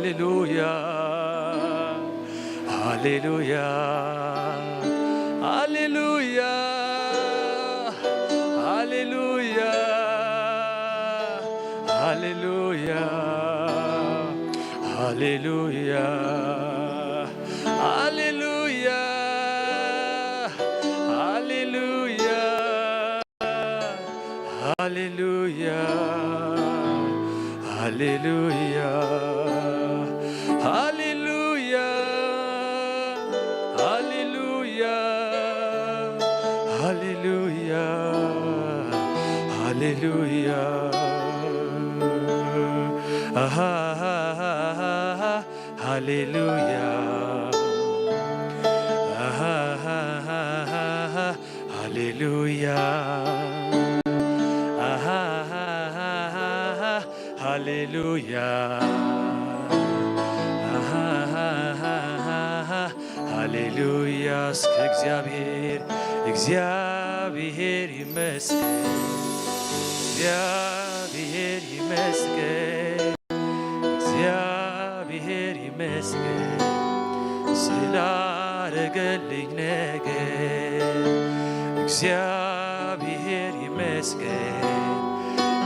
ሃሌሉያ፣ ሃሌሉያ፣ ሃሌሉያ፣ ሃሌሉያ፣ ሃሌሉያ፣ ሃሌሉያ፣ ሃሌሉያ፣ ሃሌሉያ። ሃሌሉያ፣ ሃሌሉያ፣ ሃሌሉያ፣ ሃሌሉያ፣ ሃሌሉያ፣ ሃሌሉያ። ኣሃ፣ ሃሌሉያ፣ ኣሃ፣ ሃሌሉያ፣ ኣሃ፣ ሃሌሉያ፣ ኣሃ፣ ሃሌሉያ። እስከ እግዚኣብሔር፣ እግዚኣብሔር ይመስገን፣ እግዚኣብሔር ይመስገን። እግዚኣብሔር ይመስገን ስላረገልኝ ነገር። እግዚኣብሔር ይመስገን፣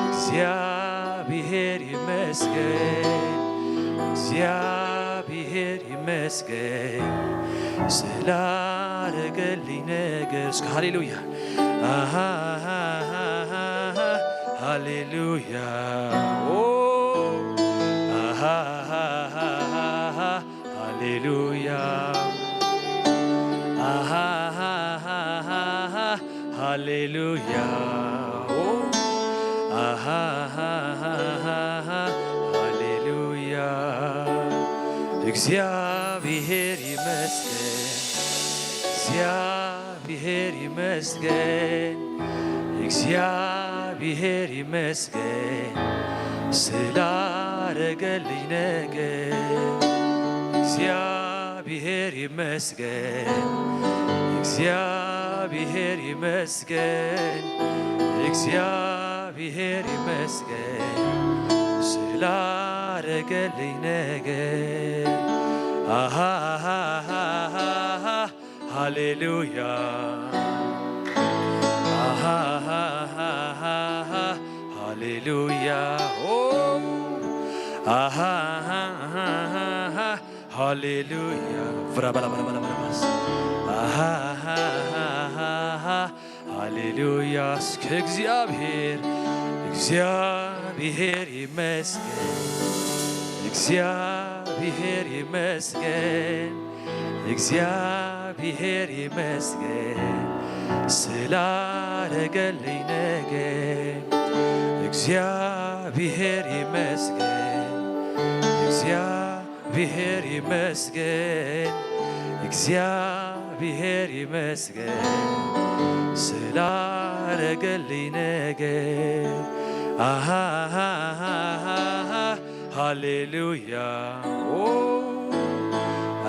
እግዚኣብሔር ይመስገን፣ እግዚኣብሔር ይመስገን ስላረገልኝ ነገር። እስከ ሃሌሉያ። ኣሃ፣ ሃሌሉያ። ኦ፣ ኣሃ፣ ሃሌሉያ። ኣሃ፣ ሃሌሉያ። ኦ፣ ኣሃ፣ ሃሌሉያ። እግዚኣብሔር ይመስገን፣ እግዚኣብሔር ይመስገን፣ እግዚኣብሔር ይመስገን ስላረገልኝ ነገር። እግዚኣብሔር ይመስገን፣ እግዚኣብሔር ይመስገን፣ እግዚኣብሔር ይመስገን ስላረገልኝ ነገር። ኣሃ፣ ሃሌሉያ። ኣሃ፣ ሃሌሉያ። ኦ፣ ኣሃ፣ ሃሌሉያ። ፍራ ባላ ባላ ባላ ባላ ባስ። ኣሃ፣ ሃሌሉያ። እስከ እግዚኣብሔር፣ እግዚኣብሔር ይመስገን፣ እግዚኣብሔር ይመስገን፣ እግዚኣብሔር ይመስገን ስላረገልኝ ነገር። እግዚኣብሔር ይመስገን፣ እግዚኣብሔር ይመስገን፣ እግዚኣብሔር ይመስገን ስላረገልኝ ነገር። ኣሃ፣ ሃሌሉያ። ኦ፣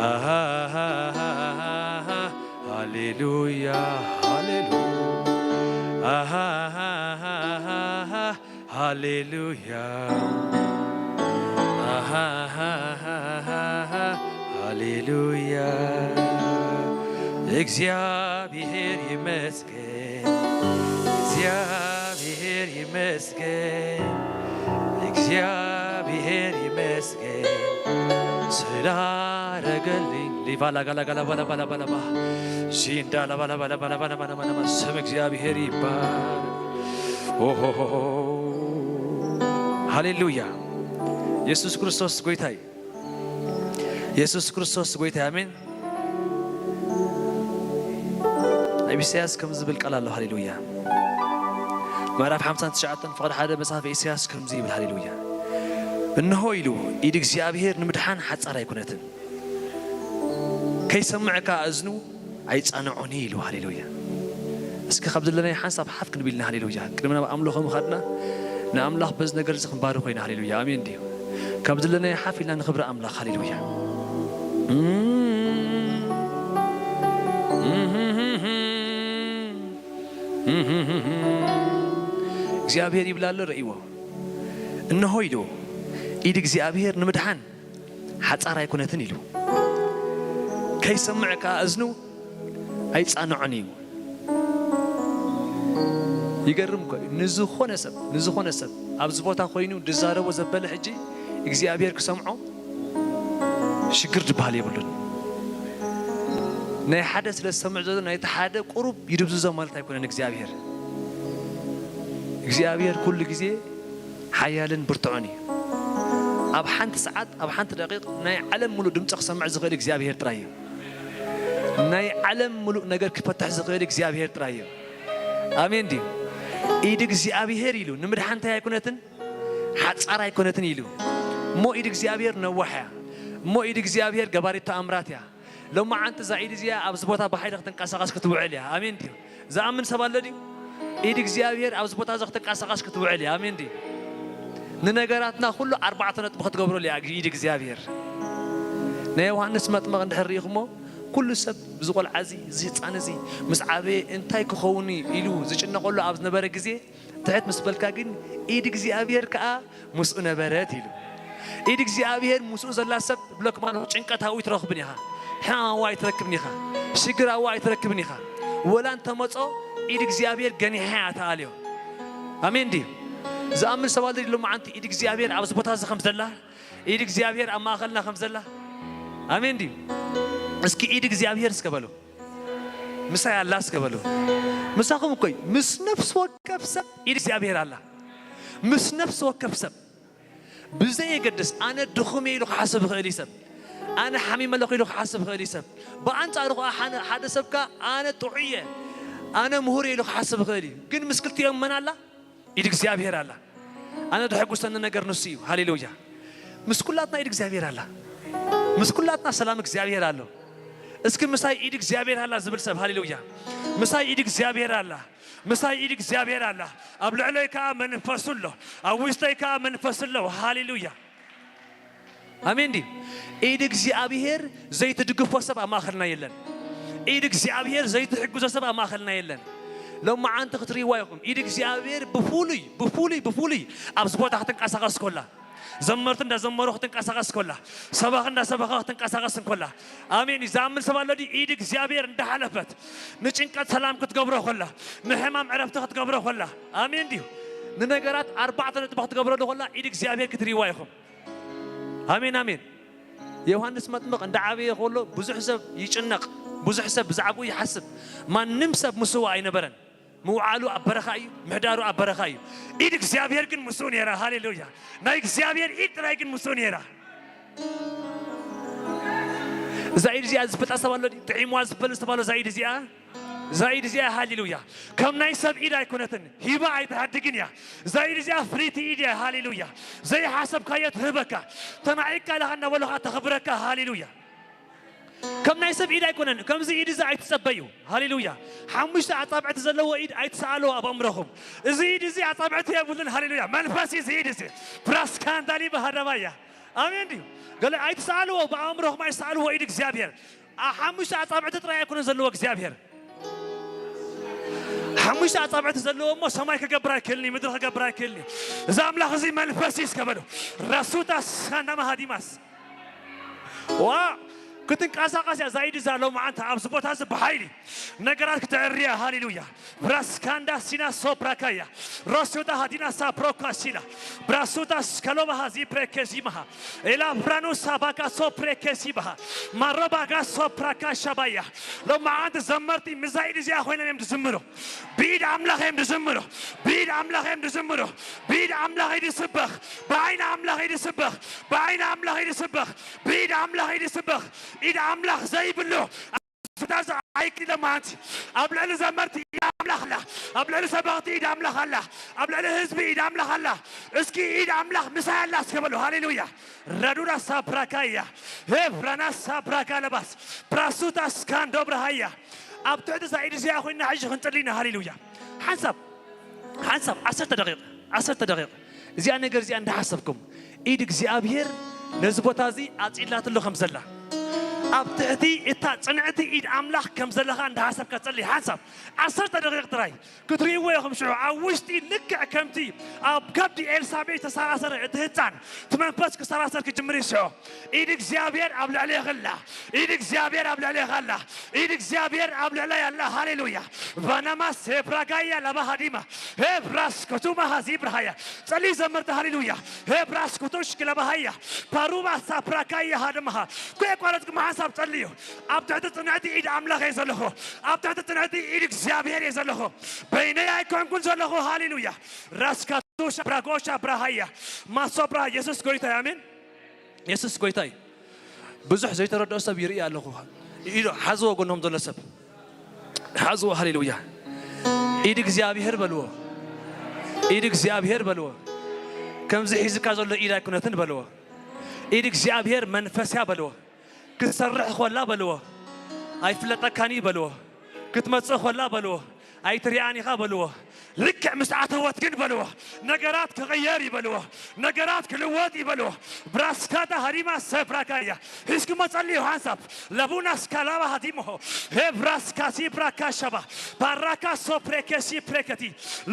ኣሃ፣ ሃሌሉያ፣ ሃሌሉያ። ኣሃ፣ ሃሌሉያ። ኣሃ፣ ሃሌሉያ። እግዚኣብሔር ይመስገን፣ እግዚኣብሔር ይመስገን፣ እግዚኣብሔር ይመስገን ስላረገልኝ። ሊባላ ጋላ ጋላ ባላ ባላ ባላ ባ ሺንዳ ላ ባላ ባላ ባላ ባላ ባላ ባላ ባ ስም እግዚኣብሔር ይባል። ኦሆሆሆ። ሃሌሉያ። የሱስ ክርስቶስ ጎይታ እዩ። የሱስ ክርስቶስ ጎይታ እዩ። ኣሜን። ኣብ ኢሳያስ ከም ዝብል ቃል ኣሎ። ሃሌሉያ። ምዕራፍ ሓምሳን ትሽዓተን ፍቕዲ ሓደ መጽሓፍ ኢሳያስ ከምዚ ይብል። ሃሌሉያ። እንሆ ኢሉ፣ ኢድ እግዚኣብሔር ንምድሓን ሓጻር ኣይኮነትን፣ ከይሰምዕ ከኣ እዝኑ ኣይጻንዖን እዩ ኢሉ። ሃሌሉያ። እስኪ ካብ ዘለናዮ ሓንሳብ ሓፍ ክንብል ኢና። ሃሌሉያ። ቅድሚ ናብ ኣምልኾ ምኻድና ንኣምላኽ በዚ ነገር እዚ ክንባርኾ ኢና። ሃሌሉያ። ኣሜን ድዩ? ካብ ዘለናዮ ሓፍ ኢልና ንኽብሪ ኣምላኽ። ሃሌሉያ። እግዚኣብሔር ይብል ኣሎ፣ ረእይዎ። እንሆ ኢሉ፣ ኢድ እግዚኣብሔር ንምድሓን ሓጻር ኣይኮነትን ኢሉ። ከይሰምዕ ከኣ እዝኑ ኣይጻንዖን እዩ። ይገርም እኮ እዩ። ንዝኾነ ሰብ፣ ንዝኾነ ሰብ ኣብዚ ቦታ ኮይኑ ዝዛረቦ ዘበለ ሕጂ እግዚኣብሔር ክሰምዖ ሽግር ዝበሃል የብሉን። ናይ ሓደ ስለ ዝሰምዕ ዘሎ ናይቲ ሓደ ቁሩብ ይድብዝዞ ማለት ኣይኮነን። እግዚኣብሔር እግዚኣብሔር ኩሉ ግዜ ሓያልን ብርቱዕን እዩ። ኣብ ሓንቲ ሰዓት፣ ኣብ ሓንቲ ደቂቕ ናይ ዓለም ሙሉእ ድምፂ ክሰምዕ ዝኽእል እግዚኣብሔር ጥራይ እዩ። ናይ ዓለም ሙሉእ ነገር ክፈትሕ ዝኽእል እግዚኣብሔር ጥራይ እዩ። ኣሜን ድዩ? ኢድ እግዚኣብሔር ኢሉ ንምድሓንታይ ኣይኮነትን፣ ሓጻር ኣይኮነትን ኢሉ። እሞ ኢድ እግዚኣብሔር ነዋሕ እያ። እሞ ኢድ እግዚኣብሔር ገባሪት ተኣምራት እያ። ሎማዓንቲ እዛ ኢድ እዚኣ ኣብዚ ቦታ ብሓይሊ ክትንቀሳቐስ ክትውዕል እያ። ኣሜን ድዩ? ዝኣምን ሰብ ኣሎ ድዩ? ኢድ እግዚኣብሔር ኣብዚ ቦታ እዚ ክትንቀሳቐስ ክትውዕል እያ። ኣሜን ድዩ? ንነገራትና ኩሉ ኣርባዕተ ነጥቢ ክትገብረሉ እያ ኢድ እግዚኣብሔር። ናይ ዮሃንስ መጥምቕ እንድሕር ርኢኹሞ፣ ኩሉ ሰብ እዚ ቆልዓ እዚ፣ እዚ ህፃን እዚ ምስ ዓበየ እንታይ ክኸውን እዩ ኢሉ ዝጭነቐሉ ኣብ ዝነበረ ግዜ፣ ትሕት ምስ በልካ ግን ኢድ እግዚኣብሔር ከኣ ምስኡ ነበረት ኢሉ። ኢድ እግዚኣብሔር ምስኡ ዘላ ሰብ ብለኩም ኣለኹ፣ ጭንቀት ኣብኡ ኣይትረኽብን ኢኻ፣ ሕማም ኣብኡ ኣይትረክብን ኢኻ፣ ሽግር ኣብኡ ኣይትረክብን ኢኻ። ወላ እንተመጾ ኢድ እግዚኣብሔር ገኒሓ እያ ትኣልዮ። ኣሜን ድዩ? ዝኣምን ሰብ ኣሎ ድዩ ሎማዓንቲ ኢድ እግዚኣብሔር ኣብዚ ቦታ እዚ ከም ዘላ፣ ኢድ እግዚኣብሔር ኣብ ማእኸልና ከም ዘላ? ኣሜን ድዩ? እስኪ ኢድ እግዚኣብሔር እስከ በሉ። ምሳይ ኣላ እስከ በሉ። ምሳኹም እኮ እዩ። ምስ ነፍሲ ወከፍ ሰብ ኢድ እግዚኣብሔር ኣላ። ምስ ነፍሲ ወከፍ ሰብ ብዘየገድስ፣ ኣነ ድኹም እየ ኢሉ ክሓስብ ይኽእል እዩ ሰብ። ኣነ ሓሚመ ኣለኹ ኢሉ ክሓስብ ይኽእል እዩ ሰብ። ብኣንጻሩ ኸዓ ሓነ-፣ ሓደ ሰብ ከኣ ኣነ ጥዑይ እየ፣ ኣነ ምሁር እየ ኢሉ ክሓስብ ይኽእል እዩ። ግን ምስ ክልቲኦም መን ኣላ? ኢድ እግዚኣብሔር ኣላ። ኣነ ዘሐጉሰኒ ነገር ንሱ እዩ። ሃሌሉያ። ምስ ኩላትና ኢድ እግዚኣብሔር ኣላ። ምስ ኩላትና ሰላም እግዚኣብሔር ኣሎ። እስኪ ምሳይ ኢድ እግዚኣብሔር ኣላ ዝብል ሰብ፣ ሃሌሉያ። ምሳይ ኢድ እግዚኣብሔር ኣላ። ምሳይ ኢድ እግዚኣብሔር ኣላ። ኣብ ልዕለይ ከኣ መንፈሱ ኣሎ። ኣብ ውሽጠይ ከኣ መንፈሱ ኣሎ። ሃሌሉያ። ኣሜን ድዩ? ኢድ እግዚኣብሔር ዘይትድግፎ ሰብ ኣብ ማእኸልና የለን። ኢድ እግዚኣብሔር ዘይትሕግዞ ሰብ ኣብ ማእኸልና የለን። ሎማዓንቲ ክትርእይዋ ኢኹም። ኢድ እግዚኣብሔር ብፍሉይ፣ ብፍሉይ፣ ብፍሉይ ኣብዚ ቦታ ክትንቀሳቐስ ከላ፣ ዘመርቲ እንዳዘመሩ ክትንቀሳቐስ ከላ፣ ሰባኺ እንዳሰበኸ ክትንቀሳቐስ እንከላ፣ ኣሜን እዩ። ዝኣምን ሰብ ኣሎ ድዩ? ኢድ እግዚኣብሔር እንዳሓለፈት ንጭንቀት ሰላም ክትገብሮ ከላ፣ ንሕማም ዕረፍቲ ክትገብሮ ከላ፣ ኣሜን ድዩ? ንነገራት ኣርባዕተ ነጥቢ ክትገብረሉ ከላ፣ ኢድ እግዚኣብሔር ክትርእይዋ ኢኹም። ኣሜን፣ ኣሜን። ዮሃንስ መጥምቕ እንዳዓበየ ከሎ ብዙሕ ሰብ ይጭነቕ፣ ብዙሕ ሰብ ብዛዕባኡ ይሓስብ። ማንም ሰብ ምስኡ ኣይነበረን። ምውዓሉ ኣብ በረኻ እዩ፣ ምሕዳሩ ኣብ በረኻ እዩ። ኢድ እግዚኣብሔር ግን ምስኡ ነይራ። ሃሌሉያ። ናይ እግዚኣብሔር ኢድ ጥራይ ግን ምስኡ ነይራ። እዛ ኢድ እዚኣ ዝፈልጣ ሰብ ኣሎ ድዩ? ጥዒምዋ ዝፈልጥ ሰብ ኣሎ እዛ ኢድ እዚኣ? እዛ ኢድ እዚኣ፣ ሃሌሉያ፣ ከም ናይ ሰብ ኢድ ኣይኮነትን፣ ሂባ ኣይትሓድግን እያ። እዛ ኢድ እዚኣ ፍልይቲ ኢድ እያ። ሃሌሉያ። ዘይሓሰብካዮ ትህበካ፣ ተናዒቅካ ኢልኻ እናበሉኻ ተኽብረካ። ሃሌሉያ። ከም ናይ ሰብ ኢድ ኣይኮነን። ከምዚ ኢድ እዚ ኣይትጸበዩ። ሃሌሉያ። ሓሙሽተ ኣጻብዕቲ ዘለዎ ኢድ ኣይትስኣልዎ ኣብ ኣእምሮኹም። እዚ ኢድ እዚ ኣጻብዕቲ የብሉን። ሃሌሉያ። መንፈስ እዩ እዚ ኢድ እዚ። ፕራስካንዳሊ ባህዳባያ። ኣሜን ድዩ? ገለ ኣይትስኣልዎ፣ ብኣእምሮኹም ኣይትስኣልዎ ኢድ እግዚኣብሔር። ኣ-፣ ሓሙሽተ ኣጻብዕቲ ጥራይ ኣይኮነን ዘለዎ እግዚኣብሔር። ሓሙሽተ ኣጻብዕቲ ዘለዎ እሞ ሰማይ ክገብር ኣይክእልን እዩ፣ ምድሪ ክገብር ኣይክእልን እዩ። እዚ ኣምላኽ እዚ መንፈስ እዩ እስከ በሉ። ራሱታ ሳንዳማ ሃዲማስ። ዋ፣ ክትንቀሳቐስ እያ እዛ ኢድ እዛ ሎማዓንቲ ኣብዚ ቦታ እዚ ብሓይሊ ነገራት ክትዕሪ እያ። ሃሌሉያ። ብራስካንዳ ሲና ሶፕራካያ ሮስዮታ ሃዲና ሳፕሮካ ሲላ ብራሱታ ስከሎባ ሃዚ ፕሬኬዚማሃ ኤላ ብራኑ ሳባካ ሶፕሬኬሲባሃ ማሮባጋ ሶፕራካ ሻባያ። ሎማዓንቲ ዘመርቲ ምዛ ኢድ እዚኣ ኮይኖም እዮም ዝዝምሩ። ብኢድ ኣምላኽ እዮም ዝዝምሩ። ብኢድ ኣምላኽ እዮም ዝዝምሩ። ብኢድ ኣምላኽ እዩ ዝስበኽ። ብዓይኒ ኣምላኽ እዩ ዝስበኽ። ብዓይኒ ኣምላኽ እዩ ዝስበኽ። ብኢድ ኣምላኽ እዩ ዝስበኽ። ኢድ ኣምላኽ ዘይብሉ ፍታዝ ኣይክኢሎም ኣንቲ ኣብ ልዕሊ ዘመርቲ ኢድ ኣምላኽ ኣላ። ኣብ ልዕሊ ሰበኽቲ ኢድ ኣምላኽ ኣላ። ኣብ ልዕሊ ህዝቢ ኢድ ኣምላኽ ኣላ። እስኪ ኢድ ኣምላኽ ምሳይ ኣላ እስከ በሉ። ሃሌሉያ። ረዱዳ ሳብራካ እያ። ሄፍራና ሳብራካ ለባስ ፕራሱታ ስካንዶ ብርሃያ። ኣብ ትሕቲ እዛ ኢድ እዚኣ ኮይና ሕጂ ክንጽሊ ኢና። ሃሌሉያ። ሓንሳብ ሓንሳብ ዓሰርተ ደቂቕ፣ ዓሰርተ ደቂቕ እዚኣ ነገር እዚኣ እንዳሓሰብኩም ኢድ እግዚኣብሔር ነዚ ቦታ እዚ ኣጽኢላትሉ ከም ዘላ ኣብ ትሕቲ እታ ጽንዕቲ ኢድ ኣምላኽ ከም ዘለኻ እንዳሓሰብካ ጸሊ። ሓንሳብ ዓሰርተ ደቂቕ ጥራይ ክትርእይዎ ኢኹም። ሽዑ ኣብ ውሽጢ ልክዕ ከምቲ ኣብ ከብዲ ኤልሳቤጥ ዝተሰራሰረ እቲ ህጻን፣ እቲ መንፈስ ክሰራሰር ክጅምር እዩ። ሽዑ ኢድ እግዚኣብሔር ኣብ ልዕሌኺ ኣላ። ኢድ እግዚኣብሔር ኣብ ልዕሌኻ ኣላ። ኢድ እግዚኣብሔር ኣብ ልዕለይ ኣላ። ሃሌሉያ። ቫናማስ ሄብራጋያ ላባሃዲማ ሄብራስ ኮቱማ ሃዚ ብርሃያ ጸሊ ዘመርተ። ሃሌሉያ። ሄብራስ ኮቶሽ ክለባሃያ ፓሩባ ሳፕራካያ ሃደማሃ። ኩ የቋረጽኩም ሓንሳብ ጸልዩ። ኣብ ትሕቲ ጽንዕቲ ኢድ ኣምላኽ እየ ዘለኹ። ኣብ ትሕቲ ጽንዕቲ ኢድ እግዚኣብሔር እየ ዘለኹ። በይነይ ኣይኮንኩን ዘለኹ። ሃሌሉያ። ራስካቶሻ ብራጎሻ ብራሃያ ማሶብራ። የሱስ ጎይታ እዩ። ኣሜን። የሱስ ጎይታ እዩ። ብዙሕ ዘይተረድኦ ሰብ ይርኢ ኣለኹ። ኢዶ ሓዝዎ፣ ጎኖም ዘሎ ሰብ ሓዝዎ። ሃሌሉያ። ኢድ እግዚኣብሔር በልዎ። ኢድ እግዚኣብሔር በልዎ። ከምዚ ሒዝካ ዘሎ ኢድ ኣይኮነትን በልዎ። ኢድ እግዚኣብሔር መንፈስ እያ በልዎ። ክትሰርሕ ኮላ በልዎ። ኣይፍለጠካን እዩ በልዎ። ክትመጽእ ኮላ በልዎ። ኣይትሪኣን ኢኻ በልዎ። ልክዕ ምስ ኣተወት ግን በልዎ፣ ነገራት ክቕየር እዩ በልዎ። ነገራት ክልወጥ እዩ በልዎ። ብራስካታ ሃዲማ ሰብራካያ ሒዝኩሞ ጸልዩ ሓንሳብ። ለቡና ስካላባ ሃዲሞሆ ሄብራስካ ሲብራካ ሸባ ባራካ ሶፕሬኬ ሲፕሬኬቲ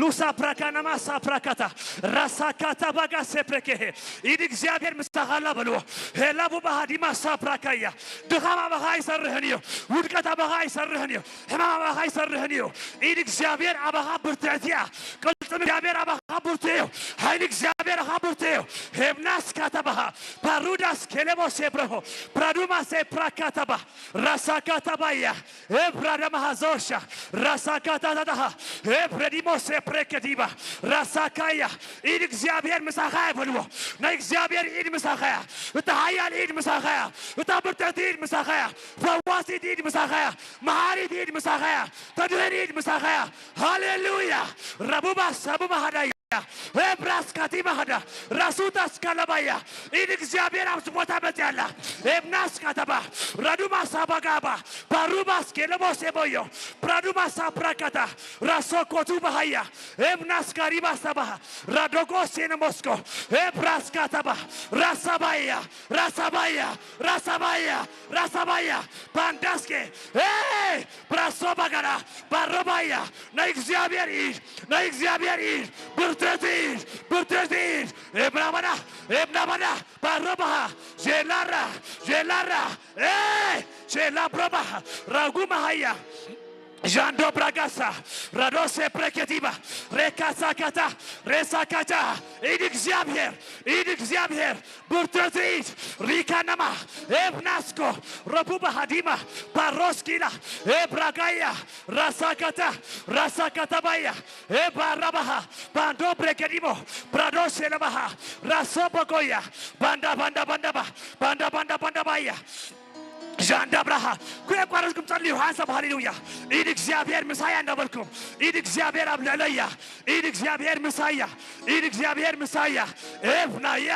ሉሳ ፕራካናማ ሳፕራካታ ራሳካታ ባጋ ሴፕሬኬሄ። ኢድ እግዚኣብሔር ምሳኻላ በልዎ። ሄላ ቡባ ሃዲማ ሳፕራካያ። ድኻም ኣባኻ ኣይሰርሕን እዩ። ውድቀት ኣባኻ ኣይሰርሕን እዩ። ሕማም ኣባኻ ኣይሰርሕን እዩ። ኢድ እግዚኣብሔር ኣባኻ ብርትዕቲ እያ። ቅልጽም እግዚኣብሔር ኣባኻ ብርቱዕ እዩ። ሓይሊ እግዚኣብሔር ኣኻ ብርቱዕ እዩ። ሄብናስ ካታባሃ ፓሩዳስ ኬሌቦስ ኤብረሆ ፕራዱማስ ኤፕራካታባ ራሳካታባያ ኤብራዳማሃ ዞሻ ራሳካታታታሃ ኤብረዲሞስ ኤፕሬከዲባ ራሳካያ። ኢድ እግዚኣብሔር ምሳኻ እያ በልዎ። ናይ እግዚኣብሔር ኢድ ምሳኻ እያ። እታ ሓያል ኢድ ምሳኻ እያ። እታ ብርትዕቲ ኢድ ምሳኻ እያ። ፈዋሲት ኢድ ምሳኻ እያ። መሓሪት ኢድ ምሳኻ እያ። ተድህን ኢድ ምሳኻ እያ። ሃሌሉያ። ረቡባ ሰቡማ ሃዳያ። ኤብራስ ካቲማ ሃዳ። ራሱታስ ካላባያ። ኢድ እግዚኣብሔር ኣብዚ ቦታ መፅያ ኣላ። ኤብናስ ካታባ። ራዱማ ሳባጋባ። ፓሩባስ ኬለቦስ ኤቦዮ። ፕራዱማ ሳፕራካታ። ራሶ ኮቱ ባሃያ። ኤብናስ ካሪባ ሳባሃ። ራዶጎስ የነሞስኮ። ኤብራስ ካታባ። ራሳባያ። ራሳባያ። ራሳባያ። ራሳባያ። ባንዳስኬ። ኤ! ብራሶ ባጋራ። ባሮባያ። ናይ እግዚኣብሔር ኢድ፣ ናይ እግዚኣብሔር ኢድ፣ ብርትዕቲ ኢድ፣ ብርትዕቲ ኢድ። ኤብራባዳ፣ ኤብራባዳ፣ ባሮባሃ፣ ጄላራ፣ ጄላራ፣ ኤ፣ ጄላ ብሮባሃ፣ ራጉ ማሃያ፣ ዣንዶ ብራጋሳ፣ ራዶሴ ፕሬኬቲባ፣ ሬካሳካታ፣ ሬሳካታ፣ ኢድ እግዚኣብሔር፣ ኢድ እግዚኣብሔር፣ ብርትዕቲ ኢድ፣ ሪካናማ፣ ኤብናስኮ፣ ረቡባ ሃዲማ፣ ባሮስኪላ፣ ኤብራጋያ፣ ራሳካታ፣ ራሳካታባያ፣ ኤባራባሃ፣ ባንዶ ብሬገዲሞ፣ ብራዶ ሴለባሃ፣ ራሶ በጎያ፣ ባንዳ፣ ባንዳ፣ ባንዳባ፣ ባንዳ፣ ባንዳ፣ ባንዳባያ፣ ዣንዳ ብራሃ፣ ኩ የቋረጥኩም ጸልዩ፣ ሓንሳብ ሃሌሉያ። ኢድ እግዚኣብሔር ምሳያ እንዳበልኩም፣ ኢድ እግዚኣብሔር ኣብ ልዕለያ፣ ኢድ እግዚኣብሔር ምሳያ፣ ኢድ እግዚኣብሔር ምሳያ፣ ኤብናያ፣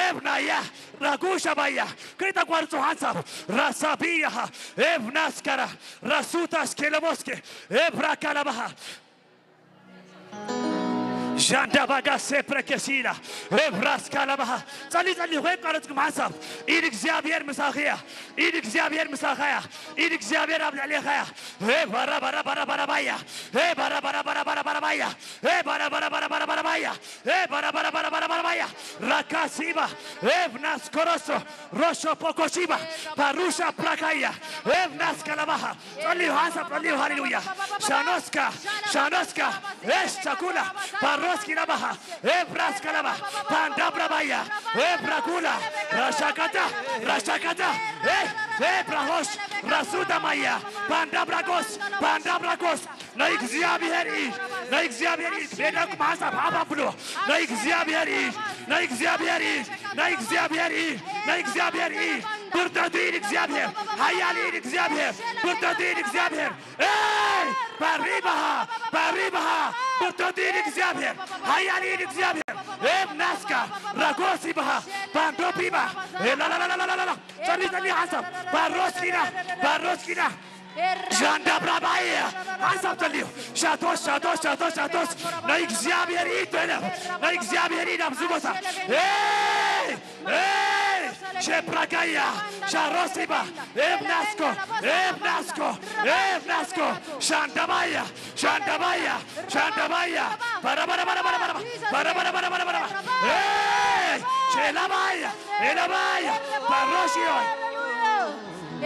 ኤብናያ፣ ራጉሻባያ፣ ከይተቋርጹ ሓንሳብ፣ ራሳቢያሃ፣ ኤብናስከራ፣ ራሱታስ ኬለቦስኬ፣ ኤብራካላባሃ፣ ዣንዳባጋ ሴፕረኬሲላ ኤብራስካላባሃ። ጸሊ ጸሊ ኾይ ቃለትኩም ሓንሳብ። ኢድ እግዚኣብሔር ምሳኺያ። ኢድ እግዚኣብሔር ምሳኻያ። ኢድ እግዚኣብሔር ኣብ ልዕሌኻያ። ሄ ባራ ባራ ባራ ባራ ባያ። ሄ ባራ ባራ ባራ ባራ ባራ ባያ። ሄ ባራ ባራ ባራ ባራ ባራ ባያ። ሄ ባራ ባራ ባራ ባራ ባራ ባያ። ራካሲባ። ሄ ብናስኮሮሶ። ሮሾ ፖኮሺባ። ፓሩሻ ፕራካያ። ሄ ብናስካላባሃ። ጸልዩ፣ ሓንሳብ ጸልዩ። ሃሌሉያ። ሻኖስካ፣ ሻኖስካ። ኤሽ፣ ቻኩላ። ፓሮስኪ ለባሃ። ኤ፣ ብራስካ ለባ። ፓንዳ ብራባያ። ኤ፣ ብራኩላ። ራሻካታ፣ ራሻካታ። ኤ፣ ኤ፣ ብራሆሽ። ራሱ ደማያ። ፓንዳ ብራጎስ፣ ፓንዳ ብራጎስ። ናይ እግዚኣብሔር ኢድ፣ ናይ እግዚኣብሔር ኢድ። ቤዳኩም ሓንሳብ ሓፍ ኣብሎ። ናይ እግዚኣብሔር ኢድ፣ ናይ እግዚኣብሔር ኢድ፣ ናይ እግዚኣብሔር ኢድ፣ ናይ እግዚኣብሔር ኢድ። ብርቱዕቲ ኢድ እግዚኣብሔር፣ ሓያል ኢድ እግዚኣብሔር፣ ብርቱዕቲ ኢድ እግዚኣብሔር። ኤይ! ባሪባሃ! ባሪባሃ! ብርቱዕቲ ኢድ እግዚኣብሔር! ሓያል ኢድ እግዚኣብሔር! ኤብ ናስካ! ራጎስ ይባሃ! ባንዶ ቢባ! ኤ ላላላላላላ! ጸሊ ጸሊ ሓንሳብ! ባሮስ ኪና! ባሮስ ኪና! ሻንዳ ብራባየ! ሓንሳብ ጸልዩ! ሻቶስ ሻቶስ ሻቶስ ሻቶስ! ናይ እግዚኣብሔር ኢድ ተለ! ናይ እግዚኣብሔር ኢድ ኣብዚ ቦታ! ኤይ! ኤይ! ሸፕራጋያ ሻሮሲባ ኤብናስኮ ኤብናስኮ ኤብናስኮ ሻንዳባያ ሻንዳባያ ሻንዳባያ ባራባራባራባራባ ባራባራባራባራባ ኤይ ሼላባያ ኤላባያ ባሮሽዮይ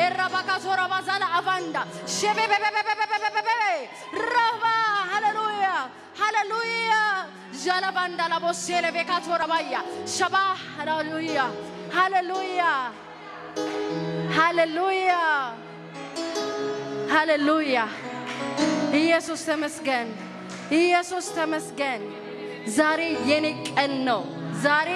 ኤራባካ ሶራባ ዛላ አቫንዳ ሸቤቤቤቤቤቤቤቤ ሮባ ሃሌሉያ ሃሌሉያ ዣላባንዳ ላቦሴ ለቤካ ቶራባያ ሸባ ሃሌሉያ ሃሌሉያ ሃሌሉያ ሃሌሉያ ኢየሱስ ተመስገን ኢየሱስ ተመስገን። ዛሬ የኔ ቀን ነው። ዛሬ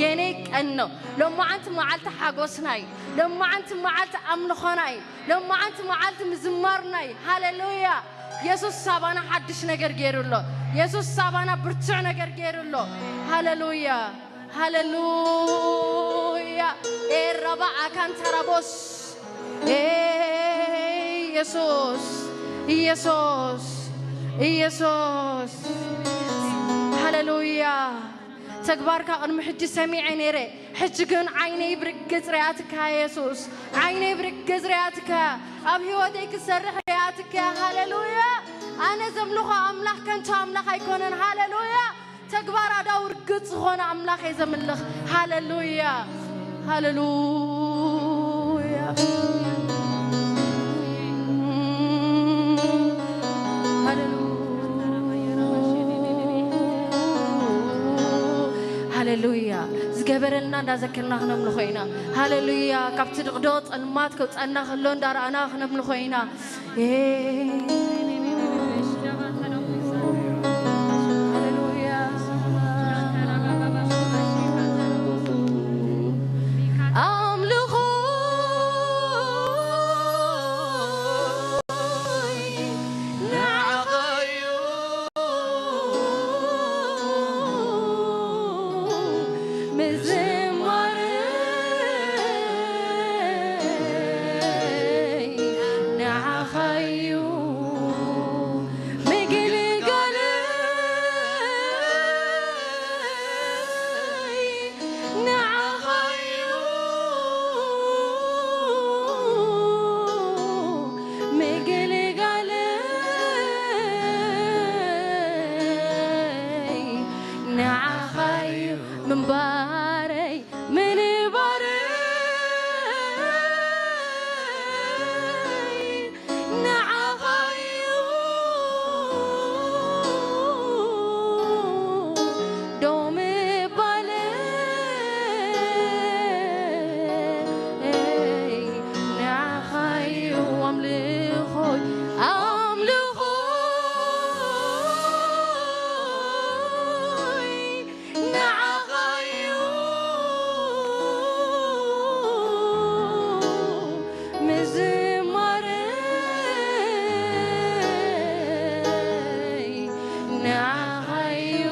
የኔ ቀን ነው። ሎማዓንቲ መዓልቲ ሓጎስና እዩ። ሎማዓንቲ መዓልቲ ኣምልኾና እዩ። ሎማዓንቲ መዓልቲ ምዝማርና እዩ። ሃሌሉያ! የሱስ ሳባና ሓድሽ ነገር ገይሩ ኣሎ። የሱስ ሳባና ብርቱዕ ነገር ገይሩ ኣሎ። ሃሌሉያ! ሃሌሉያ! ኤራባ ኣካንታራቦስ ኤ የሱስ የሱስ የሱስ ሃሌሉያ! ተግባርካ ቅድሚ ሕጂ ሰሚዐ ነይረ፣ ሕጂ ግን ዓይነይ ብርግጽ ሪኣትካ የሱስ፣ ዓይነይ ብርግጽ ሪኣትካ፣ ኣብ ህይወተይ ክሰርሕ ሪኣትካ። ሃሌሉያ! ኣነ ዘምልኾ ኣምላኽ ከንቱ ኣምላኽ ኣይኮነን። ሃሌሉያ! ተግባር ኣዳው ርግጽ ዝኾነ ኣምላኽ እየ ዘምልኽ። ሃሌሉያ! ሃሌሉያ! ሃሌሉያ! ዝገበረልና እንዳዘከርና ክነምልኾ ኢና። ሃሌሉያ! ካብቲ ድቕድቕ ጸልማት ከውጻና ከሎ እንዳረኣና ክነምልኾ ኢና። ኣምልኾይ ንዓኻ እዩ ምዝማረይ ንዓኻ እዩ ምግልጋለይ ንዓኻ እዩ ምግልጋለይ ንዓኻ እዩ ምንባረይ ምንባረይ ንዓኻ እዩ ደው ምባለይ ንዓኻ እዩ ኣምልኾይ ኣምልኾይ ንዓኻ እዩ ምዝማረይ ንዓኻ እዩ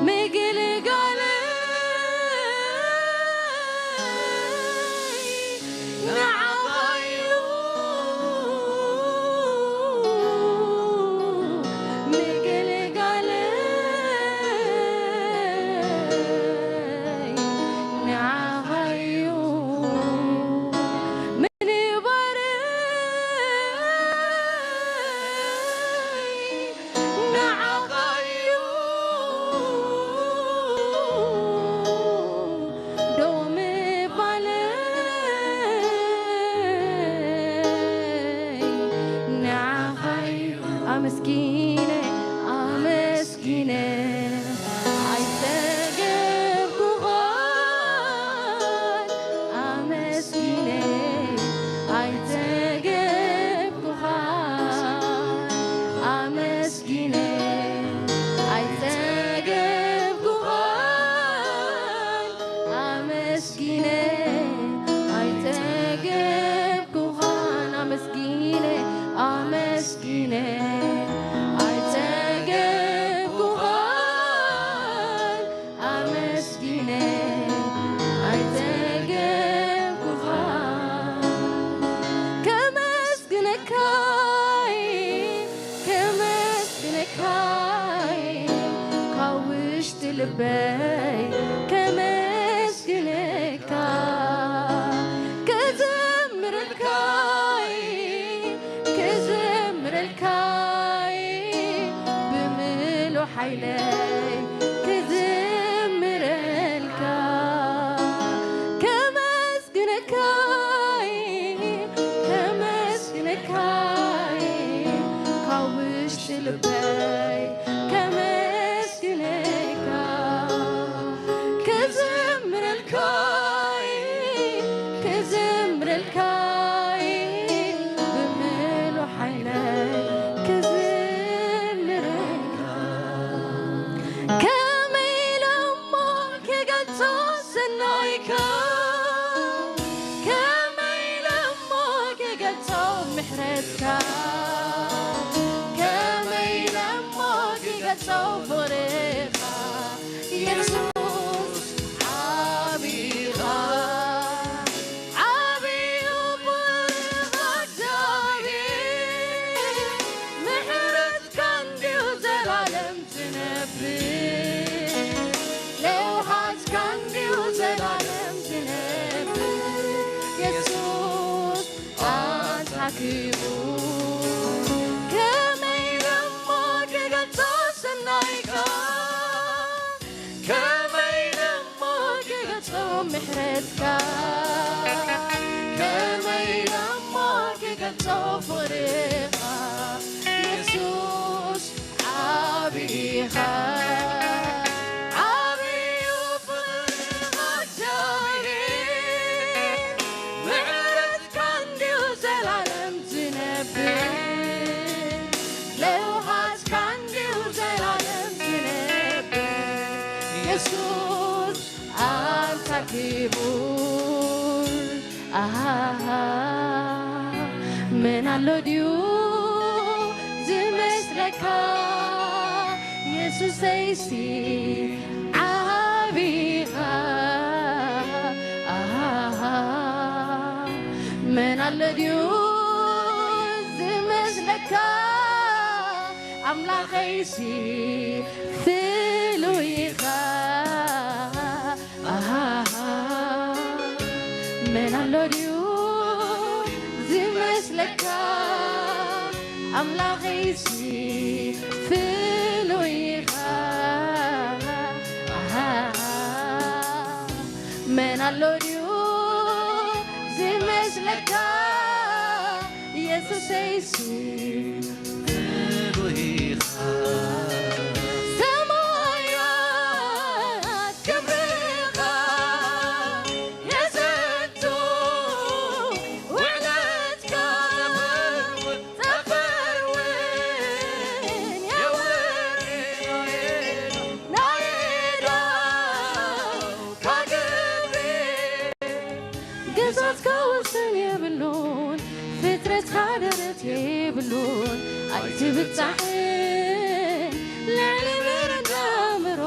ምግልጋለይ ንዓኻ እዩ ምግልጋለይ ንዓኻ እዩ ምንባረይ ንዓኻ እዩ ደው ምባለይ ንዓኻ እዩ ኣመስጊነ ኣመስጊነ ኣይጸገብኩኻን ኣመስጊነ ኣይጸገብኩኻን ኣመስ ኣመስጊነ ኣይጸገብኩኻን ኣመስጊነ ኣይጸገብኩኻን ኣመስጊነ ኣመስጊነ ኣይጸገብኩኻን ኣመስጊነ ኣይጸገብኩኻን ከመስግነካይ ከመስግነካይ ካብ ውሽጢ ልበይ ከመስግነካ ሰናይካ ከመይ ኢለ እሞ ክገልጾ ምሕረትካ? ከመይ ኢለ እሞ ክገልጾ ፍቕርኻ? የሱስ ዓቢኻ፣ ዓቢዩ ፍቕርኻ እግዚኣብሔር። ምሕረትካ እንድዩ ዘላለም ዝነብር፣ ለውሃትካ እንድዩ ዘላለም ዝነብር። የሱስ ኣንታ ክቡር፣ ከመይ ኢለ እሞ ክገልጾ ሰናይካ? ከመይ ኢለ እሞ ክገልጾ ምሕረትካ? ከመይ ኢለ እሞ ክገልጾ ፍቕርኻ? የሱስ ዓቢ ኢኻ፣ ዓቢ እዩ ፍቕርኻ እግዚኣብሔር። ምሕረትካ እንድዩ ዘላለም ዝነብር፣ ለውሃትካ እንድዩ ዘላለም ዝነብር። የሱስ ኣንታ ክቡር። ኣሃ፣ መን ኣሎ ድዩ ዝመስለካ? የሱሰይሲ ዓቢኻ። ኣሃ፣ መን ኣሎ ድዩ ዝመስለካ? ኣምላኸይሲ ፍሉይ ኢኻ። ኣሃ፣ መን ኣሎ ድዩ ዝመስለካ? ኣምላኸይሲ ፍሉይ ኢኻ። ኣሃ፣ መን ኣሎ ድዩ ዝመስለካ? የሱሰይሲ ፍሉይ ኢኻ። ሰማያት ክብርኻ የዘንቱ፣ ውዕለትካ ጠፈር እውን የውሪ። ናይ ዕዳውካ ግብሪ፣ ግዛትካ ወሰን የብሉን፣ ፍጥረትካ ደረት የብሉን። ኣይትብጻሕን ልዕሊ ምርዳእ ኣእምሮ፣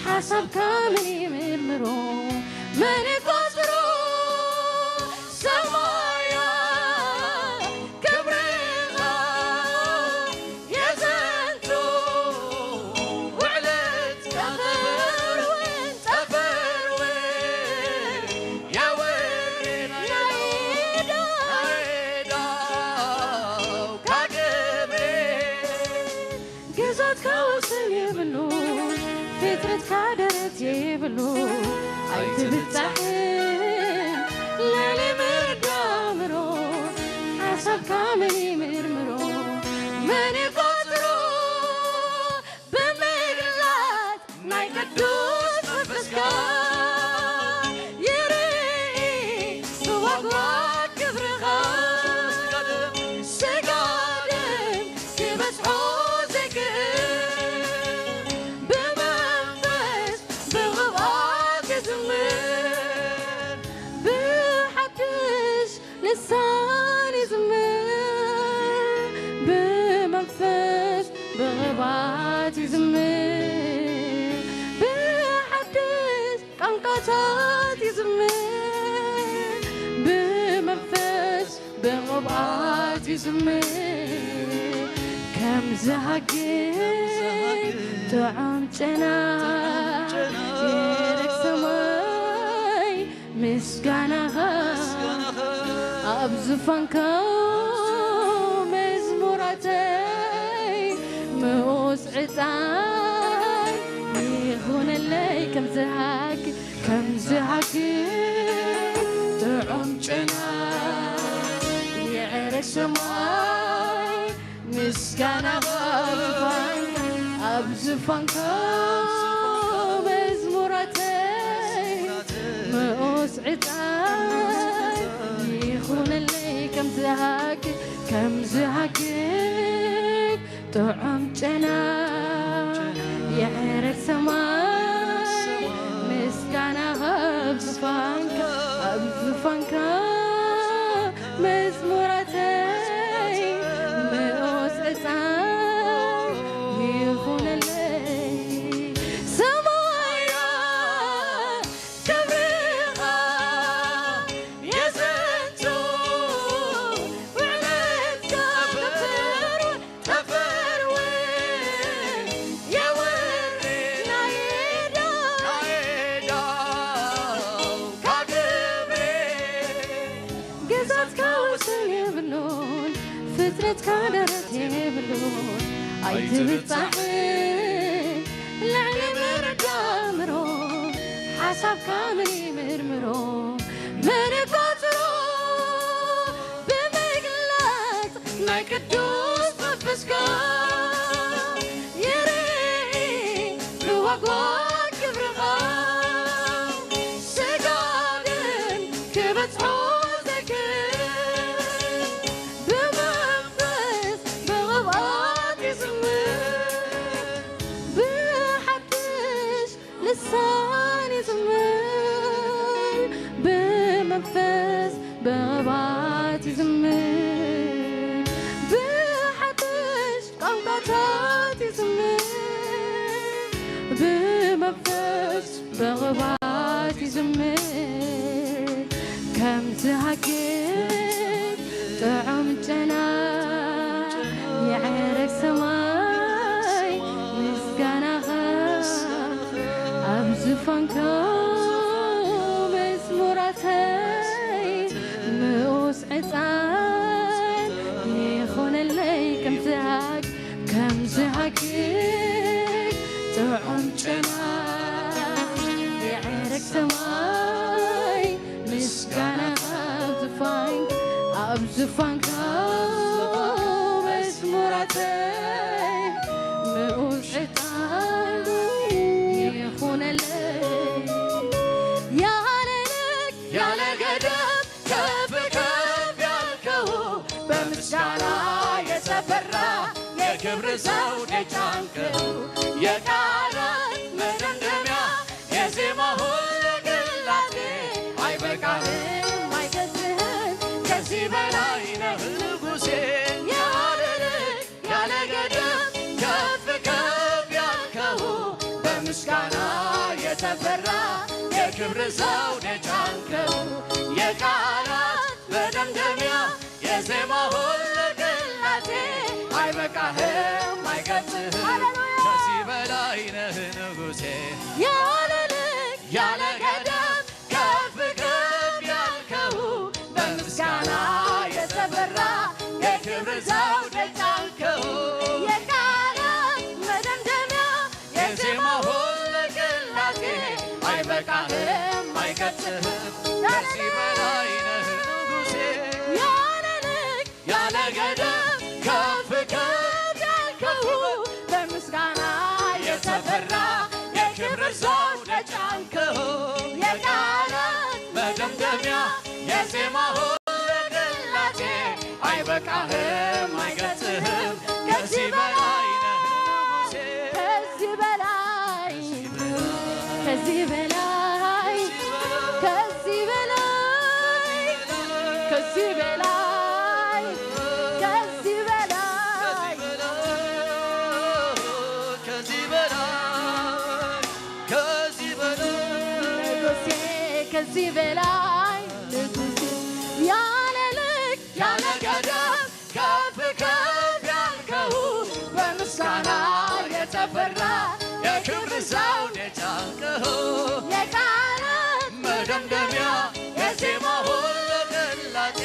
ሓሳብካ መን ይምርምሮ? መን ይቆጽሮ? ሰማያት ክብርኻ የዘንቱ፣ ውዕለትካ ጠፈር እውን፣ ጠፈር እውን የውሪ። ናይ ዕዳውካ ግብሪ፣ ግዛትካ ወሰን የብሉን፣ ፍጥረትካ ደረት የብሉን። ኣይትብጻሕን ልዕሊ ምርዳእ ኣእምሮ፣ ሓሳብካ መን ይምርምሮ? መን ይቆጽሮ? ብምግላጽ ናይ ቅዱስ መንፈስካ ይርኢ ብዋጋ ክብርኻ። ስጋ ደም ክበጽሖ ዘይክእል፣ ብመንፈስ ብቕብኣት ይዝምር፣ ብሓድሽ ልሳን ይዝምር፣ ብመንፈስ ብቕብኣት ይዝምር፣ ብሓድሽ ቃንቃታት ይዝምር፣ ብመንፈስ ብቕብኣት ይዝምር። ከም ዝሃግን ጥዑም ጨና ይዕረግ ሰማይ ምስጋናኻ ኣብ ዙፋንካ መዝሙራተይ ምኡዝ ዕጣን ይኹነለይ። ከም ዝሃግ ከም ዝሃግ ጥዑም ጨና ይዕረግ ሰማይ ምስጋናኻ ኣብ ዙፋንካ መዝሙራተይ ምኡዝ ዕጣን ይኹነለይ። ከም ዝሃግ ከም ዝሃግ ጥዑም ጨና ይዕረግ ሰማይ ምስጋናኻ ትረትካ ደረት የብሉ ኣይትብጻሕ ልዕሊ ምርዳምሮ ሓሳብካ ምን ይምርምሮ ምን ይቆጽሮ ብምግላጽ ናይ ቅዱስ መንፈስካ ይርኢ ብዋጓ ክብርኻ ስጋድን ክበጽሖ ዘክር ብመንፈስ ብቕብኣት ይዝምር ብሓድሽ ልሳን ይዝምር ብመንፈስ ብቕብኣት ይዝምር ብሓድሽ ቋንቋታት ይዝምር ብመንፈስ ብቕብኣት ይዝምር ከም ዝሃግግ ጥዑም ጨና የዕረግ ሰማይ ምስጋናኻ ኣብ ዝፋንካ መዝሙራተይ ምኡስ ዕጣን ይኾነለይ ከም ዝሃግ ከም ዝሃግግ ጥዑም ጨና የዕረግ ሰማይ ምስጋናኻ ኣብ ዝፋንካ ኣብ ዝፋንካ መዝሙራተይ ምኡስ ዕጣን ይኹነለይ ያለ ልክ ያለ ገደብ ከፍ ከፍ ያልከው በምስጋና የተፈራ የክብር ዘውድ የጫንከው የቃላት መደምደሚያ የዜማ ሁሉ ቅላሴ አይበቃህም አይገዝህም ከዚህ በላይ ነህ ንጉሴ ያለ ልክ ያለ ገደብ ከፍ ከፍ ያልከው በምስጋና የተፈራ የክብር ዘውድ የጫንከው የቃላት መደምደሚያ የዜማ ሁሉ ቅላሴ አይበቃህም አይገልጽህም ሃሌሉያ! ከዚህ በላይ ነህ ንጉሴ ያለ ልክ ያለ ገደብ ከፍ ከፍ ያልከው በምስጋና የተፈራ የክብር ዘውድ የጫንከው የቃላት መደምደሚያ የዜማ ሁሉ ቅላሴ አይበቃህም አይገልጽህም ከዚህ በላይ ነህ ንጉሴ ያለ ልክ ያለ ገደብ ከፍ ከፍ ያልከው በምስጋና የተፈራ የክብር ዘውድ የጫንከው የቃላት መደምደሚያ የዜማ ሁሉ ቅላሴ አይበቃህም አይገልጽህም ከዚህ በላይ ነህ ንጉሴ ከዚህ በላይ ከዚህ በላይ ከዚህ በላይ ከዚህ በላይ ከዚህ በላይ ከዚህ በላይ ከዚህ በላይ ንጉሴ ከዚህ በላይ ንጉሴ ያለ ልክ ያለ ገደብ ከፍ ከፍ ያልከው በምስጋና የተፈራ የክብር ዘውድ የጫንከው የቃላት መደምደሚያ የዜማ ሁሉ ቅላሴ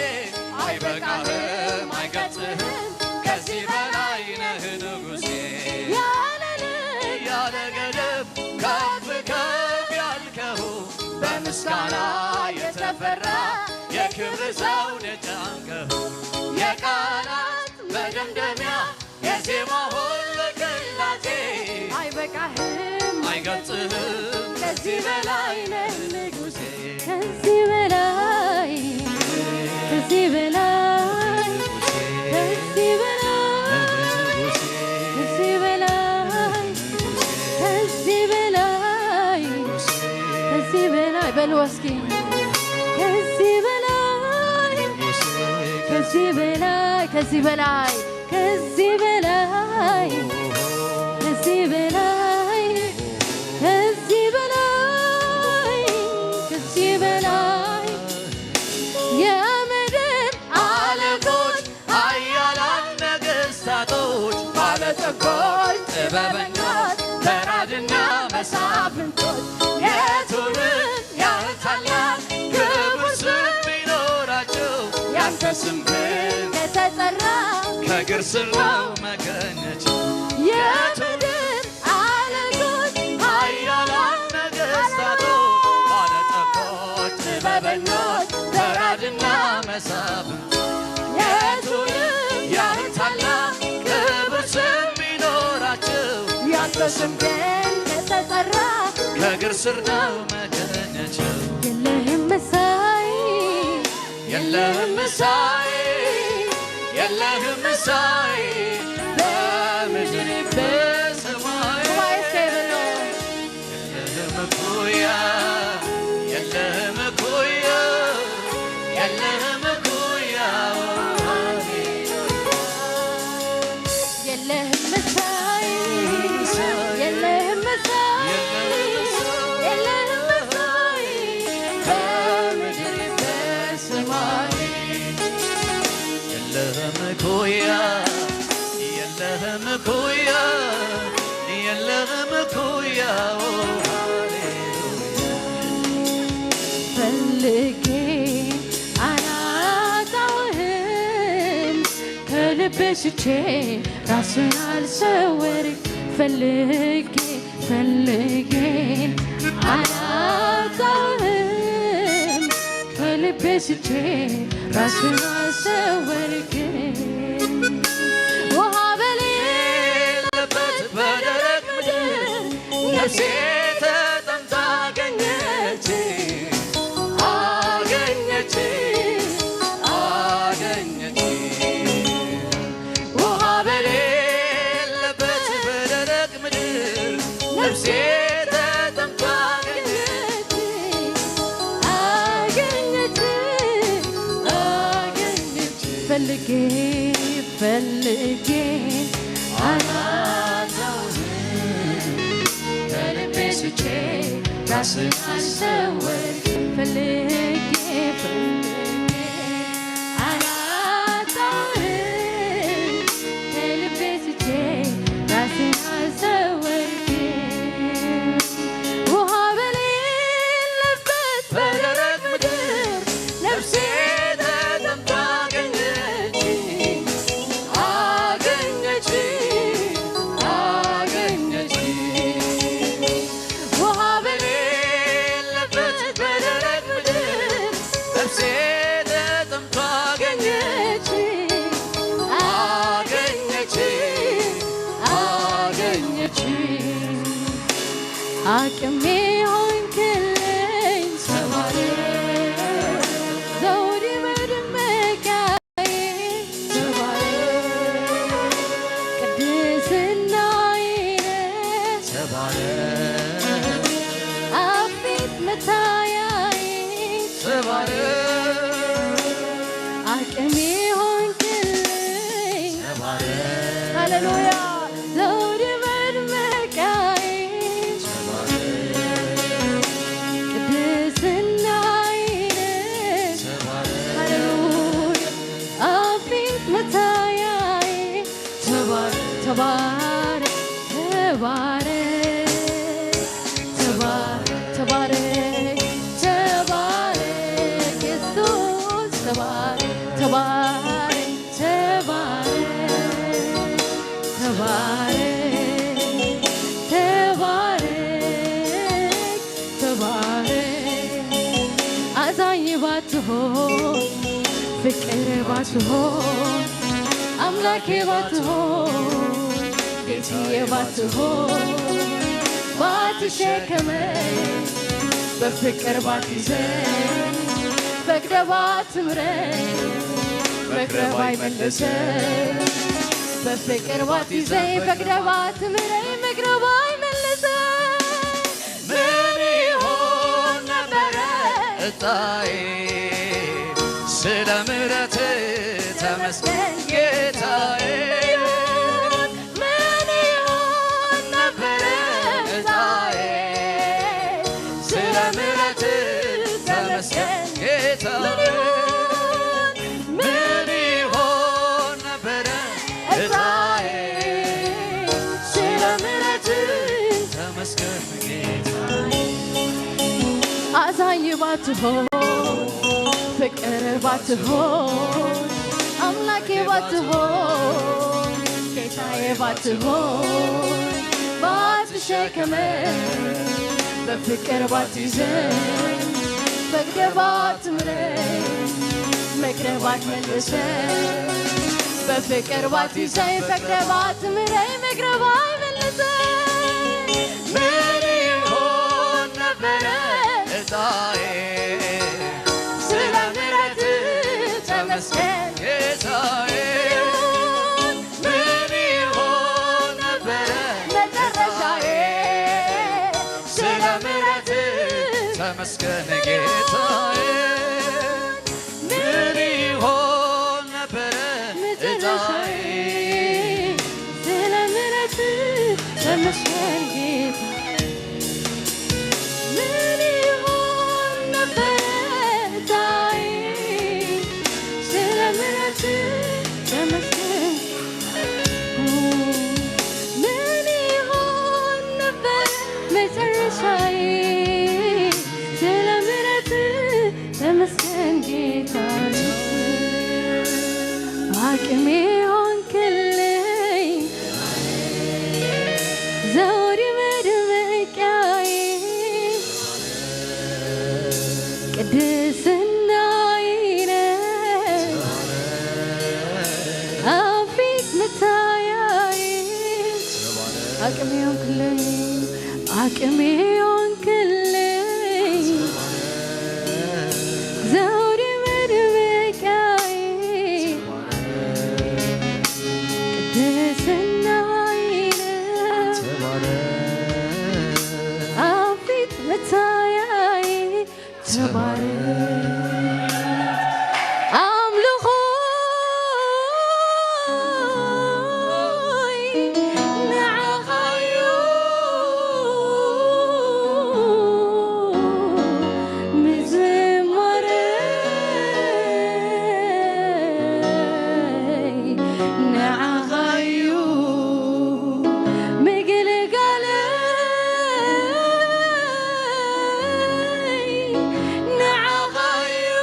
አይበቃህም አይገልጽህም ከዚህ በላይ ነህ ንጉሴ ያለ ልክ ያለ ገደብ ከፍ ከፍ ያልከው በምስጋና የተፈራ የክብር ዘውድ የጫንከው የቃላት መደምደሚያ የዜማ ሁሉ ቅላሴ አይበቃህም አይገልጽህም ከዚህ በላይ ነህ ንጉሴ ከዚህ በላይ ከዚህ በላይ ከዚህ በላይ ከዚህ በላይ ከዚህ በላይ ከዚህ በላይ በሉ እስኪ ከዚህ በላይ ከዚህ በላይ ከዚህ በላይ ከዚህ በላይ ከዚህ በላይ ከዚህ በላይ የምድር አለቆች ኃያላን ነገሥታቶች ባለጸጎች ጥበበኞች ፈራጅና መሳፍንቶች የቱንም ያህል ታላቅ ክቡር ስም ቢኖራቸው ያንተ ስም ግን ጠራ ከእግር ስር ነው መገኘት የምድር አለቆች ኃያላን ነገሥታቱ ባለጠጎች ጥበበኞች ፈራጅና መሳፍንት የቱንም ያህል ታላቅ ክብር ስም ቢኖራቸው ያንተ ስም ግን ከተጠራ ከእግር ስር ነው መገኘት የለህም መሳይ የለህም መሳይ የለህም መሳይ በምድር በሰማይ ጉባኤ እስከ ይበለው። የለህም እኩያ የለህም እኩያ የለህም እኩያ የለህም መሳይ የለህም መሳይ የለህም መሳይ በምድር በሰማይ የለህም እኩያ የለህም እኩያ የለህም እኩያ ሃሌሉያ ፈልጌ አላጣሁህም ከልቤ ሽቼ ራስን አልሰወርክ ፈልጌ ፈልጌ አላጣሁህም ከልቤ ሽቼ ራስን አልሰወርክ ውሃ በሌለበት በደረቅ ምድር ነፍሴ ተጠምታ አገኘች አገኘች አገኘች ውሃ በሌለበት በደረቅ ምድር ነፍሴ ተጠምታ አገኘች አገኘች አገኘች ፈልጌ ፈልጌ አላጣሁህም ከልቤ ሽቼ ራስን አልሰወርክ ፈልጌ ፈልጌ አላጣሁህም ከልቤ ሽቼ ራስን አልሰወርክ ውሃ በሌለበት በደረቅ ምድር ነፍሴ ተጠምታ አገኘች አገኘች አገኘች ውሃ በሌለበት በደረቅ ምድር ነፍሴ ተጠምታ አገኘች አገኘች አገኘች አቅሜ ሆንክልኝ ሰባሬ ዘውዴ መድመቂያዬ ሰባሬ ቅድስናዬ ሰባሬ አቤት መታያዬ ሰባሬ አቅሜ ሆንክልኝ ሃሌሉያ ዘውድ መድመቂያዬ ቅድስናዬ ሃሌሉያ አቤት መታያዬ ተባረክ ተባረክ ተባረክ ተባረክ ተባረክ ኢየሱስ ተባረክ ተባረክ ተባረክ ተባረክ ተባረክ ተባረክ አዛኝ ባትሆን ፍቅር ባትሆን አምላኬ ባትሆን ጌታዬ ባትሆን ባትሸከመኝ በፍቅር ባትይዘኝ ፈቅደ ባትምረኝ መክረ ባይመልሰኝ በፍቅር ባትይዘኝ ፈቅደ ባትምረኝ መክረ ባይመልሰኝ ምን ይሆን ነበረ እጣዬ ስለ ምሕረት ተመስገን ጌታዬ ምን ይሆን ነበረ እጣዬ ስለ ምሕረት ተመስገን ጌታዬ ምን ይሆን ነበረ እጣዬ ስለ ምሕረት ተመስገን ጌታዬ አዛኝ ባትሆን ፍቅር ባትሆን አምላኬ ባትሆን፣ ጌታዬ ባትሆን፣ ባትሸከመኝ፣ በፍቅር ባትይዘኝ፣ ፈቅደ ባትምረኝ፣ ምክረ ባትመልሰኝ፣ በፍቅር ባትይዘኝ፣ ፈቅደ ባትምረኝ፣ ምክረ ባይመልሰኝ፣ ምን ይሆን ነበረ ዕጣዬ? ስለ ምሕረት ተመስገን ጌታዬ። ምን ይሆን ነበረ መጨረሻዬ? ስለ ምሕረት ተመስገን ጌታዬ። ምን ይሆን ነበረ መጨረሻዬ? ዕጣዬ? ስለ ምሕረት ተመስገን ጌታ። ምን ይሆን ነበር ዕጣዬ? ስለ ምሕረት ተመስገን። ምን ይሆን ነበር መጨረሻዬ? ስለ ምሕረት ተመስገን ጌታ። አቅሜ ሆንክልኝ ዘውድ መድመቂያዬ፣ ቅድስናዬ ነህ አፊት መታያዬ። አቅሜ ሆንክልኝ፣ አቅሜ ሆንክልኝ ዘውዴ መድመቂያዬ፣ ቅድስናዬ ነህ አፊት መታያዬ። ተባረክ። ኣምልኾይ ንዓኻዩ ምዝማረይ ንዓኻዩ ምግልጋለይ ንዓኻዩ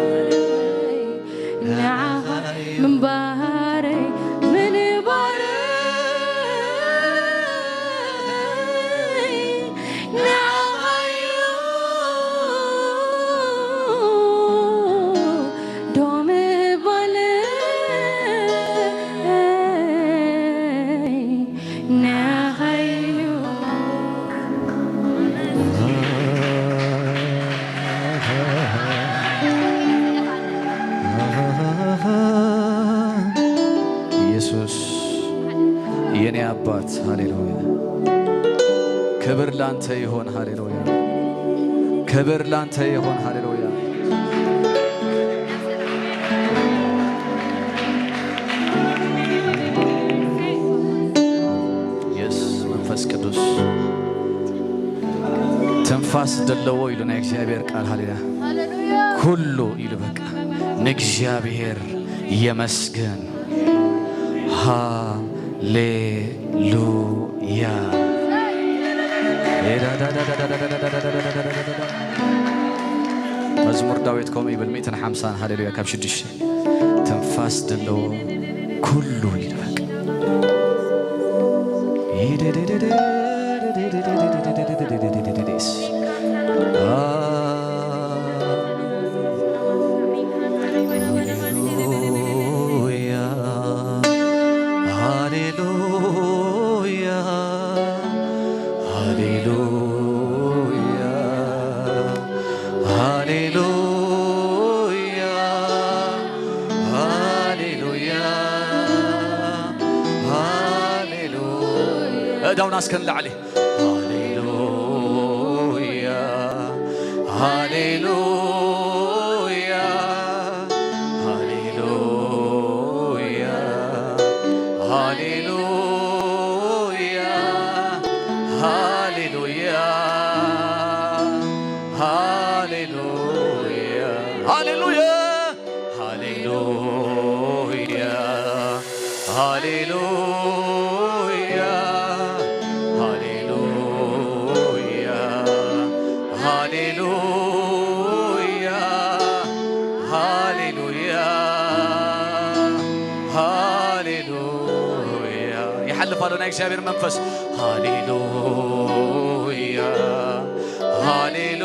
ምግልጋለይ ንዓኻ ምንባረይ ምንባረይ ንዓኻዩ ዶ ምባለይ ንዓኻዩ። ኢየሱስ የኔ አባት፣ ሃሌሉያ። ክብር ላንተ ይሆን፣ ሃሌሉያ። ክብር ላንተ ይሆን፣ ሃሌሉያ። የስ መንፈስ ቅዱስ ትንፋስ ዘለዎ ኢሉ ናይ እግዚኣብሔር ቃል፣ ሃሌሉያ። ኩሉ ኢሉ በቃ ንእግዚኣብሔር የመስግን። ሃሌሉያ። መዝሙር ዳዊት ከምኡ ይብል፣ ሚእትን ሓምሳን ሃሌሉያ ካብ ሽዱሽተ። ትንፋስ ዘለዎ ኩሉ ይድረቅ። ሃሌሉያ፣ ሃሌሉያ፣ ሃሌሉያ፣ ሃሌሉያ፣ ሃሌሉያ፣ ሃሌሉያ። እዳውና እስከ ንላዕሊ። ሃሌሉያ፣ ሃሌሉያ፣ ሃሌሉያ፣ ሃሌሉያ፣ ሃሌሉያ፣ ሃሌሉያ፣ ሃሌሉያ፣ ሃሌሉያ፣ ሃሌሉያ፣ ሃሌሉያ። ሃሌሉያ። ይሓልፍ ኣሎ ናይ እግዚኣብሔር መንፈስ። ሃሌሉያ፣ ሃሌሉያ፣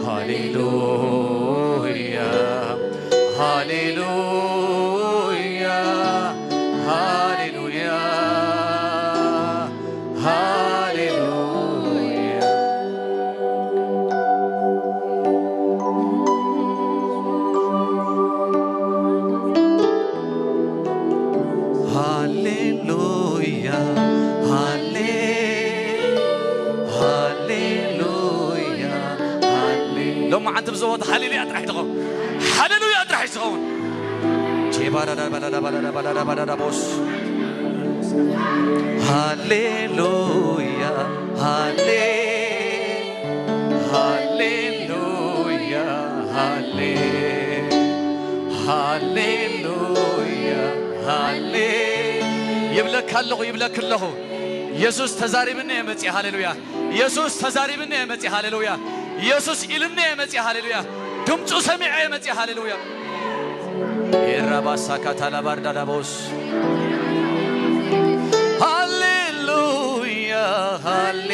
ሃሌሉያ፣ ሃሌሉያ፣ ሃሌሉያ፣ ሃሌሉያ። ሃሌሉያ፣ ሃሌ-፣ ሃሌሉያ፣ ሃሌ-፣ ሎማዓንቲ ብዝወት ሃሌሉያ ጥራሕ ትኸውን። ሃሌሉያ ጥራሕ ትኸውን። ቼባዳዳ ባዳዳ ባዳዳ ባዳዳ ባዳዳ ቦስ። ሃሌሉያ፣ ሃሌ-፣ ሃሌሉያ፣ ሃሌ-፣ ሃሌሉያ፣ ሃሌ-፣ ይብለካ ኣለኹ፣ ይብለክ ኣለኹ። የሱስ ተዛሪብኒ እየ መጺእ። ሃሌሉያ። የሱስ ተዛሪብኒ እየ መጺእ። ሃሌሉያ። የሱስ ኢልኒ እየ መጺእ። ሃሌሉያ። ድምፁ ሰሚዐ እየ መጺእ። ሃሌሉያ። ኤራባሳ ካታላባርዳዳቦስ። ሃሌሉያ፣ ሃሌ-፣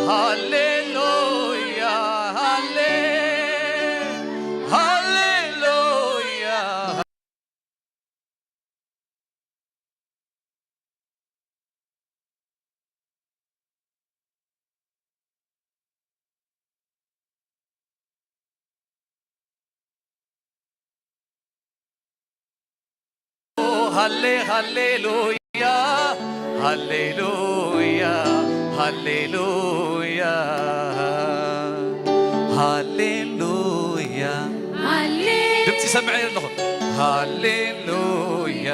ሃሌሉያ፣ ሃሌ-፣ ሃሌሉያ። ሃሌ ሃሌሉያ፣ ሃሌሉያ፣ ሃሌሉያ፣ ሃሌሉያ። ሃሌ- ድምፂ ሰምዐ ኣለኹ። ሃሌሉያ፣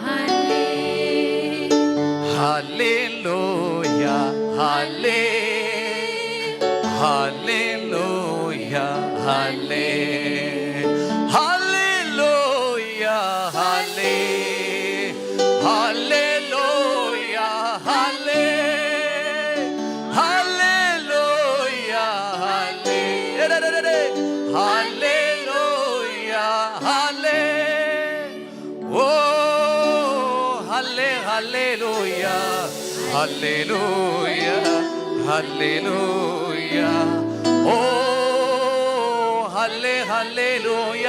ሃሌ- ሃሌሉያ፣ ሃሌ- ሃሌሉያ፣ ሃሌ- ሃሌሉያ፣ ሃሌ- ሃሌሉያ፣ ሃሌ- ሃሌሉያ፣ ሃሌ- ሃሌሉያ፣ ሃሌ- ኦ ሃሌ ሃሌሉያ፣ ሃሌሉያ፣ ሃሌሉያ። ኦ ሃሌ ሃሌሉያ፣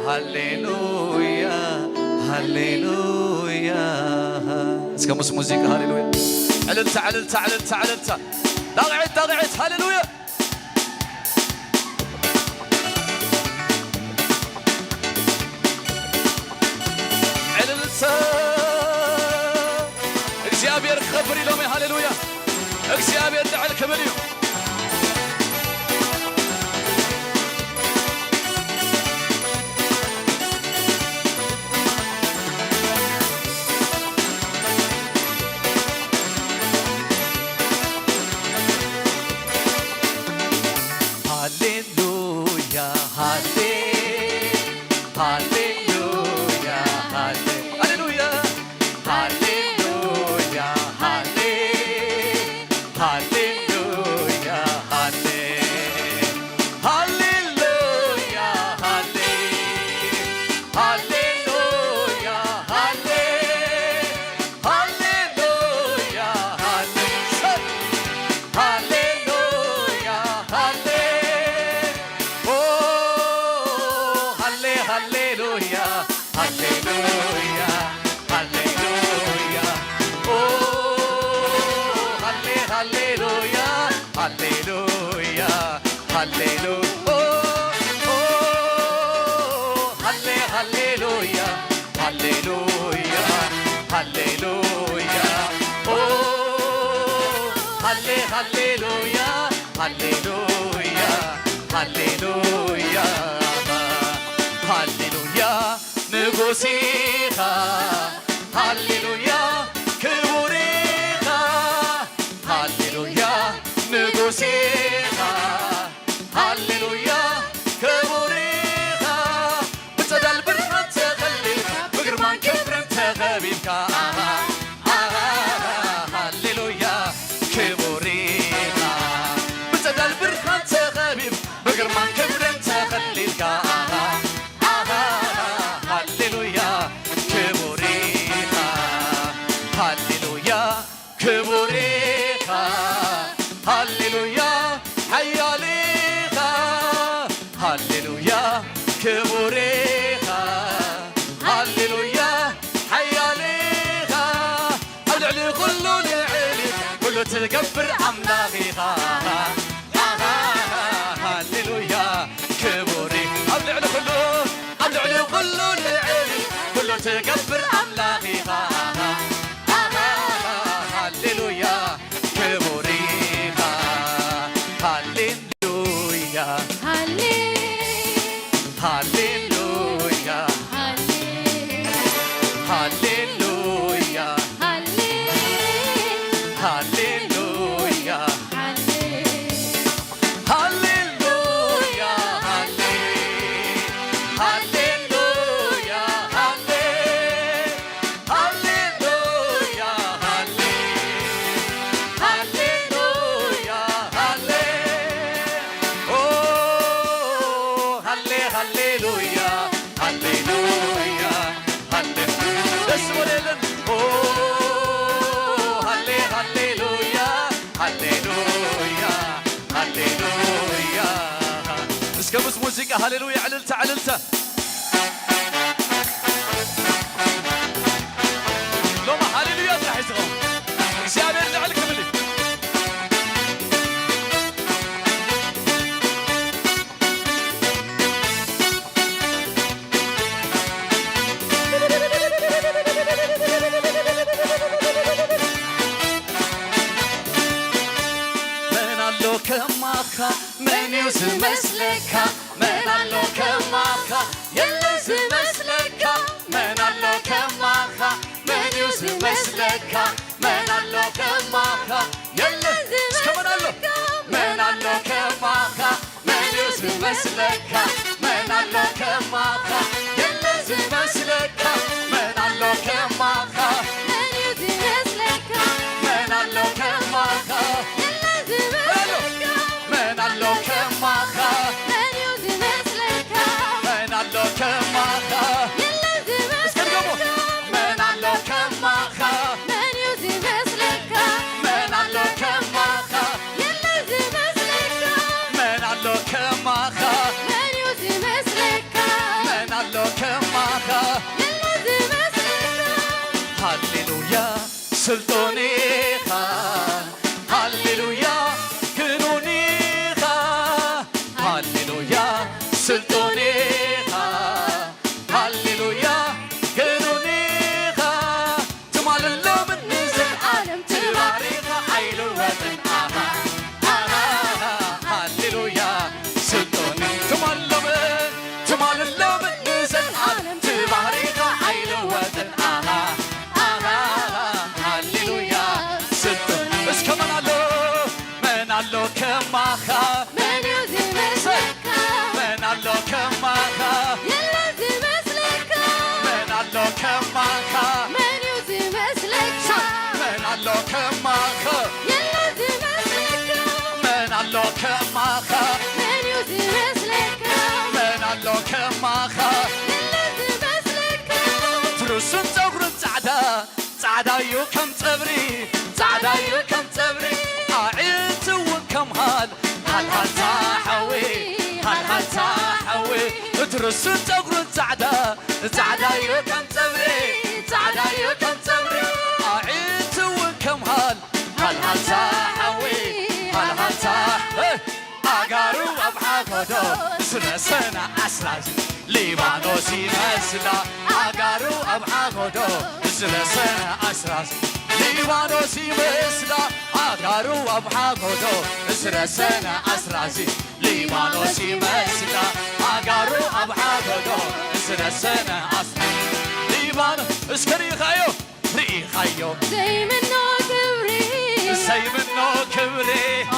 ሃሌሉያ፣ ሃሌሉያ። እስከ ምስ ሙዚቃ ሃሌሉያ። ዕልልታ፣ ዕልልታ፣ ዕልልታ፣ ዕልልታ። ዳግዒት፣ ዳግዒት፣ ሃሌሉያ። ዕልልታ። እግዚኣብሔር ክኸብር ኢሎም እዩ። ሃሌሉያ። እግዚኣብሔር ልዕል ክብል እዩ። ሃሌሉያ፣ ሃሌ-፣ ሃሌሉያ፣ ሃሌ-፣ ሃሌሉያ፣ ሃሌሉያ፣ ሃሌ-፣ ሃሌሉያ፣ ሃሌ-፣ ሃሌሉያ፣ ሃሌ-፣ ሃሌሉያ፣ ሃሌ-፣ ሃሌሉያ፣ ሃሌ-፣ ሃሌሉያ፣ ሃሌ-፣ ኦ፣ ሃሌ-፣ ሃሌሉያ፣ ሃሌሉያ፣ ሃሌሉያ፣ ኦ፣ ሃሌ-፣ ሃሌሉያ፣ ሃሌሉያ፣ ሃሌሉ-፣ ኦ፣ ኦ፣ ሃሌ-፣ ሃሌሉያ፣ ሃሌሉያ፣ ሃሌሉያ፣ ኦ፣ ሃሌ-፣ ሃሌሉያ፣ ሃሌሉያ፣ ሃሌሉያ፣ ሃሌሉያ፣ ንጉስ ኢኻ፣ ሃሌሉያ፣ ክቡር ኢኻ፣ ሃሌሉያ፣ ንጉስ ኢኻ፣ ሃሌሉያ፣ ክቡር ኢኻ። ብጸዳል ብርሃን ተኸሊልካ፣ ብግርማን ክብርን ተኸቢብካ። ኣሃ፣ ኣሃ፣ ሃሌሉያ፣ ክቡር ኢኻ። ብጸዳል ብርሃን ተኸቢብ፣ ብግርማን ክብርን ተኸሊልካ። ኣሃ፣ ኣሃ፣ ኣምላኽ ኢኻ። ኣሃ፣ ሃሌሉያ ክቡር፣ ኣብ ልዕሊ ኩሉ፣ ኣብ ልዕሊ ኩሉ ልዕል ኩሉ ትገብር ኣምላኽ ኢኻ። ኣሃ፣ ሃሌሉያ ክቡር ኢኻ። ሃሌሉያ፣ ሃሌ ሃሌሉያ፣ ሃሌ ሃሌሉያ፣ ሃሌ ሃሌሉያ፣ ሃሌ ሃሌሉያ፣ ሃሌ ሃሌሉያ፣ ሃሌ ሃሌሉያ፣ ሃሌ ሃሌሉያ፣ ሃሌ ኦ ሃሌ ሃሌሉያ፣ ሃሌሉያ፣ ሃሌ ደስ በለልን። ኦ ሃሌ ሃሌሉያ፣ ሃሌሉያ፣ ሃሌሉያ። እስከ ምስ ሙዚቃ ሃሌሉያ፣ ዕልልታ፣ ዕልልታ። ሎማ ሃሌሉያ ጥራሕ እዩ ዝኸውን። እግዚኣብሔር ልዕል ክብል እዩ። መን ኣሎ ከማኻ? መን እዩ ዝመስለካ? መን ኣሎ ከማኻ? የለን ዝመስለካ። መን ኣሎ ከማኻ? መን እዩ ዝመስለካ? መን ኣሎ ከማኻ? የለን። እስከ መን ኣሎ? መን ኣሎ ከማኻ? መን እዩ ዝመስለካ? መን ኣሎ ከማኻ? የለን ዝመስለካ። መን ኣሎ ከማኻ? መን እዩ ዝመስለካ? መን ኣሎ ከማኻ? የለን ዝመስለካ። መን ኣሎ ከማኻ? መን እዩ ዝመስለካ? መን ኣሎ ከማኻ? የለን እስከ ድገሞ። ዝመስለካ። መን ኣሎ ከማኻ? መን እዩ ዝመስለካ? መን ኣሎ ከማኻ? የለን ዝመስለካ። መን ኣሎ ከማኻ? መን እዩ ዝመስለካ? መን ኣሎ ከማኻ? የለን ዝመስለካ። ሃሌሉያ ስልጡን ኢኻ፣ ሃሌሉያ ግኑን ኢኻ፣ ሃሌሉያ ስልጡን ኢኻ፣ ሃሌሉያ ግኑን ኢኻ። ትማልን ሎምን ንዘለኣለም ትባሪኻ ኣይልወጥን። ኣሃ፣ ኣሃ፣ ሃሌሉያ ስልጡን። ትማልን ሎምን፣ ትማልን ሎምን ንዘለኣለም ትባሪኻ ኣይልወጥን። ኣሃ፣ ኣሃ፣ ሃሌሉያ ስልጡን። እስከ መን ኣሎ፣ መን ኣሎ ከማኻ? መን እዩ ዝመስለካ? መን ኣሎ ከማኻ? የለን ዝመስለካ። መን ኣሎ ከማኻ? መን እዩ ዝመስለካ? መን ኣሎ ከማኻ? የለን ዝመስለካ። መን ኣሎ ከማኻ? መን እዩ ዝመስለካ? መን ኣሎ ከማኻ? የለን ዝመስለካ። ትርሱን ጸጉሩን ጻዕዳ ጻዕዳ እዩ ከም ጸብሪ፣ ጻዕዳ እዩ ከም ጸብሪ። ኣዒንቲ እውን ከም ሃል፣ ሃልሃልታ ሓዊ፣ ሃልሃልታ ሓዊ። እቲ ርሱን ጸጉሩን ጻዕዳ፣ ጻዕዳ እዩ ከም ጸብሪ፣ ጻዕዳ እዩ ከም ጸብሪ። ኣዒንቲ እውን ከም ሃል፣ ሃልሃልታ ሓዊ፣ ሃልሃልታ፣ እ፣ ኣጋሩ ኣብ ሓጎዶ ዝረሰና ኣስራዚ ሊባኖስ ይመስላ። ኣጋሩ ኣብ ሓጎዶ ዝረሰና ኣስራዚ ሊባኖስ ይመስላ። ኣጋሩ ኣብ ሓጎዶ ዝረሰና ኣስራዚ ሊባኖስ ይመስላ። ኣጋሩ ኣብ ሓጎዶ ዝረሰና ኣስራዚ ሊባኖስ እስከ ርኢኻዮ ርኢኻዮ ዘይምኖ ክብሪ ዘይምኖ ክብሪ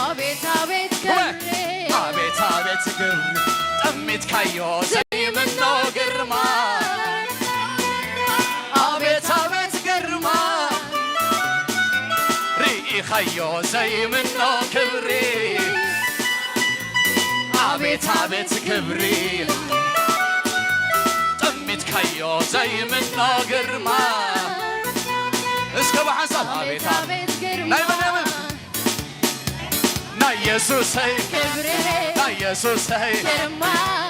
ኣቤት ኣቤት ክብሪ ኣቤት ኣቤት ክብሪ ጠሚትካዮ ዘይምኖ ግርማ ኣቤት ኣቤት ግርማ ርኢኻዮ ዘይምኖ ክብሪ ኣቤት ኣቤት ክብሪ ጠሚትካዮ ዘይምኖ ግርማ እስከ ብሓንሳብ ኣቤት ኣቤት ናይ መን ናይ የሱሰይ ክብሪ ናይ የሱሰይ ግርማ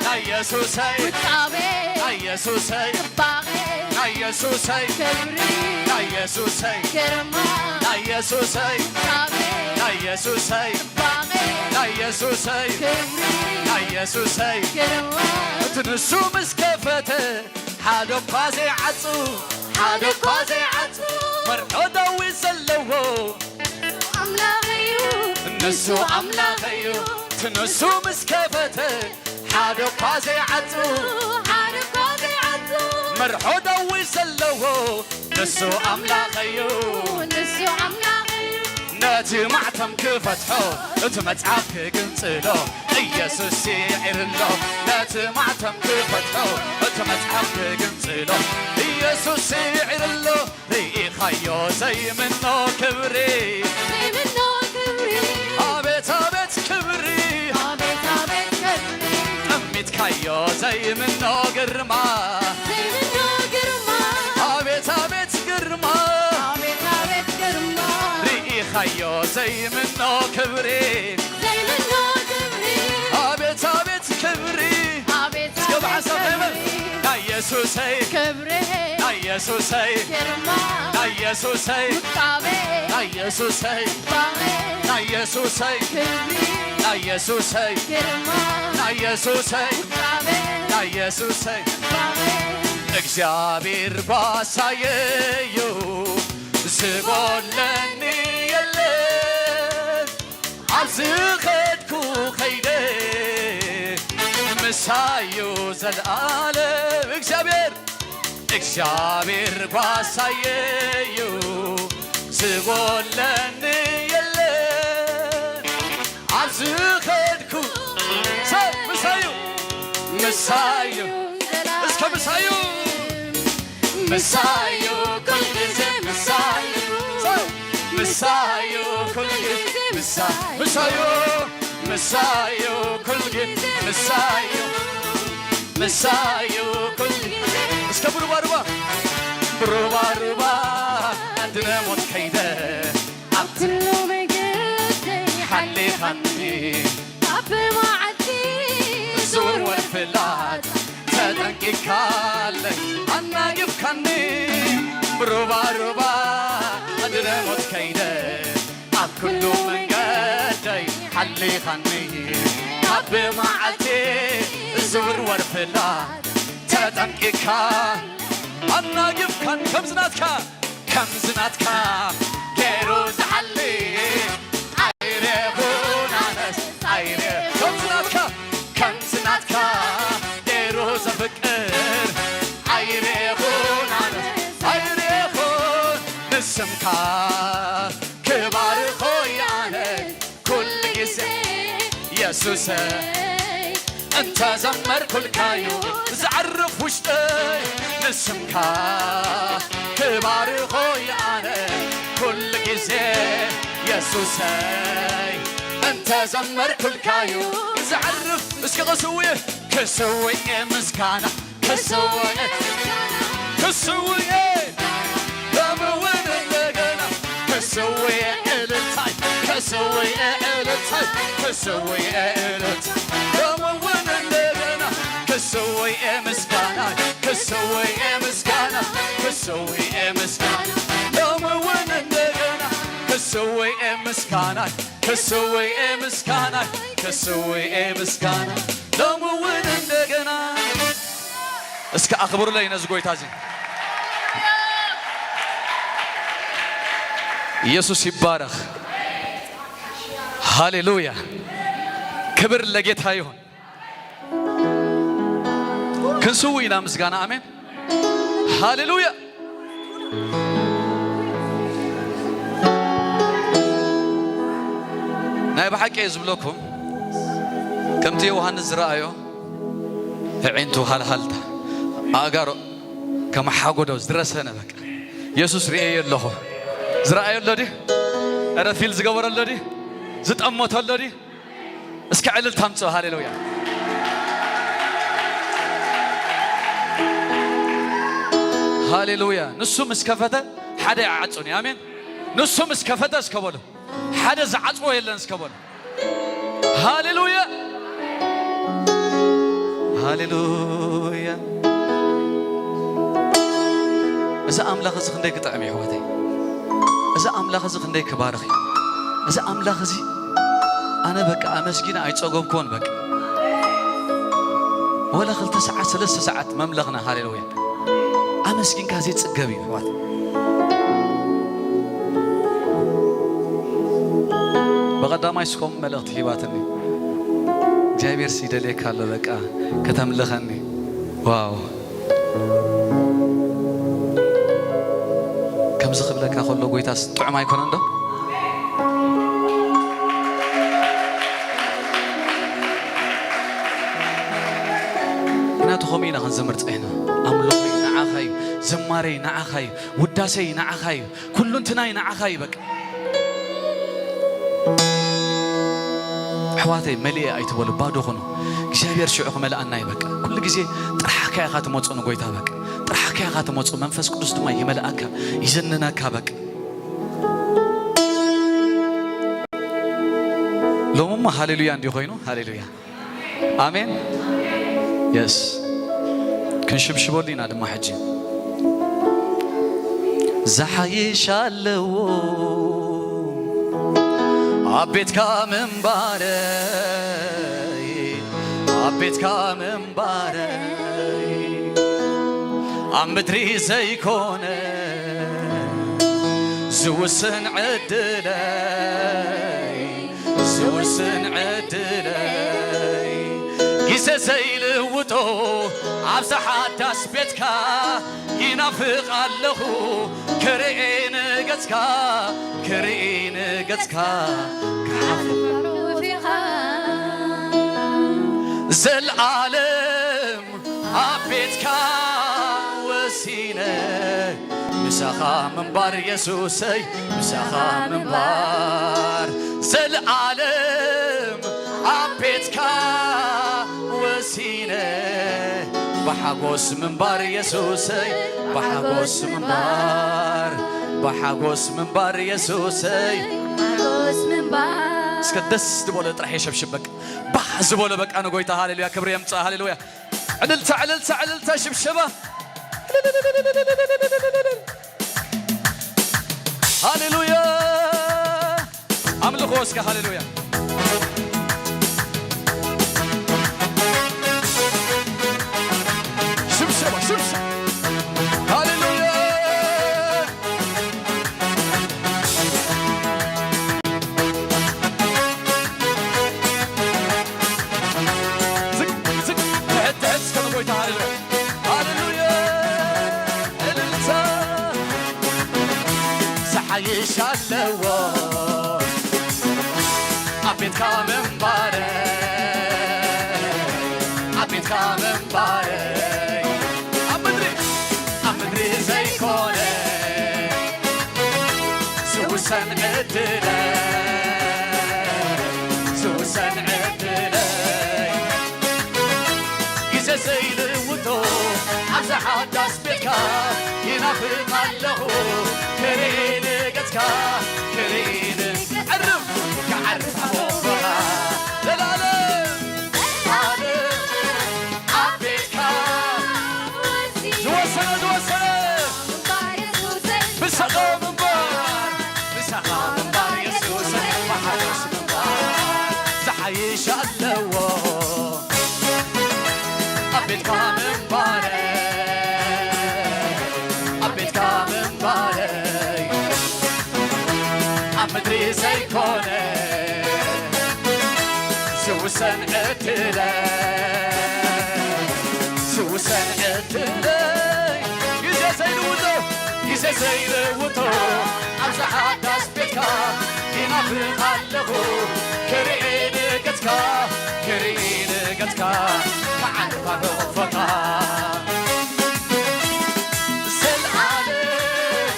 ናይ የሱሰይ ውቃቤ ናይ የሱሰይ ጽባቄ ናይ የሱሰይ ክብሪ ናይ የሱሰይ ግርማ ናይ የሱሰይ ናይ የሱሰይ ጽባቐ ናይ የሱሰይ ክብሪ ናይ የሱሰይ ግርማ እቲ ንሱ ምስ ከፈተ ሓደ እኳ ዘይዓጹ ሓደ እኳ ዘይዓጹ መርዖ ዳዊት ዘለዎ ኣምላኸዩ ንሱ ኣምላኸዩ እቲ ንሱ ምስ ከፈተ ሓደ እኳ ዘይዓጹ ሓደ እኳ ዘይዓጹ መርሖ ዳዊት ዘለዎ ንሱ ኣምላኸዩ ንሱ ኣምላኸዩ ነቲ ማዕተም ክፈትሖ እቲ መጽሓፍ ክግንጽሎ ኢየሱስ ይዕርሎ ነቲ ማዕተም ክፈትሖ እቲ መጽሓፍ ክግንጽሎ ኢየሱስ ይዕርሎ ርኢኻዮ ዘይምኖ ክብሪ ዘይምኖ ክብሪ ኣቤት ኣቤት ክብሪ ኣቤት ኣቤት ክብሪ ጠሚትካዮ ዘይምኖ ግርማ ዘይምኖ ግርማ ኣቤት ኣቤት ግርማ ኣቤት ኣቤት ግርማ ርኢኻዮ ዘይምኖ ክብሪ ዘይምኖ ክብሪ ኣቤት ኣቤት ክብሪ ኣቤት እስከ ብሓንሳብ ከይበል ናይ የሱሰይ ክብሪ ናይ የሱሰይ ግርማ ናይ የሱሰይ ውቃቤ ናይ የሱሰይ ባቤ ናይ የሱሰይ ክብሪ ናይ የሱሰይ ግርማ ናይ የሱሰይ ውቃቤ ናይ የሱሰይ ባቤ እግዚኣብሔር ጓሳየዩ ዝጎለኒ የለን ኣብ ዝኸድኩ ኸይደ ምሳዩ ዘለኣለም እግዚኣብሔር እግዚኣብሔር ጓሳየዩ ዝጎለኒ የለን ኣብ ዝኸድኩ ሰብ ምሳዩ ምሳዩ እስከ ምሳዩ ምሳዩ ኩልጊዜ ምሳዩ ምሳዩ ኩልጊዜ ምሳዩ ምሳዩ ምሳዩ ኩልጊዜ ምሳዩ ምሳዩ ኩልጊዜ እስከ ብሩባሩባ ብሩባሩባ ድነ ሞት ከይደ ኣብ ኩሉ መገደይ ሓሊኻኒ ኣብ መዓልቲ ዝውርወር ፍላጻ ተጠንቂካለይ ኣናጊፍካኒ ሩባ ሩባ ድረሞት ከይደ ኣብ ኩሉ መንገደይ ሓሊኻኒ ካብ መዓልቲ ዝውርወር ፍላጻ ተጠንቂካ ኣናጊፍካኒ ከምዚ ናትካ ከምዚ ናትካ ገይሩ ዝሓሊ ኣይሬኹን ኣነስ ኣይሬ ከምዚ ናትካ ከምዚ ናትካ ገይሩ ዘፍቅር ኣይሬኹን ኣነስ ኣይሬኹን ንስምካ ክባርኾ ኣነ ኩሉ ግዜ የሱሰይ እንተ ዘመርኩልካዩ ዝዓርፍ ውሽጠይ ንስምካ ክባርኾ ኣነ ኩሉ ግዜ የሱሰይ እንተ ዘመርኩልካዩ ዝዓርፍ እስኪ ክስውእ ክስውእ ምስጋና ክስውእ ክስውእ ሎምውን እንደገና ክስውእ እልልታይ ክስውእ እልልታይ ክስውእ እልልታይ ሎምውን እንደገና ክስውእ ምስጋና ክስውእ ምስጋና ክስውእ ምስጋና ሎምውን እንደገና ክስውእ ምስጋና ክስውእ ምስጋና ክስውእ ምስጋና ሎምውን እንደገና እስከ ኣኽብሩለይ ነዚ ጎይታ እዚ ኢየሱስ ይባረኽ ሃሌሉያ ክብር ለጌታ ይሁን ክንስው ኢና ምስጋና ኣሜን ሃሌሉያ ናይ ብሓቂ እየ ዝብለኩም ከምቲ ዮሃንስ ዝረኣዮ ኣዒንቱ ሃልሃልታ ኣእጋሩ ከም ሓጎዶ ዝረሰነ በቃ የሱስ ርእየ ኣለኹ ዝረኣዮ ኣሎ ድዩ እረ ፊል ዝገበረ ኣሎ ድዩ ዝጠመቶ ኣሎ ድዩ እስከ ዕልልታ ኣምፅኦ ሃሌሉያ ሃሌሉያ ንሱ ምስ ከፈተ ሓደ ይዓፅን እዩ ኣሜን ንሱ ምስ ከፈተ እስከ በሉ ሓደ ዝዓፅዎ የለን እስከ በሉ ሃሌሉያ ሃሌሉያ እዚ ኣምላኽ እዚ ክንደይ ክጥዕም እዩ ኣሕዋተይ። እዚ ኣምላኽ እዚ ክንደይ ክባርኽ እዩ። እዚ ኣምላኽ እዚ ኣነ በቃ ኣመስጊነ ኣይጸገብኩዎን በቃ። ወላ ክልተ ሰዓት ሰለስተ ሰዓት መምለኽና ሃሌሉያ። ኣመስጊንካ ዘይጽገብ እዩ ኣሕዋት። ብቐዳማይ ስኮም መልእኽቲ ሂባትኒ እግዚኣብሔር ይደልየካ ኣሎ በቃ ከተምልኸኒ። ዋው። ከምዚ ክብለካ ከሎ ጎይታስ ጥዑም ኣይኮነን ዶ? ምክንያቱ ከምኡ ኢና ክንዝምር ጸኒሕና። ኣምልኾይ ንዓኻ እዩ፣ ዝማሬይ ንዓኻ እዩ፣ ውዳሴይ ንዓኻ እዩ፣ ኩሉንትናይ ንዓኻ እዩ በቃ። ኣሕዋተይ መሊኤ ኣይትበሉ፣ ባዶ ኩኑ። እግዚኣብሔር ሽዑ ክመልኣና እዩ በቃ። ኩሉ ግዜ ጥራሕካ ኢኻ ትመፁ ንጎይታ በቃ። ጥራሕካ ኢኻ ትመፁ፣ መንፈስ ቅዱስ ድማ ይመልኣካ፣ ይዝንነካ በቃ። ሎምማ ሃሌሉያ እንዲ ኮይኑ፣ ሃሌሉያ። ኣሜን። የስ። ክንሽብሽበሉ ኢና ድማ ሕጂ። ዝሓይሽ ኣለዎ ኣብ ቤትካ ምንባረይ፣ ኣብ ቤትካ ምንባረይ፣ ኣብ ምድሪ ዘይኮነ ዝውስን ዕድለይ፣ ዝውስን ዕድለይ፣ ግዜ ዘይልውጦ ኣብዛ ሓዳስ ቤትካ ይናፍቕ ኣለኹ ክርኢ ንገጽካ፣ ክርኢ ንገጽካ። ዘልኣለም ኣብ ቤትካ ወሲነ ምሳኻ ምንባር የሱሰይ፣ ምሳኻ ምንባር። ዘልኣለም ኣብ ቤትካ ወሲነ ብሓጎስ ምንባር የሱሰይ፣ ብሓጎስ ምንባር፣ ብሓጎስ ምንባር የሱሰይ። ሓጎስ ምንባር። እስከ ደስ ዝበሎ ጥራሕ የሸብሽብ በቃ። ባህ ዝበሎ በቃ ንጎይታ ሃሌሉያ ክብሪ የምጽእ ሃሌሉያ። ዕልልታ ዕልልታ ዕልልታ ሽብሸባ። ሃሌሉያ። ኣምልኾ እስከ ሃሌሉያ። ሽብሸባ ሽብሸባ። ሃሌሉያ። ዝቅ ዝቅ ትሕት ትሕት እስከ ንጎይታ ሃሌሉያ። ሃሌሉያ። እልልታ። ዝሓይሽ ኣለዎ ኣብ ቤትካ ምንባረ፣ ኣብ ቤትካ ምንባረ። ኣብ ምድሪ፣ ኣብ ምድሪ ዘይኮነ ዝውሰን ዕድለ፣ ዝውሰን ዕድለይ፣ ግዜ ዘይልውጦ ኣብዛ ሓዳስ ቤትካ ይናፍቕ ኣለኹ ክርኢ ንገጽካ፣ ክርኢ ን-፣ ክዓርፍ፣ ክዓርፍ ኣብ ፎቶኻ ዘላለም፣ ዘላለም ኣብ ቤትካ ዝወሰነ፣ ዝወሰነ ምሳኻ ምንባር፣ ምሳኻ ምንባር የሱስ ብሓጎስ ምንባር ዝሓይሽ ኣለዎ። ኣብ ቤትካ ምንባረይ፣ ኣብ ቤትካ ምንባረይ፣ ኣብ ምድሪ ዘይኮነ ዝውሰን ዕድለይ፣ ዝውሰን ዕድለይ፣ ግዜ ዘይልውጦ፣ ግዜ ዘይልውጦ፣ ኣብዛ ሓዳስ ቤትካ ይናፍቕ ኣለኹ፣ ክርኢ ንገጽካ፣ ክርኢ ንገጽካ፣ ክዓርፍ ኣብ ሕቑፎካ። ዘልኣለም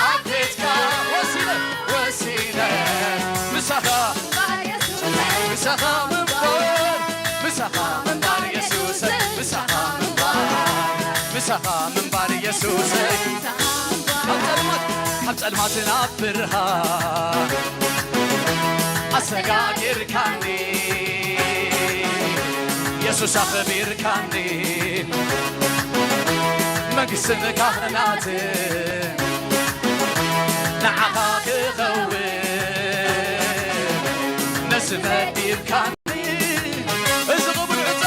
ኣብ ቤትካ ወሲነ፣ ወሲነ፣ ምሳኻ፣ ምሳኻ ምንባር፣ ምሳኻ ምንባር የሱሰይ፣ ምሳኻ ምንባር፣ ምሳኻ ምንባር የሱሰይ። ካብ ጸልማት፣ ካብ ጸልማት ናብ ብርሃን ኣሰጋጊርካኒ፣ የሱስ ኣኽቢርካኒ። ንግስን ካህናት ንዓኻ ክኸውን ነዚ መዲብካኒ። እዚ ክቡር ዕፃ፣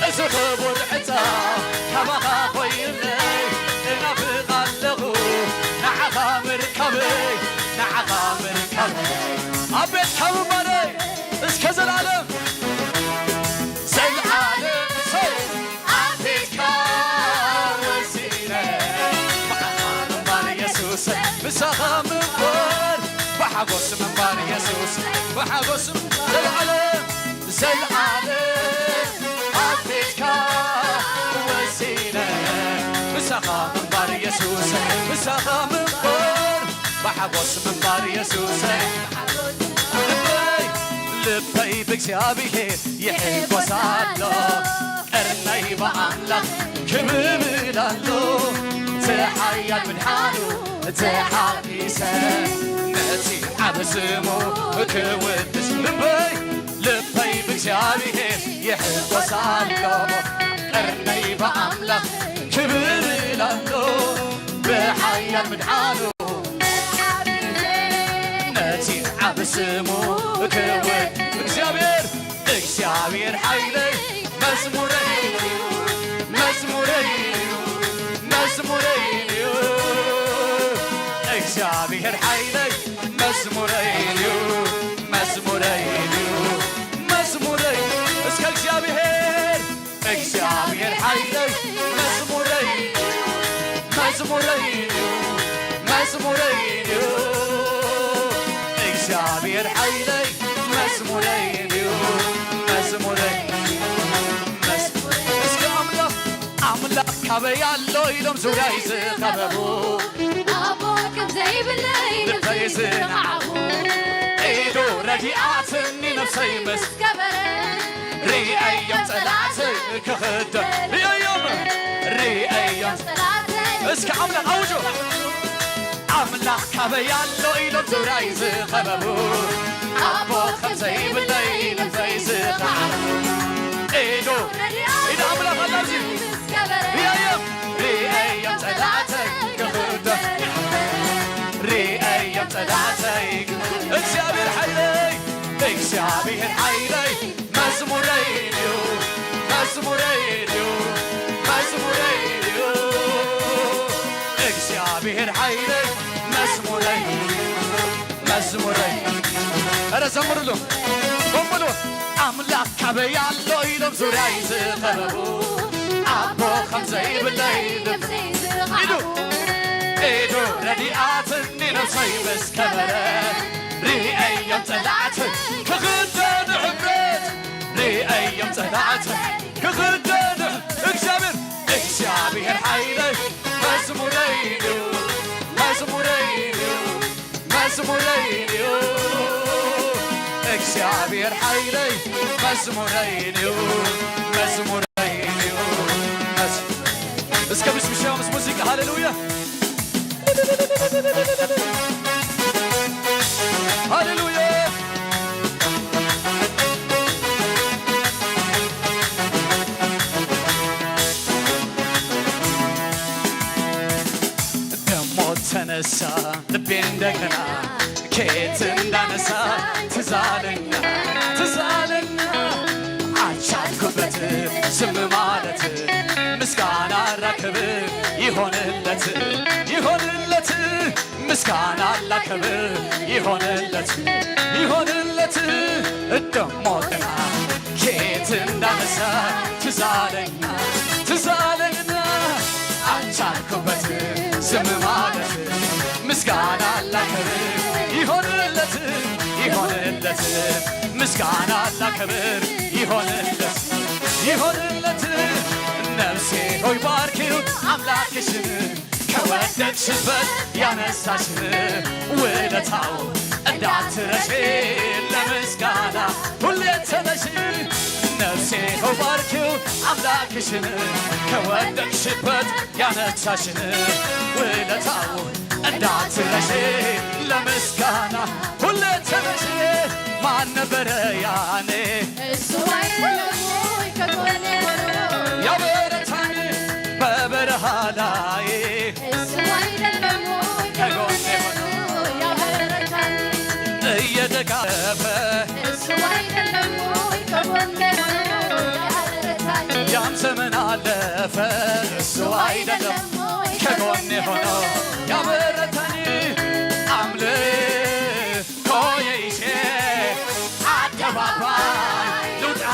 እዚ ክቡር ዕፃ ካባኻ ኮይነይ እናፍቕ ኣለኹ ንዓኻ ምርካበይ፣ ንዓኻ ምርካበይ። ኣብ ቤትካ ምንባረይ እስከ ዘላለም፣ ዘላለም ሰው ኣብ ቤትካ ወሲነ ብሓጎስ ምንባር የሱስ፣ ምሳኻ ምንባር ብሓጎስ ምንባር የሱስ፣ ብሓጎስ ምንባር ዘላለም፣ ዘላለም ኣብ ቤትካ ወሲነ ምሳኻ ምንባር የሱስ፣ ምሳኻ ምንባር ብሓጎስ ምንባር የሱስ። ልበይ፣ ልበይ ብእግዚኣብሔር ይሕጎስ ኣሎ፣ ቀርነይ ብኣምላኽ ክብብል ኣሎ። እቲ ሓያል ምድሓኑ ተሓጒሰ፣ ነቲ ዓቢ ስሙ ክውድስ። ልበይ፣ ልበይ ብእግዚኣብሔር ይሕጎስ ኣሎ፣ ቀርነይ ብኣምላኽ ክብብል ኣሎ። ብሓያል ምድሓኑ ነቲ ዓቢ ስሙ ክውድ እግዚኣብሔር፣ እግዚኣብሔር ሓይለይ መዝሙረይ እዩ፣ መዝሙረይ እዩ፣ መዝሙረይ እዩ። እግዚኣብሔር ሓይለይ መዝሙረይ እዩ፣ መዝሙረይ እዩ፣ መዝሙረይ። እስከ እግዚኣብሔር፣ እግዚኣብሔር ሓይለይ መዝሙረይ፣ መዝሙረይ እዩ፣ መዝሙረይ እዩ። እግዚኣብሔር ሓይለይ መዝሙረይ እዩ፣ መዝሙረይ፣ መዝሙረይ። እስከ ኣምላኽ፣ ኣምላኽ ካበይ ኣሎ ኢሎም ዙርያይ ዝኸበቡ፣ ኣቦ ከም ዘይብለይ ልበይ ዝነዓቑ፣ ኢዱ ረዲኣትኒ ነፍሰይ ምስ ገበረ፣ ርኣዮም ጸላእተይ ክኽደን፣ ርኣዮም፣ ርኣዮም። እስከ ኣምላኽ ኣውጁ። ኣምላኽ ካበይ ኣሎ ኢሎም ዙርያይ ዝኸበቡ፣ ኣቦ ከም ዘይብለይ ልበይ ዝኸዓቡ፣ ኢዱ፣ ኢድ ኣምላኽ ኣላ ኣብዚ። ርኣዮም፣ ርኣዮም ጸላእተይ ክኽደን፣ ርኣዮም ጸላእተይ። እግዚኣብሔር ሓይለይ፣ እግዚኣብሔር ሓይለይ መዝሙረይ እዩ፣ መዝሙረይ እዩ፣ መዝሙረይ እዩ። እግዚኣብሔር ሓይለይ መዝሙረይ፣ መዝሙረይ። ኧረ ዘምርሉ፣ ኮም በሉ። ኣምላኽ ካበይ ኣሎ ኢሎም ዙርያይ ዝኸበቡ፣ ኣቦ ከም ዘይብለይ ኢዱ፣ ኢዱ ረዲኣትኒ ነፍሰይ ምስ ከበረ፣ ርኣዮም ጸላእተይ ክኽደኑ ሕብረት፣ ርኣዮም ጸላእተይ ክኽደኑ። እግዚኣብሔር፣ እግዚኣብሔር ሓይለይ መዝሙረይ እዩ፣ መዝሙረይ እዩ፣ መዝሙረይ እዩ። እግዚኣብሔር ሓይለይ መዝሙረይ እዩ፣ መዝሙረይ እዩ። መዝ-፣ እስከ ምስምሻ ምስ ሙዚቃ ሃሌሉያ፣ ሃሌሉያ። ደሞ ተነሳ ልቤ እንደገና ከየት እንዳነሳ ትዝ ኣለና፣ ትዝ ኣለና። አልቻልኩበት ዝም ማለት ምስጋና ላክብር ይሆንለት፣ ይሆንለት። ምስጋና ላክብር ይሆንለት፣ ይሆንለት። ደሞ ገና ከየት እንዳነሳ ትዝ ኣለና፣ ትዝ ኣለና። አልቻልኩበት ዝም ማለት ምስጋና ላክብር ይሆንለት፣ ይሆንለት። ምስጋና ላክብር ይሆንለት፣ ይሆንለት። ነፍሴ ሆይ ባርኪው አምላክሽን፣ ከወደቅሽበት ያነሳሽን፣ ውለታው እንዳትረሺ ለምስጋና ሁሌ ተነሺ። ነፍሴ ሆይ ባርኪው አምላክሽን፣ ከወደቅሽበት ያነሳሽን፣ ውለታው እንዳትረሺ ለምስጋና ሁሌ ተነሺ። ማን ነበረ ያኔ እሱ አይደለም ወይ ከጎኔ ሆኖ ያበረታኝ በበረሃ ላይ እሱ አይደለም ወይ ከጎኔ ሆኖ ያበረታኝ? እየደጋፈ እሱ አይደለም ወይ ከጎኔ ሆኖ ያበረታኝ? ያም ዘመን አለፈ። እሱ አይደለም ወይ ከጎኔ ሆኖ ያበረታኝ? አምልኮዬ ይዤ አደባባይ ልውጣ።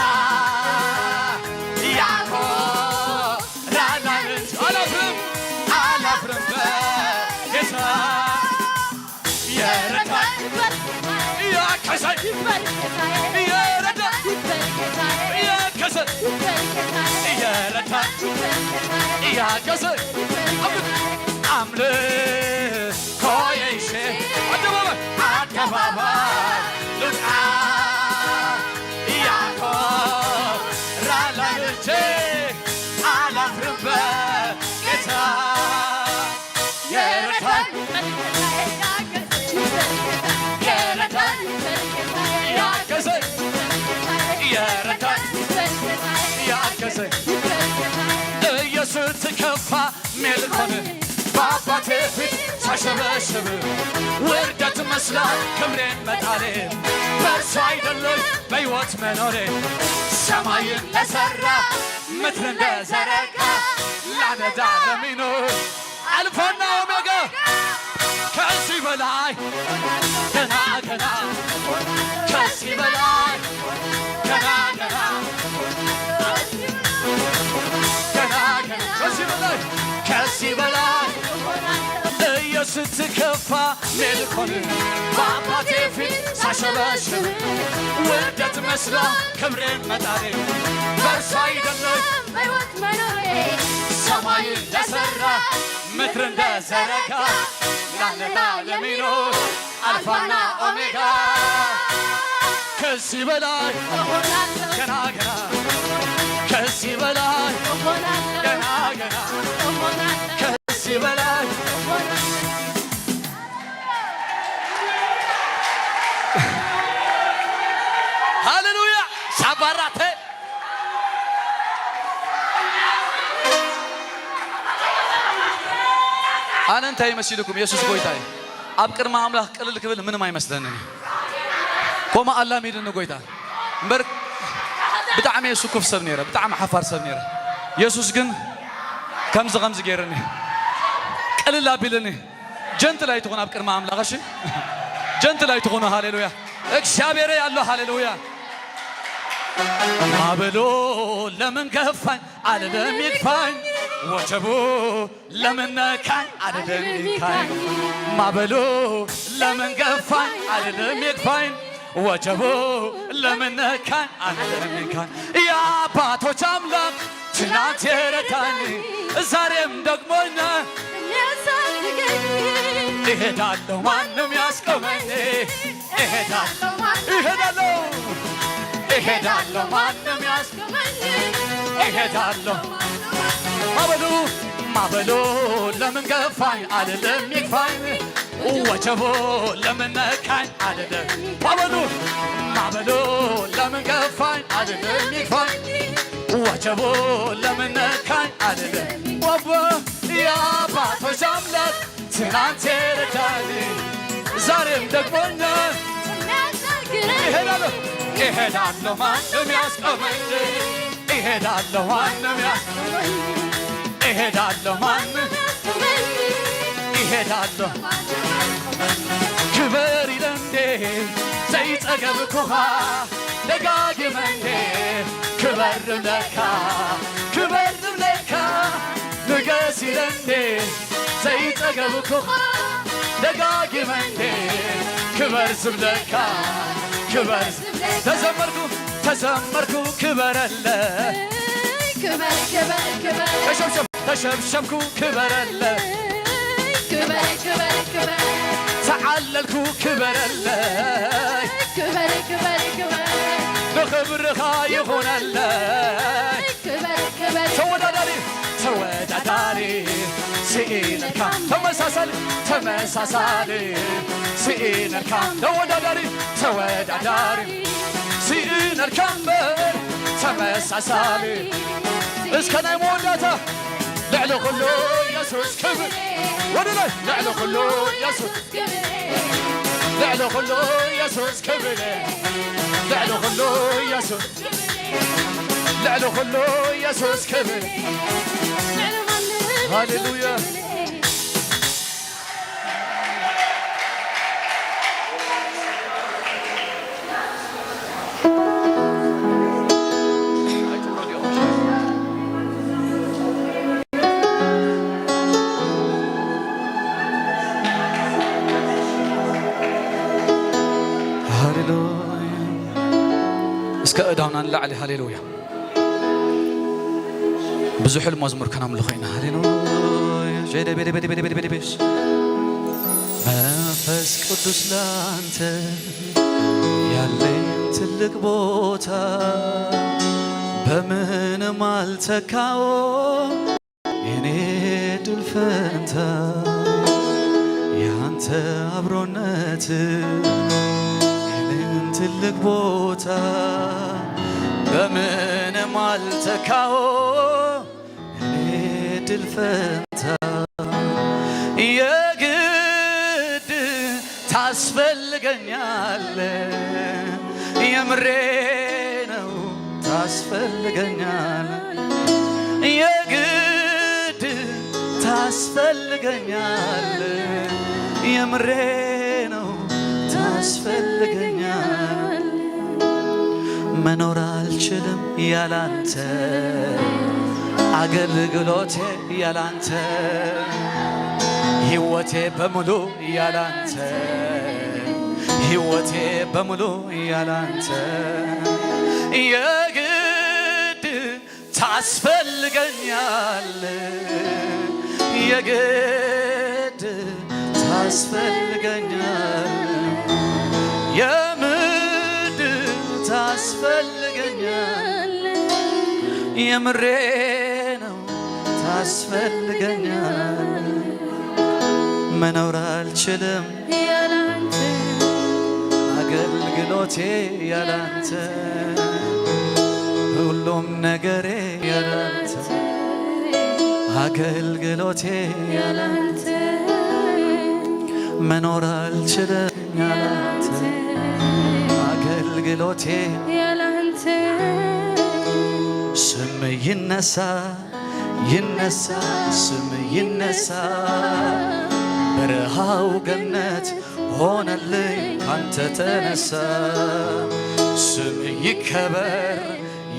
ያኮራኛል እንጂ አላፍርም፣ አላፍርም በጌታ። የረዳኝ ያገዘኝ፣ የረዳኝ ያገዘኝ፣ የረዳኝ ያገዘኝ አምልኮዬ ይዤ አደባባይ፣ አደባባይ ልውጣ። ያኮራኛል እንጂ አላፍርም በጌታ። የረዳኝ የረዳኝ ያገዘኝ፣ የረዳኝ ያገዘኝ። እየ ስትከፋ ሜልኮን በአባቴ ፊት ሳሸበሽብ፣ ውርደት መስላ ክብሬን መጣሌ፣ በእርሱ አይደለም በሕይወት መኖሬ። ሰማይን ለሠራ ምድርን ለዘረጋ፣ ላነዳ ለሚኖር አልፋና ኦሜጋ። ከዚህ በላይ ገና ገና፣ ከዚህ በላይ ገና ገና፣ ገና ገና፣ ከዚህ በላይ፣ ከዚህ በላይ። እየ ስትከፋ ሜልኮን በአባቴ ፊት ሳሸበሽብ፣ ውርደት መስላ ክብሬን መጣሌ፣ በእርሱ አይደለም በሕይወት መኖሬ። ሰማይን ለሠራ ምድርን ለዘረጋ፣ ላንዳ ለሚኖር አልፋና ኦሜጋ። ከዚህ በላይ እሆናለሁ፣ ገና ገና፣ ከዚህ በላይ እሆናለሁ፣ ገና ገና፣ እሆናለሁ፣ ከዚህ በላይ እሆናለሁ። ሃሌሉያ። ሳባራተ ኣነ እንታይ መሲልኩም? የሱስ ጎይታ እዩ። ኣብ ቅድሚ ኣምላኽ ቅልል ክብል ምንም ኣይመስለንን እዩ። ኮማ ኣላሚድኒ ጎይታ እምበር፣ ብጣዕሚ እየ ስኩፍ ሰብ ነይረ፣ ብጣዕሚ ሓፋር ሰብ ነይረ። የሱስ ግን ከምዚ ከምዚ ገይርኒ፣ ቅልል ኣቢልኒ። ጀንትል ኣይትኹን ኣብ ቅድሚ ኣምላኽ፣ እሺ? ጀንትል ኣይትኹኑ። ሃሌሉያ። እግዚኣብሔረይ ኣሎ። ሃሌሉያ። ማዕበሉ ለምን ገፋኝ አልልም ይግፋኝ፣ ወጀቡ ለምን ነካኝ አልልም ይንካኝ። ማዕበሉ ለምን ገፋኝ አልልም ይግፋኝ፣ ወጀቡ ለምን ነካኝ አልልም ይንካኝ። የአባቶች አምላክ ትናንት የረዳኝ ዛሬም ደግሞኛ የሚያሳድገኝ። እሄዳለሁ ማንም ያስቆመኝ፣ እሄዳለሁ ማንም እሄዳለሁ እሄዳለሁ ማንም ያስቆመኝ፣ እሄዳለሁ። ማዕበሉ ማዕበሉ ለምን ገፋኝ አልልም ይግፋኝ፣ ወጀቡ ለምን ነካኝ አልልም። ማዕበሉ ማዕበሉ ለምን ገፋኝ አልልም ይግፋኝ፣ ወጀቡ ለምን ነካኝ አልልም። ወቦ የአባቶች አምላክ ትናንት የረዳኝ ዛሬም ደግሞኛል። እሄዳለሁ እሄዳለሁ ማንም ያስቆመኝ፣ እሄዳለሁ ማንም ያስቆመኝ፣ እሄዳለሁ ማንም እሄዳለሁ። ክበር ይለንዴ ዘይጸገብ ኩኻ ደጋግመንዴ ክበር እብለካ፣ ክበር እብለካ። ንገስ ይለንዴ ዘይጸገብ ኩኻ ደጋግመንዴ ክበር ዝብለካ፣ ክበር ዝ- ተዘመርኩ ተዘመርኩ ክበረለ ክበር ክበር ክበር ተሸብሸብ ተሸብሸብኩ ክበረለ ክበር ክበር ክበር ተዓለልኩ ክበረለ ክበር ክበር ክበር ንኽብርኻ ይኹነለ ክበር ክበር ተወዳዳሪ ተወዳዳሪ ስኢነልካ ተመሳሳሊ ተመሳሳሊ ስኢነልካ ተወዳዳሪ ተወዳዳሪ ስኢነልካ እምበር ተመሳሳሊ እስከ ናይ መወዳእታ ልዕሊ ኩሉ ኢየሱስ ክብር። ወደ ላይ። ልዕሊ ኩሉ ኢየሱስ ክብር። ልዕሊ ኩሉ ኢየሱስ ክብር። ልዕሊ ኩሉ ኢየሱስ፣ ልዕሊ ኩሉ ኢየሱስ ክብር። ሃሌሉያ። ሃሌሉያ። እስከ እዳውና ንላዕሊ። ሃሌሉያ። ብዙሕ ኢሉ መዝሙር ከነምልኾ ኢና። ሃሌሉያ። ሸደቤደቤደቤደቤደቤሽ። መንፈስ ቅዱስ ላንተ ያለኝ ትልቅ ቦታ በምንም አልተካው። የኔ ድል ፈንታ ያንተ አብሮነት የኔን ትልቅ ቦታ በምንም አልተካው። የኔ ድል ፈንታ የግድ ታስፈልገኛለ። የምሬ ነው ታስፈልገኛለ። የግድ ታስፈልገኛለ። የምሬ ነው ታስፈልገኛለ። መኖር አልችልም ያላንተ፣ አገልግሎቴ ያላንተ፣ ሕይወቴ በሙሉ ያላንተ፣ ሕይወቴ በሙሉ ያላንተ የግድ ታስፈልገኛል፣ የግድ ታስፈልገኛል፣ የምድር ታስፈልገኛል። የምሬ ነው ታስፈልገኛል። መኖር አልችልም ያላንተ፣ አገልግሎቴ ያላንተ፣ ሁሉም ነገሬ ያላንተ፣ አገልግሎቴ ያላንተ፣ መኖር አልችልም ያላንተ፣ አገልግሎቴ ያላንተ። ስም ይነሳ ይነሳ፣ ስም ይነሳ፣ በረሃው ገነት ሆነልኝ ካንተ ተነሳ። ስም ይከበር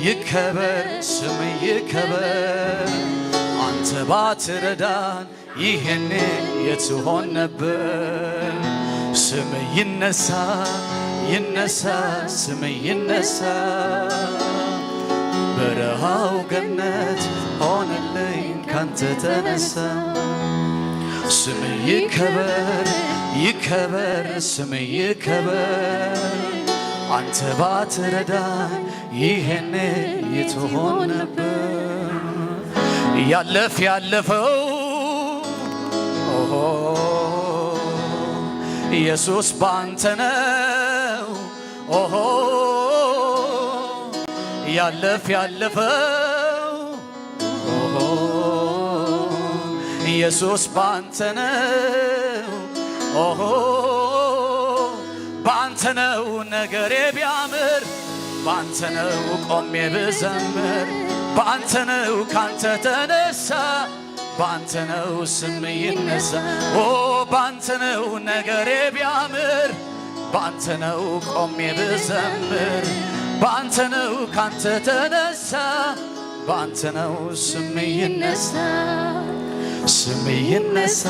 ይከበር፣ ስም ይከበር፣ አንተ ባትረዳን ይሄኔ የት ሆን ነበር? ስም ይነሳ ይነሳ፣ ስም ይነሳ፣ በረሃው ገነት ሆነልኝ ካንተ ተነሳ። ስም ይከበር ይከበር፣ ስም ይከበር፣ አንተ ባትረዳን ይሄኔ የት ሆን ነበር? ያለፍ ያለፈው ኦሆ ኢየሱስ ባንተ ነው። ኦሆ ያለፍ ያለፈው ኦሆ ኢየሱስ ባንተ ነው። ኦሆ ባንተ ነው ነገሬ ቢያምር፣ ባንተ ነው ቆሜ ብዘምር፣ ባንተ ነው ካንተ ተነሳ፣ ባንተ ነው ስም ይነሳ። ኦ ባንተ ነው ነገሬ ቢያምር፣ ባንተ ነው ቆሜ ብዘምር፣ ባንተ ነው ካንተ ተነሳ፣ ባንተ ነው ስም ይነሳ፣ ስም ይነሳ፣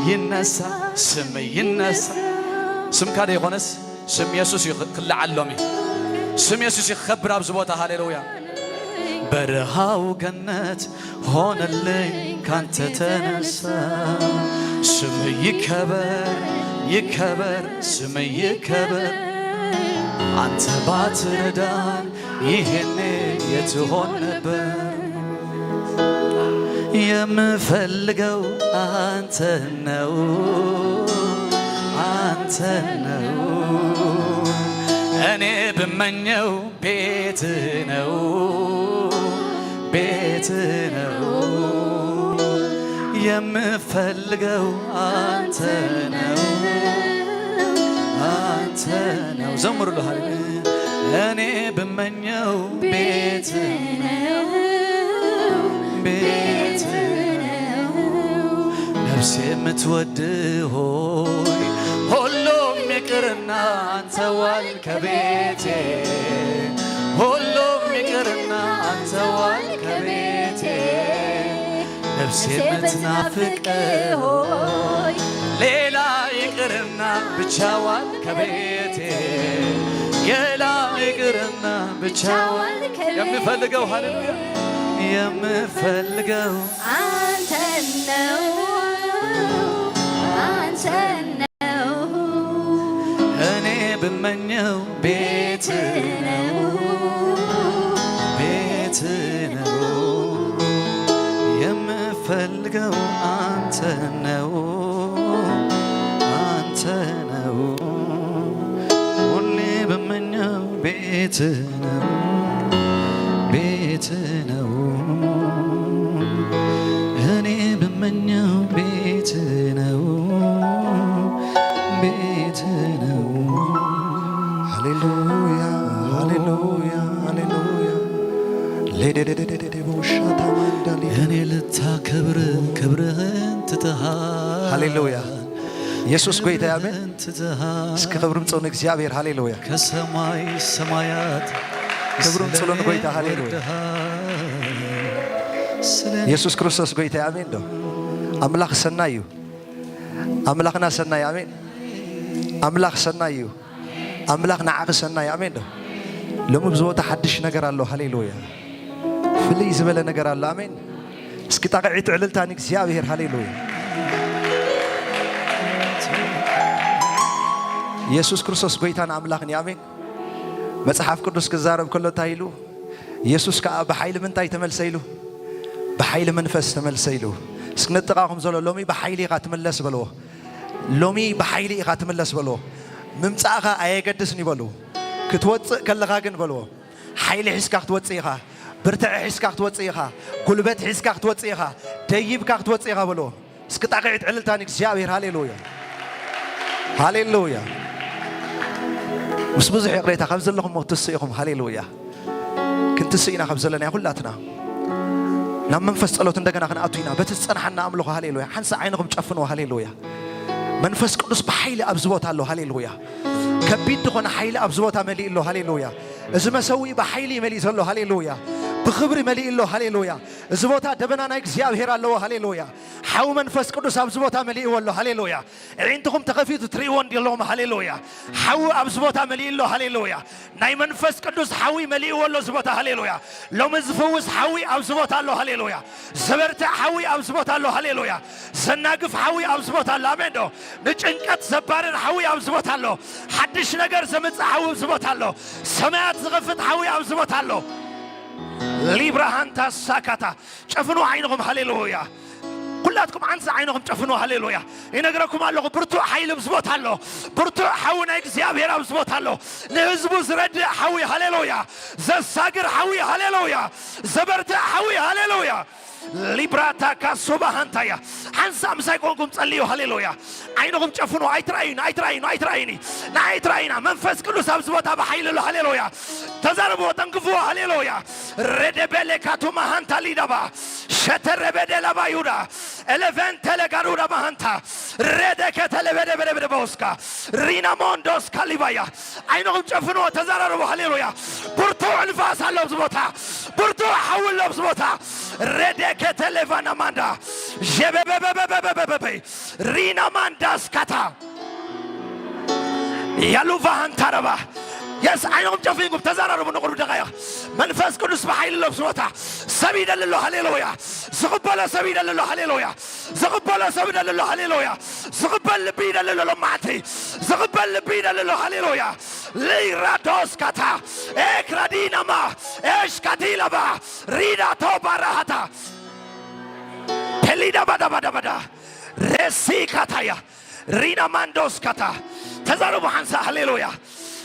ይነሳ፣ ስም ይነሳ። ስምካ ዶ ይኾነስ? ስም የሱስ እዩ ክለዓሎም እዩ። ስም የሱስ እዩ ክኸብር ኣብዚ ቦታ። ሃሌሉያ። በረሃው ገነት ሆነልኝ ካንተ ተነሳ። ስም ይከበር ይከበር፣ ስም ይከበር፣ አንተ ባትረዳን ይሄኔ የት ሆን ነበር? የምፈልገው አንተ ነው፣ አንተ ነው። እኔ ብመኘው ቤት ነው፣ ቤት ነው። የምፈልገው አንተ ነው፣ አንተ ነው። ዘምሩሉ። ሃሌሉያ። እኔ ብመኘው ቤት ነው፣ ቤት ነው። ነፍሴ የምትወድ ሆይ፣ ሁሉም ይቅርና አንተ ዋል ከቤቴ፣ ሁሉም ይቅርና አንተ ዋል ከቤቴ። ነፍሴ የምትናፍቅ ሆይ፣ ሌላ ይቅርና ብቻዋን ከቤቴ፣ ሌላ ይቅርና ብቻዋን ከቤቴ። የምፈልገው፣ ሃሌሉያ፣ የምፈልገው አንተን ነው፣ አንተን ነው። እኔ ብመኘው ቤት ነው፣ ቤት ነው። የምፈልገው አንተ ነው፣ አንተ ነው። ሁሌ ብመኘው ቤት ነው፣ ቤት ነው። እኔ ብመኘው ቤት ነው፣ ቤት ነው። ሃሌሉያ፣ ሃሌሉያ፣ ሃሌሉያ። ሌደደደደደደ ቦሻታ ማንዳሊ። እኔ ልታከብር ክብርህን ትተሃል። ሃሌሉያ። ኢየሱስ ጎይታ፣ ኣሜን። ትተሃል። እስኪ ክብሪ ምጽኡ ንእግዚኣብሔር። ሃሌሉያ። ከሰማይ ሰማያት ክብሪ ምጽኡ ንጎይታ። ሃሌሉያ። ወርድሃል። ስለ ኢየሱስ ክርስቶስ ጎይታ፣ ኣሜን ዶ? ኣምላኽ ሰናይ እዩ። ኣምላኽና ሰናይ፣ ኣሜን። ኣምላኽ ሰናይ እዩ። ኣምላኽ ንዓኺ ሰናይ፣ ኣሜን ዶ? ሎሚ ብዝወታ ሓድሽ ነገር ኣሎ። ሃሌሉያ። ፍልይ ዝበለ ነገር ኣሎ። ኣሜን። እስኪ ጣቕዒት ዕልልታ ንእግዚኣብሔር። ሃሌሉያ። ኢየሱስ ክርስቶስ ጎይታን ኣምላኽን እዩ። ኣሜን። መጽሓፍ ቅዱስ ክዛረብ ከሎ እንታይ ኢሉ? ኢየሱስ ከኣ ብሓይሊ ምንታይ ተመልሰ ኢሉ? ብሓይሊ መንፈስ ተመልሰ ኢሉ። እስኪ ነጥቓኹም ዘሎ ሎሚ ብሓይሊ ኢኻ ትምለስ በልዎ። ሎሚ ብሓይሊ ኢኻ ትምለስ በልዎ። ምምጻእኻ ኣየገድስን እዩ በሉ። ክትወጽእ ከለኻ ግን በልዎ። ሓይሊ ሒዝካ ክትወጽእ ኢኻ። ብርትዒ ሒዝካ ክትወጽእ ኢኻ። ጉልበት ሒዝካ ክትወጽእ ኢኻ። ደይብካ ክትወጽእ ኢኻ በልዎ። እስኪ ጣቕዒት ዕልልታ ንእግዚኣብሔር። ሃሌሉያ። ሃሌሉያ። ምስ ብዙሕ ይቕሬታ ካብ ዘለኹም ክትስኡ ኢኹም። ሃሌሉያ። ክንትስእ ኢና ካብ ዘለና ኩላትና። ናብ መንፈስ ጸሎት እንደገና ክንኣቱ ኢና። በቲ ዝጸንሓና ኣምልኾ። ሃሌሉያ። ሓንሳእ ዓይንኹም ጨፍንዎ። ሃሌሉያ። መንፈስ ቅዱስ ብሓይሊ ኣብዚ ቦታ ኣሎ። ሃሌሉያ። ከቢድ ዝኾነ ሓይሊ ኣብዚ ቦታ መሊኡ ኣሎ። ሃሌሉያ። እዚ መሰውኢ ብሓይሊ እዩ መሊኡ ዘሎ። ሃሌሉያ። ብኽብሪ መሊኡ ኣሎ። ሃሌሉያ። እዚ ቦታ ደበና ናይ እግዚኣብሔር ኣለዎ። ሃሌሉያ። ሓዊ መንፈስ ቅዱስ ኣብዚ ቦታ መሊእዎ ኣሎ። ሃሌሉያ። ኣዒንትኹም ተኸፊቱ ትርእይዎ እንዲ ኣለኹም። ሃሌሉያ። ሓዊ ኣብዚ ቦታ መሊኡ ኣሎ። ሃሌሉያ። ናይ መንፈስ ቅዱስ ሓዊ መሊእዎ ኣሎ እዚ ቦታ። ሃሌሉያ። ሎሚ ዝፍውስ ሓዊ ኣብዚ ቦታ ኣሎ። ሃሌሉያ። ዘበርትዕ ሓዊ ኣብዚ ቦታ ኣሎ። ሃሌሉያ። ዘናግፍ ሓዊ ኣብዚ ቦታ ኣሎ። ኣሜን ዶ? ንጭንቀት ዘባርር ሓዊ ኣብዚ ቦታ ኣሎ። ሓድሽ ነገር ዘምጽእ ሓዊ ኣብዚ ቦታ ኣሎ። ሰማያት ዝኸፍት ሓዊ ኣብዚ ቦታ ኣሎ። ሊብራሃንታ ሳካታ። ጨፍኑ ዓይንኹም። ሃሌሉያ። ኩላትኩም ዓንሳ ዓይንኹም ጨፍኑ። ሃሌሉያ። ይነግረኩም ኣለኹ፣ ብርቱዕ ሓይሊ ኣብዚ ቦታ ኣሎ። ብርቱዕ ሓዊ ናይ እግዚኣብሔር ኣብዚ ቦታ ኣሎ። ንህዝቡ ዝረድእ ሓዊ። ሃሌሉያ። ዘሳግር ሓዊ። ሃሌሉያ። ዘበርትዕ ሓዊ። ሃሌሉያ። ሊብራታ ካሱባ ሃንታያ። ሓንሳእ ምሳይ ኮንኩም ጸልዩ። ሃሌሉያ። ዓይንኹም ጨፍኑ። ኣይትረኣዩኒ፣ ኣይትረኣዩኒ፣ ኣይትረኣዩኒ። ንዓይ ኣይትረኣዩና። መንፈስ ቅዱስ ኣብዚ ቦታ ብሓይሊ ኣሎ። ሃሌሉያ። ተዛረብዎ፣ ተንክፍዎ። ሃሌሉያ። ረደበለ ካቱማ ሃንታ ሊዳባ። ሸተረበደ ላባ ይሁዳ። ኤለቨንተ ለጋሩዳ ማሃንታ። ረደከተ ለበደበደበደ በውስካ። ሪና ሞንዶስ ካሊባያ። ዓይንኹም ጨፍንዎ፣ ተዘራረቡ። ሃሌሉያ። ብርቱዕ ንፋስ ኣሎ ኣብዚ ቦታ። ብርቱዕ ሓዊ ኣሎ ኣብዚ ቦታ። ረደከተ ሌቫና ማንዳ። ጀበበበበበበበበይ። ሪና ማንዳስ ካታ። ያሉቫ ሃንታረባ። የስ፣ ዓይንኹም ጨፊንኩም ተዘራረቡ ንቑሩብ ደቓይቕ። መንፈስ ቅዱስ ብሓይሊ ኣሎ ኣብዚ ቦታ። ሰብ ይደሊ ኣሎ። ሃሌሉያ። ዝቕበሎ ሰብ ይደሊ ኣሎ። ሃሌሉያ። ዝቕበሎ ሰብ ይደሊ ኣሎ። ሃሌሉያ። ዝቕበል ልቢ ይደሊ ኣሎ። ሎማዕቲ ዝቕበል ልቢ ይደሊ ኣሎ። ሃሌሉያ። ሊራዶስ ካታ ኤክራዲናማ ኤሽካቲላባ ሪዳቶ ባራሃታ ፔሊዳ ባዳ ባዳ ባዳ ሬሲ ካታያ ሪና ማንዶስ ካታ። ተዛረቡ ሓንሳ። ሃሌሉያ።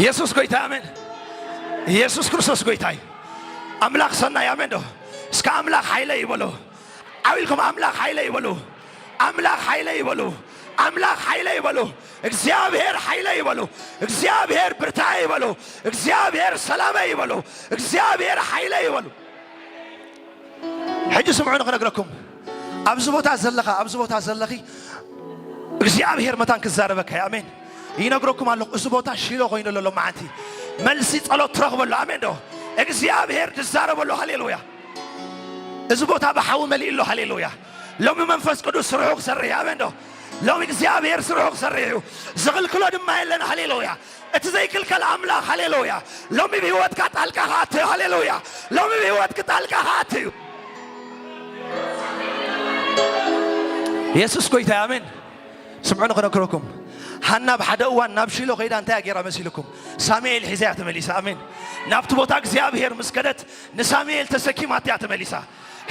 ኢየሱስ ጎይታ፣ ኣሜን። ኢየሱስ ክርስቶስ ጎይታ እዩ። ኣምላኽ ሰናይ፣ ኣሜን ዶ? እስከ ኣምላኽ ሓይለይ ይበሉ። ዓው ኢልኩም ኣምላኽ ሓይለይ ይበሉ። ኣምላኽ ሓይለይ ይበሉ። ኣምላኽ ሓይለይ ይበሉ። እግዚኣብሔር ሓይለይ ይበሉ። እግዚኣብሔር ብርታዐይ ይበሉ። እግዚኣብሔር ሰላመይ ይበሉ። እግዚኣብሔር ሓይለይ ይበሉ። ሕጂ ስምዑ ንኽነግረኩም። ኣብዚ ቦታ ዘለኻ፣ ኣብዚ ቦታ ዘለኺ እግዚኣብሔር መታን ክዛረበካ እዩ። ኣሜን። ይነግረኩም ኣለኹ፣ እዚ ቦታ ሺሎ ኮይኑ ኣሎ ሎማዓንቲ። መልሲ ጸሎት ትረኽበሉ። ኣሜን ዶ? እግዚኣብሔር ዝዛረበሉ። ሃሌሉያ። እዚ ቦታ ብሓዊ መሊኡ ኣሎ። ሃሌሉያ። ሎሚ መንፈስ ቅዱስ ስርሑ ክሰርሕ እዩ። ኣሜን ዶ? ሎሚ እግዚኣብሔር ስርሑ ክሰርሕ እዩ። ዝኽልክሎ ድማ የለን። ሃሌሉያ። እቲ ዘይክልከል ኣምላኽ። ሃሌሉያ። ሎሚ ብህይወትካ ጣልቃ ክኣቱ እዩ። ሃሌሉያ። ሎሚ ብህይወትክ ጣልቃ ክኣቱ እዩ። ኢየሱስ ጎይታ እዩ። ኣሜን። ስምዑ ንኽነግረኩም። ሃና ኣብ ሓደ እዋን ናብ ሺሎ ከይዳ እንታይ ገይራ መሲልኩም? ሳሙኤል ሒዛ እያ ተመሊሳ። ኣሜን። ናብቲ ቦታ እግዚኣብሔር ምስ ከደት ንሳሙኤል ተሰኪማት እያ ተመሊሳ።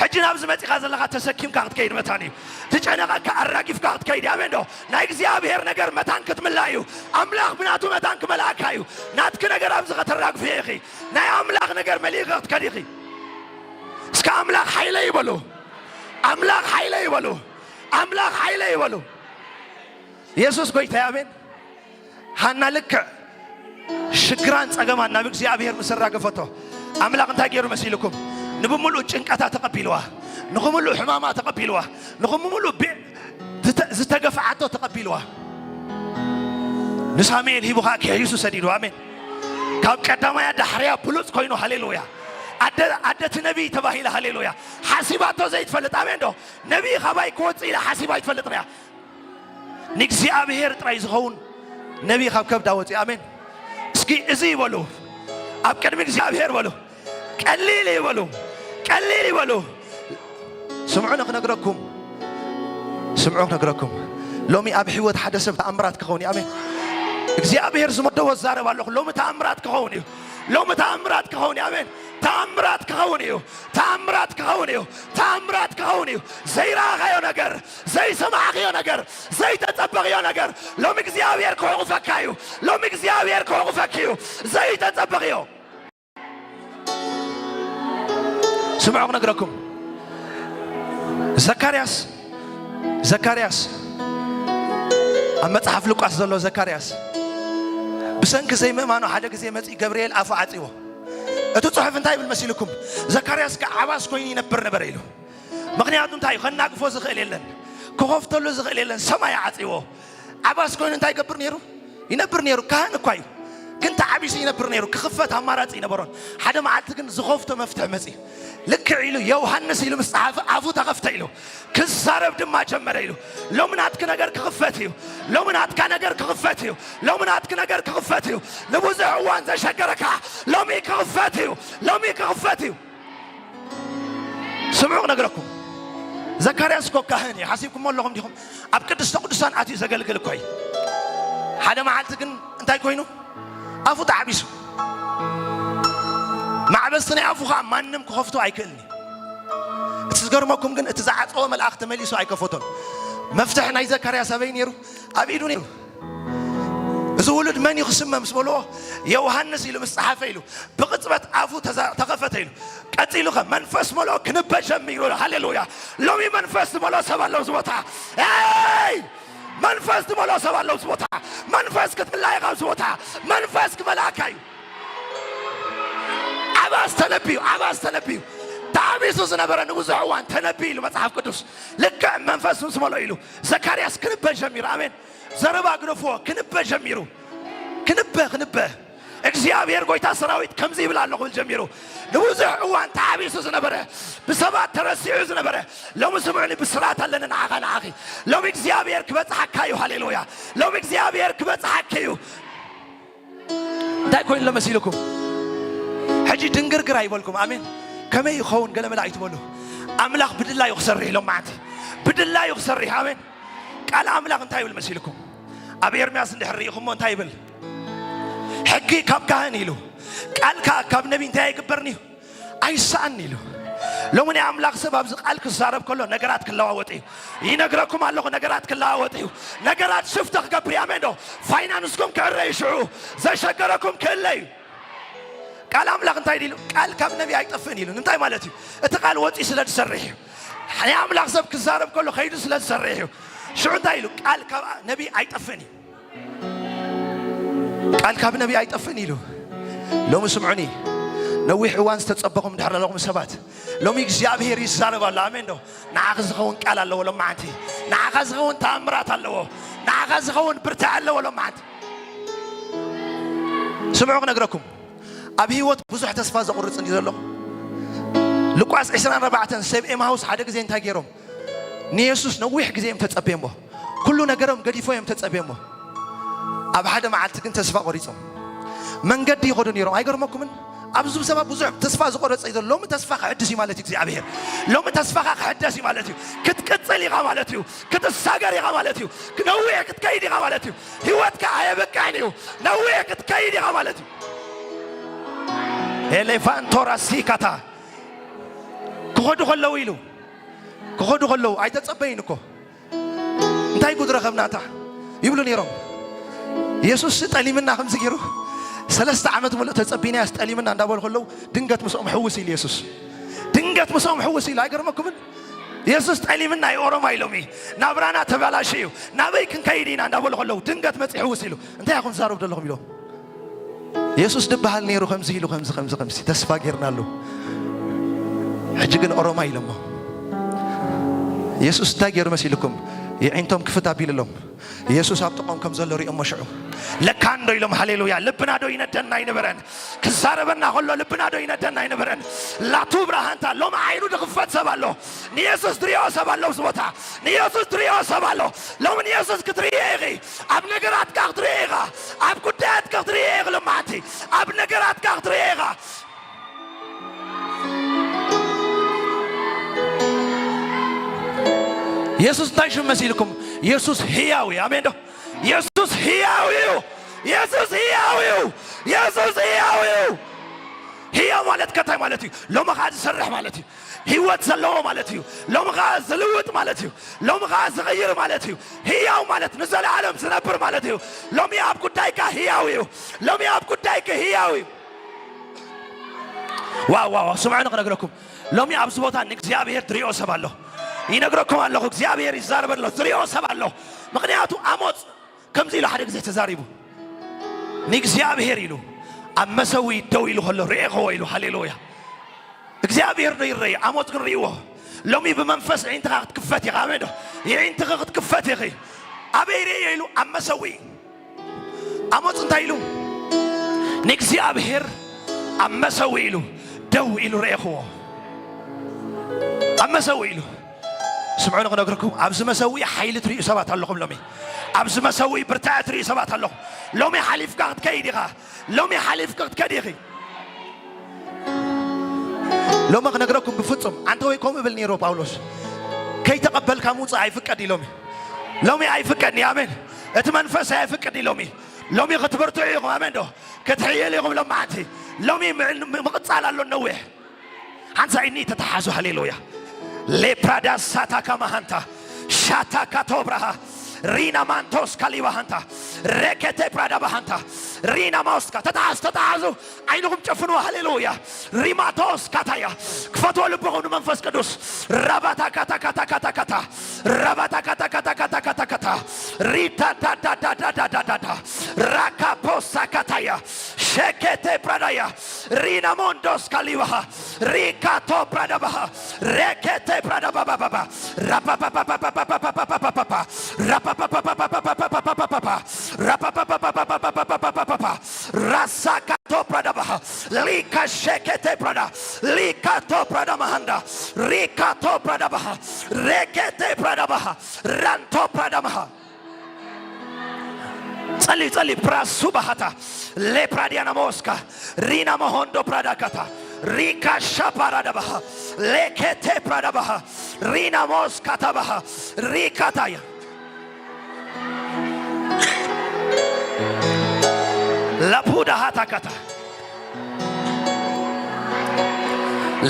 ሕጂ ናብዚ መጺኻ ዘለኻ ተሰኪምካ ክትከይድ መታን እዩ። ዝጨነቐካ ኣራጊፍካ ክትከይድ እዩ። ኣሜን ዶ? ናይ እግዚኣብሔር ነገር መታን ክትምላእ እዩ። ኣምላኽ ብናቱ መታን ክመልኣካ እዩ። ናትኪ ነገር ኣብዚ ከተራግፍዮ ኢኺ። ናይ ኣምላኽ ነገር መሊእኺ ክትከዲ ኢኺ። እስከ ኣምላኽ ሓይለይ ይበሉ። ኣምላኽ ሓይለይ ይበሉ። ኣምላኽ ሓይለይ ይበሉ። ኢየሱስ ጎይታ እዩ። ኣሜን። ሃና ልክዕ ሽግራን ጸገማን ናብ እግዚኣብሔር ምስ ኣራገፈቶ፣ ኣምላኽ እንታይ ገይሩ መሲልኩም? ንብምሉእ ጭንቀታ ተቐቢልዋ፣ ንኽምሉእ ሕማማ ተቐቢልዋ፣ ንኽምሉእ ቢ-፣ ዝተ-፣ ዝተገፍዓቶ ተቐቢልዋ። ንሳሙኤል ሂቡ ኸኣ ክሕይሱ ሰዲዱ። ኣሜን። ካብ ቀዳማያ ዳሕርያ ብሉጽ ኮይኑ። ሃሌሉያ። ኣደ፣ ኣደ እቲ ነቢይ ተባሂላ። ሃሌሉያ። ሓሲባቶ ዘይትፈልጥ። ኣሜን ዶ? ነቢይ ኻባይ ክወጽእ ኢላ ሓሲባ ኣይትፈልጥን እያ። ንእግዚኣብሔር ጥራይ ዝኸውን ነቢይ ካብ ከብዳ ወፂኡ። ኣሜን። እስኪ እዚ ይበሉ፣ ኣብ ቅድሚ እግዚኣብሔር በሉ፣ ቀሊል ይበሉ፣ ቀሊል ይበሉ። ስምዑ ንኽነግረኩም፣ ስምዑ ክነግረኩም። ሎሚ ኣብ ህይወት ሓደ ሰብ ተኣምራት ክኸውን እዩ። ኣሜን። እግዚኣብሔር ዝመደቦ ዝዛረብ ኣለኹ። ሎሚ ተኣምራት ክኸውን እዩ። ሎሚ ተኣምራት ክኸውን እዩ። ኣሜን። ተኣምራት ክኸውን እዩ። ተኣምራት ክኸውን እዩ። ተኣምራት ክኸውን እዩ። ዘይረኣኻዮ ነገር፣ ዘይሰማዕኽዮ ነገር፣ ዘይተጸበኽዮ ነገር ሎሚ እግዚኣብሔር ክሕቑፈካ እዩ። ሎሚ እግዚኣብሔር ክሕቑፈኪ እዩ። ዘይተጸበኽዮ። ስምዑ ክነግረኩም። ዘካርያስ፣ ዘካርያስ፣ ኣብ መጽሓፍ ሉቃስ ዘሎ ዘካርያስ ብሰንኪ ዘይምእማኑ ሓደ ግዜ መጺኡ ገብርኤል ኣፉ ዓጺዎ። እቲ ጽሑፍ እንታይ ይብል መሲልኩም? ዘካርያስ ከ ዓባስ ኮይኑ ይነብር ነበረ ኢሉ። ምኽንያቱ እንታይ እዩ? ከናግፎ ዝኽእል የለን፣ ክኸፍተሉ ዝኽእል የለን። ሰማይ ዓጺዎ። ዓባስ ኮይኑ እንታይ ይገብር ነይሩ? ይነብር ነይሩ። ካህን እኳ እዩ፣ ግን ተዓቢሱ ይነብር ነይሩ። ክኽፈት ኣማራጺ ይነበሮን። ሓደ መዓልቲ ግን ዝኸፍቶ መፍትሒ መጺኡ። ልክዕ ኢሉ ዮሃንስ ኢሉ ምስ ጸሓፈ ኣፉ ተኸፍተ ኢሉ። ክዛረብ ድማ ጀመረ ኢሉ። ሎሚ ናትኪ ነገር ክኽፈት እዩ። ሎሚ ናትካ ነገር ክኽፈት እዩ። ሎሚ ናትኪ ነገር ክኽፈት እዩ። ንብዙሕ እዋን ዘሸገረካ ሎሚ ክኽፈት እዩ። ሎሚ ክኽፈት እዩ። ስምዑ ክነግረኩም። ዘካርያስ እኮ ካህን እዩ። ሓሲብኩሞ ኣለኹም ዲኹም? ኣብ ቅድስተ ቅዱሳን ኣትዩ ዘገልግል እኮ እዩ። ሓደ መዓልቲ ግን እንታይ ኮይኑ? ኣፉ ተዓቢሱ። ማዕበስቲ ናይ ኣፉ ኸዓ ማንም ክኸፍቶ ኣይክእልን እዩ። እቲ ዝገርመኩም ግን እቲ ዝዓጸወ መልኣኽ ተመሊሱ ኣይከፈቶን። መፍትሒ ናይ ዘካርያስ ኣበይ ነይሩ? ኣብ ኢዱ ነይሩ። እዚ ውሉድ መን እዩ ክስመ ምስ በልዎ፣ ዮሃንስ ኢሉ ምስ ጸሓፈ ኢሉ ብቕጽበት ኣፉ ተዛ-፣ ተኸፈተ ኢሉ። ቀጺሉ ኸ መንፈስ መሎ ክንበ ጀሚሩ። ሃሌሉያ። ሎሚ መንፈስ ዝመሎ ሰብ ኣሎ ኣብዚ ቦታ። ኤይ! መንፈስ ዝመሎ ሰብ ኣሎ ኣብዚ ቦታ። መንፈስ ክትምላ ኢኻ ኣብዚ ቦታ። መንፈስ ክመልኣካ እዩ። ዓባስ ተነብዩ፣ ዓባስ ተነብዩ። ተዓቢሱ ዝነበረ ንብዙሕ እዋን ተነብዩ ኢሉ መጽሓፍ ቅዱስ። ልክዕ መንፈስ ምስ መሎ ኢሉ ዘካርያስ ክንበ ጀሚሩ። ኣሜን። ዘረባ ግደፍዎ፣ ክንበ ጀሚሩ። ክንበ፣ ክንበ። እግዚኣብሔር ጎይታ ሰራዊት ከምዚ ይብል ኣሎ ክብል ጀሚሩ። ንብዙሕ እዋን ተዓቢሱ ዝነበረ፣ ብሰባት ተረሲዑ ዝነበረ፣ ሎሚ ስምዑኒ፣ ብስራት ኣለኒ ንዓኻ፣ ንዓኺ። ሎሚ እግዚኣብሔር ክበጽሓካ እዩ። ሃሌሉያ። ሎሚ እግዚኣብሔር ክበጽሓካ እዩ። እንታይ ኮይኑ ኣሎ መሲልኩም? ሕጂ ድንግርግር ኣይበልኩም። ኣሜን። ከመይ ይኸውን ገለ መለ ኣይትበሉ። ኣምላኽ ብድላዩ ክሰርሕ ኢሎም መዓንቲ። ብድላዩ ክሰርሕ። ኣሜን። ቃል ኣምላኽ እንታይ ይብል መሲልኩም? ኣብ ኤርምያስ እንድሕር ርኢኹሞ እንታይ ይብል? ሕጊ ካብ ካህን ኢሉ፣ ቃል ከኣ ካብ ነቢ እንታይ ኣይግበርን እዩ? ኣይሰኣን ኢሉ። ሎሚ ናይ ኣምላኽ ሰብ ኣብዚ ቃል ክዛረብ ከሎ ነገራት ክለዋወጥ እዩ። ይነግረኩም ኣለኹ፣ ነገራት ክለዋወጥ እዩ። ነገራት ሽፍተ ክገብር እዩ። ኣሜን ዶ? ፋይናንስኩም ክዕረ እዩ ሽዑ። ዘሸገረኩም ክእለ እዩ። ቃል ኣምላኽ እንታይ ኢሉ? ቃል ካብ ነቢ ኣይጠፍእን ኢሉ። እንታይ ማለት እዩ? እቲ ቃል ወፂ ስለ ዝሰርሕ እዩ። ናይ ኣምላኽ ሰብ ክዛረብ ከሎ ከይዱ ስለ ዝሰርሕ እዩ። ሽዑ እንታይ ኢሉ? ቃል ካብ ነቢ ኣይጠፍእን እዩ። ቃል ካብ ነቢ ኣይጠፍእን ኢሉ። ሎሚ ስምዑኒ፣ ነዊሕ እዋን ዝተጸበኹም ድሕር ኣለኹም ሰባት፣ ሎሚ እግዚኣብሔር ይዛረብ ኣሎ። ኣሜን ዶ? ንዓኻ ዝኸውን ቃል ኣለዎ ሎማዓንቲ። ንዓኻ ዝኸውን ተኣምራት ኣለዎ። ንዓኻ ዝኸውን ብርታዕ ኣለዎ ሎማዓንቲ። ስምዑ ክነግረኩም፣ ኣብ ህይወት ብዙሕ ተስፋ ዘቑርጽ እንዲ ዘሎ። ሉቃስ ዕስራን ኣርባዕተን ሰብ ኤማሁስ ሓደ ግዜ እንታይ ገይሮም? ንየሱስ ነዊሕ ግዜ እዮም ተጸብየሞ። ኩሉ ነገሮም ገዲፎ እዮም ተጸብየሞ። ኣብ ሓደ መዓልቲ ግን ተስፋ ቆሪጾም መንገዲ ይኸዱ ነይሮም። ኣይገርመኩምን? ኣብዚ ሰባት ብዙሕ ተስፋ ዝቆረጸ እዩ ዘሎ። ሎሚ ተስፋ ክሕድስ እዩ ማለት እዩ እግዚኣብሔር። ሎሚ ተስፋኻ ክሕደስ እዩ ማለት እዩ። ክትቅጽል ኢኻ ማለት እዩ። ክትሳገር ኢኻ ማለት እዩ። ነዊሕ ክትከይድ ኢኻ ማለት እዩ። ህይወትካ ኣየበቃዕን እዩ። ነዊሕ ክትከይድ ኢኻ ማለት እዩ። ኤሌፋንቶራሲካታ ክኸዱ ከለዉ ኢሉ ክኸዱ ከለዉ ኣይተጸበይን እኮ። እንታይ ጉድ ረኸብናታ ይብሉ ነይሮም። የሱስ ጠሊምና ከምዚ ገይሩ ሰለስተ ዓመት ሙሉእ ተጸቢናያስ ጠሊምና እንዳበሉ ከለዉ ድንገት ምስኦም ሕውስ ኢሉ የሱስ። ድንገት ምስኦም ሕውስ ኢሉ። ኣይገርመኩምን? የሱስ ጠሊምና እዩ ኦሮማ ኢሎም እዩ። ናብራና ተበላሽ እዩ። ናበይ ክንከይድ ኢና እንዳበሉ ከለዉ ድንገት መጺ ሕውስ ኢሉ። እንታይ ኢኹም ትዛረቡ ዘለኹም ኢሎም። የሱስ ድበሃል ነይሩ ከምዚ ኢሉ ከምዚ ከምዚ ከምዚ ተስፋ ጌርናሉ። ሕጂ ግን ኦሮማ ኢሎሞ። የሱስ እንታይ ገይሩ መሲልኩም? የዒንቶም ክፍት ኣቢልሎም። የሱስ ኣብ ጥቆም ከም ዘሎ ሪኦሞ ሽዑ። ለካ እንዶ ኢሎም ሃሌሉያ። ልብና ዶ ይነደና ኣይነበረን? ክዛረበና ከሎ ልብና ዶ ይነደና ኣይነበረን? ላቱ ብርሃንታ ሎም ዓይኑ ድኽፈት ሰብ ኣሎ። ንየሱስ ድሪኦ ሰብ ኣሎ ኣብዚ ቦታ። ንየሱስ ድሪኦ ሰብ ኣሎ። ሎም ንየሱስ ክትርእዮ ኢኺ። ኣብ ነገራትካ ክትርእዮ ኢኻ። ኣብ ጉዳያትካ ክትርእዮ ኢኺ ሎማዓንቲ። ኣብ ነገራትካ ክትርእዮ ኢኻ። የሱስ እንታይ ሽም መሲልኩም? የሱስ ህያው እዩ። ኣሜን ዶ? የሱስ ህያው እዩ። የሱስ ህያው እዩ። የሱስ ህያው እዩ። ህያው ማለት ከታይ ማለት እዩ? ሎሚ ኸዓ ዝሰርሕ ማለት እዩ። ህይወት ዘለዎ ማለት እዩ። ሎሚ ኸዓ ዝልውጥ ማለት እዩ። ሎሚ ኸዓ ዝቕይር ማለት እዩ። ህያው ማለት ንዘለዓለም ዝነብር ማለት እዩ። ሎሚ ኣብ ጉዳይካ ህያው እዩ። ሎሚ ኣብ ጉዳይካ ህያው እዩ። ዋው ዋው ዋው፣ ስምዑኒ ክነግረኩም። ሎሚ ኣብዚ ቦታ ንእግዚኣብሔር ዝሪኦ ሰብ ኣሎ። ይነግረኩም ኣለኹ፣ እግዚኣብሔር ይዛረብ ኣሎ። ዝሪኦ ሰብ ኣሎ። ምኽንያቱ ኣሞጽ ከምዚ ኢሉ ሓደ ግዜ ተዛሪቡ። ንእግዚኣብሔር ኢሉ ኣብ መሰዊ ደው ኢሉ ከሎ ርኤኽዎ ኢሉ። ሃሌሉያ። እግዚኣብሔር ዶ ይረኢ? ኣሞጽ ግን ርእይዎ። ሎሚ ብመንፈስ ኣዒንትኻ ክትክፈት ኢኻ። ኣሜን ዶ? የዒንትኺ ክትክፈት ኢኺ። ኣበይ ርእዮ ኢሉ? ኣብ መሰዊ። ኣሞጽ እንታይ ኢሉ? ንእግዚኣብሔር ኣብ መሰዊ ኢሉ ደው ኢሉ ረኤኽዎ። ኣብ መሰዊ ኢሉ። ስምዑኒ ክነግርኩም፣ ኣብዚ መሰዊ ሓይሊ ትርእዩ ሰባት ኣለኹም። ሎሚ ኣብዚ መሰዊ ብርታዐ ትርእዩ ሰባት ኣለኹም። ሎሚ ሓሊፍካ ክትከይድ ኢኻ። ሎሚ ሓሊፍካ ክትከድ ኢኺ። ሎሚ ክነግረኩም ብፍጹም፣ ኣንተ ወይ ከምኡ እብል ነይሩ ጳውሎስ፣ ከይተቐበልካ ምውጻእ ኣይፍቀድ እዩ ሎሚ። ሎሚ ኣይፍቀድን እዩ። ኣሜን። እቲ መንፈስ ኣይፍቅድ እዩ ሎሚ። ሎሚ ክትብርትዑ ኢኹም። ኣሜን ዶ? ክትሕይል ኢኹም ሎማዓንቲ። ሎሚ ም-፣ ም-፣ ምቕጻል ኣሎ ነዊሕ። ሓንሳ ኢኒ ተተሓዙ። ሃሌሉያ። ሌፕራዳ ሳታ ካማሃንታ ሻታ ካቶብራሃ ሪና ማንቶስ ካሊባሃንታ ሬኬቴ ፕራዳ ባሃንታ ሪና ማውስካ ተተሓዙ፣ ተተሓዙ። ዓይንኹም ጨፍኑ። ሃሌሉያ። ሪማቶስ ካታያ ክፈትዎ ልብኹም ንመንፈስ ቅዱስ። ራባታ ካታ ካታ ካታ ካታ ራባታ ካታ ካታ ካታ ካታ ካታ ሪታ ዳ ዳ ዳ ዳ ዳ ዳ ዳ ዳ ራካ ፖሳ ካታያ ሸኬቴ ፕራዳያ ሪና ሞንዶስ ካሊባሃ ሪካቶ ፕራዳ ባሃ ሬኬቴ ፕራዳ ባባ ባባ ራባባባባባባባባባባ ራባባባባባባባባባባ ራባባባባባባባባባባ ራሳካቶ ፕራዳ ባሃ ሊካ ሸኬቴ ፕራዳ ሊካቶ ፕራዳ ማሃንዳ ሪካቶ ፕራዳ ባሃ ሬኬቴ ፕራዳ ባሃ ራንቶ ፕራዳ ማሃ ጸሊ ጸሊ ፕራሱ ባሃታ ሌፕራዲያና ሞስካ ሪና መሆንዶ ፕራዳካታ ሪካ ሻፓራዳ ባሃ ሌኬቴ ፕራዳ ባሃ ሪና ሞስካታ ባሃ ሪካታያ ላፑዳ ሃታካታ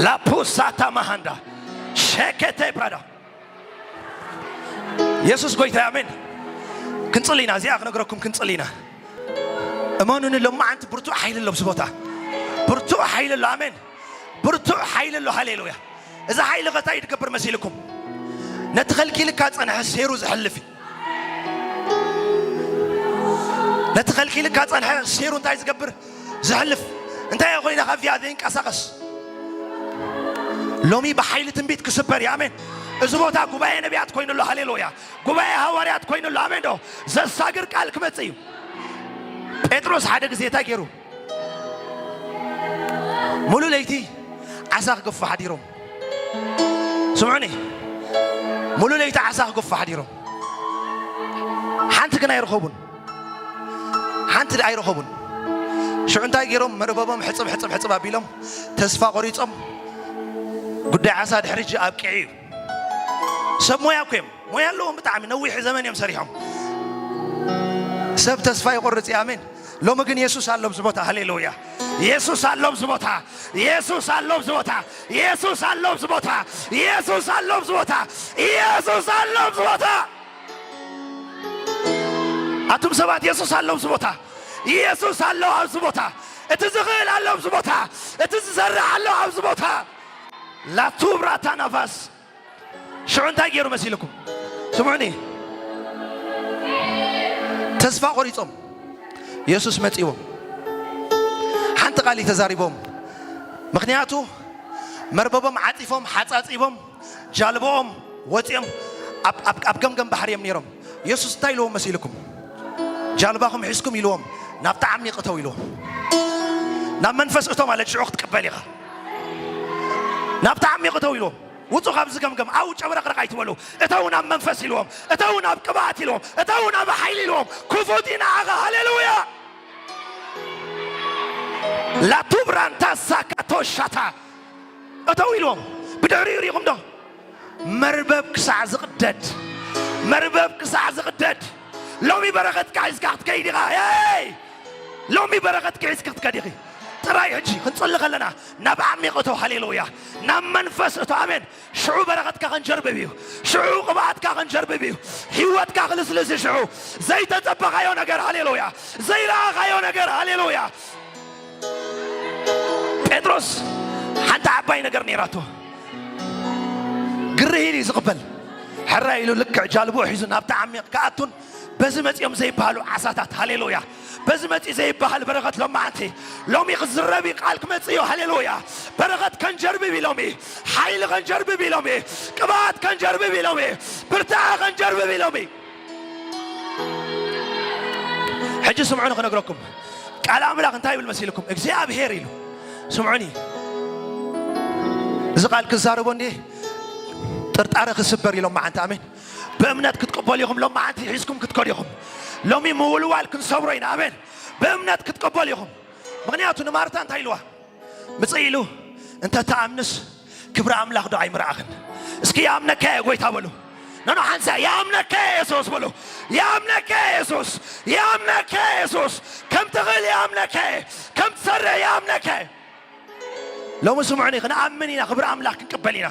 ላፖ ሳታ ማሃንዳ ሸከተ ብራዳ። የሱስ ጎይታ፣ ኣሜን። ክንጽሊ ኢና፣ እዚኣ ክነግረኩም ክንጽሊ ኢና። እመኑኒ፣ ሎማዓንቲ ብርቱዕ ሓይሊ ኣሎ ኣብዚ ቦታ። ብርቱዕ ሓይሊ ኣሎ፣ ኣሜን። ብርቱዕ ሓይሊ ኣሎ፣ ሃሌሉያ። እዚ ሓይሊ ከ እንታይ ዝገብር መሲልኩም? ነቲ ከልኪልካ ጸንሐ ሴሩ ዝሕልፍ እዩ። ነቲ ከልኪልካ ጸንሐ ሴሩ እንታይ ዝገብር? ዝሕልፍ። እንታይ እየ ኮይነ ካብዚኣ ዘይንቀሳቐስ? ሎሚ ብሓይሊ ትንቢት ክስበር እዩ። ኣሜን። እዚ ቦታ ጉባኤ ነቢያት ኮይኑ ኣሎ። ሃሌሉያ። ጉባኤ ሃዋርያት ኮይኑ ኣሎ። ኣሜን ዶ? ዘሳግር ቃል ክመጽእ እዩ። ጴጥሮስ ሓደ ግዜ እንታይ ገይሩ? ሙሉ ለይቲ ዓሳ ክገፉ ሓዲሮም። ስምዑኒ፣ ሙሉ ለይቲ ዓሳ ክገፉ ሓዲሮም፣ ሓንቲ ግን ኣይረኸቡን። ሓንቲ ድ- ኣይረኸቡን። ሽዑ እንታይ ገይሮም? መርበቦም ሕጽብ ሕጽብ ሕጽብ ኣቢሎም፣ ተስፋ ቆሪጾም፣ ጉዳይ ዓሳ ድሕሪ ሕጂ ኣብቂዑ እዩ። ሰብ ሞያ እኮ እዮም፣ ሞያ ኣለዎም ብጣዕሚ፣ ነዊሕ ዘመን እዮም ሰሪሖም። ሰብ ተስፋ ይቆርጽ እዩ። ኣሜን። ሎሚ ግን የሱስ ኣሎ ኣብዚ ቦታ። ሃሌሉያ። የሱስ ኣሎ ኣብዚ ቦታ። የሱስ ኣሎ ኣብዚ ቦታ። የሱስ ኣሎ ኣብዚ ቦታ። የሱስ ኣሎ ኣብዚ ቦታ። የሱስ ኣሎ ኣብዚ ቦታ። ኣቱም ሰባት፣ የሱስ ኣሎ ኣብዚ ቦታ። የሱስ ኣሎ ኣብዚ ቦታ። እቲ ዝኽእል ኣሎ ኣብዚ ቦታ። እቲ ዝሰርሕ ኣሎ ኣብዚ ቦታ። ላቱብራታ ናፋስ ሽዑ እንታይ ገይሩ መሲልኩም? ስምዑኒ። ተስፋ ቆሪጾም የሱስ መጺዎም። ሓንቲ ቃል እዩ ተዛሪቦም። ምኽንያቱ መርበቦም ዓጺፎም፣ ሓጻጺቦም፣ ጃልቦኦም ወጺኦም ኣብ፣ ኣብ፣ ኣብ ገምገም ባሕሪ እዮም ነይሮም። የሱስ እንታይ ኢልዎም መሲልኩም? ጃልባኹም ሒዝኩም ኢልዎም፣ ናብቲ ዓሚቕ እተው ኢልዎም። ናብ መንፈስ እቶ ማለት ሽዑ ክትቅበል ኢኻ። ናብቲ ዓሚቕ እተው ኢልዎም። ውጹ ካብዚ ገምገም፣ ኣብኡ ጨብረቕረቕ ኣይትበሉ። እተው ናብ መንፈስ ኢልዎም፣ እተው ናብ ቅብኣት ኢልዎም፣ እተው ናብ ሓይሊ ኢልዎም። ክፉት ኢና ኣኻ። ሃሌሉያ። ላቱብራንታ ሳካቶሻታ እተው ኢልዎም። ብድሕሪኡ ሪኢኹም ዶ? መርበብ ክሳዕ ዝቕደድ፣ መርበብ ክሳዕ ዝቕደድ። ሎሚ በረኸትካ ሒዝካ ክትከይድ ኢኻ። ሄይ! ሎሚ በረኸትካ ሒዝካ ክትከይድ ኢኺ። ጥራይ ሕጂ ክንጽሊ ከለና ናብ ዓሚቕ እተው። ሃሌሉያ። ናብ መንፈስ እተው። ኣሜን። ሽዑ በረኸትካ ክንጀርብብ እዩ። ሽዑ ቅብኣትካ ክንጀርብብ እዩ። ህይወትካ ክልስልስ እዩ። ሽዑ ዘይተጸበኻዮ ነገር፣ ሃሌሉያ፣ ዘይረኣኻዮ ነገር፣ ሃሌሉያ። ጴጥሮስ ሓንቲ ዓባይ ነገር ነይራቶ። ግርህ ኢሉ እዩ ዝቕበል። ሕራይ ኢሉ ልክዕ ጃልብኡ ሒዙ ናብቲ ዓሚቕ ክኣቱን በዚ መጺኦም ዘይበሃሉ ዓሳታት፣ ሃሌሉያ። በዚ መጺ ዘይበሃል በረኸት ሎማዓንቲ፣ ሎሚ ክዝረብ እዩ፣ ቃል ክመጽእ እዩ። ሃሌሉያ። በረኸት ከንጀርብብ እዩ ሎሚ። ሓይሊ ከንጀርብብ እዩ ሎሚ። ቅብኣት ከንጀርብብ እዩ ሎሚ። ብርታዐ ከንጀርብብ እዩ ሎሚ። ሕጂ ስምዑኒ ክነግረኩም። ቃል ኣምላኽ እንታይ ይብል መሲልኩም? እግዚኣብሔር ኢሉ። ስምዑኒ። እዚ ቃል ክዛረቦ እንዴ ጥርጣረ ክስበር ኢሎም መዓንቲ። ኣሜን። ብእምነት ክትቅበሉ ኢኹም። ሎም መዓንቲ ሒዝኩም ክትከዱ ኢኹም። ሎሚ ምውልዋል ክንሰብሮ ኢና። ኣሜን። ብእምነት ክትቅበሉ ኢኹም። ምኽንያቱ ንማርታ እንታይ ኢልዋ? ምጽእ ኢሉ፣ "እንተ ትኣምንስ ክብሪ ኣምላኽ ዶ ኣይምረኣኽን?" እስኪ "ይኣምነካ እየ ጎይታ" በሉ። ኖኖ ሓንሳ "ይኣምነካ እየ የሱስ" በሉ። "ይኣምነካ እየ የሱስ፣ ይኣምነካ እየ የሱስ፣ ከም ትኽእል ይኣምነካ እየ፣ ከም ትሰርሕ ይኣምነካ እየ።" ሎሚ ስምዑኒ፣ ክንኣምን ኢና፣ ክብሪ ኣምላኽ ክንቅበል ኢና።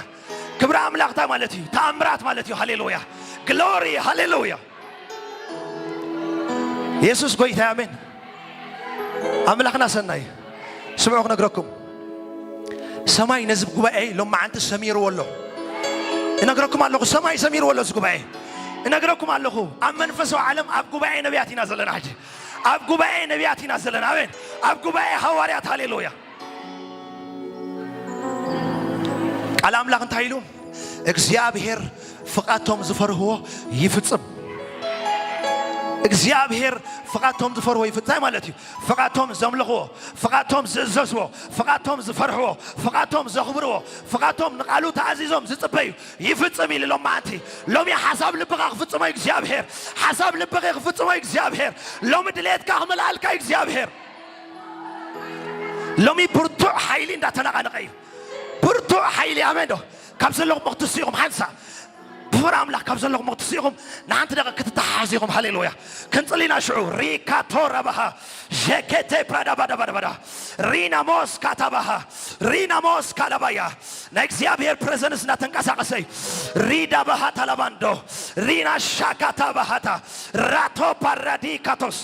ክብሪ ኣምላኽ እንታይ ማለት እዩ? ተኣምራት ማለት እዩ። ሃሌሉያ፣ ግሎሪ፣ ሃሌሉያ። የሱስ ጎይታ፣ ኣሜን። ኣምላኽና ሰናይ። ስምዑ ክነግረኩም፣ ሰማይ ነዚ ጉባኤ ሎም መዓንቲ ሰሚርዎ ኣሎ። እነግረኩም ኣለኹ፣ ሰማይ ሰሚርዎ ኣሎ እዚ ጉባኤ። እነግረኩም ኣለኹ፣ ኣብ መንፈሳዊ ዓለም ኣብ ጉባኤ ነቢያት ኢና ዘለና ሕጂ። ኣብ ጉባኤ ነቢያት ኢና ዘለና። ኣሜን። ኣብ ጉባኤ ሃዋርያት። ሃሌሉያ። ቃል ኣምላኽ እንታይ ኢሉ? "እግዚኣብሔር ፍቓድቶም ዝፈርህዎ ይፍጽም።" እግዚኣብሔር ፍቓድቶም ዝፈርህዎ ይፍጽም። እንታይ ማለት እዩ? ፍቓድቶም ዘምልኽዎ፣ ፍቓድቶም ዝእዘዝዎ፣ ፍቓድቶም ዝፈርሕዎ፣ ፍቓድቶም ዘኽብርዎ፣ ፍቓድቶም ንቓሉ ተኣዚዞም ዝጽበዩ ይፍጽም ኢሉ ሎም መዓንቲ። ሎሚ ሓሳብ ልብኻ ክፍጽሞ እግዚኣብሔር፣ ሓሳብ ልብኺ ክፍጽሞ እግዚኣብሔር። ሎሚ ድሌትካ ክመልኣልካ እግዚኣብሔር። ሎሚ ብርቱዕ ሓይሊ እንዳተነቓነቐ እዩ። ብርቱዕ ሓይሊ፣ ኣሜን ዶ? ካብ ዘለኹም ክትስኡ ኢኹም ሓንሳ። ክቡር ኣምላኽ ካብ ዘለኹም ክትስኢኹም ንሓንቲ ደቂ ክትተሓሓዙ ኢኹም። ሃሌሉያ። ክንጽሊ ኢና ሽዑ። ሪካቶ ረባሃ ሸኬቴ ፕራዳ ባዳ ባዳ ባዳ ሪና ሞስ ካታባሃ ሪና ሞስ ካላባያ ናይ እግዚኣብሔር ፕሬዘንስ እናተንቀሳቀሰ እዩ። ሪዳ ባሃታ ላባንዶ ሪና ሻካታ ባሃታ ራቶ ፓራዲ ካቶስ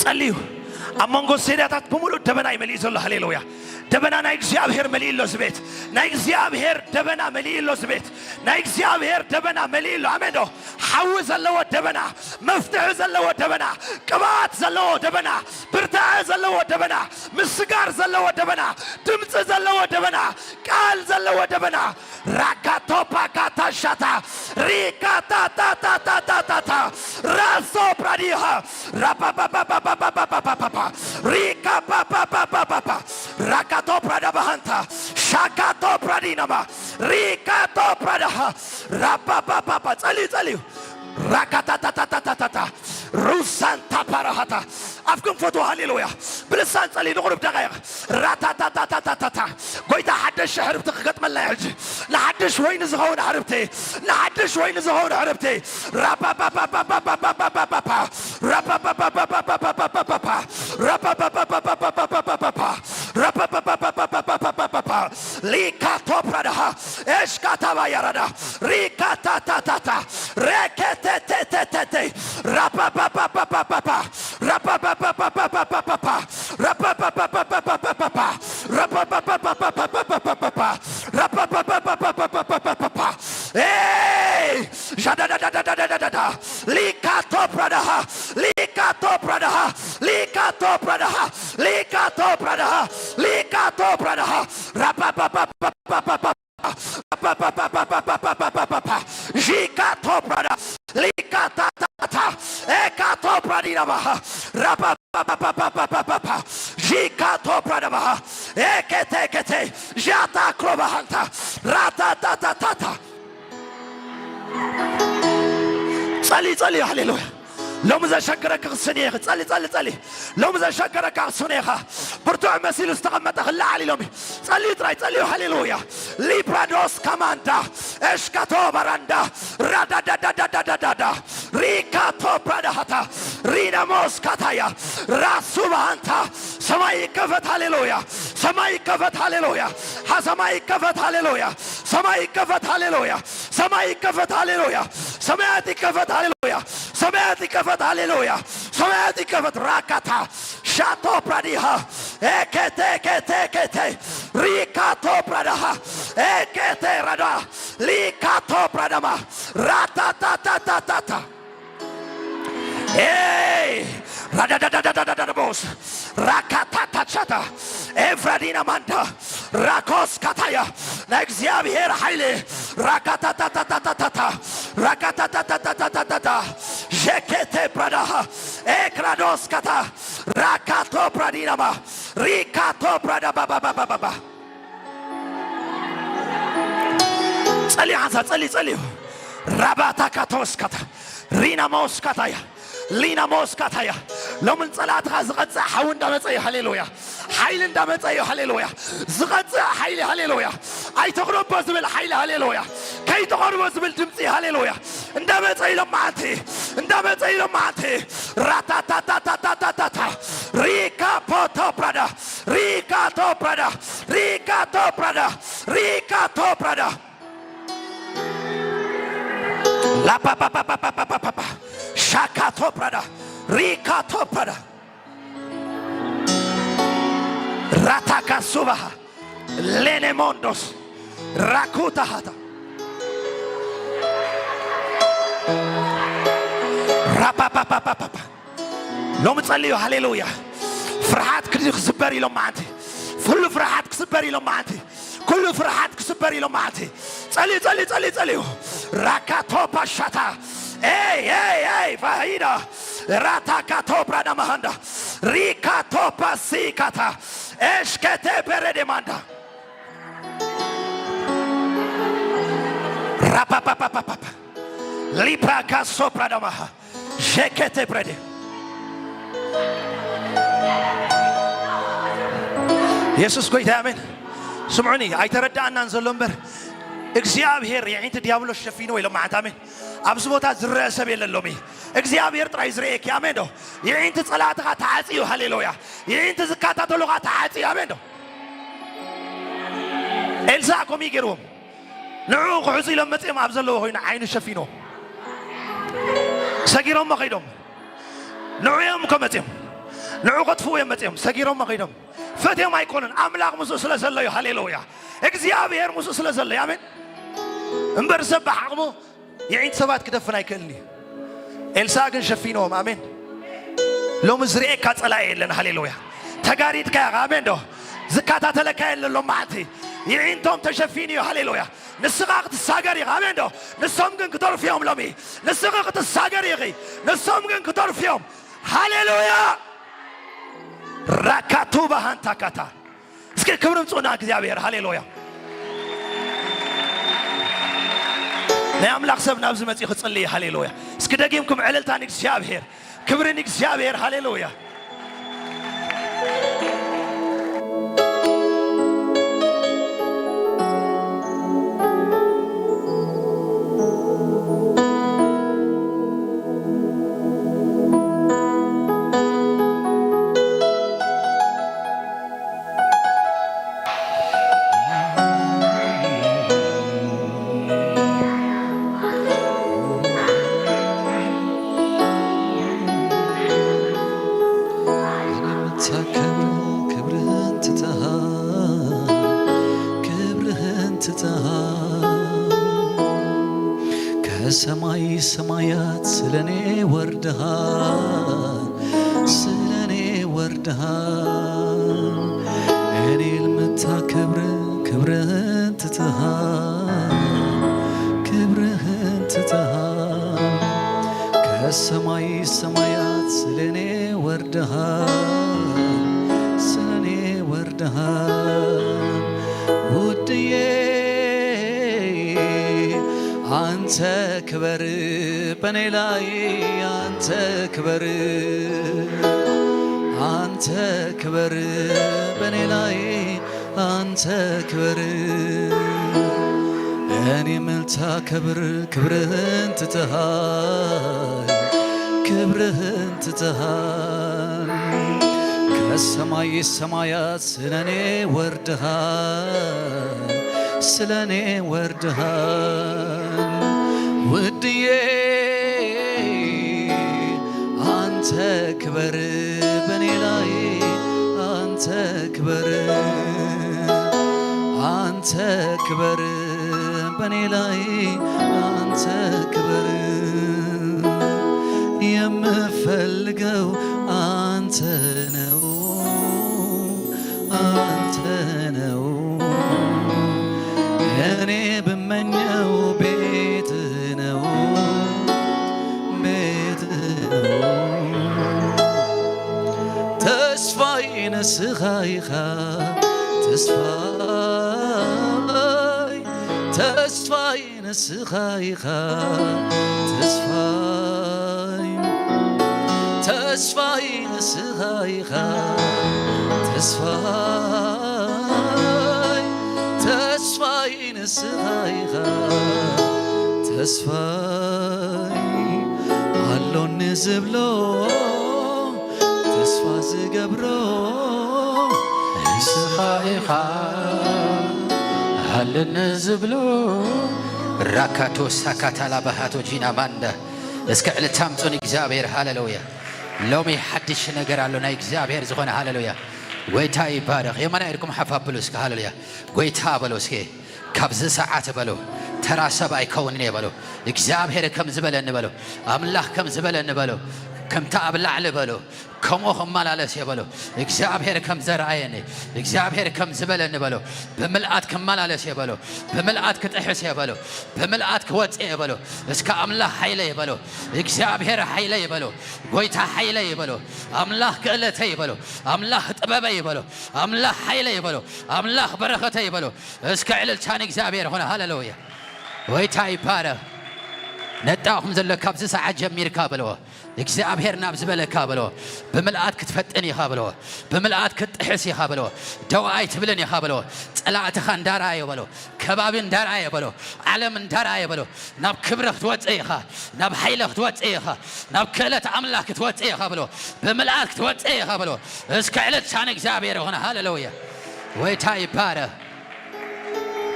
ጸልዩ። ኣብ መንጎ ሴዳታት ብምሉእ ደበና እዩ መሊኡ ዘሎ። ሃሌሉያ። ደበና ናይ እግዚኣብሔር መሊኡ ኣሎ እዚ ቤት። ናይ እግዚኣብሔር ደበና መሊኡ ኣሎ እዚ ቤት። ናይ እግዚኣብሔር ደበና መሊኡ ኣሎ። ኣሜን ዶ? ሓዊ ዘለዎ ደበና፣ መፍትሒ ዘለዎ ደበና፣ ቅብኣት ዘለዎ ደበና፣ ብርታዐ ዘለዎ ደበና፣ ምስጋር ዘለዎ ደበና፣ ድምፂ ዘለዎ ደበና፣ ቃል ዘለዎ ደበና። ራካቶፓካታሻታ ሪካታታታታታታ ራሶ ፕራዲሃ ራፓፓፓፓፓፓፓፓፓፓ ሪካፓፓፓፓፓፓ ራካቶ ፕራዳ ባሃንታ ሻካቶ ፕራዲናማ ሪካቶ ፕራዳሃ ራፓፓፓፓ ጸልዩ ጸልዩ ራካታታታታታታ ሩሳንታ ፓራሃታ ኣፍኩም ፈትዋ ሃሌሉያ ብልሳን ጸልዩ ንቑሩብ ደቃይቕ ራታታታታታታታ ጎይታ ሓደሽ ሕርብቲ ክገጥመልና እዩ ሕጂ። ንሓድሽ ወይኒ ዝኸውን ሕርብቲ፣ ንሓድሽ ወይኒ ዝኸውን ሕርብቲ። ራፓፓፓፓፓፓፓፓፓ፣ ራፓፓፓፓፓፓፓፓፓ፣ ራፓፓፓፓፓፓፓፓፓ፣ ራፓፓፓፓፓፓፓፓፓ፣ ሊካቶ ፕራዳሃ፣ ኤሽካታባ ያራዳ፣ ሪካታታታታ፣ ሬኬቴቴቴቴቴ፣ ራፓፓፓፓፓፓፓ፣ ራፓፓፓፓፓፓፓፓ፣ ራፓፓፓፓፓፓፓፓ፣ ራፓፓፓፓፓፓፓፓ፣ ራፓፓፓፓፓፓፓፓ። ኤይ! ሻዳዳዳዳዳዳዳዳ። ሊካቶ ፕራዳሃ፣ ሊካቶ ፕራዳሃ፣ ሊካቶ ፕራዳሃ፣ ሊካቶ ፕራዳሃ፣ ሊካቶ ፕራዳሃ። ራፓፓፓፓፓፓፓ። ራፓፓፓፓፓፓፓ። ዢካቶ ፕራዳ፣ ሊካታታታ፣ ኤካቶ ፕራዲናባሃ፣ ራፓፓፓፓፓፓፓፓ። ዢካቶ ፕራዳባሃ፣ ኤኬቴ ኤኬቴ፣ ዣታ ክሮባሃንታ፣ ራታታታታታ። ጸሊ፣ ጸሊ፣ ሃሌሉያ። ሎሚ ዘሸገረኪ ክስንየኺ። ጸሊ፣ ጸሊ፣ ጸሊ። ሎሚ ዘሸገረካ ክስንየኻ። ብርቱዕ መሲሉ ዝተቐመጠ ክለዓል ኢሎም እዩ። ጸልዩ ጥራይ፣ ጸልዩ። ሃሌሉያ። ሊፕራዶስ ካማንዳ፣ ኤሽካቶ ባራንዳ፣ ራዳዳዳዳዳዳዳ፣ ሪካቶ ፕራዳሃታ፣ ሪናሞስ ካታያ፣ ራሱ ባሃንታ። ሰማይ ይከፈት፣ ሃሌሉያ። ሰማይ ይከፈት፣ ሃሌሉያ። ሃ-፣ ሰማይ ይከፈት፣ ሃሌሉያ። ሰማይ ይከፈት፣ ሃሌሉያ። ሰማይ ይከፈት፣ ሃሌሉያ። ሰማያት ይከፈት፣ ሃሌሉያ። ሰማያት ይከፈት፣ ሃሌሉያ። ሰማያት ይከፈት። ራካታ ሻቶ ፕራዲሃ ኤኬቴ ኬቴ ኬቴ ሪካቶ ፕራዳሃ ኤኬቴ ራዳ ሊካቶ ፕራዳማ ራታታታታታታ ኤይ ራዳዳዳዳዳዳዳቦስ ራካታታቻታ ኤፍራዲና ማንዳ ራኮስ ካታያ ናይ እግዚኣብሔር ሓይሊ ራካታታታታታታ ራካታታታታታታታ ሸኬቴ ፕራዳሃ ኤክራዶስ ካታ ራካቶ ፕራዲናማ ሪካቶ ፕራዳ ባባባባባባ ጸልዩ ሓንሳ ጸልዩ ጸልዩ ራባታ ካቶስ ካታ ሪና ማውስ ካታያ ሊና ሞስካታያ ሎምን ጸላእትኻ ዝቐጽዕ ሓዊ እንዳመጸ እዩ። ሃሌሉያ። ሓይሊ እንዳመጸ እዩ። ሃሌሉያ። ዝቐጽዕ ሓይሊ። ሃሌሉያ። ኣይተቕርቦ ዝብል ሓይሊ። ሃሌሉያ። ከይተቐርቦ ዝብል ድምጺ። ሃሌሉያ። እንዳመጸ እዩ ሎማዓንቲ። እንዳመጸ እዩ ሎማዓንቲ። ራታታታታታታታ። ሪካ ፖቶ ፕራዳ። ሪካ ቶ ፕራዳ። ሪካ ቶ ፕራዳ። ሪካ ቶ ፕራዳ። ላፓፓፓፓፓፓፓፓ ሻካቶ ፕራዳ ሪካቶ ፕራዳ ራታካ ሱባሃ ሌኔሞንዶስ ራኩታሃታ ራፓፓፓፓፓፓ ሎሚ ጸልዩ። ሃሌሉያ። ፍርሓት ክድ- ክስበር ኢሎም መዓንቲ። ኩሉ ፍርሓት ክስበር ኢሎም መዓንቲ። ኩሉ ፍርሓት ክስበር ኢሎም መዓንቲ። ጸልዩ፣ ጸልዩ፣ ጸልዩ፣ ጸልዩ። ራካቶ ፓሻታ። ኤይ፣ ኤይ፣ ኤይ፣ ፋሂዳ። ራታካቶ ብራዳ ማሃንዳ። ሪካቶ ፓሲካታ። ኤሽኬቴ ፔሬዴ ማንዳ። ራፓፓፓፓፓፓ። ሊፕራካ ሶፕራዳማሃ ሸኬቴ ፕሬዴ። የሱስ ጎይታ ኣሜን። ስምዑኒ፣ ኣይተረዳኣናን ዘሎ እምበር እግዚኣብሔር የዒንቲ ዲያብሎስ ሸፊንዎ ኢሎም መዓልቲ። ኣሜን። ኣብዚ ቦታ ዝረአ ሰብ የለን ሎሚ። እግዚኣብሔር ጥራይ ዝርእየኪ። ኣሜን ዶ? የዒንቲ ጸላእትኻ ተዓጽዩ። ሃሌሉያ። የዒንቲ ዝከታተሉኻ ተዓጽዩ። ኣሜን ዶ? ኤልሳዕ ከምኡ እዩ ገይርዎም። ንዕኡ ክሕዙ ኢሎም መጺኦም ኣብ ዘለዎ ኮይኑ ዓይኑ ሸፊንዎ። ሰጊሮሞ ከይዶም። ንዑ እዮም እኮ መጺኦም። ንዑ ከጥፍኡ እዮም መጺኦም። ሰጊሮሞ ከይዶም። ፈትዮም ኣይኮኑን። ኣምላኽ ምስኡ ስለ ዘሎ እዩ። ሃሌሉያ። እግዚኣብሔር ምስኡ ስለ ዘሎ እዩ። ኣሜን። እምበር ሰብ ብዓቕሙ የዒንቲ ሰባት ክደፍን ኣይክእልን እዩ። ኤልሳዕ ግን ሸፊንዎም። ኣሜን። ሎሚ ዝርእየካ ጸላኢ የለን። ሃሌሉያ። ተጋሪድካ ኢኻ። ኣሜን ዶ? ዝከታተለካ የለን ሎም መዓልቲ። የዒንቶም ተሸፊኑ እዩ። ሃሌሉያ። ንስኻ ክትሳገር ኢኻ። ኣሜን ዶ? ንሶም ግን ክተርፉ እዮም ሎሚ። ንስኺ ክትሳገር ኢኺ። ንሶም ግን ክተርፉ እዮም። ሃሌሉያ። ራካቱ ባሃንታካታ። እስኪ ክብሪ ምጽኡና እግዚኣብሔር። ሃሌሉያ። ናይ ኣምላኽ ሰብ ናብዚ መጺኡ ክጽልይ። ሃሌሉያ። እስኪ ደጊምኩም ዕልልታ ንእግዚኣብሔር፣ ክብሪ ንእግዚኣብሔር። ሃሌሉያ። ክብርህን ትተሃ፣ ክብርህን ትተሃ። ከሰማይ ሰማያት ስለኔ ወርድሃል፣ ስለኔ ወርድሃል። እኔ ልምታ ክብር፣ ክብርህን ትተሃል፣ ክብርህን ትተሃል። ከሰማይ ሰማያት ስለኔ ወርድሃል፣ ስለኔ ወርድሃል። ውድዬ አንተ ክበር በኔ ላይ፣ አንተ ክበር፣ አንተ ክበር በኔ ላይ፣ አንተ ክበር። እኔ ምልታ ክብር፣ ክብርህን ትተሃል፣ ክብርህን ትተሃል። ከሰማይ ሰማያት ስለኔ ወርድሃል፣ ስለኔ ወርድሃል። ውድዬ አንተ ክበር በኔ ላይ፣ አንተ ክበር፣ አንተ ክበር በኔ ላይ፣ አንተ ክበር። የምፈልገው አንተ ነው፣ አንተ ነው። እኔ ብመኘው ቤት ነው፣ ቤት ነው። ተስፋዬ ንስኻ ኢኻ፣ ተስፋይ፣ ተስፋይ ንስኻ ኢኻ፣ ተስፋይ፣ ተስፋይ ንስኻ ኢኻ፣ ተስፋይ፣ ተስፋይ ንስኻ ኢኻ፣ ተስፋይ ኣሎኒ ዝብሎ፣ ተስፋ ዝገብሮ ንስኻ ኢኻ፣ ኣለኒ ዝብሎ። ራካቶ ሳካታላ ባሃቶ ጂና ማንዳ። እስከ ዕልልታ ኣምጹ ንእግዚኣብሔር። ሃሌሉያ። ሎሚ ሓድሽ ነገር ኣሎ ናይ እግዚኣብሔር ዝኾነ። ሃሌሉያ። ጎይታ ይባረኽ። የማና ኢድኩም ሓፍ ኣብሉ እስከ። ሃሌሉያ። ጎይታ በሎ እስከ። ካብዚ ሰዓት በሎ፣ ተራ ሰብ ኣይከውንን እየ በሎ። እግዚኣብሔር ከም ዝበለኒ በሎ። ኣምላኽ ከም ዝበለኒ በሎ። ከምቲ ኣብ ላዕሊ በሎ፣ ከምኡ ክመላለስ እየ በሎ። እግዚኣብሔር ከም ዘርኣየኒ፣ እግዚኣብሔር ከም ዝበለኒ በሎ። ብምልኣት ክመላለስ እየ በሎ። ብምልኣት ክጥሕስ እየ በሎ። ብምልኣት ክወፅእ እየ በሎ። እስከ ኣምላኽ ሓይለይ በሎ። እግዚኣብሔር ሓይለይ በሎ። ጎይታ ሓይለይ በሎ። ኣምላኽ ክእለተይ በሎ። ኣምላኽ ጥበበይ በሎ። ኣምላኽ ሓይለይ በሎ። ኣምላኽ በረኸተይ በሎ። እስከ ዕልልታ ንእግዚኣብሔር ኾነ። ሃሌሉያ። ጎይታ ይባረኽ። ነጣኹም ዘሎ ካብዚ ሰዓት ጀሚርካ በልዎ። እግዚኣብሔር ናብ ዝበለካ በልዎ። ብምልኣት ክትፈጥን ኢኻ በልዎ። ብምልኣት ክትጥሕስ ኢኻ በልዎ። ደው ኣይትብልን ኢኻ በልዎ። ጸላእትኻ እንዳረኣዮ በልዎ። ከባቢ እንዳረኣዮ በልዎ። ዓለም እንዳረኣዮ በልዎ። ናብ ክብሪ ክትወጽእ ኢኻ። ናብ ሓይሊ ክትወጽእ ኢኻ። ናብ ክእለት ኣምላኽ ክትወጽእ ኢኻ በልዎ። ብምልኣት ክትወጽእ ኢኻ በልዎ። እስከ ዕልልታ ንእግዚኣብሔር ይኹን። ሃሌሉያ። ጎይታ ይባረኽ።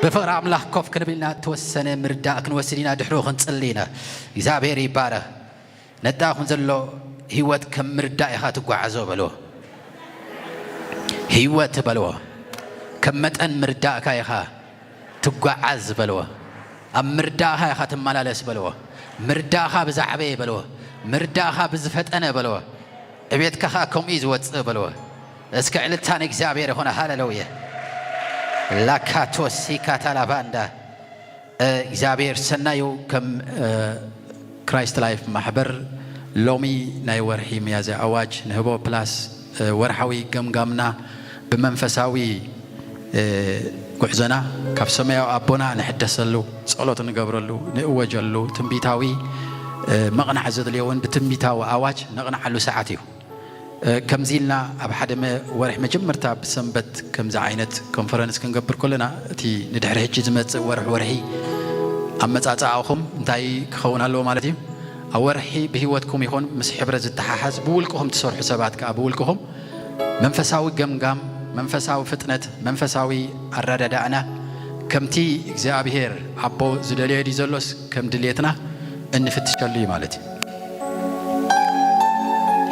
ብፍቕሪ ኣምላኽ ኮፍ ክንብል ኢና። እተወሰነ ምርዳእ ክንወስድ ኢና። ድሕሪኡ ክንጽሊ ኢና። እግዚኣብሔር ይባረኽ። ነጣኹም ዘሎ ህይወት ከም ምርዳእ ኢኻ ትጓዓዞ በልዎ። ህይወት በልዎ። ከም መጠን ምርዳእካ ኢኻ ትጓዓዝ በልዎ። ኣብ ምርዳእኻ ኢኻ ትመላለስ በልዎ። ምርዳእኻ ብዛዕበየ በልዎ። ምርዳእኻ ብዝፈጠነ በልዎ። ዕቤትካ ኸዓ ከምኡ እዩ ዝወጽእ በልዎ። እስከ ዕልልታ ንእግዚኣብሔር ይኹን። ሃሌሉያ። ላካቶሲካታላባንዳ። እ፣ እግዚኣብሔር ሰናዩ ከም፣ እ፣ ክራይስት ላይፍ ማሕበር ሎሚ ናይ ወርሒ ሚያዝያ ኣዋጅ ንህቦ ፕላስ፣ እ፣ ወርሓዊ ገምጋምና ብመንፈሳዊ፣ እ፣ ጉዕዞና ካብ ሰማያዊ ኣቦና ንሕደሰሉ፣ ጸሎት ንገብረሉ፣ ንእወጀሉ፣ ትንቢታዊ፣ እ፣ መቕናዕ ዘድልዮ እውን ብትንቢታዊ ኣዋጅ ነቕንዓሉ ሰዓት እዩ። እ፣ ከምዚ ኢልና ኣብ ሓደ መ-፣ ወርሒ መጀመርታ ብሰንበት ከምዚ ዓይነት ኮንፈረንስ ክንገብር ከለና፣ እቲ ንድሕሪ ሕጂ ዝመጽእ ወርሒ፣ ወርሒ ኣመጻጽኣኹም እንታይ ክኸውን ኣለዎ ማለት እዩ? ኣብ ወርሒ ብህይወትኩም ይኹን ምስ ሕብረት ዝተሓሓዝ ብውልቅኹም ትሰርሑ ሰባት ከኣ ብውልቅኹም መንፈሳዊ ገምጋም፣ መንፈሳዊ ፍጥነት፣ መንፈሳዊ ኣረዳድኣና ከምቲ እግዚኣብሔር ኣቦ ዝደልዮ ድዩ ዘሎስ ከም ድልየትና እንፍትሸሉ እዩ ማለት እዩ።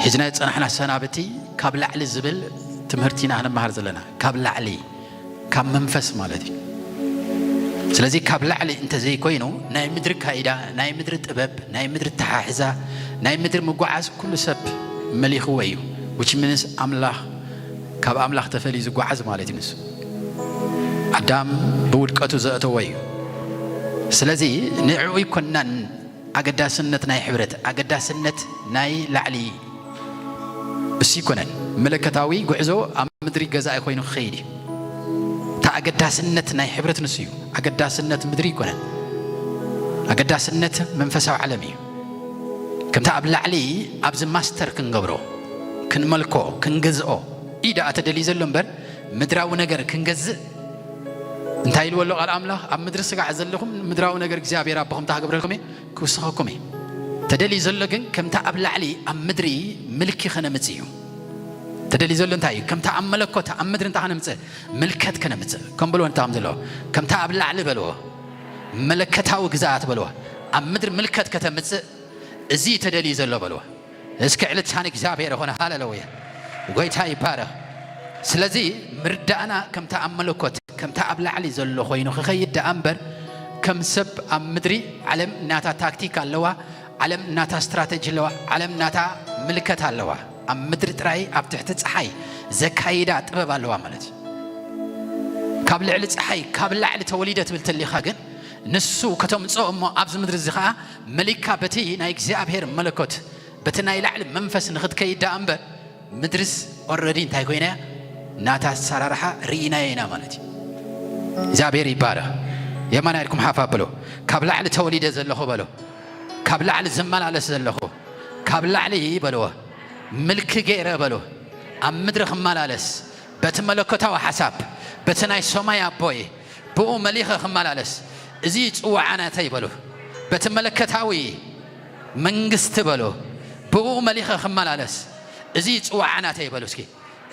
ሒዝናዮ ዝጸናሕና ሰናብቲ ካብ ላዕሊ ዝብል ትምህርቲ ኢና ክንመሃር ዘለና። ካብ ላዕሊ፣ ካብ መንፈስ ማለት እዩ። ስለዚ ካብ ላዕሊ እንተዘይኮይኑ ናይ ምድሪ ካይዳ፣ ናይ ምድሪ ጥበብ፣ ናይ ምድሪ ተሓሕዛ፣ ናይ ምድሪ ምጉዓዝ ኩሉ ሰብ መሊኽዎ እዩ። Which means ኣምላኽ፣ ካብ ኣምላኽ ተፈልዩ ዝጓዓዝ ማለት እዩ ንሱ። ኣዳም ብውድቀቱ ዘእተዎ እዩ። ስለዚ ንዕኡ ይኮናን ኣገዳስነት ናይ ሕብረት፣ ኣገዳስነት ናይ ላዕሊ እሱ ይኮነን። መለኮታዊ ጉዕዞ ኣብ ምድሪ ገዛኢ ኮይኑ ክኸይድ እዩ። እታ ኣገዳስነት ናይ ሕብረት ንሱ እዩ። ኣገዳስነት ምድሪ ይኮነን። ኣገዳስነት መንፈሳዊ ዓለም እዩ። ከምታ ኣብ ላዕሊ ኣብዚ ማስተር ክንገብሮ፣ ክንመልኮ፣ ክንገዝኦ እዩ ደኣ ተደልዩ ዘሎ እምበር፣ ምድራዊ ነገር ክንገዝእ እንታይ ኢልዎ ኣሎ ቃል ኣምላኽ? ኣብ ምድሪ ስጋዕ ዘለኹም ምድራዊ ነገር እግዚኣብሔር ኣቦኹም እንታይ ክገብረልኩም እዩ? ክውስኸኩም እዩ። ተደልዩ ዘሎ ግን ከምታ ኣብ ላዕሊ ኣብ ምድሪ ምልኪ ከነምጽእ እዩ። ተደልዩ ዘሎ እንታይ እዩ? ከምታ ኣብ መለኮት ኣብ ምድሪ እንታይ ከነምጽእ? ምልከት ከነምጽእ። ከም በልዎ እንታይ ከም ዘለዎ? ከምታ ኣብ ላዕሊ በልዎ። መለከታዊ ግዛኣት በልዎ። ኣብ ምድሪ ምልከት ከተምጽእ እዚ ተደልዩ ዘሎ በልዎ። እስከ ዕልልታ ንእግዚኣብሔር ይኹን። ሃሌሉያ። ጎይታ ይባረኽ። ስለዚ ምርዳእና ከምታ ኣብ መለኮት፣ ከምታ ኣብ ላዕሊ ዘሎ ኮይኑ ክኸይድ ደኣ እምበር፣ ከም ሰብ ኣብ ምድሪ ዓለም ናታ ታክቲክ ኣለዋ፣ ዓለም ናታ ስትራተጂ ኣለዋ፣ ዓለም ናታ ምልከት ኣለዋ። ኣብ ምድሪ ጥራይ ኣብ ትሕቲ ጸሓይ ዘካይዳ ጥበብ ኣለዋ ማለት እዩ። ካብ ልዕሊ ጸሓይ፣ ካብ ላዕሊ ተወሊደ ትብል ተሊኻ ግን፣ ንሱ ከተምጽኦ እሞ ኣብዚ ምድሪ እዚ ኸኣ መሊካ በቲ ናይ እግዚኣብሔር መለኮት፣ በቲ ናይ ላዕሊ መንፈስ ንኽትከይድ ደኣ እምበር፣ ምድርስ ኦረዲ እንታይ ኮይና እያ? ናታ ኣሰራርሓ ርኢናዮ ኢና ማለት እዩ። እግዚኣብሔር ይባረኽ። የማን ኢድኩም ሓፍ ኣብሎ። ካብ ላዕሊ ተወሊደ ዘለኹ በሎ። ካብ ላዕሊ ዝመላለስ ዘለኹ። ካብ ላዕሊ በልዎ። ምልኪ ገይረ በሎ። ኣብ ምድሪ ክመላለስ በቲ መለኮታዊ ሓሳብ፣ በቲ ናይ ሰማይ ኣቦይ፣ ብኡ መሊኸ ክመላለስ፣ እዚ ጽዋዓ ናተይ በሉ። በቲ መለኮታዊ መንግስቲ በሉ። ብኡ መሊኸ ክመላለስ፣ እዚ ጽዋዓ ናተይ በሉ። እስኪ፣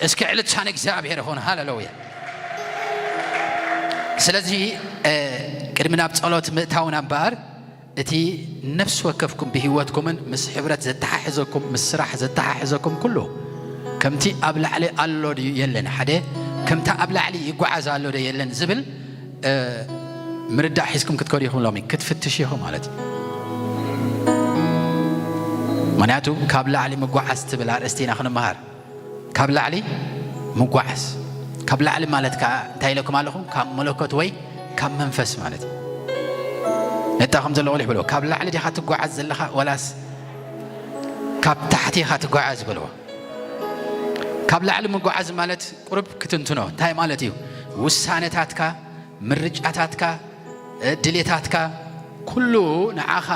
እስኪ ዕልልታ ንእግዚኣብሔር ይኹን። ሃሌሉያ። ስለዚ፣ እ፣ ቅድሚ ናብ ጸሎት ምእታውና እምበኣር፣ እቲ ነፍሲ ወከፍኩም ብህይወትኩምን ምስ ሕብረት ዘተሓሕዘኩም፣ ምስ ስራሕ ዘተሓሕዘኩም ኩሉ፣ ከምቲ ኣብ ላዕሊ ኣሎ ድዩ የለን፣ ሓደ ከምቲ ኣብ ላዕሊ ይጓዓዝ ኣሎ ዶ የለን ዝብል፣ እ፣ ምርዳእ ሒዝኩም ክትከዱ ኢኹም፣ ሎሚ ክትፍትሽ ኢኹም ማለት እዩ። ምኽንያቱ ካብ ላዕሊ ምጓዓዝ ትብል ኣርእስቲ ኢና ክንመሃር። ካብ ላዕሊ ምጓዓዝ። ካብ ላዕሊ ማለት ከኣ እንታይ ኢለኩም ኣለኹ? ካብ መለኮት ወይ ካብ መንፈስ ማለት እዩ። ነታ ከም ዘሎ ቆልሕ በልዎ፣ ካብ ላዕሊ ዲኻ ትጓዓዝ ዘለኻ ወላስ ካብ ታሕቲ ኢኻ ትጓዓዝ በልዎ። ካብ ላዕሊ ምጓዓዝ ማለት ቁሩብ ክትንትኖ እንታይ ማለት እዩ? ውሳነታትካ፣ ምርጫታትካ፣ እ፣ ድሌታትካ ኩሉ ንዓኻ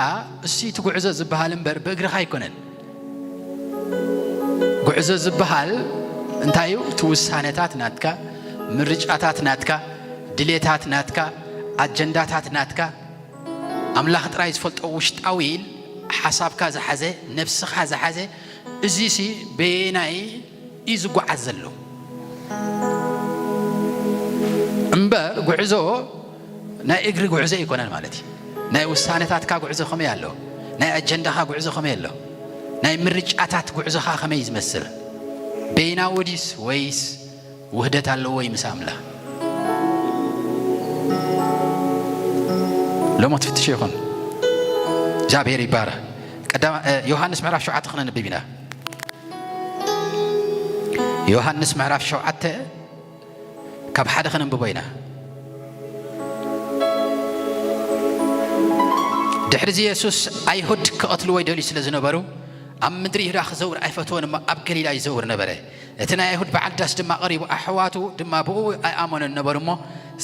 እሱ እቲ ጉዕዞ ዝበሃል እምበር ብእግርኻ ኣይኮነን። ጉዕዞ ዝበሃል እንታይ እዩ? እቲ ውሳነታት ናትካ፣ ምርጫታት ናትካ፣ ድሌታት ናትካ፣ ኣጀንዳታት ናትካ፣ ኣምላኽ ጥራይ ዝፈልጦ ውሽጣዊ ሓሳብካ ዝሓዘ፣ ነፍስኻ ዝሓዘ፣ እዚሲ በየናይ እዩ ዝጓዓዝ ዘሎ? እምበር ጉዕዞ ናይ እግሪ ጉዕዞ ኣይኮነን ማለት እዩ። ናይ ውሳነታትካ ጉዕዞ ከመይ ኣሎ? ናይ ኣጀንዳኻ ጉዕዞ ከመይ ኣሎ? ናይ ምርጫታት ጉዕዞኻ ከመይ እዩ ዝመስል? በይናዊ ድዩስ ወይስ ውህደት ኣለዎ እዩ ምስ ኣምላኽ? ሎሞ ትፍትሽ ይኹን። እግዚኣብሔር ይባረኽ። ቀዳማ-፣ እ፣ ዮሃንስ ምዕራፍ ሸውዓተ ክነንብብ ኢና። ዮሃንስ ምዕራፍ ሸውዓተ ካብ ሓደ ከነንብቦ ኢና። ድሕሪዚ የሱስ ኣይሁድ ክቐትልዎ ይደልዩ ስለ ዝነበሩ፣ ኣብ ምድሪ ይሁዳ ክዘውር ኣይፈተወን እሞ ኣብ ገሊላ ይዘውር ነበረ። እቲ ናይ ኣይሁድ በዓል ዳስ ድማ ቀሪቡ፣ ኣሕዋቱ ድማ ብእኡ ኣይኣመኑን ነበሩ እሞ፣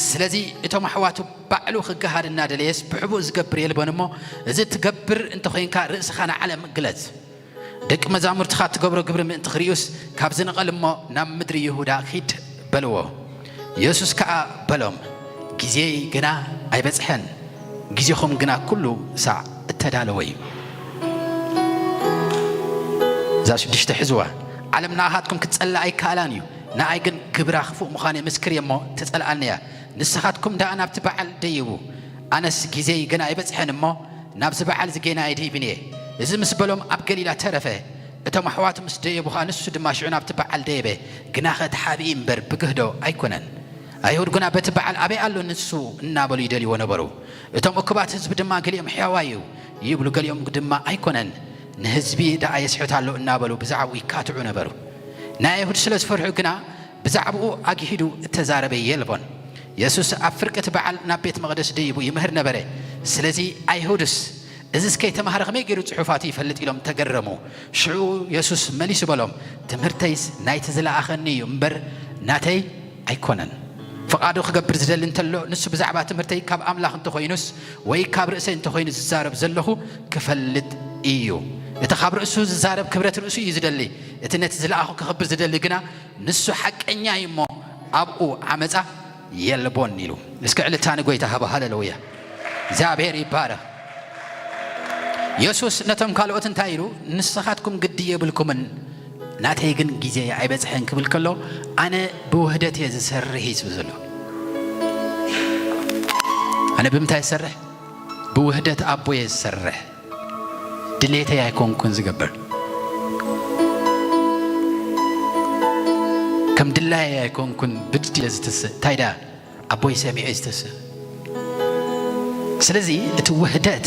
ስለዚ እቶም ኣሕዋቱ ባዕሉ ክገሃድ እናደለየስ ብሕቡእ ዝገብር የልቦን እሞ፣ እዚ ትገብር እንተኾይንካ ርእስኻ ንዓለም ግለጽ። ደቂ መዛሙርትኻ እትገብሮ ግብሪ ምእንቲ ክርእዩስ፣ ካብዚ ንቐል እሞ ናብ ምድሪ ይሁዳ ኪድ በልዎ። የሱስ ከኣ በሎም፣ ግዜይ ግና ኣይበጽሐን፣ ግዜኹም ግና ኩሉ ሳዕ እተዳለወ እዩ። እዛ ሽዱሽተ ሕዝዋ፣ ዓለም ንኣኻትኩም ክትጸልእ ኣይከኣላን እዩ፣ ንኣይ ግን ግብራ ክፉእ ምዃኑ የመስክር እየ እሞ ትጸልኣኒ እያ። ንስኻትኩም ደኣ ናብቲ በዓል ደይቡ፣ ኣነስ ግዜይ ገና ኣይበጽሐን እሞ ናብዚ በዓል እዚ ጌና ኣይድይብን እየ። እዚ ምስ በሎም ኣብ ገሊላ ተረፈ። እቶም ኣሕዋቱ ምስ ደየቡ ኸኣ ንሱ ድማ ሽዑ ናብቲ በዓል ደየበ። ግናኸ ተሓቢኡ እምበር ብግህዶ ኣይኮነን። ኣይሁድ ግና በቲ በዓል ኣበይ ኣሎ ንሱ እናበሉ ይደልይዎ ነበሩ። እቶም እኩባት ህዝቢ ድማ ገሊኦም ሕያዋይ እዩ ይብሉ፣ ገሊኦም ድማ ኣይኮነን፣ ንህዝቢ ደኣ የስሕት ኣሎ እናበሉ ብዛዕባኡ ይካትዑ ነበሩ። ናይ ኣይሁድ ስለ ዝፈርሑ ግና ብዛዕባኡ ኣግሂዱ እተዛረበ የልቦን። የሱስ ኣብ ፍርቂ እቲ በዓል ናብ ቤት መቕደስ ደይቡ ይምህር ነበረ። ስለዚ ኣይሁድስ፣ "እዝስ ከይተማህረ ከመይ ገይሩ ጽሑፋቱ ይፈልጥ?" ኢሎም ተገረሙ። ሽዑ የሱስ መሊሱ በሎም፣ "ትምህርተይስ ናይቲ ዝለኣኸኒ እዩ እምበር ናተይ ኣይኮነን። ፍቓዱ ክገብር ዝደሊ እንተሎ፣ ንሱ ብዛዕባ ትምህርተይ ካብ ኣምላኽ እንተኾይኑስ ወይ ካብ ርእሰይ እንተኾይኑ ዝዛረብ ዘለኹ ክፈልጥ እዩ። እቲ ካብ ርእሱ ዝዛረብ ክብረት ርእሱ እዩ ዝደሊ። እቲ ነቲ ዝለኣኹ ከኽብር ዝደሊ ግና ንሱ ሓቀኛ እዩ እሞ ኣብኡ ዓመጻ የልቦን" ኢሉ። እስኪ ዕልልታ ንጎይታ ሃቡ። ሃሌሉያ! እግዚኣብሔር ይባረኽ። የሱስ ነቶም ካልኦት እንታይ ኢሉ? "ንስኻትኩም ግዲ የብልኩምን፣ ናተይ ግን ግዜ ኣይበጽሐን" ክብል ከሎ፣ "ኣነ ብውህደት እየ ዝሰርሕ" እዩ ዝብል ዘሎ። ኣነ ብምንታይ ዝሰርሕ? ብውህደት ኣቦየ ዝሰርሕ። ድሌተይ ኣይኮንኩን ዝገብር፣ ከም ድላየይ ኣይኮንኩን ብድድ ኢለ ዝትስእ። እንታይ ደኣ? ኣቦይ ሰሚዑ እዩ ዝትስእ። ስለዚ እቲ ውህደት፣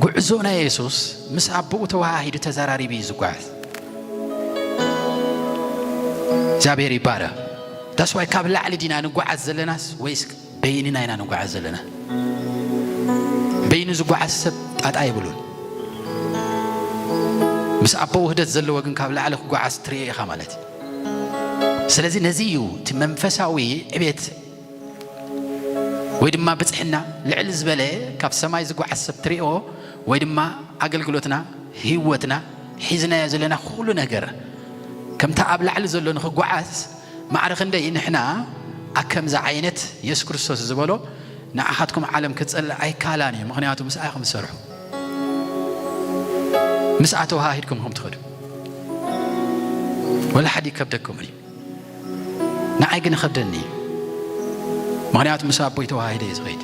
ጉዕዞ ናይ የሱስ ምስ ኣቦኡ ተወሃሂዱ ተዘራሪቡ እዩ ዝጓዓዝ። እግዚኣብሔር ይባረኽ። ዳስዋይ ካብ ላዕሊ ዲና ንጓዓዝ ዘለናስ ወይስ በይንና ኢና ንጓዓዝ ዘለና? በይኑ ዝጓዓዝ ሰብ ጣጣ የብሉን። ምስ ኣቦ ውህደት ዘለዎ ግን ካብ ላዕሊ ክጓዓዝ ትርእዮ ኢኻ ማለት እዩ። ስለዚ ነዚ እዩ እቲ መንፈሳዊ ዕቤት ወይ ድማ ብጽሕና ልዕል ዝበለ ካብ ሰማይ ዝጓዓዝ ሰብ ትርእዮ፣ ወይ ድማ ኣገልግሎትና፣ ህይወትና፣ ሒዝናዮ ዘለና ኩሉ ነገር ከምታ ኣብ ላዕሊ ዘሎ ንኽጓዓዝ ማዕረ ክንደይ ንሕና ኣከምዚ ዓይነት የሱስ ክርስቶስ ዝበሎ፣ "ንዓኻትኩም ዓለም ክጸልእ ኣይከኣላን እዩ፣ ምኽንያቱ ምስኣ ኢኹም ትሰርሑ፣ ምስኣ ተወሃሂድኩም ኢኹም ትኸዱ፣ ወላ ሓዲ ይከብደኩም እዩ፣ ንዓይ ግን ይኸብደኒ እዩ፣ ምኽንያቱ ምስ ኣቦይ ተወሃሂደ እየ ዝኸይድ፣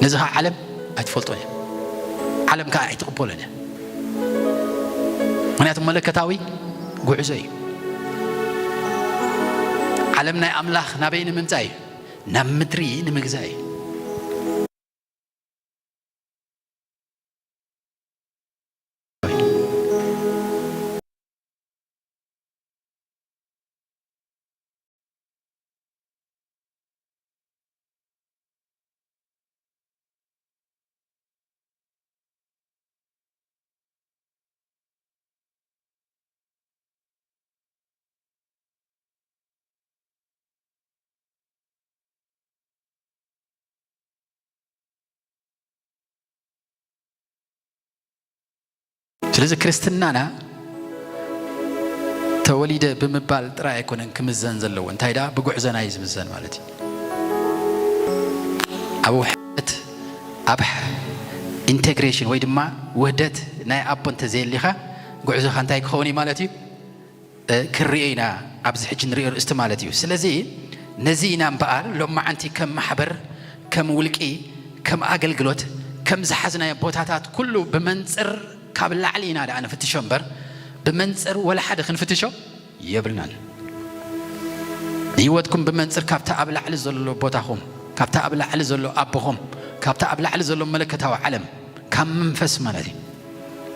ነዚ ኸዓ ዓለም ኣይትፈልጦን እያ፣ ዓለም ከኣ ኣይትቕበሎን እያ፣ ምኽንያቱ መለከታዊ ጉዕዞ እዩ። ዓለም ናይ ኣምላኽ ናበይ ንምምጻእ እዩ? ናብ ምድሪ ንምግዛእ እዩ። እዚ ክርስትናና ተወሊደ ብምባል ጥራይ ኣይኮነን ክምዘን ዘለዎ፣ እንታይ ደኣ ብጉዕዞና እዩ ዝምዘን ማለት እዩ። ኣብ ውሕደት፣ ኣብ ኢንቴግሬሽን ወይ ድማ ውህደት ናይ ኣቦ እንተዘየሊኻ፣ ጉዕዞኻ እንታይ ክኸውን እዩ ማለት እዩ? ክርእ ኢና። ኣብዚ ሕጂ ንሪኦ ርእስቲ ማለት እዩ። ስለዚ ነዚ ኢና እምበኣር ሎማዓንቲ ከም ማሕበር፣ ከም ውልቂ፣ ከም ኣገልግሎት፣ ከም ዝሓዝናዮ ቦታታት ኩሉ ብመንፅር ካብ ላዕሊ ኢና ደኣ ንፍትሾ እምበር፣ ብመንፅር ወላ ሓደ ክንፍትሾ የብልናን። ንህይወትኩም ብመንፅር ካብታ ኣብ ላዕሊ ዘሎ ቦታኹም፣ ካብታ ኣብ ላዕሊ ዘሎ ኣቦኹም፣ ካብታ ኣብ ላዕሊ ዘሎ መለከታዊ ዓለም፣ ካብ መንፈስ ማለት እዩ።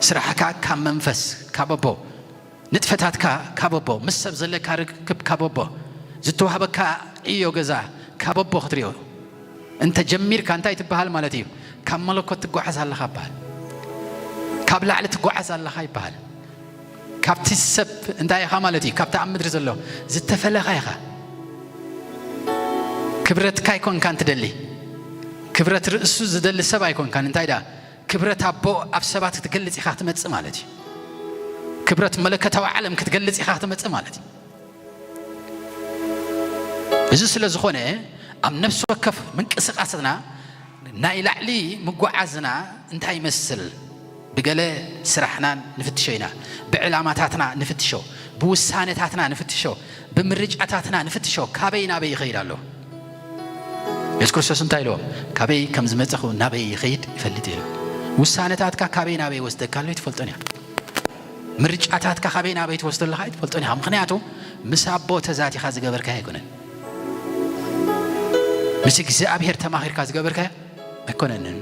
ስራሕካ ካብ መንፈስ፣ ካብ ኣቦ፣ ንጥፈታትካ ካብ ኣቦ፣ ምስ ሰብ ዘለካ ርክብ ካብ ኣቦ፣ ዝተዋህበካ ዕዮ ገዛ ካብ ኣቦ ክትሪኦ እንተ ጀሚርካ እንታይ ትበሃል ማለት እዩ? ካብ መለኮት ትጓዓዝ ኣለኻ ይበሃል። ካብ ላዕሊ ትጓዓዝ ኣለኻ ይበሃል። ካብቲ ሰብ እንታይ ኢኻ ማለት እዩ? ካብቲ ኣብ ምድሪ ዘሎ ዝተፈለኻ ኢኻ። ክብረትካ ኣይኮንካን ትደሊ። ክብረት ርእሱ ዝደሊ ሰብ ኣይኮንካን። እንታይ ደኣ? ክብረት ኣቦ ኣብ ሰባት ክትገልጽ ኢኻ ክትመጽእ ማለት እዩ። ክብረት መለኮታዊ ዓለም ክትገልጽ ኢኻ ክትመጽእ ማለት እዩ። እዚ ስለ ዝኾነ ኣብ ነፍሲ ወከፍ ምንቅስቓስና ናይ ላዕሊ ምጉዓዝና እንታይ ይመስል? ብገለ ስራሕና ንፍትሾ ኢና፣ ብዕላማታትና ንፍትሾ፣ ብውሳነታትና ንፍትሾ፣ ብምርጫታትና ንፍትሾ። ካበይ ናበይ ይኸይድ ኣሎ? የሱስ ክርስቶስ እንታይ ኢልዎም? "ካበይ ከም ዝመጸኹ ናበይ ይኸይድ ይፈልጥ" ኢሉ። ውሳነታትካ ካበይ ናበይ ይወስደካ ኣሎ ኣይትፈልጦን ኢኻ። ምርጫታትካ ካበይ ናበይ ትወስዶ ኣለኻ ኣይትፈልጦን ኢኻ። ምኽንያቱ ምስ ኣቦ ተዛቲኻ ዝገበርካዮ ኣይኮነን። ምስ እግዚኣብሔር ተማኺርካ ዝገበርካዮ ኣይኮነንን።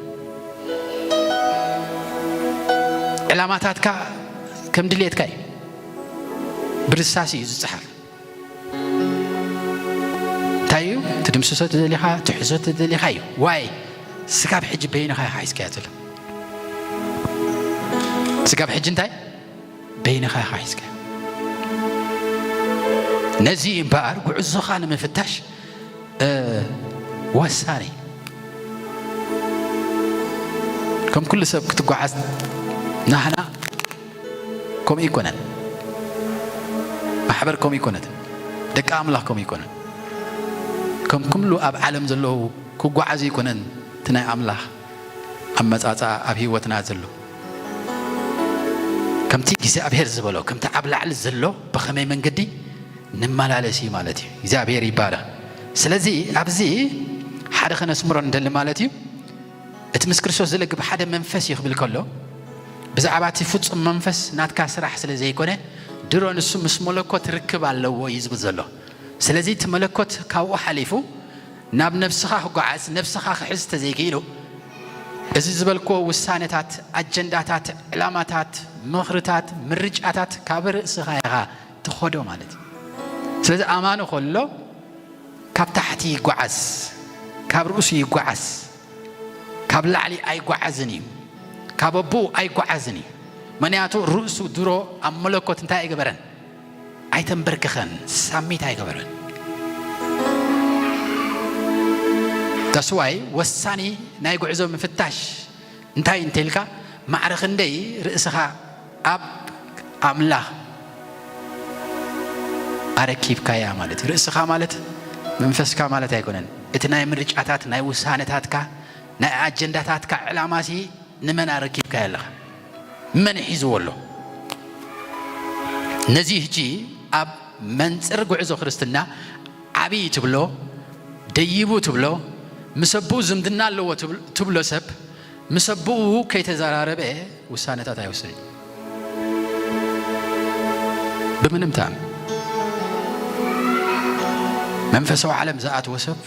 ዕላማታትካ ከም ድሌትካ እዩ። ብርሳስ እዩ ዝጸሓፍ። እንታይ እዩ? ትድምስሶ ትደሊኻ፣ ትሕዞ ትደሊኻ እዩ። ዋይ? ስጋብ ሕጂ በይንኻ ኢኻ ሒዝካዮ ዘሎ። ስጋብ ሕጂ እንታይ? በይንኻ ኢኻ ሒዝካዮ። ነዚ እምበኣር ጉዕዞኻ ንምፍታሽ፣ እ፣ ወሳኒ። ከም ኩሉ ሰብ ክትጓዓዝ ናህና ከምኡ ይኮነን። ማሕበር ከምኡ ይኮነት። ደቂ ኣምላኽ ከምኡ ይኮነን። ከም ኩሉ ኣብ ዓለም ዘለዉ ክጓዓዙ ይኮነን። እቲ ናይ ኣምላኽ ኣመጻጽኣ ኣብ ህይወትና ዘሎ። ከምቲ እግዚኣብሔር ዝበሎ፣ ከምቲ ኣብ ላዕሊ ዘሎ ብኸመይ መንገዲ ንመላለስ እዩ ማለት እዩ። እግዚኣብሔር ይባረኽ። ስለዚ ኣብዚ ሓደ ከነስምሮ ንደሊ ማለት እዩ። እቲ ምስ ክርስቶስ ዝለግብ ሓደ መንፈስ እዩ ክብል ከሎ፣ ብዛዕባ እቲ ፍጹም መንፈስ ናትካ ስራሕ ስለ ዘይኮነ፣ ድሮ ንሱ ምስ መለኮት ርክብ ኣለዎ እዩ ዝብል ዘሎ። ስለዚ እቲ መለኮት ካብኡ ሓሊፉ ናብ ነብስኻ ክጓዓዝ፣ ነብስኻ ክሕዝ ተዘይክኢሉ፣ እዚ ዝበልክዎ ውሳነታት፣ ኣጀንዳታት፣ ዕላማታት፣ ምኽርታት፣ ምርጫታት ካብ ርእስኻ ኢኻ ትኸዶ ማለት እዩ። ስለዚ ኣማኒ ከሎ ካብ ታሕቲ ይጓዓዝ፣ ካብ ርእሱ ይጓዓዝ፣ ካብ ላዕሊ ኣይጓዓዝን እዩ፣ ካብ ኣቦኡ ኣይጓዓዝን እዩ። ምኽንያቱ ርእሱ ድሮ ኣብ መለኮት እንታይ ኣይገበረን? ኣይተንበርክኸን፣ ሳሚት ኣይገበረን። ተስዋይ ወሳኒ ናይ ጉዕዞ ምፍታሽ እንታይ እንተልካ፣ ማዕረ ክንደይ ርእስኻ ኣብ ኣምላኽ ኣረኪብካያ ማለት እዩ። ርእስኻ ማለት መንፈስካ ማለት ኣይኮነን። እቲ ናይ ምርጫታት፣ ናይ ውሳነታትካ፣ ናይ ኣጀንዳታትካ ዕላማሲ ንመን ኣረኪብካዮ ኣለኻ? መን ሒዝዎ ኣሎ? ነዚ ሕጂ ኣብ መንጽር ጉዕዞ ክርስትና ዓብዪ ትብሎ፣ ደይቡ ትብሎ፣ ምስ ኣቦኡ ዝምድና ኣለዎ ትብል-፣ ትብሎ ሰብ፣ ምስ ኣቦኡ ከይተዘራረበ ውሳነታት ኣይወስድን። ብምንም ተኣም-፣ መንፈሳዊ ዓለም ዝኣተወ ሰብ፣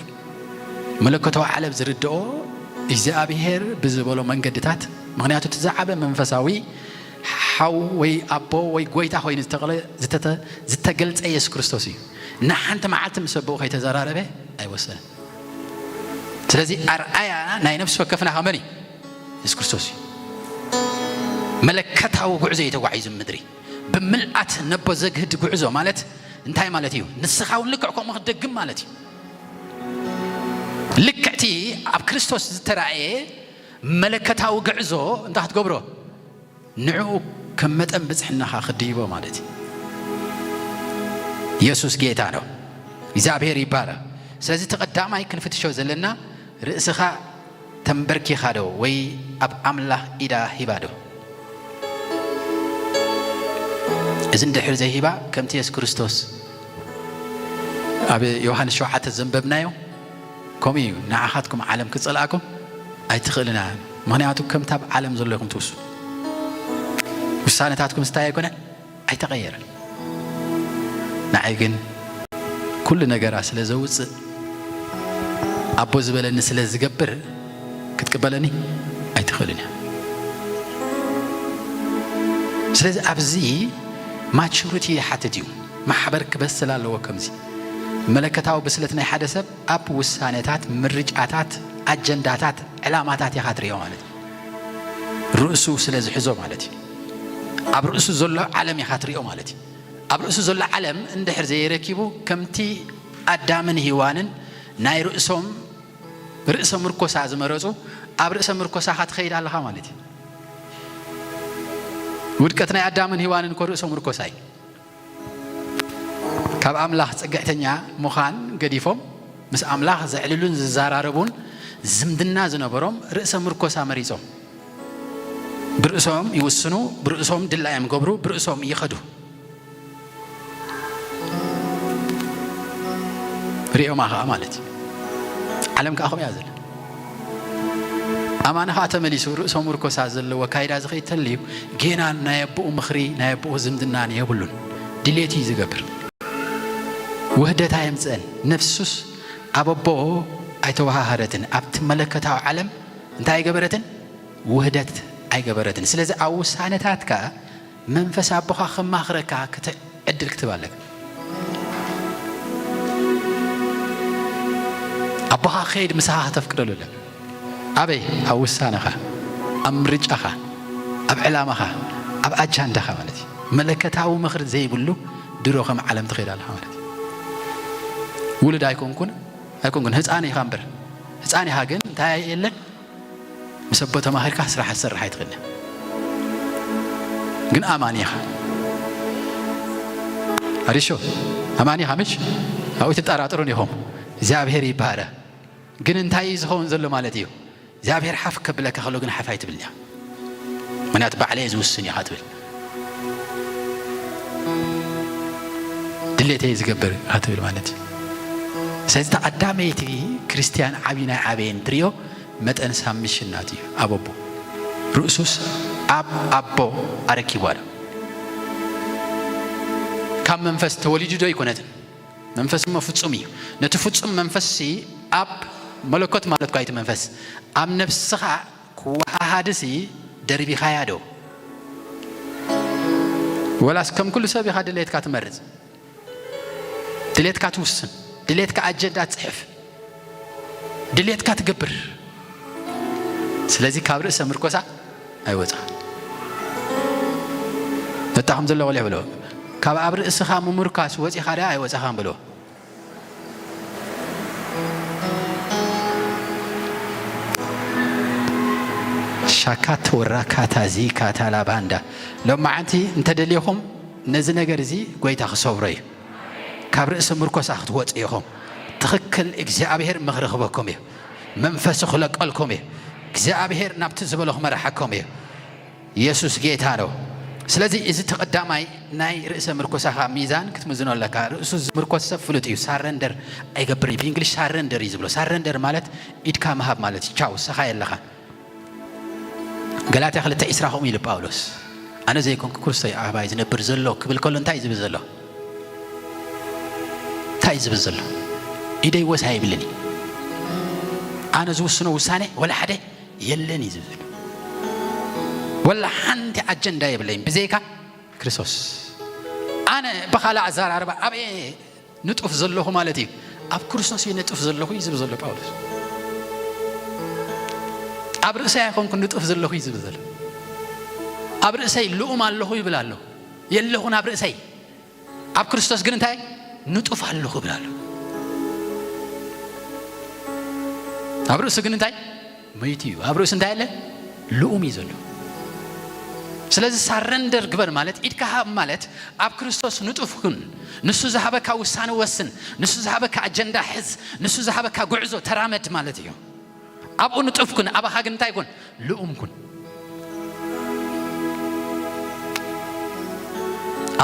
መለኮታዊ ዓለም ዝርድኦ እግዚኣብሔር ብዝበሎ መንገድታት፣ ምኽንያቱ እቲ ዝዓበ መንፈሳዊ ሓው ወይ ኣቦ ወይ ጎይታ ኮይኑ ዝተቕለ-፣ ዝተተ-፣ ዝተገልጸ የሱስ ክርስቶስ እዩ። ንሓንቲ መዓልቲ ምስ ኣቦኡ ከይተዘራረበ ኣይወሰነን። ስለዚ ኣርኣያ ናይ ነፍሲ ወከፍና ከመን እዩ? የሱስ ክርስቶስ እዩ። መለከታዊ ጉዕዞ እዩ ተጓዒዙ ምድሪ። ብምልኣት ነቦ ዘግህድ ጉዕዞ ማለት እንታይ ማለት እዩ? ንስኻ እውን ልክዕ ከምኡ ክትደግም ማለት እዩ። ልክዕቲ ኣብ ክርስቶስ ዝተራእየ መለከታዊ ጉዕዞ እንታይ ክትገብሮ? ንዕኡ ከም መጠን ብጽሕናኻ ክድይቦ ማለት እዩ። ኢየሱስ ጌታ ነው። እግዚኣብሔር ይባረክ። ስለዚ እቲ ቀዳማይ ክንፍትሾ ዘለና ርእስኻ ተንበርኪኻ ዶ ወይ ኣብ ኣምላኽ ኢዳ ሂባ ዶ? እዚ እንድሕር ዘይሂባ ከምቲ የሱስ ክርስቶስ ኣብ ዮሃንስ ሸውዓተ ዘንበብናዮ ከምኡ እዩ። ንዓኻትኩም ዓለም ክጸልኣኩም ኣይትኽእልን እያ። ምኽንያቱ ከምቲ ኣብ ዓለም ዘሎ ኢኹም ትውስኑ። ውሳነታትኩም ስታይ ኣይኮነን፣ ኣይተቐየረን። ንዓይ ግን ኩሉ ነገራ ስለ ዘውፅእ ኣቦ ዝበለኒ ስለ ዝገብር ክትቅበለኒ ኣይትኽእልን እያ። ስለዚ ኣብዚ ማቹሪቲ ይሓትት እዩ። ማሕበር ክበስል ኣለዎ። ከምዚ መለከታዊ ብስለት ናይ ሓደ ሰብ ኣብ ውሳነታት፣ ምርጫታት፣ ኣጀንዳታት፣ ዕላማታት ኢኻ ትሪኦ ማለት እዩ። ርእሱ ስለ ዝሕዞ ማለት እዩ። ኣብ ርእሱ ዘሎ ዓለም ኢኻ ትሪኦ ማለት እዩ። ኣብ ርእሱ ዘሎ ዓለም እንድሕር ዘየረኪቡ ከምቲ ኣዳምን ሂዋንን ናይ ርእሶም ርእሰ ምርኮሳ ዝመረጹ ኣብ ርእሰ ምርኮሳኻ ትኸይድ ኣለኻ ማለት እዩ። ውድቀት ናይ ኣዳምን ሂዋንን እኮ ርእሰ ምርኮሳ እዩ። ካብ ኣምላኽ ጸግዕተኛ ምዃን ገዲፎም ምስ ኣምላኽ ዘዕልሉን ዝዘራረቡን ዝምድና ዝነበሮም ርእሰ ምርኮሳ መሪጾም ብርእሶም ይውስኑ፣ ብርእሶም ድላዮም ይገብሩ፣ ብርእሶም ይኸዱ። ሪኦማ ኸዓ ማለት እዩ። ዓለም ከዓ ከምኡ እያ ዘላ። ኣማኒ ኸዓ ተመሊሱ ርእሶ ምርኮሳ ዘለዎ ኣካይዳ ዝኸይድ ተልዩ ጌና ናይ ኣቦኡ ምኽሪ ናይ ኣቦኡ ዝምድናን የብሉን። ድሌት እዩ ዝገብር። ውህደት ኣየምፅእን። ነፍሱስ ኣብ ኣቦኡ ኣይተወሃሃደትን። ኣብቲ መለኮታዊ ዓለም እንታይ ኣይገበረትን? ውህደት ኣይገበረትን። ስለዚ ኣብ ውሳነታትካ መንፈስ ኣቦኻ ከማኽረካ ክተ ዕድል ክትህብ ኣለካ። ኣቦኻ ክኸይድ ምሳኻ ከተፍቅደሉ ኣለካ። ኣበይ? ኣብ ውሳነኻ፣ ኣብ ምርጫኻ፣ ኣብ ዕላማኻ፣ ኣብ ኣጃንዳኻ ማለት እዩ። መለኮታዊ ምኽሪ ዘይብሉ ድሮ ከም ዓለም ትኸይድ ኣለኻ ማለት እዩ። ውሉድ ኣይኮንኩን ኣይኮንኩን ህፃን ኢኻ እምበር። ህፃን ኢኻ ግን እንታይ የለን? ምስ ኣቦ ተማኺርካ ስራሕ ክትሰርሕ ኣይትኽእልን። ግን ኣማኒ ኢኻ። ኣሪሾ ኣማኒ ኢኻ ምሽ? ኣብኡ ትጠራጠሩን ኢኹም። እግዚኣብሔር ይባረ። ግን እንታይ እዩ ዝኸውን ዘሎ ማለት እዩ? እግዚኣብሔር ሓፍ ከብለካ ከሎ ግን ሓፍ ኣይትብልን ኢኻ። ምክንያቱ ባዕለየ ዝውስን ኢኻ ትብል። ድሌተይ ዝገብር ኢኻ ትብል ማለት እዩ። ስለዚ እቲ ቀዳመይቲ ክርስትያን ዓብዪ ናይ ዓበየን ትሪኦ መጠን ሳብሚሽን ናቱ እዩ ኣብ ኣቦ። ርእሱስ ኣብ ኣቦ ኣረኪቡ ኣሎ። ካብ መንፈስ ተወሊዱ ዶ ኣይኮነትን? መንፈስ እሞ ፍጹም እዩ። ነቲ ፍጹም መንፈስሲ ኣብ መለኮት ማለት እኳ እዩ እቲ መንፈስ። ኣብ ነፍስኻ ክወሃሃድሲ ደርቢኻያ ዶ? ወላስ ከም ኩሉ ሰብ ኢኻ ድሌትካ ትመርጽ? ድሌትካ ትውስን፣ ድሌትካ ኣጀንዳ ትጽሕፍ፣ ድሌትካ ትገብር። ስለዚ ካብ ርእሰ ምርኮሳ ኣይወጻኻን። ነታ ከም ዘሎ ቆልዑ ብሎ፣ ካብ ኣብ ርእስኻ ምምርካስ ወጺኻ ደኣ ኣይወጻኻን ብሎ። ሻካት ወራካታ ዚ ካታላ ባንዳ። ሎማዓንቲ እንተደልየኹም ነዚ ነገር እዚ ጎይታ ክሰብሮ እዩ። ካብ ርእሲ ምርኮሳ ክትወፁ ኢኹም። ትኽክል፣ እግዚኣብሔር ምኽሪ ክበኩም እዩ። መንፈሱ ክለቀልኩም እዩ። እግዚኣብሔር ናብቲ ዝበሎ ክመርሓኩም እዩ። ኢየሱስ ጌታ ነው። ስለዚ እዚ ተቐዳማይ ናይ ርእሰ ምርኮሳኻ ሚዛን ክትምዝኖ ኣለካ። ርእሱ ዝምርኮስ ሰብ ፍሉጥ እዩ። ሳረንደር ኣይገብር እዩ። ብእንግሊሽ ሳረንደር እዩ ዝብሎ። ሳረንደር ማለት ኢድካ ምሃብ ማለት እዩ። ቻው፣ ሰኻ የለኻ። ገላትያ ክልተ ዕስራ ከምኡ ኢሉ ጳውሎስ፣ ኣነ ዘይኮንኩ ክርስቶ እዩ ኣባይ ዝነብር ዘሎ ክብል ከሎ እንታይ እዩ ዝብል ዘሎ? እንታይ እዩ ዝብል ዘሎ? ኢደይ ወስ ኣይብልን እዩ። ኣነ ዝውስኖ ውሳኔ ወላ ሓደ የለን እዩ ዝብል ዘሎ። ወላ ሓንቲ ኣጀንዳ የብለይን ብዘይካ ክርስቶስ። ኣነ ብኻልእ ኣዘራርባ ኣበየ ንጡፍ ዘለኹ ማለት እዩ። ኣብ ክርስቶስ እየ ንጡፍ ዘለኹ እዩ ዝብል ዘሎ ጳውሎስ። ኣብ ርእሰይ ኣይኮንኩን ንጡፍ ዘለኹ እዩ ዝብል ዘሎ። ኣብ ርእሰይ ልኡም ኣለኹ ይብል ኣሎ። የለኹን ኣብ ርእሰይ። ኣብ ክርስቶስ ግን እንታይ? ንጡፍ ኣለኹ ይብል ኣሎ። ኣብ ርእሱ ግን እንታይ? መይቱ እዩ። ኣብ ርእሱ እንታይ ኣለ? ልኡም እዩ ዘሎ። ስለዚ ሳረንደር ግበር ማለት ኢድካ ሃብ ማለት ኣብ ክርስቶስ ንጡፍ ኩን። ንሱ ዝሃበካ ውሳነ ወስን፣ ንሱ ዝሃበካ ኣጀንዳ ሕዝ፣ ንሱ ዝሃበካ ጉዕዞ ተራመድ ማለት እዩ። ኣብኡ ንጡፍ ኩን፣ ኣባኻ ግን እንታይ ኩን? ልኡም ኩን።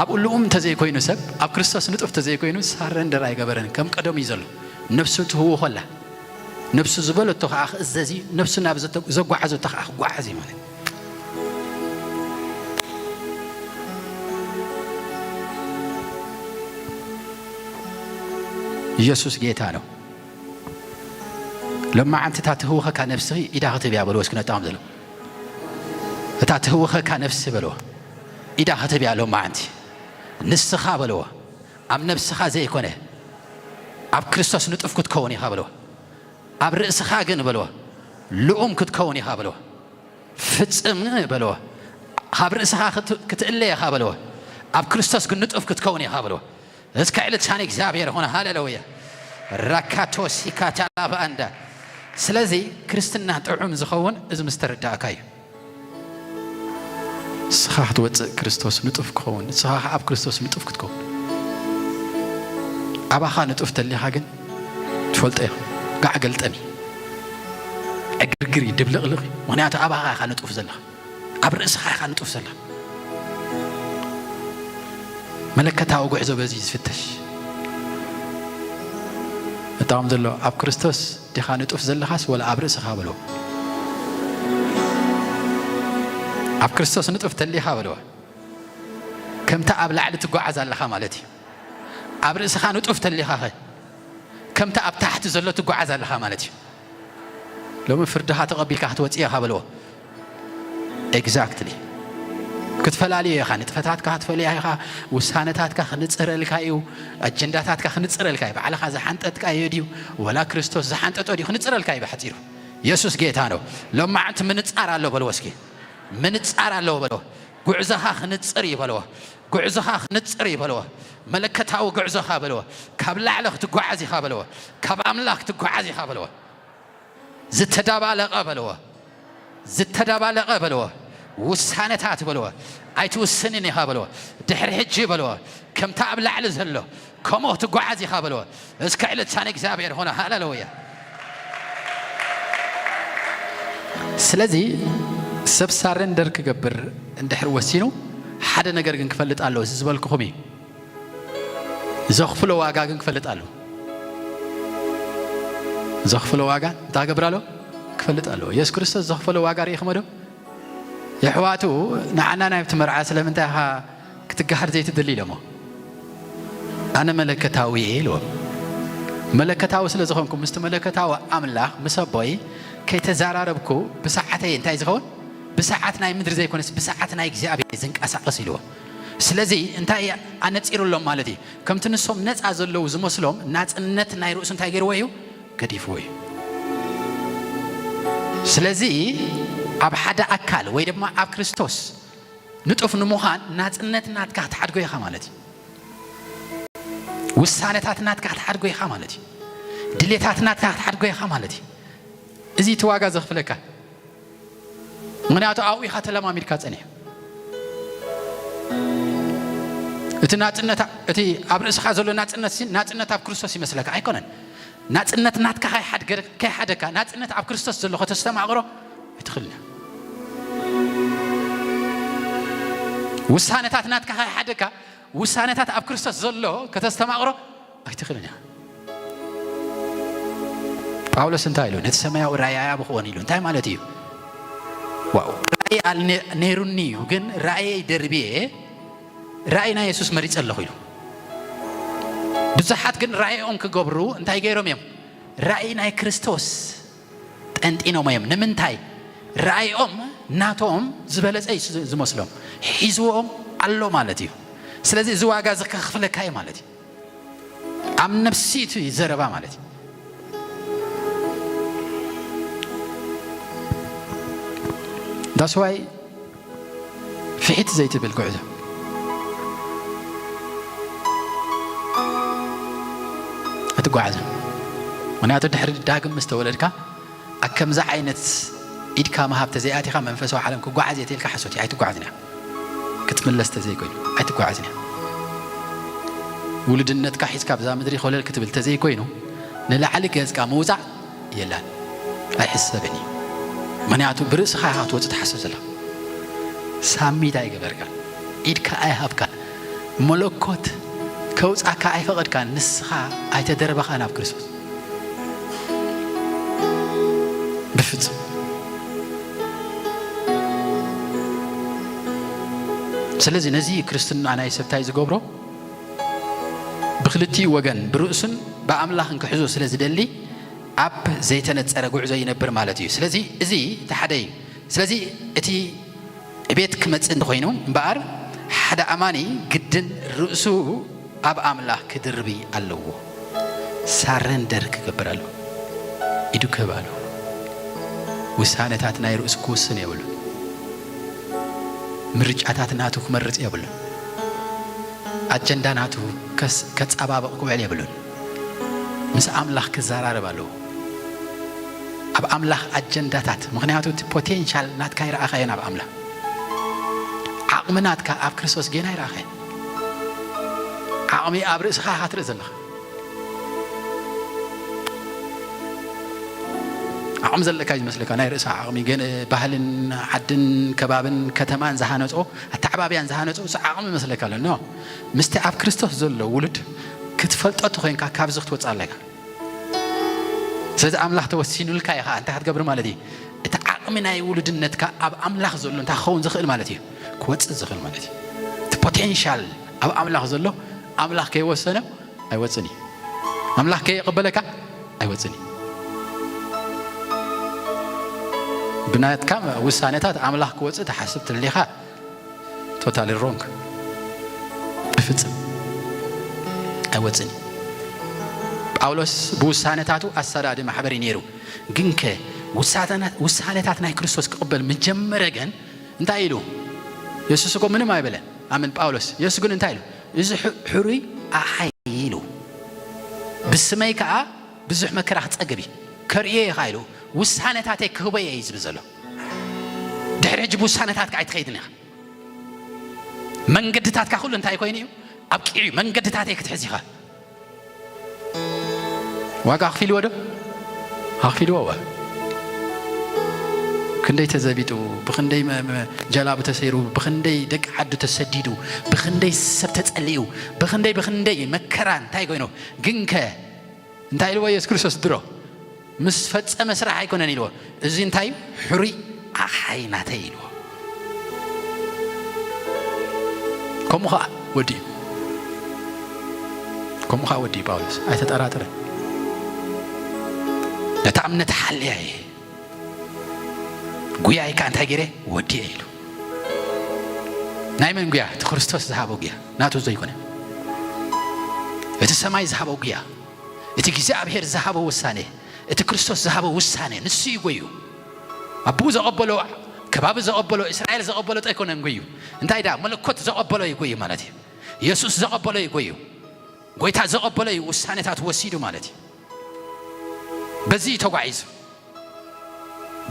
ኣብኡ ልኡም እንተዘይኮይኑ ሰብ፣ ኣብ ክርስቶስ ንጡፍ እንተዘይኮይኑ ሳረንደር ኣይገበረን። ከም ቀደሙ እዩ ዘሎ። ነብሱ ትህውኾላ፣ ነብሱ ዝበለቶ ከዓ ክእዘዝ እዩ። ነብሱ ናብ ዘተ-፣ ዘጓዓዘቶ ከዓ ክጓዓዝ እዩ ማለት እዩ። ኢየሱስ ጌታ ነው። ሎማዓንቲ እታ ትህውኸካ ነብስኺ ኢዳ ክትህብ እያ በልዎ እስኪ ነጣም ዘሎ። እታ ትህውኸካ ነብሲ በልዎ ኢዳ ክትህብ እያ ሎማዓንቲ። ንስኻ በልዎ ኣብ ነብስኻ ዘይኮነ ኣብ ክርስቶስ ንጡፍ ክትከውን ኢኻ በልዎ። ኣብ ርእስኻ ግን በልዎ ልኡም ክትከውን ኢኻ በልዎ። ፍጽም በልዎ። ካብ ርእስኻ ክት-፣ ክትእለ ኢኻ በልዎ። ኣብ ክርስቶስ ግን ንጡፍ ክትከውን ኢኻ በልዎ። እስከ ዕልልታ ንእግዚኣብሔር ይኹን። ሃሌሉያ። ራካቶ ሲካታ ላባንዳ። ስለዚ ክርስትና ጥዑም ዝኸውን እዚ ምስ ተረዳእካ እዩ። ንስኻ ክትወጽእ ክርስቶስ ንጡፍ ክኸውን፣ ንስኻ ኣብ ክርስቶስ ንጡፍ ክትከውን። ኣባኻ ንጡፍ ተሊኻ ግን ትፈልጦ ኢኻ። ጋዕ ገልጠም እዩ። ዕግርግር እዩ፣ ድብልቕልቕ እዩ። ምኽንያቱ ኣባኻ ኢኻ ንጡፍ ዘለኻ። ኣብ ርእስኻ ኢኻ ንጡፍ ዘለኻ። መለከታዊ ጉዕዞ በዚ እዩ ዝፍተሽ። እታዎም ዘሎ ኣብ ክርስቶስ ዲኻ ንጡፍ ዘለኻስ ወላ ኣብ ርእስኻ በልዎ። ኣብ ክርስቶስ ንጡፍ ተሊኻ በልዎ። ከምታ ኣብ ላዕሊ ትጓዓዝ ኣለኻ ማለት እዩ። ኣብ ርእስኻ ንጡፍ ተሊኻኸ ከምታ ኣብ ታሕቲ ዘሎ ትጓዓዝ ኣለኻ ማለት እዩ። ሎሚ ፍርድኻ ተቐቢልካ ክትወፅእ ኢኻ በልዎ። ኤግዛክትሊ። ክትፈላልዮ ኢኻ፣ ንጥፈታትካ ክትፈልያ ኢኻ፣ ውሳነታትካ ክንፅረልካ እዩ፣ ኣጀንዳታትካ ክንፅረልካ እዩ። ባዕልኻ ዝሓንጠጥካዮ ድዩ ወላ ክርስቶስ ዝሓንጠጦ ድዩ ክንፅረልካ እዩ ብሓፂሩ። የሱስ ጌታ ነው። ሎማዓንቲ ምንፃር ኣሎ በልዎ እስኪ። ምንፃር ኣለዎ በልዎ። ጉዕዞኻ ክንፅር እዩ በልዎ። ጉዕዞኻ ክንፅር እዩ በልዎ። መለከታዊ ጉዕዞኻ በልዎ። ካብ ላዕሊ ክትጓዓዝ ኢኻ በልዎ። ካብ ኣምላኽ ክትጓዓዝ ኢኻ በልዎ። ዝተደባለቐ በልዎ። ዝተደባለቐ በልዎ። ውሳነታት በልዎ። ኣይትውስንን ኢኻ በልዎ። ድሕሪ ሕጂ በልዎ። ከምታ ኣብ ላዕሊ ዘሎ ከምኡ ክትጓዓዝ ኢኻ በልዎ። እስከ ዕልልታ ንእግዚኣብሔር ኾነ። ሃሌሉያ። ስለዚ ሰብ ሳረንደር ክገብር እንድሕር ወሲኑ ሓደ ነገር ግን ክፈልጥ ኣለዎ። እዚ ዝበልኩኹም እዩ። ዘኽፍሎ ዋጋ ግን ክፈልጥ ኣለዎ። ዘኽፍሎ ዋጋ እንታይ ክገብር ኣለዎ? ክፈልጥ ኣለዎ። የሱስ ክርስቶስ ዘኽፈሎ ዋጋ ርኢኹሞ ዶ? የሕዋቱ ንዓና ናብቲ መርዓ ስለምንታይ ኢኻ ክትገሃር ዘይትደሊ ኢሎሞ። ኣነ መለከታዊ እየ ኢልዎም። መለከታዊ ስለ ዝኾንኩ ምስቲ መለከታዊ ኣምላኽ ምስ ኣቦይ ከይተዘራረብኩ ብሰዓተይ እንታይ ዝኸውን? ብሰዓት ናይ ምድሪ ዘይኮነስ ብሰዓት ናይ እግዚኣብሔር ዝንቀሳቐስ ኢልዎም። ስለዚ እንታይ ኣነጺሩሎም ማለት እዩ? ከምቲ ንሶም ነጻ ዘለዉ ዝመስሎም ናጽነት ናይ ርእሱ እንታይ ገይርዎ እዩ? ገዲፍዎ እዩ። ስለዚ ኣብ ሓደ ኣካል ወይ ድማ ኣብ ክርስቶስ ንጡፍ ንምዃን ናጽነት ናትካ ክትሓድጎ ኢኻ ማለት እዩ። ውሳነታት ናትካ ክትሓድጎ ኢኻ ማለት እዩ። ድሌታት ናትካ ክትሓድጎ ኢኻ ማለት እዩ። እዚ እቲ ዋጋ ዘኽፍለካ። ምኽንያቱ ኣብኡ ኢኻ ተለማሚድካ ጸኒሕ። እቲ ናጽነት፣ እቲ ኣብ ርእስኻ ዘሎ ናጽነት ሲ፣ ናጽነት ኣብ ክርስቶስ ይመስለካ ኣይኮነን። ናጽነት ናትካ ከይሓድገ-፣ ከይሓደካ፣ ናጽነት ኣብ ክርስቶስ ዘሎ ከተስተማቕሮ ኣይትኽእልን። ውሳነታት ናትካ ከይሓደካ፣ ውሳነታት ኣብ ክርስቶስ ዘሎ ከተስተማቕሮ ኣይትኽእልን ኢኻ። ጳውሎስ እንታይ ኢሉ? ነቲ ሰማያዊ ራእይ ኣያብኽዎን ኢሉ። እንታይ ማለት እዩ? ዋው፣ ራእይ ኣል-፣ ነ-፣ ነይሩኒ እዩ፣ ግን ራእየይ ደርብየ ራእይ ናይ የሱስ መሪጸ ኣለኹ ኢሉ። ብዙሓት ግን ራእዮም ክገብሩ እንታይ ገይሮም እዮም? ራእይ ናይ ክርስቶስ ጠንጢኖም እዮም። ንምንታይ? ራእዮም ናቶም ዝበለጸ እዩ ዝ-፣ ዝመስሎም። ሒዝዎም ኣሎ ማለት እዩ። ስለዚ እዚ ዋጋ እዚ ከኽፍለካ እዩ ማለት እዩ። ኣብ ነፍሲ እቲ ዘረባ ማለት እዩ። That's why ፍሒት ዘይትብል ጉዕዞ ኣይትጓዓዝን። ምኽንያቱ ድሕሪ ዳግም ምስ ተወለድካ ኣብ ከምዚ ዓይነት ኢድካ ምሃብ ተዘይኣቲኻ መንፈሳዊ ዓለም ክጓዓዝ እየ ተኢልካ ሓሶት እዩ፣ ኣይትጓዓዝን እያ። ክትምለስ ተዘይኮይኑ ኣይትጓዓዝን እያ። ውሉድነትካ ሒዝካ ብዛ ምድሪ ኮለል ክትብል ተዘይኮይኑ ንላዕሊ ገጽካ ምውጻእ የላን፣ ኣይሕሰብን እዩ። ምኽንያቱ ብርእስኻ ኢኻ ክትወጽእ ትሓስብ ዘለኻ። ሳሚት ኣይገበርካን፣ ኢድካ ኣይሃብካን፣ መለኮት ከውጻካ ኣይፈቐድካን። ንስኻ ኣይተደርበኻን ኣብ ክርስቶስ ብፍጹም። ስለዚ ነዚ ክርስትና ናይ ሰብታይ ዝገብሮ ብክልቲኡ ወገን ብርእሱን ብኣምላኽን ክሕዞ ስለ ዝደሊ ኣብ ዘይተነጸረ ጉዕዞ ይነብር ማለት እዩ። ስለዚ እዚ እቲ ሓደ እዩ። ስለዚ እቲ ዕቤት ክመጽእ እንተኾይኑ እምበኣር ሓደ ኣማኒ ግድን ርእሱ ኣብ ኣምላኽ ክድርቢ ኣለዎ። ሳረንደር ክገብር ኣለዎ። ኢዱ ክህብ ኣለዎ። ውሳነታት ናይ ርእሱ ክውስን የብሉን። ምርጫታት ናቱ ክመርጽ የብሉን። ኣጀንዳ ናቱ ከስ-፣ ከጻባብቕ ክውዕል የብሉን። ምስ ኣምላኽ ክዘራረብ ኣለዎ። ኣብ ኣምላኽ ኣጀንዳታት፣ ምኽንያቱ እቲ ፖቴንሻል ናትካ ይረኣኻዮ ናብ ኣምላኽ። ዓቕሚ ናትካ ኣብ ክርስቶስ ጌና ይረኣኻዮ። ዓቕሚ ኣብ ርእስኻ ኢኻ ትርኢ ዘለኻ። ዓቕሚ ዘለካ እዩ ዝመስለካ፣ ናይ ርእስኻ ዓቕሚ። ግን ባህልን ዓድን ከባብን ከተማን ዝሃነጾ፣ ኣተዓባብያን ዝሃነጾ፣ እሱ ዓቕሚ ይመስለካ ኣሎ። ኖ። ምስቲ ኣብ ክርስቶስ ዘሎ ውሉድ ክትፈልጦ ተኾይንካ ካብዚ ክትወጽእ ኣለካ። ስለዚ ኣምላኽ ተወሲኑልካ ኢኻ እንታይ ክትገብር ማለት እዩ? እቲ ዓቕሚ ናይ ውሉድነትካ ኣብ ኣምላኽ ዘሎ እንታይ ክኸውን ዝኽእል ማለት እዩ? ክወጽእ ዝኽእል ማለት እዩ። እቲ ፖቴንሻል ኣብ ኣምላኽ ዘሎ፣ ኣምላኽ ከይወሰነ ኣይወጽን እዩ። ኣምላኽ ከይቕበለካ ኣይወጽን እዩ። ብናትካ ውሳነታት ኣምላኽ ክወጽእ ትሓስብ ትልኻ፣ ቶታሊ ሮንግ። ብፍጽም ኣይወጽን እዩ። ጳውሎስ ብውሳነታቱ ኣሳዳዲ ማሕበር እዩ ነይሩ። ግንከ ውሳተና-፣ ውሳነታት ናይ ክርስቶስ ክቕበል ምጀመረ ግን እንታይ ኢሉ? የሱስ እኮ ምንም ኣይበለን። ኣምን ጳውሎስ፣ የሱስ ግን እንታይ ኢሉ? "እዚ ሑ-፣ ሕሩይ ኣሓይ" ኢሉ። "ብስመይ ከኣ ብዙሕ መከራ ክጸግብ እዩ። ከርእዮ እየ" ኢኻ ኢሉ። "ውሳነታተይ ክህቦ እየ" እዩ ዝብል ዘሎ። ድሕሪ ሕጂ ብውሳነታትካ ኣይትኸይድን ኢኻ። መንገድታትካ ኩሉ እንታይ ኮይኑ እዩ? ኣብቂዑ እዩ። መንገድታተይ ክትሕዝ ኢኻ። ዋጋ ኣኽፊልዎ ዶ? ኣኽፊልዎ። እወ። ክንደይ ተዘቢጡ፣ ብኽንደይ መ-፣ መ-፣ ጀላቡ ተሰይሩ፣ ብኽንደይ ደቂ ዓዱ ተሰዲዱ፣ ብኽንደይ ሰብ ተጸሊኡ፣ ብኽንደይ፣ ብኽንደይ መከራ እንታይ ኮይኑ፣ ግንከ እንታይ ኢልዎ የሱስ ክርስቶስ ድሮ? ምስ ፈጸመ ስራሕ ኣይኮነን ኢልዎ። እዚ እንታይ እዩ? ሕሩይ ኣቕሓይ ናተይ ኢልዎ። ከምኡ ኸዓ ወዲኡ። ከምኡ ኸዓ ወዲኡ ጳውሎስ። ኣይተጠራጠረን። ነታ እምነት ሓልያ እየ። ጉያይ ከኣ እንታይ ገይረ? ወዲኤ ኢሉ። ናይ መን ጉያ? እቲ ክርስቶስ ዝሃቦ ጉያ። ናቱ ዘይኮነ። እቲ ሰማይ ዝሃቦ ጉያ። እቲ እግዚኣብሔር ዝሃቦ ውሳኔ። እቲ ክርስቶስ ዝሃቦ ውሳኔ። ንሱ እዩ ጎዩ። ኣቦኡ ዘቐበሎ፣ ከባቢ ዘቐበሎ፣ እስራኤል ዘቐበሎ ጥራይ ኣይኮነን ጎዩ። እንታይ ደኣ? መለኮት ዘቐበሎ እዩ ጎዩ ማለት እዩ። የሱስ ዘቐበሎ እዩ ጎዩ። ጎይታ ዘቐበሎ እዩ ውሳኔታት ወሲዱ ማለት እዩ። በዚ እዩ ተጓዒዙ።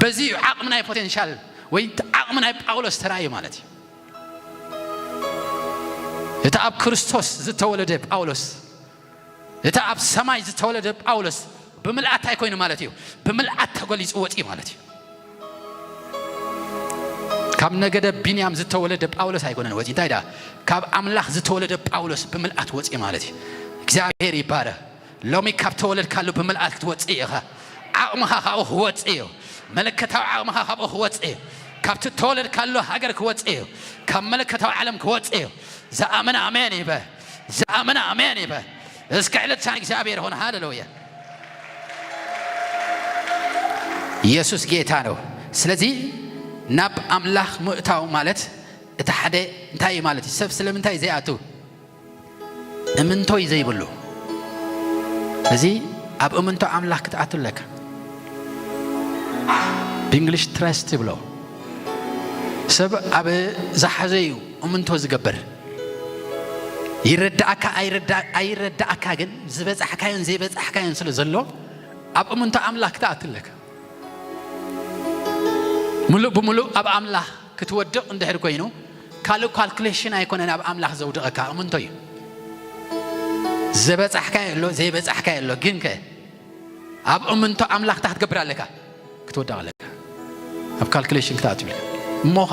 በዚ እዩ ዓቕሚ ናይ ፖቴንሻል ወይ ዓቕሚ ናይ ጳውሎስ ተራእዩ ማለት እዩ። እቲ ኣብ ክርስቶስ ዝተወለደ ጳውሎስ፣ እቲ ኣብ ሰማይ ዝተወለደ ጳውሎስ ብምልኣት ኣይኮይኑ ማለት እዩ። ብምልኣት ተገሊጹ ወጺኡ ማለት እዩ። ካብ ነገደ ቢንያም ዝተወለደ ጳውሎስ ኣይኮነን ወጺኡ። እንታይ ደኣ? ካብ ኣምላኽ ዝተወለደ ጳውሎስ ብምልኣት ወጺኡ ማለት እዩ። እግዚኣብሔር ይባረኽ። ሎሚ ካብ ተወለድካሉ ብምልኣት ክትወጽእ ኢኻ። ዓቕምኻ ካብኡ ክወጽእ እዩ። መለከታዊ ዓቕምኻ ካብኡ ክወጽእ እዩ። ካብቲ ተወለድካሉ ሃገር ክወጽእ እዩ። ካብ መለከታዊ ዓለም ክወጽእ እዩ። ዝኣምን ኣሜን ይበል። ዝኣምን ኣሜን ይበል። እስከ ዕለትሻን እግዚኣብሔር ይኹን። ሃሌሉያ። ኢየሱስ ጌታ ነው። ስለዚ ናብ ኣምላኽ ምእታው ማለት እቲ ሓደ እንታይ እዩ ማለት እዩ? ሰብ ስለምንታይ ዘይኣቱ? እምንቶ እዩ ዘይብሉ። እዚ ኣብ እምንቶ ኣምላኽ ክትኣቱ ኣለካ። ብእንግሊሽ ትረስት ይብሎ። ሰብ ኣብ ዝሓዘ እዩ እምንቶ ዝገብር። ይረዳእካ ኣይረዳ-፣ ኣይረዳእካ ግን ዝበጻሕካዮን ዘይበጻሕካዮን ስለ ዘሎ ኣብ እምንቶ ኣምላኽ ክትኣቱ ኣለካ። ሙሉእ ብሙሉእ ኣብ ኣምላኽ ክትወድቕ እንድሕር ኮይኑ ካልእ ካልኩሌሽን ኣይኮነን ኣብ ኣምላኽ ዘውድቐካ፣ እምንቶ እዩ። ዘበጻሕካ የሎ፣ ዘይበጻሕካ የሎ። ግን ከ ኣብ እምንቶ ኣምላኽ እንታይ ክትገብር ኣለካ? ክትወድቕ ኣለካ። ኣብ ካልኩሌሽን ክትኣትው ኢልካ። እሞኸ፣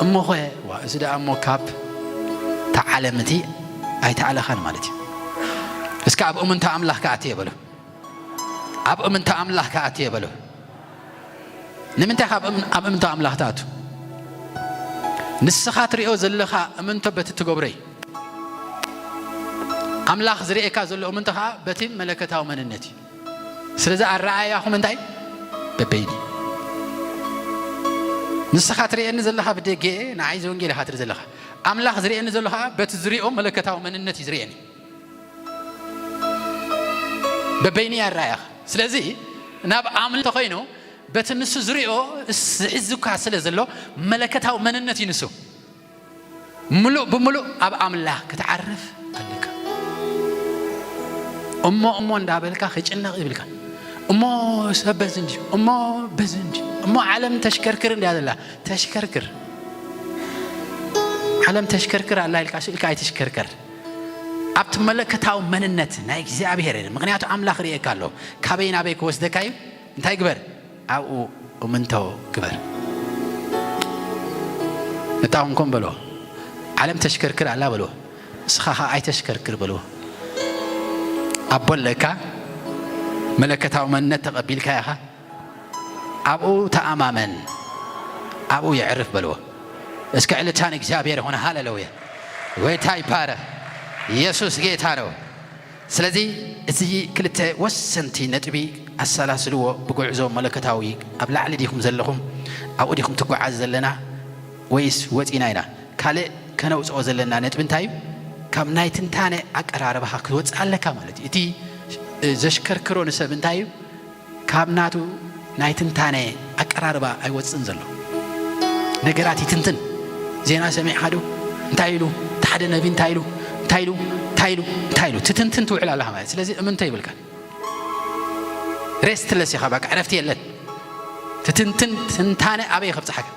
እሞኸ፣ ዋ፣ እዚ ደኣ እሞ ካብ እታ ዓለም እቲ ኣይተኣለኻን ማለት እዩ። እስከ ኣብ እምንቶ ኣምላኽ ክኣትየ በሎ። ኣብ እምንቶ ኣምላኽ ክኣትየ በሎ። ንምንታይ ካብ እም-፣ ኣብ እምንቶ ኣምላኽ ትኣቱ? ንስኻ ትሪኦ ዘለኻ እምንቶ በቲ ትገብሮ እዩ። ኣምላኽ ዝርእየካ ዘሎ እምንቶ ኸዓ በቲ መለኮታዊ መንነት እዩ። ስለዚ ኣረኣእያኹም እንታይ? በበይኑ። ንስኻ ትርእየኒ ዘለኻ ብደገ፣ ንዓይ እዚ ወንጌል ኢኻ ትርኢ ዘለኻ። ኣምላኽ ዝርእየኒ ዘሎ ኸዓ በቲ ዝሪኦ መለኮታዊ መንነት እዩ ዝርእየኒ። በበይኑ እዩ ኣረኣእያኻ። ስለዚ ናብ ኣምልኾ ተኾይኑ በቲ ንሱ ዝሪኦ ዝሕዝካ ስለ ዘሎ መለኮታዊ መንነት እዩ ንሱ። ምሉእ ብምሉእ ኣብ ኣምላኽ ክትዓርፍ ኣለካ። እሞ እሞ እንዳበልካ ክጭነቕ ይብልካ። እሞ ሰብ በዚ እንዲ፣ እሞ በዚ እንዲ፣ እሞ ዓለም ተሽከርክር እንድያ ዘላ፣ ተሽከርክር። ዓለም ተሽከርክር ኣላ ኢልካ ስኢልካ ኣይትሽከርከር። ኣብቲ መለኮታዊ መንነት ናይ እግዚኣብሔር የለ። ምኽንያቱ ኣምላኽ ርእየካ ኣሎ። ካበይ ናበይ ክወስደካ እዩ? እንታይ ግበር? ኣብኡ እምንቶ ግበር። ንጣቕምኩም በልዎ። ዓለም ተሽከርክር ኣላ በልዎ። ንስኻ ኸዓ ኣይተሽከርክር በልዎ። ኣቦ ኣለካ፣ መለኮታዊ መንነት ተቐቢልካ ኢኻ። ኣብኡ ተኣማመን፣ ኣብኡ የዕርፍ በልዎ። እስከ ዕልልታ ንእግዚኣብሔር ይኹን። ሃሌሉያ! ጎይታ ይባረኽ። ኢየሱስ ጌታ ነው። ስለዚ እዚ ክልተ ወሰንቲ ነጥቢ ኣሰላስልዎ። ብጉዕዞ መለኮታዊ ኣብ ላዕሊ ዲኹም ዘለኹም? ኣብኡ ዲኹም ትጓዓዝ ዘለና ወይስ ወፂና ኢና? ካልእ ከነውፅኦ ዘለና ነጥቢ እንታይ እዩ? ካብ ናይ ትንታነ ኣቀራርባኻ ክትወፅእ ኣለካ ማለት እዩ። እቲ፣ እ፣ ዘሽከርክሮ ንሰብ እንታይ እዩ? ካብ ናቱ ናይ ትንታነ ኣቀራርባ ኣይወፅእን ዘሎ። ነገራት ይትንትን። ዜና ሰሚዕኻ ዶ? እንታይ ኢሉ? እቲ ሓደ ነቢ እንታይ ኢሉ? እንታይ ኢሉ? እንታይ ኢሉ? እንታይ ኢሉ? ትትንትን ትውዕል ኣለኻ ማለት። ስለዚ እምንቶ ይብልካ። ሬስትለስ ኢኻ፣ በቃ ዕረፍቲ የለን። ትትንትን ትንታነ ኣበይ ከብጽሓካ?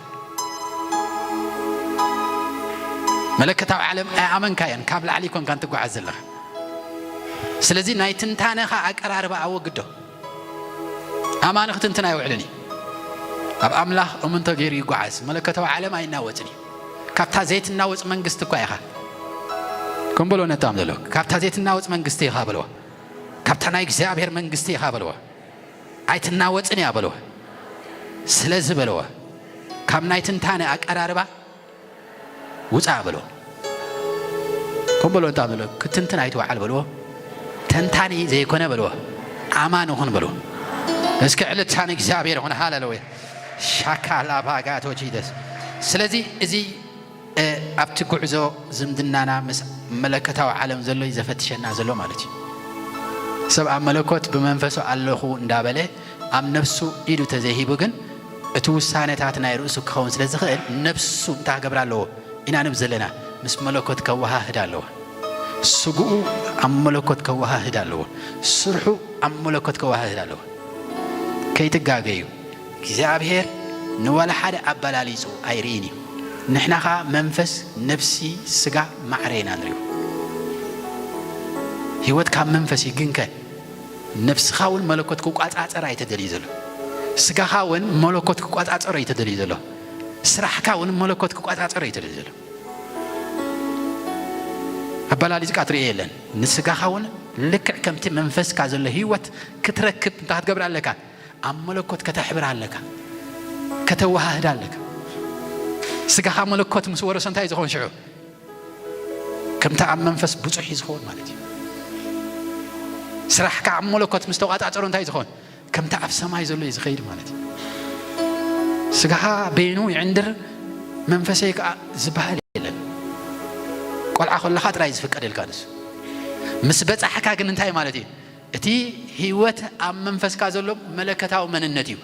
መለኮታዊ ዓለም ኣይኣመንካዮን፣ ካብ ላዕሊ ኮንካ እንትጓዓዝ ዘለኻ። ስለዚ ናይ ትንታነኻ ኣቀራርባ ኣወግዶ። ኣማኒ ክትንትን ኣይውዕልን እዩ። ኣብ ኣምላኽ እምንቶ ገይሩ ይጓዓዝ። መለኮታዊ ዓለም ኣይናወጽን እዩ። ካብታ ዘይትናወጽ መንግስቲ እኳ ኢኻ። ከም በሎ ነጣም ዘሎ፣ ካብታ ዘይትናወጽ መንግስቲ ኢኻ በልዎ። ካብታ ናይ እግዚኣብሔር መንግስቲ ኢኻ በልዎ። ኣይትናወጽን እያ በልዎ። ስለዚ በልዎ፣ ካብ ናይ ትንታነ ኣቀራርባ ውጻእ በልዎ። ከም በልዎ፣ እንታይ በልዎ? ክትንትን ኣይትውዓል በልዎ። ተንታኒ ዘይኮነ በልዎ። ኣማኒ ኩን በልዎ። እስኪ ዕልልታ ንእግዚኣብሔር ይኹን። ሃሌሉያ። ሻካ ላባጋቶ ጂደስ። ስለዚ እዚ፣ እ፣ ኣብቲ ጉዕዞ ዝምድናና ምስ መለኮታዊ ዓለም ዘሎ እዩ ዘፈትሸና ዘሎ ማለት እዩ። ሰብ ኣብ መለኮት ብመንፈሱ ኣለኹ እንዳበለ ኣብ ነፍሱ ኢዱ ተዘይሂቡ ግን እቲ ውሳነታት ናይ ርእሱ ክኸውን ስለ ዝኽእል ነፍሱ እንታይ ክገብር ኣለዎ? ኢና ንብ ዘለና ምስ መለኮት ከወሃህድ ኣለዎ። ስግኡ ኣብ መለኮት ከወሃህድ ኣለዎ። ስርሑ ኣብ መለኮት ከወሃህድ ኣለዎ። ከይትጋገዩ። እግዚኣብሔር ንዋላ ሓደ ኣበላሊጹ ኣይርእን እዩ። ንሕና ኸኣ መንፈስ፣ ነፍሲ፣ ስጋ፣ ማዕረ ኢና ንሪኦ። ህይወት ካብ መንፈስ እዩ። ግንከ ነፍስኻ እውን መለኮት ክቋጻጸር ኣይተደልዩ ዘሎ። ስጋኻ እውን መለኮት ክቋጻጸሮ እዩ ተደልዩ ዘሎ። ስራሕካ እውን መለኮት ክቋጻጸሮ እዩ ተደልዩ ዘሎ። ኣበላሊጽካ ትርእዮ የለን። ንስጋኻ እውን ልክዕ ከምቲ መንፈስካ ዘሎ ህይወት ክትረክብ እንታይ ክትገብር ኣለካ? ኣብ መለኮት ከተሕብር ኣለካ። ከተወሃህድ ኣለካ። ስጋኻ መለኮት ምስ ወረሶ እንታይ እዩ ዝኸውን ሽዑ? ከምቲ ኣብ መንፈስ ብጹሕ እዩ ዝኸውን ማለት እዩ። ስራሕካ ኣብ መለኮት ምስ ተቋጻጸሮ እንታይ እዩ ዝኸውን? ከምቲ ኣብ ሰማይ ዘሎ እዩ ዝኸይድ ማለት እዩ። ስጋኻ በይኑ ይዕንድር፣ መንፈሰይ ከኣ ዝበሃል የለን። ቆልዓ ከለኻ ጥራይ ዝፍቀደልካ ንሱ። ምስ በጻሕካ ግን እንታይ ማለት እዩ? እቲ ህይወት ኣብ መንፈስካ ዘሎ መለኮታዊ መንነት እዩ።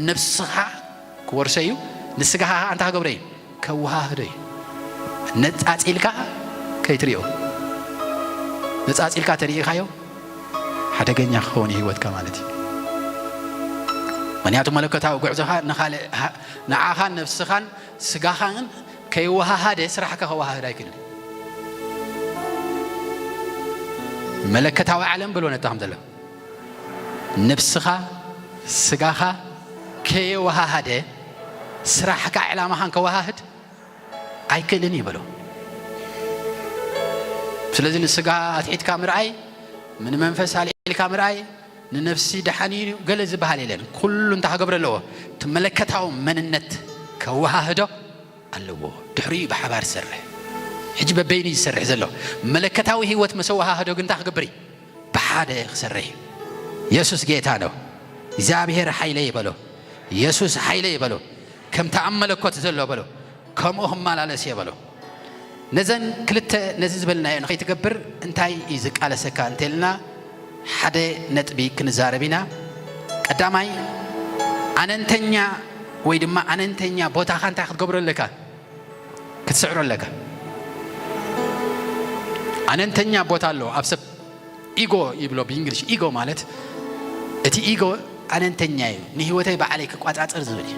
ነብስኻ ክወርሶ እዩ፣ ንስጋኻ ከኣ እንታይ ክገብሮ እዩ? ከወሃህዶ እዩ። ነጻጺልካ ከይትሪኦ። ነጻጺልካ ተሪኢኻዮ፣ ሓደገኛ ክኸውን እዩ ህይወትካ ማለት እዩ። ምኽንያቱ መለኮታዊ ጉዕዞኻ ንኻልእ ሃ-፣ ንዓኻን ነብስኻን ስጋኻን ከይወሃሃደ ስራሕካ ከወሃህድ ኣይክእልን። መለከታዊ ዓለም ብሎ ነታ ከም ዘሎ ነብስኻ ስጋኻ ከየወሃሃደ ስራሕካ ዕላማኻን ከወሃህድ ኣይክእልን እዩ በሎ። ስለዚ ንስጋ ኣትሒትካ ምርኣይ፣ ንመንፈስ ኣልዒልካ ምርኣይ፣ ንነፍሲ ደሓን እዩ ገለ ዝበሃል የለን። ኩሉ እንታይ ክገብር ኣለዎ? እቲ መለከታዊ መንነት ከወሃህዶ ኣለዎ። ድሕሪኡ ብሓባር ዝሰርሕ። ሕጂ በበይኑ እዩ ዝሰርሕ ዘሎ። መለከታዊ ህይወት መሰዋሃህዶ ግን እንታይ ክገብር እዩ? ብሓደ ክሰርሕ እዩ። የሱስ ጌታ ነው። እግዚኣብሔር ሓይለይ በሎ። የሱስ ሓይለይ በሎ። ከምቲ ኣብ መለኮት ዘሎ በሎ። ከምኡ ክመላለስ እየ በሎ። ነዘን ክልተ ነዚ ዝበልናዮ ንኸይትገብር እንታይ እዩ ዝቃለሰካ እንተልና ሓደ ነጥቢ ክንዛረብ ኢና። ቀዳማይ ኣነንተኛ ወይ ድማ ኣነንተኛ ቦታኻ እንታይ ክትገብሮ ኣለካ? ክትስዕሮ ኣለካ። ኣነንተኛ ቦታ ኣሎ ኣብ ሰብ። ኢጎ ይብሎ ብእንግሊሽ። ኢጎ ማለት እቲ ኢጎ ኣነንተኛ እዩ። ንህይወተይ ባዕለይ ክቋጻጸር ዝብል እዩ።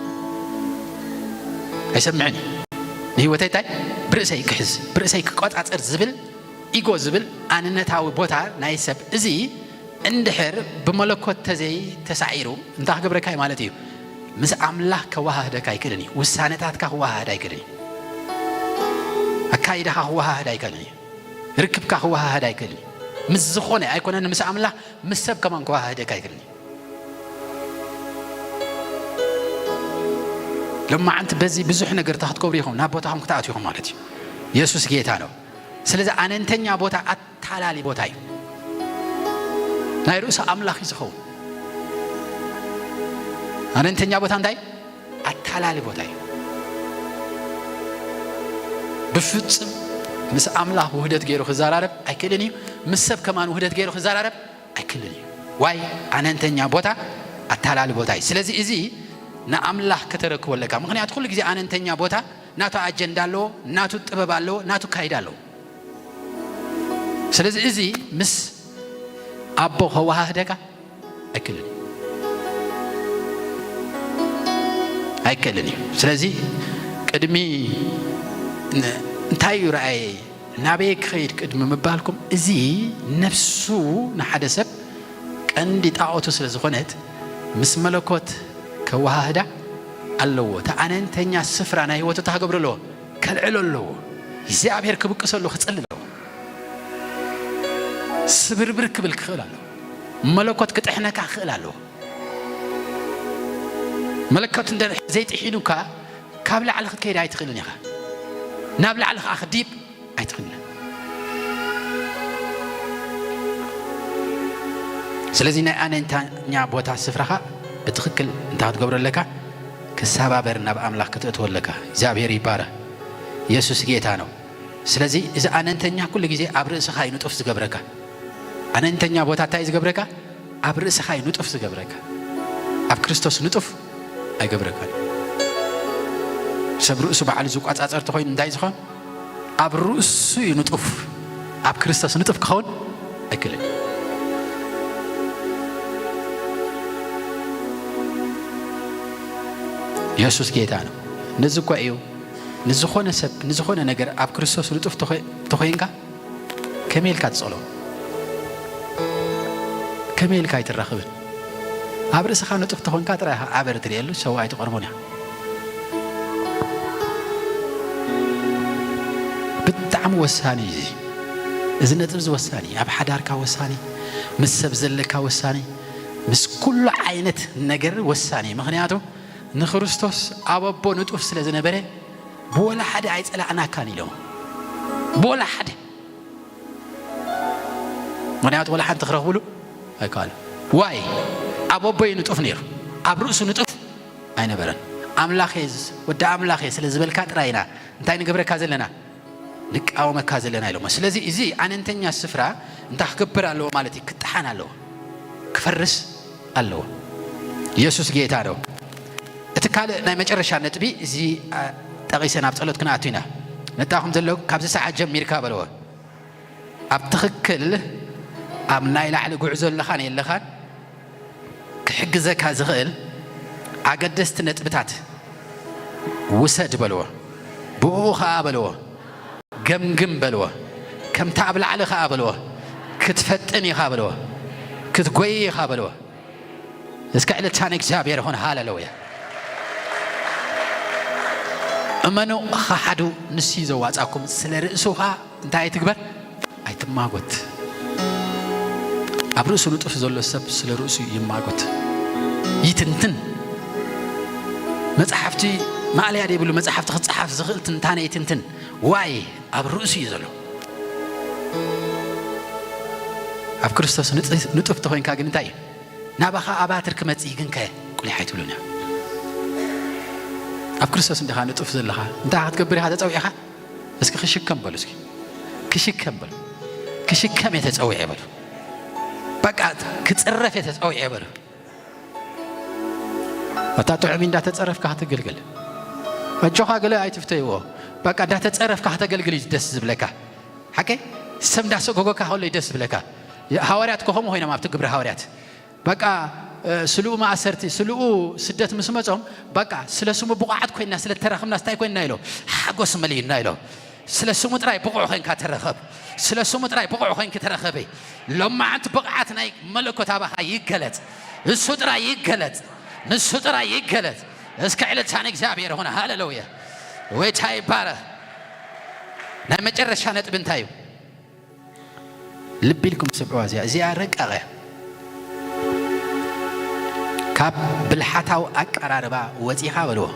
ኣይሰምዕን እዩ። ንህይወተይ እንታይ ብርእሰይ ክሕዝ ብርእሰይ ክቋጻጸር ዝብል ኢጎ ዝብል ኣንነታዊ ቦታ ናይ ሰብ እዚ እንድሕር ብመለኮት ተዘይ ተሳዒሩ እንታይ ክገብረካ እዩ ማለት እዩ? ምስ ኣምላኽ ከወሃህደካ ኣይክእልን እዩ። ውሳነታትካ ክወሃህድ ኣይክእልን እዩ። ኣካይዳኻ ክወሃህድ ኣይክእልን እዩ። ርክብካ ክወሃሃድ ኣይክእልን እዩ። ምስ ዝኾነ ኣይኮነን ምስ ኣምላኽ ምስ ሰብ ከማን ክወሃሃደካ ኣይክእልን እዩ። ሎማዓንቲ በዚ ብዙሕ ነገር እንታይ ክትገብሩ ኢኹም ናብ ቦታኹም ክትኣትዩ ኢኹም ማለት እዩ። የሱስ ጌታ ነው። ስለዚ ኣነንተኛ ቦታ ኣታላሊ ቦታ እዩ። ናይ ርእሱ ኣምላኽ እዩ ዝኸውን። ኣነንተኛ ቦታ እንታይ ኣታላሊ ቦታ እዩ። ብፍጹም ምስ ኣምላኽ ውህደት ገይሩ ክዘራረብ ኣይክእልን እዩ። ምስ ሰብ ከማን ውህደት ገይሩ ክዘራረብ ኣይክእልን እዩ። ዋይ ኣነንተኛ ቦታ ኣታላሊ ቦታ እዩ። ስለዚ እዚ ንኣምላኽ ከተረክቦ ኣለካ። ምኽንያቱ ኩሉ ግዜ ኣነንተኛ ቦታ ናቱ ኣጀንዳ ኣለዎ፣ ናቱ ጥበብ ኣለዎ፣ ናቱ ካይዳ ኣለዎ። ስለዚ እዚ ምስ ኣቦ ከወሃህደካ ኣይክእልን እዩ። ኣይክእልን እዩ። ስለዚ ቅድሚ ን-፣ እንታይ እዩ ረኣየ ናበይ ክኸይድ ቅድሚ ምባልኩም፣ እዚ ነፍሱ ንሓደ ሰብ ቀንዲ ጣዖቱ ስለ ዝኾነት ምስ መለኮት ከወሃህዳ ኣለዎ። እቲ ኣነንተኛ ስፍራ ናይ ህይወቱ እንታይ ክገብሮ ኣለዎ? ከልዕሎ ኣለዎ። እግዚኣብሔር ክብቅሰሉ ክጽሊ ኣለዎ። ስብርብር ክብል ክኽእል ኣለዎ። መለኮት ክጥሕነካ ክኽእል ኣለዎ። መለኮት እንተ ዘይጥሒኑካ ካብ ላዕሊ ክትከይድ ኣይትኽእልን ኢኻ። ናብ ላዕሊ ከዓ ክዲብ ኣይትኽእልን። ስለዚ ናይ ኣነንታኛ ቦታ ስፍራኻ ብትኽክል እንታይ ክትገብሮ ኣለካ? ክሰባበር ናብ ኣምላኽ ክትእትዎ ኣለካ። እግዚኣብሔር ይባረኽ። የሱስ ጌታ ነው። ስለዚ እዚ ኣነንተኛ ኩሉ ግዜ ኣብ ርእስኻ እዩ ንጡፍ ዝገብረካ። ኣነንተኛ ቦታ እንታይ እዩ ዝገብረካ? ኣብ ርእስኻ እዩ ንጡፍ ዝገብረካ። ኣብ ክርስቶስ ንጡፍ ኣይገብረካን። ሰብ ርእሱ ባዕሉ ዝቋጻጸር ተኾይኑ እንታይ ዝኾን? ኣብ ርእሱ እዩ ንጡፍ። ኣብ ክርስቶስ ንጡፍ ክኸውን ኣይክእልን። የሱስ ጌታ ነው። ነዚ እኳ እዩ ንዝኾነ ሰብ ንዝኾነ ነገር ኣብ ክርስቶስ ንጡፍ ተኾይ-፣ ተኾይንካ ከመይ ኢልካ ትጸሎ? ከመይ ኢልካ ኣይትራኽብን? ኣብ ርእስኻ ንጡፍ ተኾንካ ጥራይ ኢኻ ኣበር ትርእየሉ፣ ሰው ኣይትቐርቦን ኢኻ። ብጣዕሚ ወሳኒ እዩ እዚ። እዚ ነጥቢ እዚ ወሳኒ፣ ኣብ ሓዳርካ ወሳኒ፣ ምስ ሰብ ዘለካ ወሳኒ፣ ምስ ኩሉ ዓይነት ነገር ወሳኒ እዩ። ምኽንያቱ ንክርስቶስ ኣብ ኣቦ ንጡፍ ስለ ዝነበረ ብወላ ሓደ ኣይጸላእናካን ኢሎም። ብወላ ሓደ። ምኽንያቱ ወላ ሓንቲ ክረኽብሉ ኣይከኣሉ። ዋይ? ኣብ ኣቦይ ንጡፍ ነይሩ፣ ኣብ ርእሱ ንጡፍ ኣይነበረን። ኣምላኽ እየ፣ ወዲ ኣምላኽ እየ ስለ ዝበልካ ጥራይ ኢና እንታይ ንገብረካ ዘለና? ንቃወመካ ዘለና ኢሎሞ። ስለዚ እዚ ኣነንተኛ ስፍራ እንታይ ክገብር ኣለዎ ማለት እዩ? ክጠሓን ኣለዎ፣ ክፈርስ ኣለዎ። ኢየሱስ ጌታ ነው። እቲ ካልእ ናይ መጨረሻ ነጥቢ እዚ፣ አ፣ ጠቒሰ ናብ ጸሎት ክንኣቱ ኢና። ነጣኹም ዘሎ ካብዚ ሰዓት ጀሚርካ በለዎ። ኣብ ትኽክል ኣብ ናይ ላዕሊ ጉዕዞ ኣለኻን የለኻን ክሕግዘካ ዝኽእል ኣገደስቲ ነጥብታት ውሰድ በልዎ። ብኡ ኸኣ በልዎ፣ ገምግም በልዎ፣ ከምታ ኣብ ላዕሊ ኸኣ በልዎ፣ ክትፈጥን ኢኻ በልዎ፣ ክትጎይ ኢኻ በልዎ። እስከ ዕልልታ ንእግዚኣብሔር ይኹን። ሃሌሉያ። እመኑ፣ ኸሓዱ ንሱ እዩ ዘዋጻኩም። ስለ ርእሱ ኸኣ እንታይ ኣይትግበር? ኣይትማጎት። ኣብ ርእሱ ንጡፍ ዘሎ ሰብ ስለ ርእሱ ይማጎት፣ ይትንትን። መጽሓፍቲ ማእለያ ዘይብሉ መጽሓፍቲ ክጸሓፍ ዝኽእል ትንታነ ይትንትን። ዋይ ኣብ ርእሱ እዩ ዘሎ። ኣብ ክርስቶስ ንጥ-፣ ንጡፍ ተኾይንካ ግን እንታይ እዩ? ናባኻ ኣባትር ክመጽእ ግን ከ ቁሊሕ ኣይትብሉን እያ። ኣብ ክርስቶስ እንዲኻ ንጡፍ ዘለኻ እንታይ ክትገብር ኢኻ ተጸዊዕኻ? እስኪ ክሽከም በሉ፣ እስኪ ክሽከም በሉ። ክሽከም እየ ተጸዊዐ በሉ። በቃ ክጽረፍ እየ ተጸዊዐ በሉ። ኣታ ጥዑም እንዳተጸረፍካ ከተገልግል። ኣጆኻ ገለ ኣይትፍተይዎ። በቃ እንዳተጸረፍካ ከተገልግል እዩ ደስ ዝብለካ። ሓቀይ ሰብ እንዳሰጎጎካ ከሎ እዩ ደስ ዝብለካ። ሃዋርያት እኮ ከምኡ ኮይኖም ኣብቲ ግብሪ ሃዋርያት። በቃ፣ እ፣ ስሉኡ ማእሰርቲ፣ ስሉኡ ስደት ምስ መጾም፣ በቃ ስለ ስሙ ብቑዓት ኮይንና ስለ ተረኽብና እንታይ ኮይንና ኢሎ? ሓጎስ መሊኡና ኢሎ። ስለ ስሙ ጥራይ ብቑዕ ኮይንካ ተረኸብ። ስለ ስሙ ጥራይ ብቑዕ ኮይንኪ ተረኸቢ። ሎማዓንቲ ብቕዓት ናይ መለኮት ኣባኻ ይገለጽ። እሱ ጥራይ ይገለጽ። ንሱ ጥራይ ይገለጽ። እስከ ዕልልታ ንእግዚኣብሔር ይኹን። ሃሌሉያ። ጎይታ ይባረኽ። ናይ መጨረሻ ነጥቢ እንታይ እዩ? ልቢ ኢልኩም ስምዕዋ። እዚኣ፣ እዚኣ ረቃቕ እያ። ካብ ብልሓታዊ ኣቀራርባ ወጺኻ በልዎ።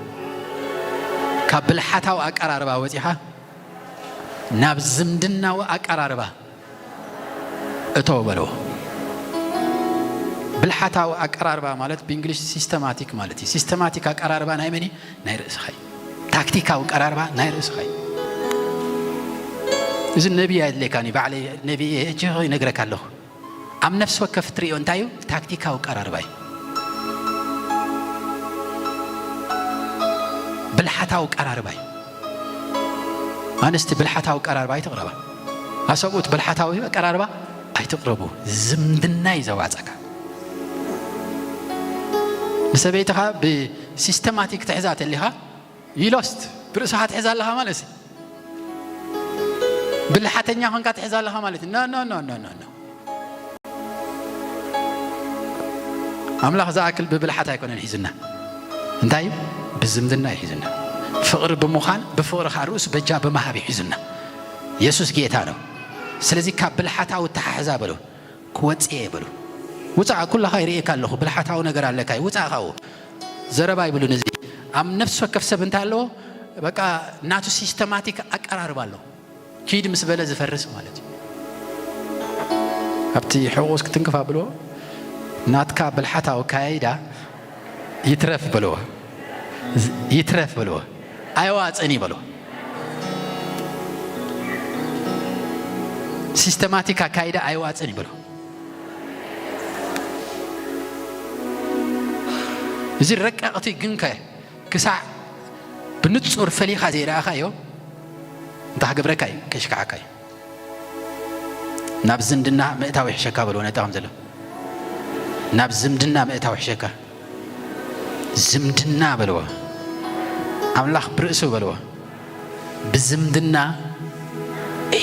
ካብ ብልሓታዊ ኣቀራርባ ወጺኻ ናብ ዝምድናዊ ኣቀራርባ እቶ በልዎ። ብልሓታዊ ኣቀራርባ ማለት ብእንግሊሽ ሲስተማቲክ ማለት እዩ። ሲስተማቲክ ኣቀራርባ ናይ መን እዩ? ናይ ርእስኻ እዩ። ታክቲካዊ ኣቀራርባ ናይ ርእስኻ እዩ። እዚ ነቢይ ኣየድልየካን እዩ። ባዕለይ ነቢይ እየ፣ እጅ ይነግረካ ኣለኹ። ኣብ ነፍሲ ወከፍ እትርእዮ እንታይ እዩ? ታክቲካዊ ኣቀራርባ እዩ። ብልሓታዊ ኣቀራርባ እዩ። ኣንስቲ ብልሓታዊ ኣቀራርባ ኣይትቕረባ። ኣሰብኡት ብልሓታዊ ኣቀራርባ ኣይትቕረቡ። ዝምድና እዩ ዘዋጸካ። ንሰበይትኻ ብሲስተማቲክ ትሕዛ ተሊኻ፣ ይሎስት ብርእስኻ ትሕዛ ኣለኻ ማለት እዩ። ብልሓተኛ ኾንካ ትሕዛ ኣለኻ ማለት እዩ። ኖ፣ ኖ፣ ኖ፣ ኖ፣ ኖ፣ ኖ። ኣምላኽ ዝኣክል ብብልሓት ኣይኮነን ሒዙና። እንታይ እዩ? ብዝምድና እዩ ሒዙና። ፍቕሪ ብምዃን፣ ብፍቕሪ ኸኣ ርእሱ በጃ ብምሃብ እዩ ሒዙና። የሱስ ጌታ ነው። ስለዚ ካብ ብልሓታዊ ኣተሓሕዛ በሉ፣ ክወጽእ እየ በሉ። ውጻእ፣ ኩላኻ ይርእየካ ኣለኹ፣ ብልሓታዊ ነገር ኣለካ እዩ፣ ውጻእ ካብኡ። ዘረባ ይብሉን እዚ ኣብ ነፍሲ ወከፍ ሰብ እንታይ ኣለዎ? በቃ ናቱ ሲስተማቲክ ኣቀራርባ ኣለዎ። ኪድ ምስ በለ ዝፈርስ ማለት እዩ። ኣብቲ ሕቑስ ክትንክፍ ኣብልዎ፣ ናትካ ብልሓታዊ ኣካያይዳ ይትረፍ በልዎ። ይትረፍ በልዎ። ኣይዋጽእን እዩ በልዎ። ሲስተማቲክ ኣካይዳ ኣይዋጽእን እዩ በልዎ። እዚ ረቀቕቲ ግንከ ክሳዕ ብንጹር ፈሊኻ ዘይረኣኻዮ እንታይ ክገብረካ እዩ? ከሽክዓካ እዩ። ናብ ዝምድና ምእታው ይሕሸካ በልዎ ነቲ ከም ዘሎ። ናብ ዝምድና ምእታው ይሕሸካ። ዝምድና በልዎ። ኣምላኽ ብርእሱ በልዎ። ብዝምድና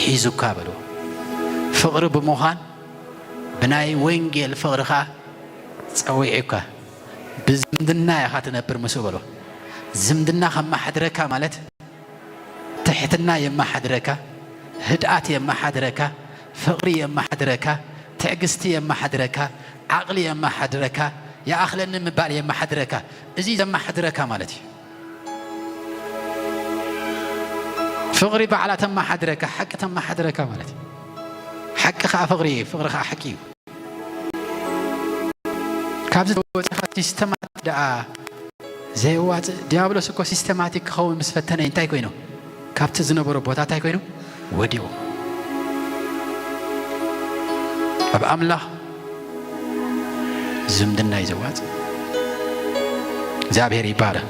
ሒዙካ በልዎ። ፍቕሪ ብምዃን ብናይ ወንጌል ፍቕሪ ኸኣ ጸዊዑካ። ብዝምድና ኢኻ ትነብር ምስኡ በልዎ። ዝምድና ከመሓድረካ ማለት ትሕትና የመሓድረካ፣ ህድኣት የመሓድረካ፣ ፍቕሪ የመሓድረካ፣ ትዕግስቲ የመሓድረካ፣ ዓቕሊ የመሓድረካ፣ ይኣኽለኒ ምባል የመሓድረካ። እዚ ዘመሓድረካ ማለት እዩ። ፍቕሪ ባዕላ ተመሓድረካ፣ ሓቂ ተመሓድረካ ማለት እዩ። ሓቂ ኸኣ ፍቕሪ እዩ፣ ፍቕሪ ኸኣ ሓቂ እዩ። ካብዚ ተወፂኻ ሲስተማቲክ ደኣ ዘየዋፅእ፣ ዲያብሎስ እኮ ሲስተማቲክ ክኸውን ምስ ፈተነ እንታይ ኮይኑ? ካብቲ ዝነበሮ ቦታ እንታይ ኮይኑ? ወዲቑ። ኣብ ኣምላኽ ዝምድና እዩ ዘዋፅእ። እግዚኣብሔር ይባረኽ።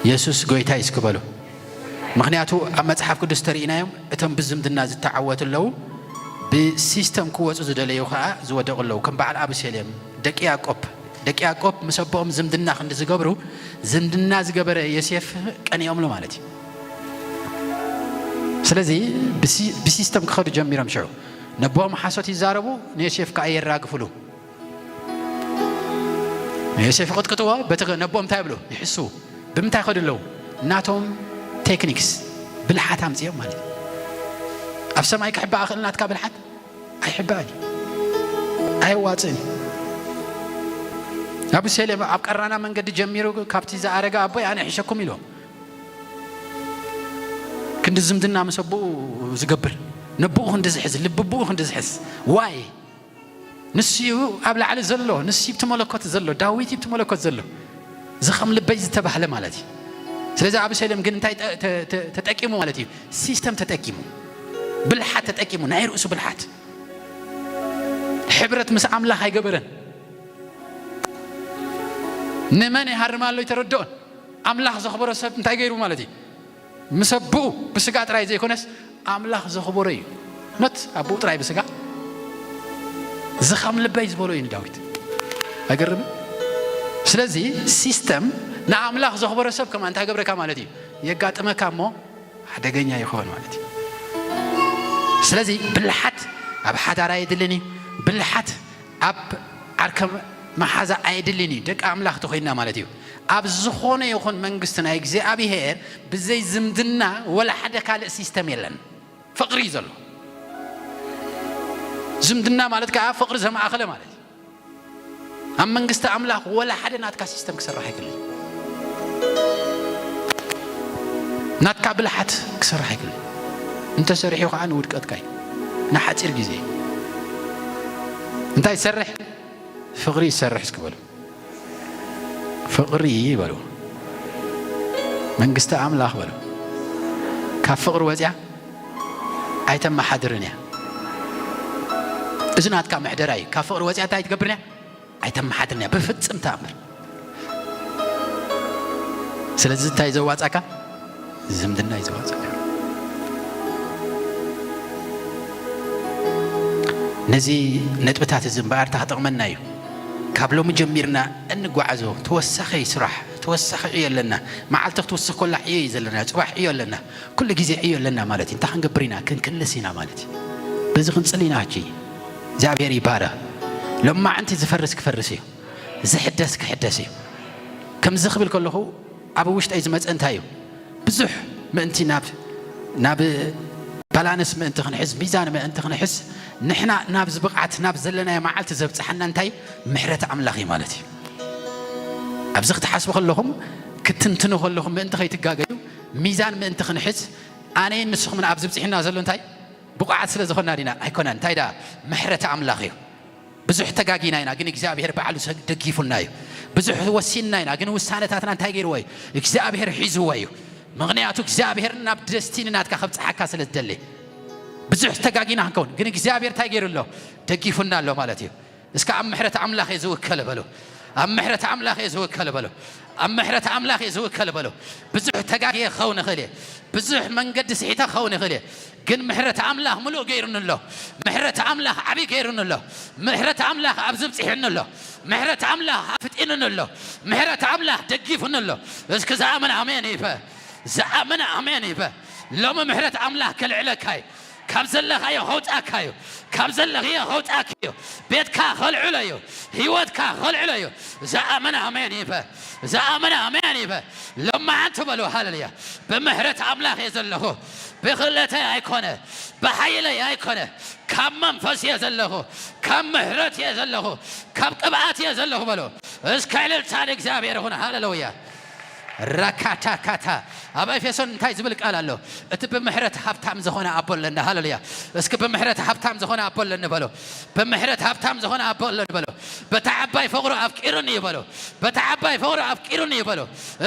የሱስ ጎይታ እዩ እስኪ በሉ። ምኽንያቱ ኣብ መጽሓፍ ቅዱስ ተርኢናዮም፣ እቶም ብዝምድና ዝተዓወቱ ኣለዉ፣ ብሲስተም ክወጹ ዝደለዩ ኸኣ ዝወደቑ ኣለዉ። ከም በዓል ኣብሴሎም፣ ደቂ ያዕቆብ፣ ደቂ ያዕቆብ ምስ ኣቦኦም ዝምድና ክንዲ ዝገብሩ፣ ዝምድና ዝገበረ ዮሴፍ ቀኒኦምሉ ማለት እዩ። ስለዚ ብሲ- ብሲስተም ክኸዱ ጀሚሮም። ሽዑ ነቦኦም ሓሶት ይዛረቡ፣ ንዮሴፍ ከዓ የራግፍሉ። ንዮሴፍ ይቕጥቅጥዎ። በቲ ነቦኦም እንታይ ይብሉ? ይሕስዉ። ብምንታይ ይኸዱ ኣለዉ? ናቶም ቴክኒክስ፣ ብልሓት ኣምፅኦም ማለት እዩ። ኣብ ሰማይ ክሕባእ ክእል ናትካ ብልሓት ኣይሕባእን እዩ። ኣየዋፅእን እዩ። ኣቡሴሌም ኣብ ቀራና መንገዲ ጀሚሩ፣ ካብቲ ዝኣረገ ኣቦይ ኣነ ይሕሸኩም ኢልዎም። ክንዲ ዝምድና ምስ ኣቦኡ ዝገብር፣ ነቦኡ ክንዲ ዝሕዝ፣ ልቢ ኣቦኡ ክንዲ ዝሕዝ። ዋይ? ንሱ እዩ ኣብ ላዕሊ ዘሎ፣ ንሱ እዩ ኣብቲ መለኮት ዘሎ፣ ዳዊት እዩ ኣብቲ መለኮት ዘሎ። ዝኸም ልበይ ዝተባህለ ማለት እዩ። ስለዚ ኣበሴሎም ግን እንታይ ተ- ተ- ተ- ተጠቂሙ ማለት እዩ? ሲስተም ተጠቂሙ፣ ብልሓት ተጠቂሙ፣ ናይ ርእሱ ብልሓት። ሕብረት ምስ ኣምላኽ ኣይገበረን። ንመን ይሃርም ኣሎ ይተረድኦን። ኣምላኽ ዘኽበሮ ሰብ እንታይ ገይሩ ማለት እዩ? ምስ ኣቦኡ ብስጋ ጥራይ ዘይኮነስ ኣምላኽ ዘኽበሮ እዩ። ኖት ኣቦኡ ጥራይ ብስጋ። ዝኸም ልበይ ዝበሎ እዩ ንዳዊት። ኣይገርምን? ስለዚ ሲስተም ንኣምላኽ ዘኽበሮ ሰብ ከማ እንታይ ገብረካ ማለት እዩ? የጋጥመካ እሞ ሓደገኛ ይኸውን ማለት እዩ። ስለዚ ብልሓት ኣብ ሓዳር ኣየድልን እዩ። ብልሓት ኣብ ዓርከ መሓዛ ኣየድልን እዩ። ደቂ ኣምላኽ ተኾይንና ማለት እዩ። ኣብ ዝኾነ ይኹን መንግስቲ ናይ እግዚኣብሔር ብዘይ ዝምድና ወላ ሓደ ካልእ ሲስተም የለን። ፍቕሪ እዩ ዘሎ። ዝምድና ማለት ከዓ ፍቕሪ ዘማእኸለ ማለት እዩ። ኣብ መንግስቲ ኣምላኽ ወላ ሓደ ናትካ ሲስተም ክሰርሕ ኣይክእልን። ናትካ ብልሓት ክሰርሕ ኣይክእልን። እንተሰሪሑ ከዓ ንውድቀትካ እዩ። ንሓፂር ግዜ እንታይ ይሰርሕ? ፍቕሪ ይሰርሕ እስኪ በሉ። ፍቕሪ በሉ። መንግስቲ ኣምላኽ በሉ። ካብ ፍቕሪ ወፂኣ ኣይተመሓድርን እያ። እዚ ናትካ መሕደራ እዩ። ካብ ፍቕሪ ወፂኣ እንታይ ትገብርን እያ? ኣይተመሓድርን እያ። ብፍጽም ተኣምር። ስለዚ እንታይ ዘዋፃካ? ዝምድና እዩ ዘዋፅኣካ። ነዚ ነጥብታት እዚ እምበኣር ተኽጠቕመና እዩ። ካብ ሎሚ ጀሚርና እንጓዓዞ ተወሳኺ ስራሕ፣ ተወሳኺ ዕዮ ኣለና። መዓልቲ ክትውስኽ ኮላ ዕዮ እዩ ዘለና፣ ጽባሕ ዕዮ ኣለና፣ ኩሉ ግዜ ዕዮ ኣለና ማለት እዩ። እንታይ ክንገብር ኢና? ክንክልስ ኢና ማለት እዩ። በዚ ክንጽሊ ኢና። ሕጂ እግዚኣብሔር ይባረኽ። ሎማዕንቲ ዝፈርስ ክፈርስ እዩ፣ ዝሕደስ ክሕደስ እዩ። ከምዚ ክብል ከለኹ ኣብ ውሽጠይ ዝመፀ እንታይ እዩ? ብዙሕ ምእንቲ ናብ ናብ ባላንስ ምእንቲ ክንሕዝ፣ ሚዛን ምእንቲ ክንሕዝ፣ ንሕና ናብዚ ብቕዓት ናብ ዘለናዮ መዓልቲ ዘብፅሓና እንታይ? ምሕረት ኣምላኽ እዩ ማለት እዩ። ኣብዚ ክትሓስቡ ከለኹም፣ ክትንትኑ ከለኹም ምእንቲ ከይትጋገዩ፣ ሚዛን ምእንቲ ክንሕዝ፣ ኣነይን ንስኹምን ኣብዚ ብፅሒና ዘሎ እንታይ? ብቑዓት ስለ ዝኾንና ዲና? ኣይኮነን። እንታይ ደኣ? ምሕረት ኣምላኽ እዩ። ብዙሕ ተጋጊና ኢና፣ ግን እግዚኣብሔር ባዕሉ ሰ- ደጊፉና እዩ። ብዙሕ ወሲንና ኢና፣ ግን ውሳነታትና እንታይ ገይርዎ እዩ? እግዚኣብሔር ሒዝዎ እዩ። ምኽንያቱ እግዚኣብሔር ናብ ደስቲኒ ናትካ ከብፅሓካ ስለ ዝደሊ። ብዙሕ ተጋጊና ክንከውን፣ ግን እግዚኣብሔር እንታይ ገይሩ ኣሎ? ደጊፉና ኣሎ ማለት እዩ። እስከ ኣብ ምሕረት ኣምላኽ እየ ዝውከል በሉ። ኣብ ምሕረት ኣምላኽ እየ ዝውከል በሉ። ኣብ ምሕረት ኣምላኽ እየ ዝውከል በሉ። ብዙሕ ተጋግየ ክኸውን እኽእል እየ። ብዙሕ መንገዲ ስሒተ ክኸውን እኽእል እየ። ግን ምሕረት ኣምላኽ ምሉእ ገይሩኒ ኣሎ። ምሕረት ኣምላኽ ዓብዪ ገይሩኒ ኣሎ። ምሕረት ኣምላኽ ኣብዚ ብፅሒኒ ኣሎ። ምሕረት ኣምላኽ ኣፍጢኑኒ ኣሎ። ምሕረት ኣምላኽ ደጊፉኒ ኣሎ። እስኪ ዝኣምን ኣሜን ይበ። ዝኣምን ኣሜን ይበ። ሎሚ ምሕረት ኣምላኽ ከልዕለካ እዩ። ካብ ዘለኻዮ ከውፃካ እዩ። ካብ ዘለኽዮ ከውፃካ እዩ። ቤትካ ከልዕሎ እዩ። ህይወትካ ከልዕሎ እዩ። ዝኣምን ኣሜን ይበ። ዝኣምን ኣሜን ይበ። ሎማዓንቲ በሉ ሃለሉያ። ብምሕረት ኣምላኽ እየ ዘለኹ። ብኽእለተይ ኣይኮነ፣ ብሓይለይ ኣይኮነ፣ ካብ መንፈስ እየ ዘለኹ፣ ካብ ምሕረት እየ ዘለኹ፣ ካብ ቅብኣት እየ ዘለኹ በሉ። እስከ እልልታ ንእግዚኣብሔር ይኹን። ሃለሉያ። ራካታካታ። ኣብ ኤፌሶን እንታይ ዝብል ቃል ኣሎ? እቲ ብምሕረት ሃብታም ዝኾነ ኣቦ ኣለና። ሃለሉያ። እስኪ ብምሕረት ሃብታም ዝኾነ ኣቦ ኣለኒ በሉ። ብምሕረት ሃብታም ዝኾነ ኣቦ ኣለኒ በሉ። በታ ዓባይ ፍቕሩ ኣፍቂሩኒ እዩ በሉ። በታ ዓባይ ፍቕሩ ኣፍቂሩኒ እዩ በሉ።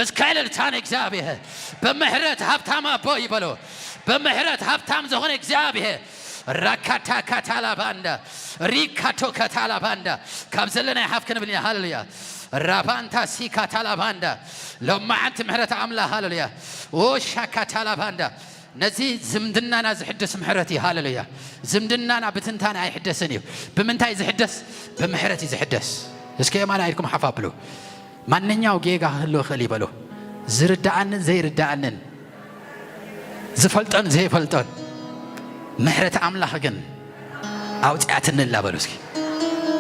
እስከ እልልታ ንእግዚኣብሔር። ብምሕረት ሃብታም ኣቦ እዩ በሉ። ብምሕረት ሃብታም ዝኾነ እግዚኣብሔር። ራካታ ካታላባንዳ፣ ሪካቶ ካታላባንዳ። ካብ ዘለናይ ሓፍ ክንብል ኢና። ሃለሉያ። ራባንታ ሲ ካታላባንዳ። ሎማዓንቲ ምሕረት ኣምላኽ። ሃለሉያ። ኦሻ ካታላባንዳ። ነዚ ዝምድናና ዝሕድስ ምሕረት እዩ። ሃለሉያ። ዝምድናና ብትንታነ ኣይሕደስን እዩ። ብምንታይ ዝሕደስ? ብምሕረት እዩ ዝሕደስ። እስከ የማና ኢድኩም ሓፍ ኣብሉ። ማንኛው ጌጋ ክህሉ ይኽእል እዩ በሉ። ዝርዳኣንን ዘይርዳኣንን። ዝፈልጦን ዘይፈልጦን ምሕረት ኣምላኽ ግን ኣውፅኣትንላ በሉ እስኪ።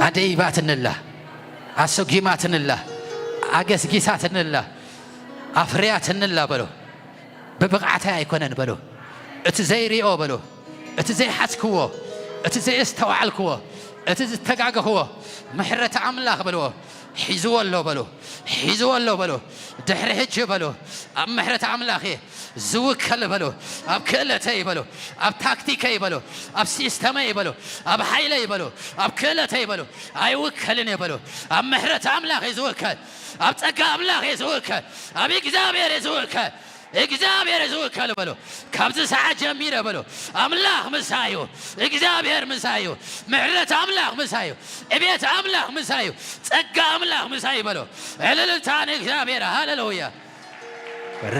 ኣደይባትንላ፣ ኣሰጊማትንላ፣ ኣገስጊሳትንላ፣ ኣፍርያትንላ በሉ። ብብቕዓተይ ኣይኮነን በሉ። እቲ ዘይሪኦ በሉ። እቲ ዘይሓዝክዎ፣ እቲ ዘየስተውዓልክዎ፣ እቲ ዝተጋገኽዎ ምሕረት ኣምላኽ በልዎ። ሒዝዎ ኣሎ በሉ። ሒዝዎ ኣሎ በሉ። ድሕሪ ሕጂ በሉ። ኣብ ምሕረት ኣምላኽ እየ ዝውከል በሉ። ኣብ ክእለተይ በሉ። ኣብ ታክቲከይ በሉ። ኣብ ሲስተመይ በሉ። ኣብ ሓይለይ በሉ። ኣብ ክእለተይ በሉ። ኣይውከልን እየ በሉ። ኣብ ምሕረት ኣምላኽ እየ ዝውከል። ኣብ ጸጋ ኣምላኽ እየ ዝውከል። ኣብ እግዚኣብሔር እየ ዝውከል። እግዚኣብሔር እየ ዝውከል በሉ። ካብዚ ሰዓት ጀሚረ በሉ። ኣምላኽ ምሳይ እዩ። እግዚኣብሔር ምሳይ እዩ። ምሕረት ኣምላኽ ምሳይ እዩ። ዕቤት ኣምላኽ ምሳይ እዩ። ጸጋ ኣምላኽ ምሳይ እዩ በሉ። ዕልልታ ንእግዚኣብሔር። ሃሌሉያ።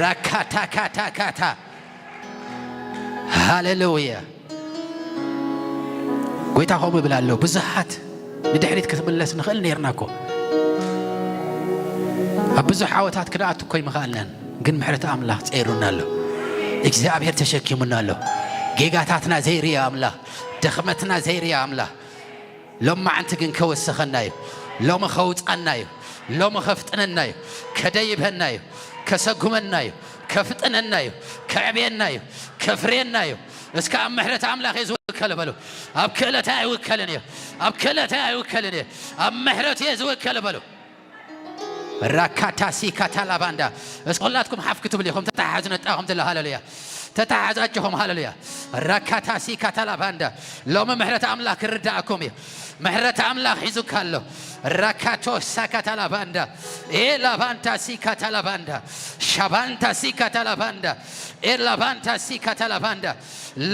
ራካታካታካታ። ሃሌሉያ። ጎይታ ከምኡ ይብል ኣሎ። ብዙሓት ንድሕሪት ክትምለስ ንኽእል ነይርና እኮ። ኣብ ብዙሕ ዓወታት ክንኣቱ እኮ ይምኽኣልናን፣ ግን ምሕረት ኣምላኽ ጸይሩና ኣሎ። እግዚኣብሔር ተሸኪሙና ኣሎ። ጌጋታትና ዘይርያ ኣምላኽ፣ ድኽመትና ዘይርያ ኣምላኽ፣ ሎማዓንቲ ግን ከወሰኸና እዩ። ሎሚ ከውጻና እዩ። ሎሚ ከፍጥነና እዩ። ከደይበና እዩ። ከሰጉመና እዩ። ከፍጥነና እዩ። ከዕብየና እዩ። ከፍርየና እዩ። እስከ ኣብ ምሕረት ኣምላኽ እየ ዝውከል በሉ። ኣብ ክእለተይ ኣይውከልን እየ። ኣብ ክእለተይ ኣይውከልን እየ። ኣብ ምሕረት እየ ዝውከል በሉ። ራካታሲ ካታላባንዳ። እስኪ ኩላትኩም ሓፍ ክትብሉ ኢኹም። ተተሓሓዙ ነጣኹም ትለ። ሃሌሉያ። ተተሓሓዙ ኣጆኹም። ሃሌሉያ። ራካታሲ ካታላባንዳ። ሎሚ ምሕረት ኣምላኽ ክርዳእኩም እዩ። ምሕረት ኣምላኽ ሒዙካ ኣሎ። ራካቶ ሳካታላባንዳ። ኤ ላባንታ ሲካታላባንዳ። ሻባንታ ሲካታላባንዳ። ኤ ላባንታ ሲካታላባንዳ።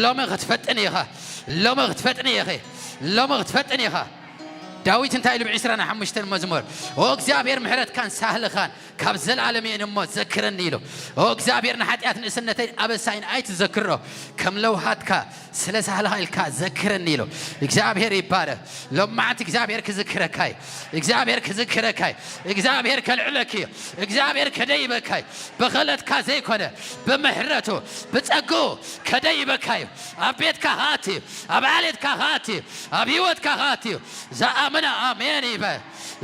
ሎሚ ክትፈጥን ኢኻ። ሎሚ ክትፈጥን ኢኺ። ሎሚ ክትፈጥን ኢኻ። ዳዊት እንታይ ኢሉ ብ ዕስራን ሓሙሽተን መዝሙር? ኦ እግዚኣብሔር ምሕረትካን ሳህልኻን ካብ ዘላለም እየን እሞ ዘክረኒ ኢሉ። ኦ እግዚኣብሔር ንሓጢኣት ንእስነተይን ኣበሳይን ኣይትዘክሮ፣ ከም ለውሃትካ ስለ ሳህልኻ ኢልካ ዘክረኒ ኢሉ። እግዚኣብሔር ይባረክ። ሎማዓንቲ እግዚኣብሔር ክዝክረካ እዩ። እግዚኣብሔር ክዝክረካ እዩ። እግዚኣብሔር ከልዕለኪ እዩ። እግዚኣብሔር ከደይበካ እዩ። ብኽእለትካ ዘይኮነ ብምሕረቱ ብጸግኡ ከደይበካ እዩ። ኣብ ቤትካ ክኣቲ እዩ። ኣብ ዓሌትካ ክኣቲ እዩ። ኣብ ህይወትካ ክኣቲ እዩ። ዝኣመነ ኣሜን ይበል።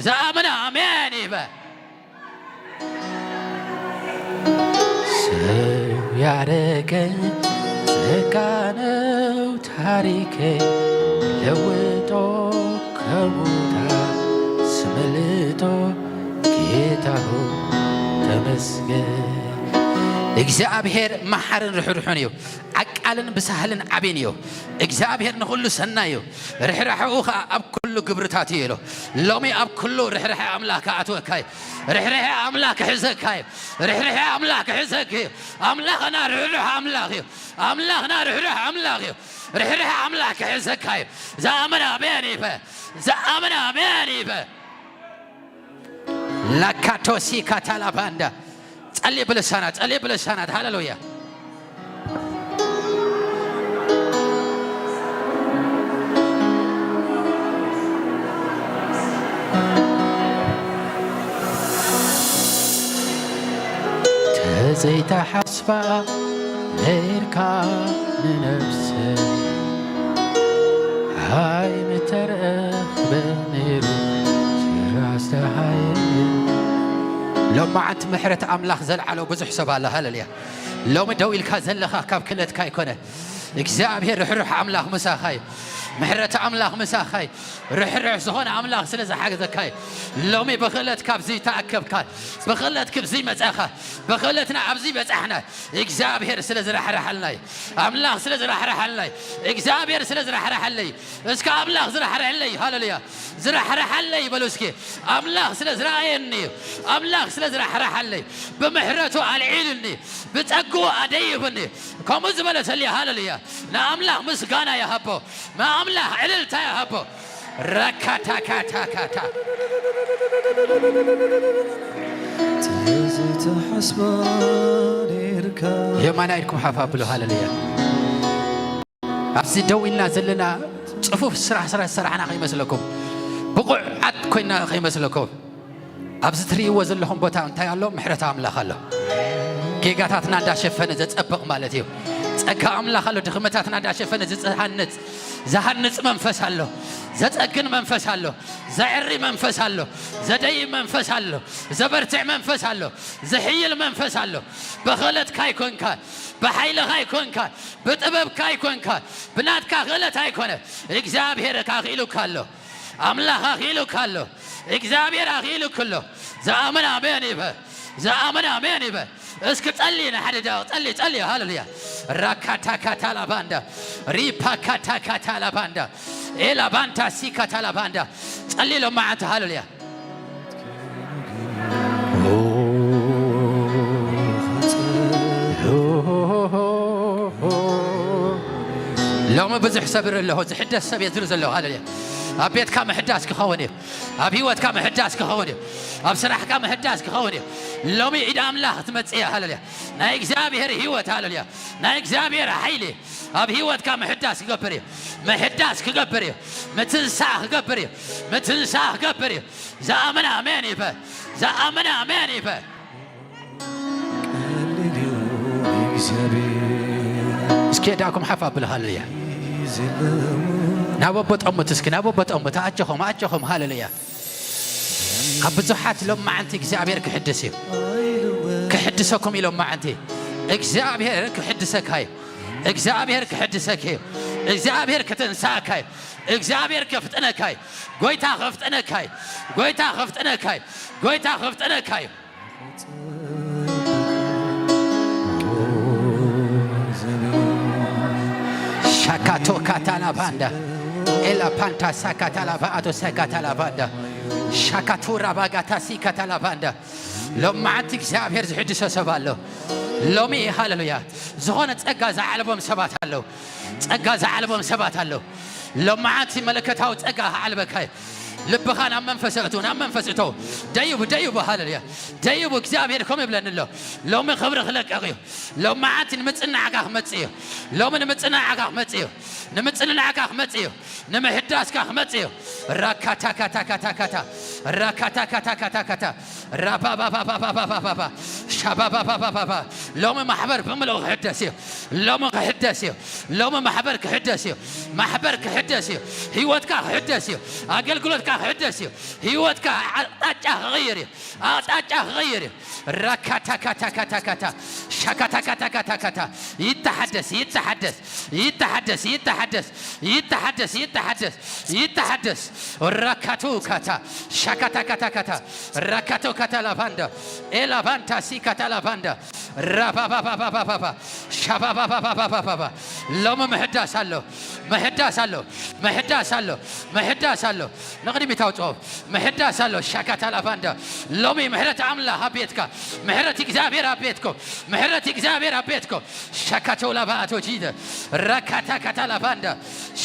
ዝኣመነ ኣሜን ይበል። ሰው ያረገኝ ጸጋ ነው ታሪኬ ለውጦ ከሞት ስመልጦ ጌታ ሆይ ተመስገን። እግዚኣብሔር መሓርን ርሕሩሕን እዩ። ዓቃልን ብሳህልን ዓብን እዩ። እግዚኣብሔር ንኹሉ ሰናይ እዩ። ርሕራሕኡ ኸዓ ኣብ ኩሉ ግብርታት እዩ ኢሉ። ሎሚ ኣብ ኩሉ ርሕራሐ ኣምላኽ ክኣትወካ እዩ። ርሕራሐ ኣምላኽ ክሕዘካ እዩ። ርሕራሐ ኣምላኽ ክሕዘክ እዩ። ኣምላኽና ርሕሩሕ ኣምላኽ እዩ። ኣምላኽና ርሕሩሕ ኣምላኽ እዩ። ርሕራሐ ኣምላኽ ክሕዘካ እዩ። ዝኣመነ ኣሜን ይበል። ዝኣመነ ኣሜን ይበል። ላካቶሲ ካታላባንዳ። ጸልይ ብልሳናት፣ ጸልይ ብልሳናት። ሃሌሉያ። ተዘይተሓስባ ነይርካ ንነብሰ ሃይ ምተረኽበ ነይሩ ራስተሃይ። ሎማዓንቲ ምሕረት ኣምላኽ ዘልዓሎ ብዙሕ ሰብ ኣለ። ሃሌሉያ። ሎሚ ደው ኢልካ ዘለኻ ካብ ክእለትካ ኣይኮነ። እግዚኣብሔር ርሕሩሕ ኣምላኽ ምሳኻ እዩ። ምሕረት ኣምላኽ ምሳኻ እዩ። ርሕሩሕ ዝኾነ ኣምላኽ ስለ ዝሓገዘካ እዩ። ሎሚ ብኽእለት ካብዚ ተኣከብካ፣ ብኽእለት ክብዚ መጻኻ፣ ብኽእለትና ኣብዚ በጻሕና። እግዚኣብሔር ስለ ዝራሕራሓልና እዩ። ኣምላኽ ስለ ዝራሕራሓልና እዩ። እግዚኣብሔር ስለ ዝራሕራሓለይ። እስከ ኣምላኽ ዝራሕራሐለይ። ሃሌሉያ። ዝራሕራሓለይ በሉ እስኪ። ኣምላኽ ስለ ዝረኣየኒ እዩ። ኣምላኽ ስለ ዝራሕራሓለይ። ብምሕረቱ ኣልዒሉኒ። ብጸግኡ ኣደይቡኒ። ከምኡ ዝበለ ሰልየ። ሃሌሉያ። ንኣምላኽ ምስጋና ይሃቦ። ንኣምላኽ ዕልልታ ይሃቦ። ራካታካታካታ። ተዝተሓስባ ነይርካ። የማና ኢድኩም ሓፍ ኣብሉ። ሃሌሉያ። ኣብዚ ደው ኢልና ዘለና ጽፉፍ ስራሕ፣ ስራሕ ዝሰራሕና ከይመስለኩም፣ ብቑዓት ኮይና ከይመስለኩም። ኣብዚ ትርእይዎ ዘለኹም ቦታ እንታይ ኣሎ? ምሕረት ኣምላኽ ኣሎ። ጌጋታትና እንዳሸፈነ ዘጸብቕ ማለት እዩ። ጸጋ ኣምላኽ ኣሎ፣ ድኽመታትና እንዳሸፈነ ዝሃንጽ፣ ዝሃንጽ መንፈስ ኣሎ፣ ዘጸግን መንፈስ ኣሎ፣ ዘዕሪ መንፈስ ኣሎ፣ ዘደይ መንፈስ ኣሎ፣ ዘበርትዕ መንፈስ ኣሎ፣ ዝሕይል መንፈስ ኣሎ። ብኽእለትካ ኣይኮንካ፣ ብሓይልኻ ኣይኮንካ፣ ብጥበብካ ኣይኮንካ፣ ብናትካ ክእለት ኣይኮነ። እግዚኣብሔር ኣኽኢሉካ ኣሎ። ኣምላኽ ኣኽኢሉካ ኣሎ። እግዚኣብሔር ኣኽኢሉክ ኣሎ። ዝኣምን ኣሜን ይበል። ዝኣምን ኣሜን ይበል። እስኪ ጸሊ ንሓደ ደቂቕ ጸሊ፣ ጸሊ። ሃሌሉያ። ራካታካታ ላባንዳ፣ ሪፓካታካታ ላባንዳ፣ ኤላባንታ ሲካታ ላባንዳ። ጸሊ ሎማዓንቲ። ሃሌሉያ። ሎሚ ብዙሕ ሰብ ይርኢ ኣለኹ፣ ዝሕደስ ሰብ እየ ዝርኢ ዘለኹ። ሃሌሉያ። ኣብ ቤትካ ምሕዳስ ክኸውን እዩ። ኣብ ህይወትካ ምሕዳስ ክኸውን እዩ። ኣብ ስራሕካ ምሕዳስ ክኸውን እዩ። ሎሚ ኢድ ኣምላኽ ትመጽእ እያ። ሃሌሉያ። ናይ እግዚኣብሔር ህይወት፣ ሃሌሉያ፣ ናይ እግዚኣብሔር ሓይሊ ኣብ ህይወትካ ምሕዳስ ክገብር እዩ። ምሕዳስ ክገብር እዩ። ምትንሳእ ክገብር እዩ። ምትንሳእ ክገብር እዩ። ዝኣምን ኣሜን ይበል። ዝኣምን ኣሜን ይበል። እስኪ የዳኩም ሓፍ ኣብሉ። ሃሌሉያ። ናብ ኣቦ ጠምቱ እስኪ፣ ናብ ኣቦ ጠምቱ። ኣጆኹም፣ ኣጆኹም። ሃሌሉያ። ካብ ብዙሓት ሎማዓንቲ እግዚኣብሔር ክሕድስ እዩ። ክሕድሰኩም እዩ ሎማዓንቲ። እግዚኣብሔር ክሕድሰካ እዩ። እግዚኣብሔር ክሕድሰካ እዩ። እግዚኣብሔር ከተንሳእካ እዩ። እግዚኣብሔር ከፍጥነካ እዩ። ጎይታ ከፍጥነካ እዩ። ጎይታ ከፍጥነካ እዩ። ጎይታ ከፍጥነካ እዩ። ሻካቶ ካታላባንዳ ኤላ ፓንታ ሳካታላባ ኣቶ ሳካታላባንዳ ሻካቱራ ባጋታ ሲካታላባንዳ። ሎማዓንቲ እግዚኣብሔር ዝሕድሶ ሰብ ኣሎ። ሎሚ፣ ሃሌሉያ፣ ዝኾነ ጸጋ ዝዓለቦም ሰባት ኣለዉ። ጸጋ ዝዓለቦም ሰባት ኣለዉ። ሎማዓንቲ መለከታዊ ጸጋ ክዓልበካ እዩ። ልብኻ ናብ መንፈስ እቱ፣ ናብ መንፈስ እቶ። ደይቡ፣ ደይቡ፣ ሃሌሉያ። ደይቡ፣ እግዚኣብሔር ከምኡ ይብለኒ ኣሎ። ሎሚ ክብሪ ክለቀቕ እዩ። ሎማዓንቲ ንምጽናዕካ ክመጽእ እዩ። ሎሚ ንምጽናዕካ ክመጽእ እዩ። ንምጽንናዕካ ክመጽእ እዩ። ንምሕዳስካ ክመጽእ እዩ። ራካታካታካታካታ፣ ራካታካታካታካታ፣ ራባባባባባባባባ፣ ሻባባባባባባ። ሎሚ ማሕበር ብምልኡ ክሕደስ እዩ። ሎሚ ክሕደስ እዩ። ሎሚ ማሕበር ክሕደስ እዩ። ማሕበር ክሕደስ እዩ። ህይወትካ ክሕደስ እዩ። ኣገልግሎትካ ክሕደስ እዩ። ህይወትካ ኣቕጣጫ ክቕይር እዩ። ኣቕጣጫ ክቕይር እዩ። ራካታካታካታካታ፣ ሻካታካታካታካታ። ይተሓደስ፣ ይተሓደስ፣ ይተሓደስ፣ ይተሓደስ፣ ይተሓደስ፣ ይተሓደስ፣ ይተሓደስ። ራካቱ ካታ፣ ሻካታካታካታ፣ ራካቶ ካታ ላቫንዳ፣ ኤላቫንታ ሲ ካታ ላቫንዳ፣ ራባባባባባባ፣ ሻባባባባባባ። ሎሚ ምሕዳስ ኣሎ፣ ምሕዳስ ኣሎ፣ ምሕዳስ ኣሎ፣ ምሕዳስ ኣሎ። ንቕድሚት ኣውጽኦ። ምሕዳስ ኣሎ። ሻካታ ላቫንዳ። ሎሚ ምሕረት ኣምላኽ ኣብ ቤትካ። ምሕረት እግዚኣብሔር ኣብ ቤትኩም። ምሕረት እግዚኣብሔር ኣብ ቤትኩም። ሻካቶ ላቫ ኣቶ ጂደ። ራካታ ካታ ላቫንዳ።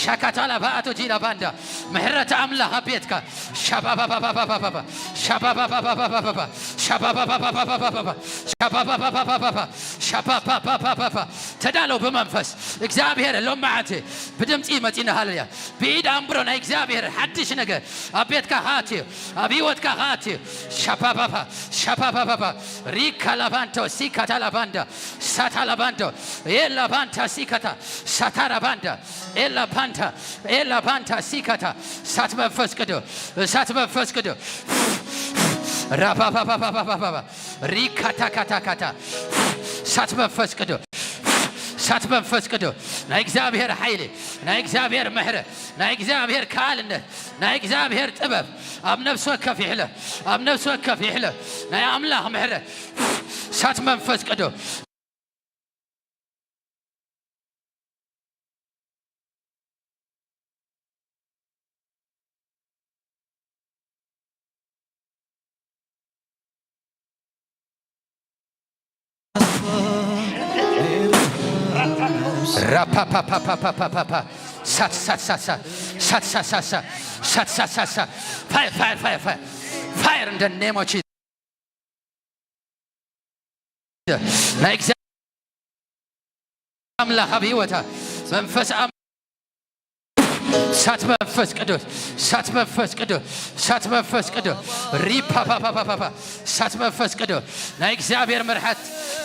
ሻካታ ላቫ ኣቶ ጂ ላቫንዳ። ምሕረት ኣምላኽ ኣብ ቤትካ። ሻባባባባባባባ። ሻባባባባባባባ። ሻባባባባባባባ። ሻባባባባባባ። ሻባባባባባ። ተዳለው ብመንፈስ እግዚኣብሔር ሎም መዓልቲ ብድምፂ መፂና። ሃሌሉያ። ብኢድ ኣንብሮ ናይ እግዚኣብሔር ሓድሽ ነገር ኣብ ቤትካ ክኣትዩ፣ ኣብ ህይወትካ ክኣትዩ። ሻፓፓፓ፣ ሻፓፓፓ፣ ሪካ ላቫንቶ፣ ሲካታ ላቫንዳ፣ ሳታ ላቫንዶ፣ ኤ ላቫንታ፣ ሲካታ፣ ሳታ ላቫንዳ፣ ኤ ላቫንታ፣ ኤ ላቫንታ፣ ሲካታ፣ እሳት መንፈስ ቅዱስ፣ እሳት መንፈስ ቅዱስ፣ ራፓፓፓፓፓፓፓ፣ ሪካታካታካታ፣ እሳት መንፈስ ቅዱስ፣ እሳት መንፈስ ቅዱስ፣ ናይ እግዚኣብሔር ሓይሊ፣ ናይ እግዚኣብሔር ምሕረት፣ ናይ እግዚኣብሔር ከኣልነት፣ ናይ እግዚኣብሔር ጥበብ ኣብ ነፍሲ ወከፍ ይሕለ፣ ኣብ ነፍሲ ወከፍ ይሕለ። ናይ ኣምላኽ ምሕረት፣ እሳት መንፈስ ቅዱስ። ራፓፓፓፓፓፓፓ። ሳት፣ ሳት፣ ሳት፣ ሳት። ሳት፣ ሳት፣ ሳት፣ ሳት። ሳት፣ ሳት፣ ሳት፣ ሳት። Fire, fire, fire, fire. Fire in the name of Jesus. ናይ እግዚኣብሔር ኣምላኽ ኣብ ህይወታ መንፈስ ኣም-፣ እሳት መንፈስ ቅዱስ፣ እሳት መንፈስ ቅዱስ፣ እሳት መንፈስ ቅዱስ፣ ሪፓፓፓፓፓ፣ እሳት መንፈስ ቅዱስ፣ ናይ እግዚኣብሔር ምርሐት፣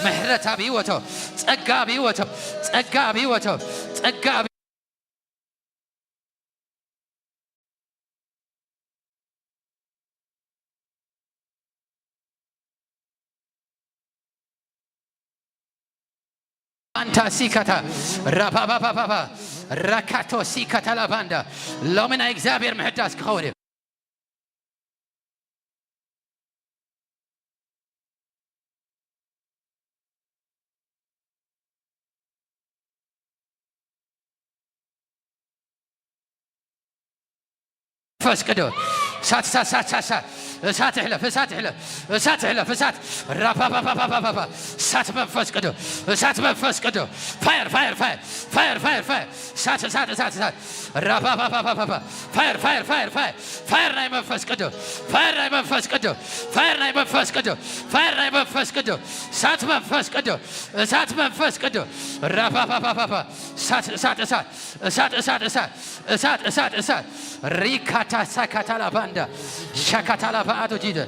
ምሕረት ኣብ ህይወቶም፣ ጸጋ ኣብ ህይወቶም፣ ጸጋ ኣብ ህይወቶም፣ ጸጋ ኣብ ኣንታ ሲካታ ራፓፓፓፓ ራካቶ ሲካታ ላባንዳ ሎሚ ናይ እግዚኣብሔር ምሕዳስ ክኸውን እዩ። መንፈስ ቅዱስ እሳት እሳት እሳት እሳት እሳት እሳት እሕለፍ እሳት እሕለፍ እሳት እሕለፍ እሳት ራፓፓፓፓፓፓ እሳት መንፈስ ቅዱስ እሳት መንፈስ ቅዱስ ፋየር ፋየር ፋየር ፋየር ፋየር ፋየር እሳት እሳት እሳት እሳት ራፓፓፓፓፓ ፋየር ፋየር ፋየር ፋየር ፋየር ናይ መንፈስ ቅዱስ ፋየር ናይ መንፈስ ቅዱስ ፋየር ናይ መንፈስ ቅዱስ ፋየር ናይ መንፈስ ቅዱስ እሳት መንፈስ ቅዱስ እሳት መንፈስ ቅዱስ ራፓፓፓፓፓ እሳት እሳት እሳት እሳት እሳት እሳት እሳት እሳት እሳት ሪካታ ሳካታላ ባንዳ ሻካታላ ባአቶ ጂደ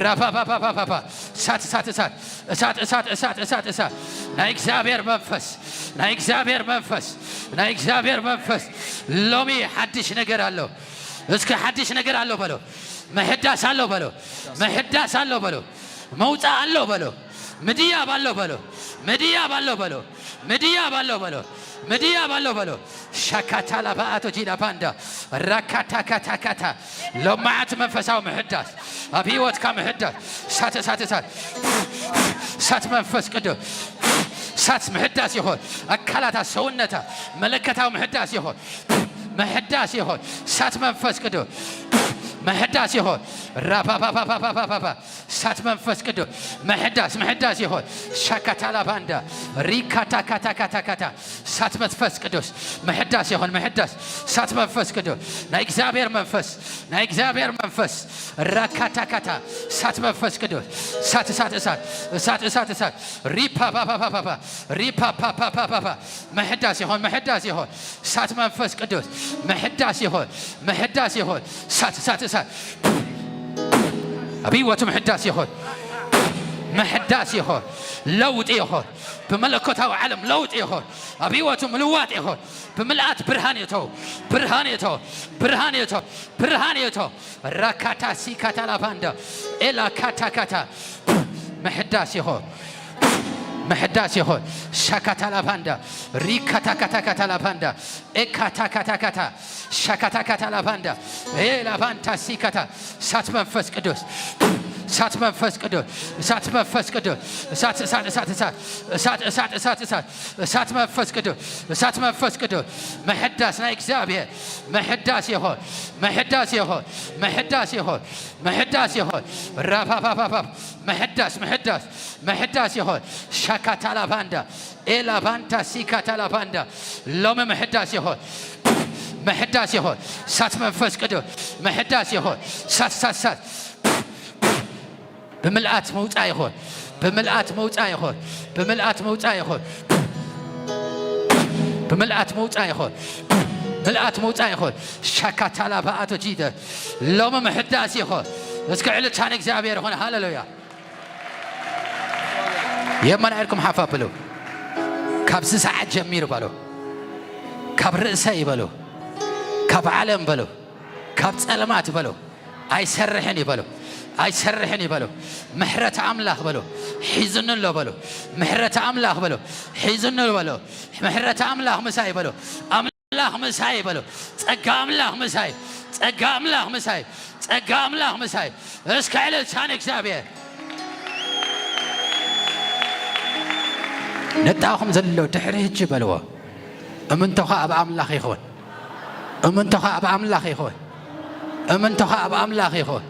ራፓፓፓፓፓ እሳት እሳት እሳት እሳት እሳት እሳት እሳት እሳት ናይ እግዚኣብሔር መንፈስ ናይ እግዚኣብሔር መንፈስ ናይ እግዚኣብሔር መንፈስ ሎሚ ሓድሽ ነገር ኣሎ። እስኪ ሓድሽ ነገር ኣሎ በሎ። ምሕዳስ ኣሎ በሎ። ምሕዳስ ኣሎ በሎ። መውፃእ ኣሎ በሎ። ምድያብ ኣሎ በሎ። ምድያብ ኣሎ በሎ። ምድያብ ኣሎ በሎ። ምድያብ ኣሎ በሎ። ሻካታላ ባአቶ ጂዳ ባንዳ ራካታካታካታ ሎማዓት መንፈሳዊ ምሕዳስ ኣብ ህይወትካ ምሕዳስ እሳት እሳት እሳት እሳት መንፈስ ቅዱስ እሳት ምሕዳስ ይኹን ኣካላታ ሰውነታ መለከታዊ ምሕዳስ ይኹን ምሕዳስ ይኹን እሳት መንፈስ ቅዱስ ምሕዳስ ይኹን ራፓፓፓፓፓፓፓ እሳት መንፈስ ቅዱስ ምሕዳስ ምሕዳስ ይኹን ሻካታላ ባንዳ ሪካታካታካታካታ እሳት መንፈስ ቅዱስ ምሕዳስ ይኹን ምሕዳስ እሳት መንፈስ ቅዱስ ናይ እግዚኣብሔር መንፈስ ናይ እግዚኣብሔር መንፈስ ራካታካታ እሳት መንፈስ ቅዱስ እሳት እሳት እሳት እሳት እሳት እሳት ሪፓፓፓፓፓ ሪፓፓፓፓፓ ምሕዳስ ይኹን ምሕዳስ ይኹን እሳት መንፈስ ቅዱስ ምሕዳስ ይኹን ምሕዳስ ይኹን እሳት እሳት እሳት ኣብ ህይወቱ ምሕዳስ ይኹን ምሕዳስ ይኹን ለውጢ ይኹን ብመለኮታዊ ዓለም ለውጢ ይኹን ኣብ ህይወቱ ምልዋጥ ይኹን ብምልኣት ብርሃን የቶ ብርሃን የቶ ብርሃን የቶ ብርሃን የቶ ራካታ ሲካታ ላባንዳ ኤላ ካታ ካታ ምሕዳስ ይኹን ምሕዳስ ይኹን ሻካታ ላባንዳ ሪካታ ካታ ካታ ላባንዳ ኤካታ ካታ ካታ ሻካታ ካታ ላባንዳ ኤ ላባንታ ሲካታ እሳት መንፈስ ቅዱስ እሳት መንፈስ ቅዱስ እሳት መንፈስ ቅዱስ እሳት እሳት እሳት እሳት እሳት እሳት እሳት እሳት እሳት መንፈስ ቅዱስ እሳት መንፈስ ቅዱስ ምሕዳስ ናይ እግዚኣብሔር ምሕዳስ ይኹን ምሕዳስ ይኹን ምሕዳስ ይኹን ምሕዳስ ይኹን ራፋፋፋፋ ምሕዳስ ምሕዳስ ምሕዳስ ይኹን ሻካታ ላባንዳ ኤ ላባንታ ሲካታ ላባንዳ ሎሚ ምሕዳስ ይኹን ምሕዳስ ይኹን እሳት መንፈስ ቅዱስ ምሕዳስ ይኹን ሳት ሳት ሳት ብምልኣት መውፃእ ይኹን ብምልኣት መውፃእ ይኹን ብምልኣት መውፃእ ይኹን ብምልኣት መውፃእ ይኹን ምልኣት መውፃእ ይኹን ሻካታላ በኣቶ ጂደ ሎሚ ምሕዳስ ይኹን እስከ ዕልልታን እግዚኣብሔር ይኹን ሃሌሉያ የመና ኢልኩም ሓፍ ኣብሉ ካብዚ ሰዓት ጀሚሩ በሉ ካብ ርእሰይ በሉ ካብ ዓለም በሉ ካብ ጸልማት በሉ ኣይሰርሕን ይበሉ ኣይሰርሕን ይበሉ ምሕረት ኣምላኽ በሉ ሒዙኒ ኣሎ በሉ ምሕረት ኣምላኽ በሉ ሒዙኒ በሉ ምሕረት ኣምላኽ ምሳይ በሉ ኣምላኽ ምሳይ በሉ ጸጋ ኣምላኽ ምሳይ ጸጋ ኣምላኽ ምሳይ ጸጋ ኣምላኽ ምሳይ እስከ ዕልልታን እግዚኣብሔር ነጣኹም ዘሎ ድሕሪ ህጂ በልዎ እምንቶኻ ኣብ ኣምላኽ ይኹን እምንቶኻ ኣብ ኣምላኽ ይኹን እምንቶኻ ኣብ ኣምላኽ ይኹን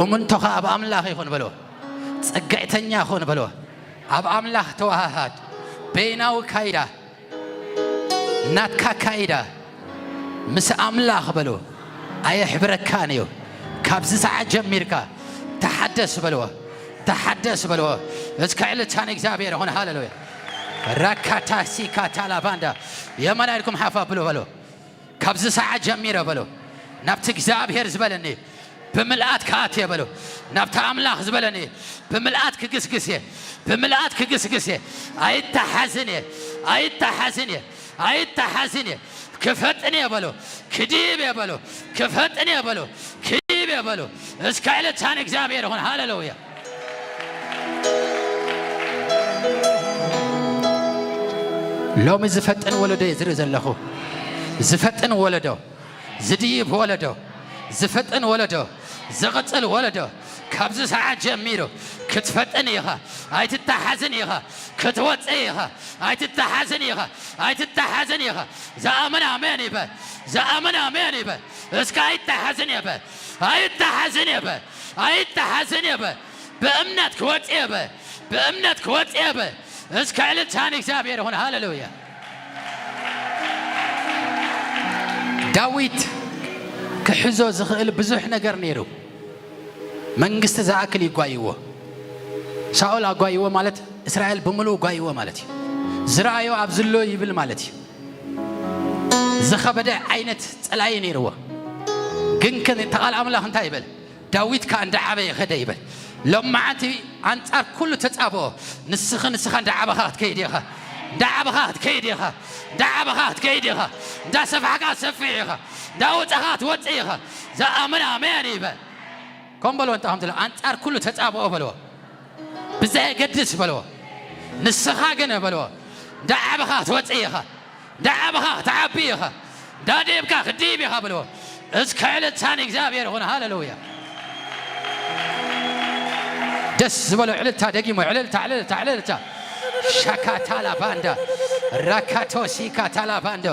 እምንቶኻ ኣብ ኣምላኽ ይኹን በልዎ ጸግዕተኛ ኹን በልዎ ኣብ ኣምላኽ ተዋሃሃድ በይናዊ ካይዳ ናትካ ካይዳ ምስ ኣምላኽ በልዎ ኣየሕብረካን እዩ ካብዚ ሰዓት ጀሚርካ ተሓደስ በልዎ ተሓደስ በልዎ እስከ ዕልልታን እግዚኣብሔር ይኹን ሃሌሉያ ራካታ ሲካታ ላባንዳ የማን ኢልኩም ሓፍ ኣብሉ በልዎ ካብዚ ሰዓት ጀሚረ በሎ፣ ናብቲ እግዚኣብሔር ዝበለኒ ብምልኣት ክኣት እየ በሎ። ናብቲ ኣምላኽ ዝበለኒ ብምልኣት ክግስግስ እየ፣ ብምልኣት ክግስግስ እየ። ኣይተሓዝን እየ፣ ኣይተሓዝን እየ፣ ኣይተሓዝን እየ። ክፈጥን እየ በሎ፣ ክድይብ እየ በሎ፣ ክፈጥን እየ በሎ፣ ክድይብ እየ በሎ። እስከ ዕልልታ ንእግዚኣብሔር ይኹን። ሃሌሉያ። ሎሚ ዝፈጥን ወለዶ እየ ዝርኢ ዘለኹ። ዝፈጥን ወለዶ፣ ዝድይብ ወለዶ፣ ዝፈጥን ወለዶ፣ ዝቕጽል ወለዶ። ካብዚ ሰዓት ጀሚሩ ክትፈጥን ኢኻ። ኣይትተሓዝን ኢኻ። ክትወጽእ ኢኻ። ኣይትተሓዝን ኢኻ። ኣይትተሓዝን ኢኻ። ዝኣምን ኣሜን ይበል። ዝኣምን ኣሜን ይበል። እስከ ኣይተሓዝን እየ በል። ኣይተሓዝን እየ በል። ኣይተሓዝን እየ በል። ብእምነት ክወጽእ እየ በል። ብእምነት ክወጽእ እየ በል። እስከ ዕልልታ ንእግዚኣብሔር ይኹን። ሃሌሉያ። ዳዊት ክሕዞ ዝኽእል ብዙሕ ነገር ነይሩ። መንግስቲ ዝኣክል ይጓይዎ። ሳኦል ኣጓይዎ ማለት እስራኤል ብምሉእ ጓይዎ ማለት እዩ። ዝረኣዮ ኣብ ዝሎ ይብል ማለት እዩ። ዝኸበደ ዓይነት ጸላኢ ነይርዎ። ግን ከ-፣ እታ ቃል ኣምላኽ እንታይ ይበል? ዳዊት ከኣ እንዳዓበየ ኸደ ይበል። ሎማዓንቲ ኣንጻር ኩሉ ተጻብኦ፣ ንስኺ፣ ንስኻ እንዳዓበኻ ክትከይድ ኢኻ። እንዳዓበኻ ክትከይድ ኢኻ። እንዳዓበኻ ክትከይድ ኢኻ። እንዳሰፋሕካ ትሰፍሕ ኢኻ። እንዳወጻኻ ትወጽእ ኢኻ። ዝኣምን ኣሜን ይበል። ከም በልዎ፣ እንታይ ከም ዝብሎ፣ ኣንጻር ኩሉ ተጻብኦ በልዎ። ብዘየገድስ በልዎ። ንስኻ ግን በልዎ፣ እንዳዓበኻ ክትወጽእ ኢኻ። እንዳዓበኻ ክትዓቢ ኢኻ። እንዳደየብካ ክትድይብ ኢኻ በልዎ። እስከ ዕልልታ ንእግዚኣብሔር ይኹን። ሃሌሉያ። ደስ ዝበሎ ዕልልታ፣ ደጊሞ ዕልልታ፣ ዕልልታ፣ ዕልልታ። ሻካታላ ባንዳ፣ ራካቶሲካታላ ባንዶ።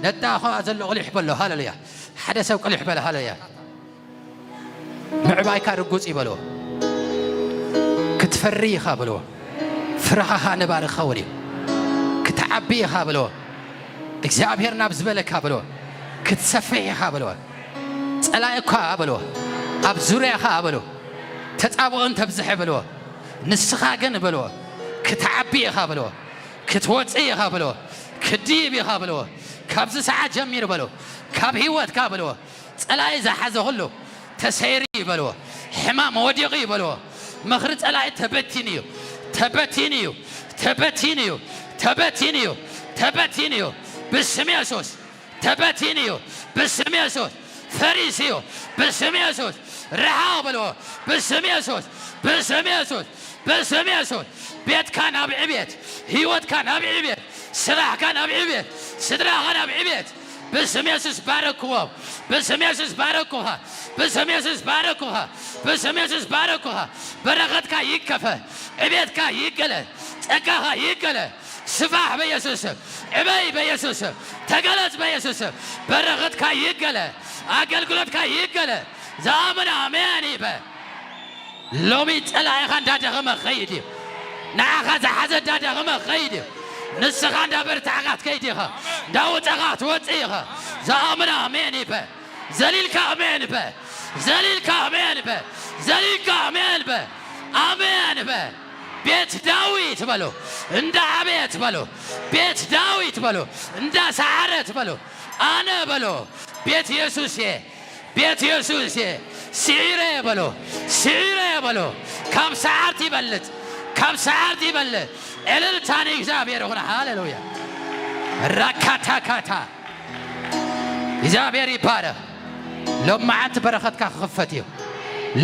ነታ ኸኣ ዘሎ ቅልሕ በሎ። ሃሌሉያ። ሓደ ሰብ ቅልሕ በለ። ሃሌሉያ። ምዕባይካ ርጉጽ እዩ በልዎ። ክትፈሪ ኢኻ በልዎ። ፍረኻኻ ነባሪ ክኸውን እዩ። ክትዓቢ ኢኻ በልዎ። እግዚኣብሔር ናብ ዝበለካ በልዎ። ክትሰፍሕ ኢኻ በልዎ። ጸላኢ እኳ በልዎ፣ ኣብ ዙርያኻ በልዎ፣ ተጻብኦ እንተብዝሐ በልዎ፣ ንስኻ ግን በልዎ፣ ክትዓቢ ኢኻ በልዎ፣ ክትወጽእ ኢኻ በልዎ፣ ክትድይብ ኢኻ በልዎ። ካብዚ ሰዓት ጀሚሩ በልዎ፣ ካብ ህይወትካ በልዎ፣ ጸላኢ ዝሓዘ ኩሉ ተሰይሩ እዩ በልዎ። ሕማም ወዲቑ እዩ በልዎ። ምኽሪ ጸላኢ ተበቲኑ እዩ፣ ተበቲኑ እዩ፣ ተበቲኑ እዩ፣ ተበቲኑ እዩ፣ ተበቲኑ እዩ። ብስም የሱስ ተበቲኑ እዩ። ብስም የሱስ ፈሪሱ እዩ። ብስም የሱስ ርሓቕ በልዎ። ብስም የሱስ፣ ብስም የሱስ፣ ብስም የሱስ ቤትካ ናብ ዕቤት፣ ህይወትካ ናብ ዕቤት፣ ስራሕካ ናብ ዕቤት፣ ስድራኻ ናብ ዕቤት ብስም የሱስ ባረክዎም። ብስም የሱስ ባረኩኻ። ብስም የሱስ ባረኩኻ። ብስም የሱስ ባረኩኻ። በረኸትካ ይከፈ፣ ዕቤትካ ይገለ፣ ጸጋኻ ይገለ። ስፋሕ በኢየሱስ ስም። ዕበይ በኢየሱስ ስም። ተገለጽ በኢየሱስ ስም። በረኸትካ ይገለ፣ ኣገልግሎትካ ይገለ። ዝኣምን ኣሜን ይበል። ሎሚ ጸላኢኻ እንዳደኸመ ክኸይድ እዩ። ንዓኻ ዝሓዘ እንዳደኸመ ክኸይድ እዩ። ንስኻ እንዳበርታዕካ ክትከይድ ኢኻ። እንዳወጸኻ ክትወጽእ ኢኻ። ዝኣምን ኣሜን ይበል። ዘሊልካ ኣሜን በል። ዘሊልካ ኣሜን በል። ዘሊልካ ኣሜን በል። ኣሜን በል። ቤት ዳዊት በሎ፣ እንዳ ዓበየት በሎ፣ ቤት ዳዊት በሎ፣ እንዳ ሰዓረት በሎ፣ ኣነ በሎ፣ ቤት የሱስ እየ፣ ቤት የሱስ እየ፣ ስዒረ እየ በሎ፣ ስዒረ እየ በሎ። ካብ ሰዓርት ይበልጽ፣ ካብ ሰዓርት ይበልጽ። ዕልልታ ንእግዚኣብሔር ይኹን። ሃሌሉያ። ራካታካታ እግዚኣብሔር ይባረኽ። ሎማዓንቲ በረኸትካ ክኽፈት እዩ።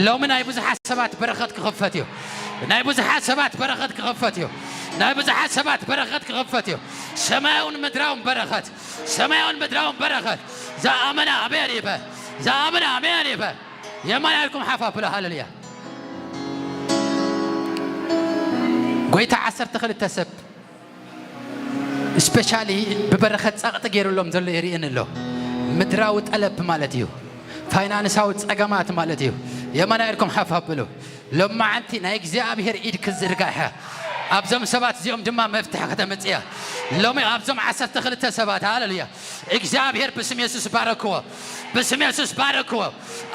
ሎሚ ናይ ብዙሓት ሰባት በረኸት ክኽፈት እዩ። ናይ ብዙሓት ሰባት በረኸት ክኽፈት እዩ። ናይ ብዙሓት ሰባት በረኸት ክኽፈት እዩ። ሰማያውን ምድራውን በረኸት፣ ሰማያውን ምድራውን በረኸት። ዝኣመነ ኣሜን ይበል። ዝኣመነ ኣሜን ይበል። የማን ኢልኩም ሓፍ ኣብሉ። ሃሌሉያ። ጎይታ ዓሰርተ ክልተ ሰብ ስፔሻሊ ብበረኸት ጸቕጢ ገይሩሎም ዘሎ የርእየኒ ኣሎ። ምድራዊ ጠለብ ማለት እዩ። ፋይናንሳዊ ጸገማት ማለት እዩ። የማና ኢልኩም ሓፍ ኣብሉ። ሎማዓንቲ ናይ እግዚኣብሔር ኢድ ክዝርጋሕ እያ። ኣብዞም ሰባት እዚኦም ድማ መፍትሒ ከተምጽእ እያ። ሎሚ ኣብዞም ዓሰርተ ክልተ ሰባት፣ ሃሌሉያ፣ እግዚኣብሔር ብስም የሱስ ባረክዎ። ብስም የሱስ ባረክዎ።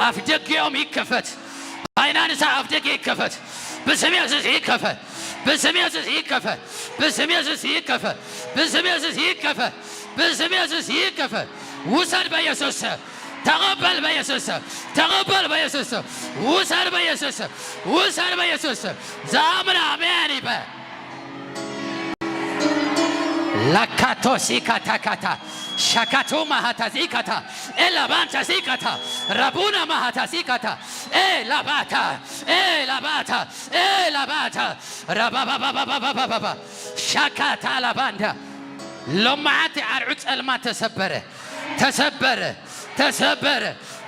ኣፍ ደገኦም ይከፈት። ፋይናንሳ ኣፍ ደገ ይከፈት። ብስም የሱስ ይከፈት። ብስም የሱስ ይከፈት። ብስም የሱስ ይከፈት። ብስም የሱስ ይከፈት። ብስም የሱስ ይከፈት። ውሰድ በኢየሱስ ስም። ተቐበል በኢየሱስ ስም። ተቐበል በኢየሱስ ስም። ውሰድ በኢየሱስ ስም። ውሰድ በኢየሱስ ስም። ዝኣምን ኣሜን ይበል። ላካቶ ሲካታ ካታ ሻካቱ ማሃታ ዚካታ ኤላባንታ ዚካታ ራቡና ማሃታ ዚካታ ኤላባታ ኤላባታ ኤላባታ ራባባባባባባባ ሻካታ ላባንዳ ሎማዓቲ ኣርዑ ጸልማ ተሰበረ። ተሰበረ፣ ተሰበረ፣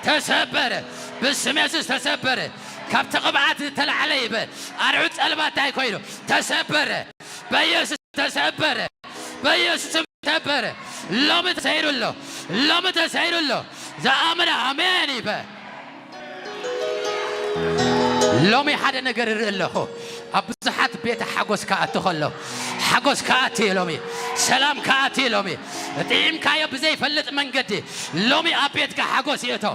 ተሰበረ። ብስም የሱስ ተሰበረ። ካብቲ ቅብዓት ዝተላዕለ ይበል። ኣርዑ ጸልማት እንታይ ኮይኑ? ተሰበረ። በኢየሱስ ተሰበረ። በኢየሱስ ስም ተሰበረ። ሎሚ ተሰይሩ ኣሎ። ሎሚ ተሰይሩ ኣሎ። ዝኣምን ኣሜን ይበል። ሎሚ ሓደ ነገር እርኢ ኣለኹ። ኣብ ብዙሓት ቤት ሓጎስ ክኣቱ ከሎ፣ ሓጎስ ክኣቱ እዩ ሎሚ። ሰላም ክኣቱ እዩ ሎሚ። ጥዒምካዮ ብዘይፈልጥ መንገዲ ሎሚ ኣብ ቤትካ ሓጎስ ይእቶ፣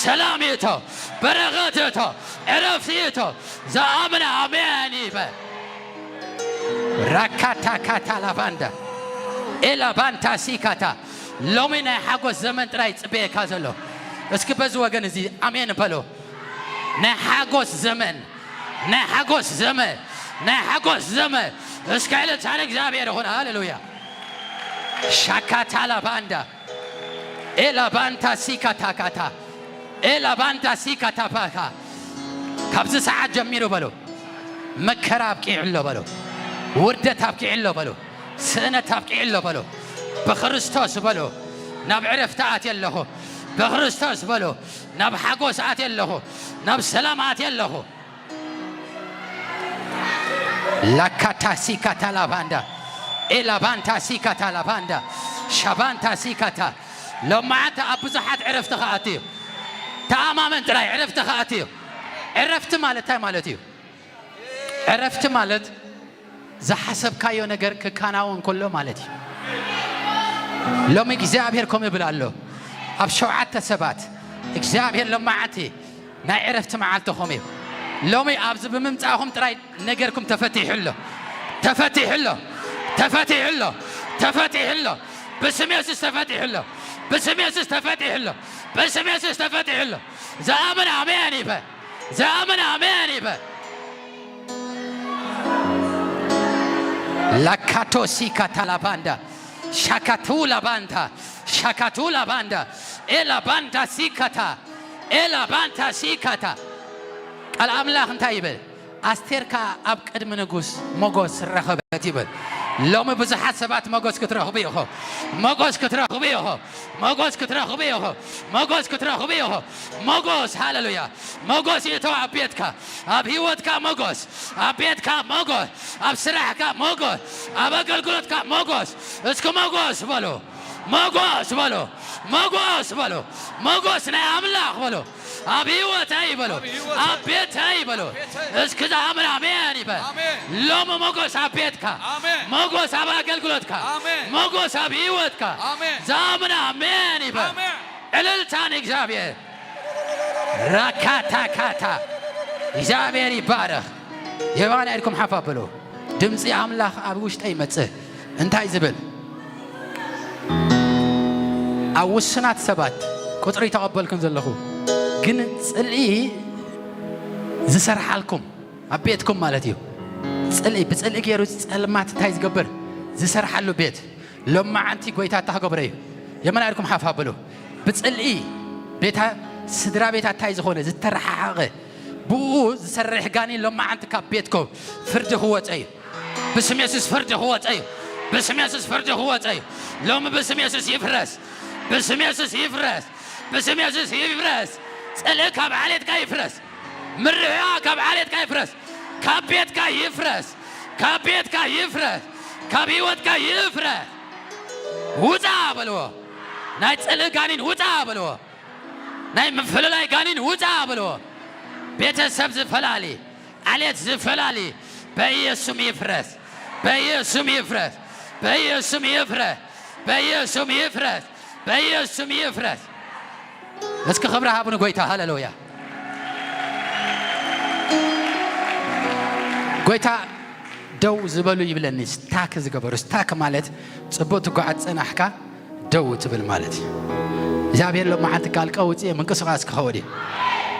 ሰላም ይእቶ፣ በረኸት ይእቶ፣ ዕረፍቲ ይእቶ። ዝኣምን ኣሜን ይበል። ራካታ ካታ ላባንዳ ኤላ ባንታ ሲካታ ሎሚ ናይ ሓጎስ ዘመን ጥራይ ጽበየካ ዘሎ። እስኪ በዚ ወገን እዚ ኣሜን በሎ። ናይ ሓጎስ ዘመን፣ ናይ ሓጎስ ዘመን፣ ናይ ሓጎስ ዘመን። እስከ ዕልልታ ንእግዚኣብሔር ይኹን። ሃሌሉያ። ሻካታ ላባንዳ ኤላ ባንታ ሲካታ ካታ ኤላ ባንታ ሲካታ ፓካ። ካብዚ ሰዓት ጀሚሩ በሎ፣ መከራ ኣብቂዑ ኣሎ በሎ፣ ውርደት ኣብቂዑ ኣሎ በሎ፣ ስእነት ኣብቂዑ ኣሎ በሎ። ብክርስቶስ በሎ፣ ናብ ዕረፍቲ ኣትየ ኣለኹ። ብክርስቶስ በሎ፣ ናብ ሓጎስ ኣትየ ኣለኹ። ናብ ሰላም ኣትየ ኣለኹ። ላካታ ሲካታ ላባንዳ ኤላባንታ ሲካታ ላባንዳ ሻባንታ ሲካታ ሎማዓንቲ ኣብ ብዙሓት ዕረፍቲ ክኣቱ እዩ። ተኣማመን ጥራይ ዕረፍቲ ክኣቱ እዩ። ዕረፍቲ ማለት እንታይ ማለት እዩ? ዕረፍቲ ማለት ዝሓሰብካዮ ነገር ክከናወን ከሎ ማለት እዩ። ሎሚ እግዚኣብሔር ከምኡ ይብል ኣሎ። ኣብ ሸውዓተ ሰባት እግዚኣብሔር ሎማዓንቲ ናይ ዕረፍቲ መዓልትኹም እዩ። ሎሚ ኣብዚ ብምምጻእኹም ጥራይ ነገርኩም ተፈቲሑ ኣሎ። ተፈቲሑ ኣሎ። ተፈቲሑ ኣሎ። ተፈቲሑ ኣሎ። ብስም የሱስ ተፈቲሑ ኣሎ። ብስም የሱስ ተፈቲሑ ኣሎ። ብስም የሱስ ተፈቲሑ ኣሎ። ዝኣምን ኣሜን ይበል። ዝኣምን ኣሜን ይበል። ላካቶ ሲካታ ላባንዳ ሻካቱ ላባንታ ሻካቱ ላባንዳ ኤላ ባንታ ሲካታ ኤላ ባንታ ሲካታ። ቃል ኣምላኽ እንታይ ይብል? ኣስቴር ከኣ ኣብ ቅድሚ ንጉስ ሞጎስ ረኸበት ይብል። ሎሚ ብዙሓት ሰባት ሞጎስ ክትረኽቡ ኢኹም። ሞጎስ ክትረኽቡ ኢኹም። ሞጎስ ክትረኽቡ ኢኹም። ሞጎስ ክትረኽቡ ኢኹም። ሞጎስ፣ ሃሌሉያ። ሞጎስ ይእቶ ኣብ ቤትካ፣ ኣብ ህይወትካ ሞጎስ፣ ኣብ ቤትካ ሞጎስ፣ ኣብ ስራሕካ ሞጎስ፣ ኣብ ኣገልግሎትካ ሞጎስ። እስኪ ሞጎስ በሉ፣ ሞጎስ በሉ፣ ሞጎስ በሉ፣ ሞጎስ ናይ ኣምላኽ በሉ። ኣብ ህይወተይ በሉ፣ ኣብ ህይወተይ፣ ኣብ ቤተይ በሉ። ኣብ ቤተይ። እስኪ ዝኣምን ኣሜን ይበል። ኣሜን። ሎሚ ሞጎስ ኣብ ቤትካ፣ ኣሜን። ሞጎስ ኣብ ኣገልግሎትካ፣ ኣሜን። ሞጎስ ኣብ ህይወትካ። ኣሜን። ዝኣምን ኣሜን ይበል። ኣሜን። ዕልልታ ንእግዚኣብሔር። ራካታካታ። እግዚኣብሔር ይባረኽ። የማና ኢድኩም ሓፍ ኣብሉ። ድምፂ ኣምላኽ ኣብ ውሽጠይ ይመጽእ። እንታይ ዝብል? ኣብ ውሱናት ሰባት ቁፅሪ ተቐበልኩን ዘለኹ፣ ግን ፅልኢ ዝሰርሓልኩም ኣብ ቤትኩም ማለት እዩ። ፅልኢ፣ ብፅልኢ ገይሩ ፀልማት እንታይ ዝገብር? ዝሰርሓሉ ቤት። ሎማዓንቲ ጎይታ እታ ክገብሮ እዩ። የመና ኢድኩም ሓፍ ኣብሉ። ብፅልኢ ቤታ፣ ስድራ ቤታ እንታይ ዝኾነ ዝተረሓሓቐ፣ ብኡ ዝሰርሕ ጋኔን ሎማዓንቲ ካብ ቤትኩም ፍርዲ ክወፀ እዩ። ብስም የሱስ ፍርዲ ክወፀ እዩ። ብስም የሱስ ፍርዲ ክወፀ እዩ። ሎሚ ብስም የሱስ ይፍረስ። ብስም የሱስ ይፍረስ። ብስም የሱስ ይፍረስ። ፅልኢ ካብ ዓሌትካ ይፍረስ። ምርሕዋ ካብ ዓሌትካ ይፍረስ። ካብ ቤትካ ይፍረስ። ካብ ቤትካ ይፍረስ። ካብ ህይወትካ ይፍረስ። ውፃ በልዎ። ናይ ፅልኢ ጋኒን ውፃ በልዎ። ናይ ምፍልላይ ጋኒን ውፃ በልዎ። ቤተሰብ ዝፈላሊ፣ ዓሌት ዝፈላሊ በኢየሱስም ይፍረስ። በኢየሱስም ይፍረስ። በኢየሱስም ይፍረስ። በኢየሱስም ይፍረስ። በኢየሱስም ይፍረስ። እስኪ ክብሪ ሃቡ ንጎይታ። ሃሌሉያ። ጎይታ ደው ዝበሉ ይብለኒ። ስታክ ዝገበሩ፣ ስታክ ማለት ጽቡቕ ትጓዓዝ ጸናሕካ ደው ትብል ማለት እዩ። እግዚኣብሔር ሎማዓንቲ ቃል ቀውፅየ ምንቅስቃስ ክኸውን እዩ።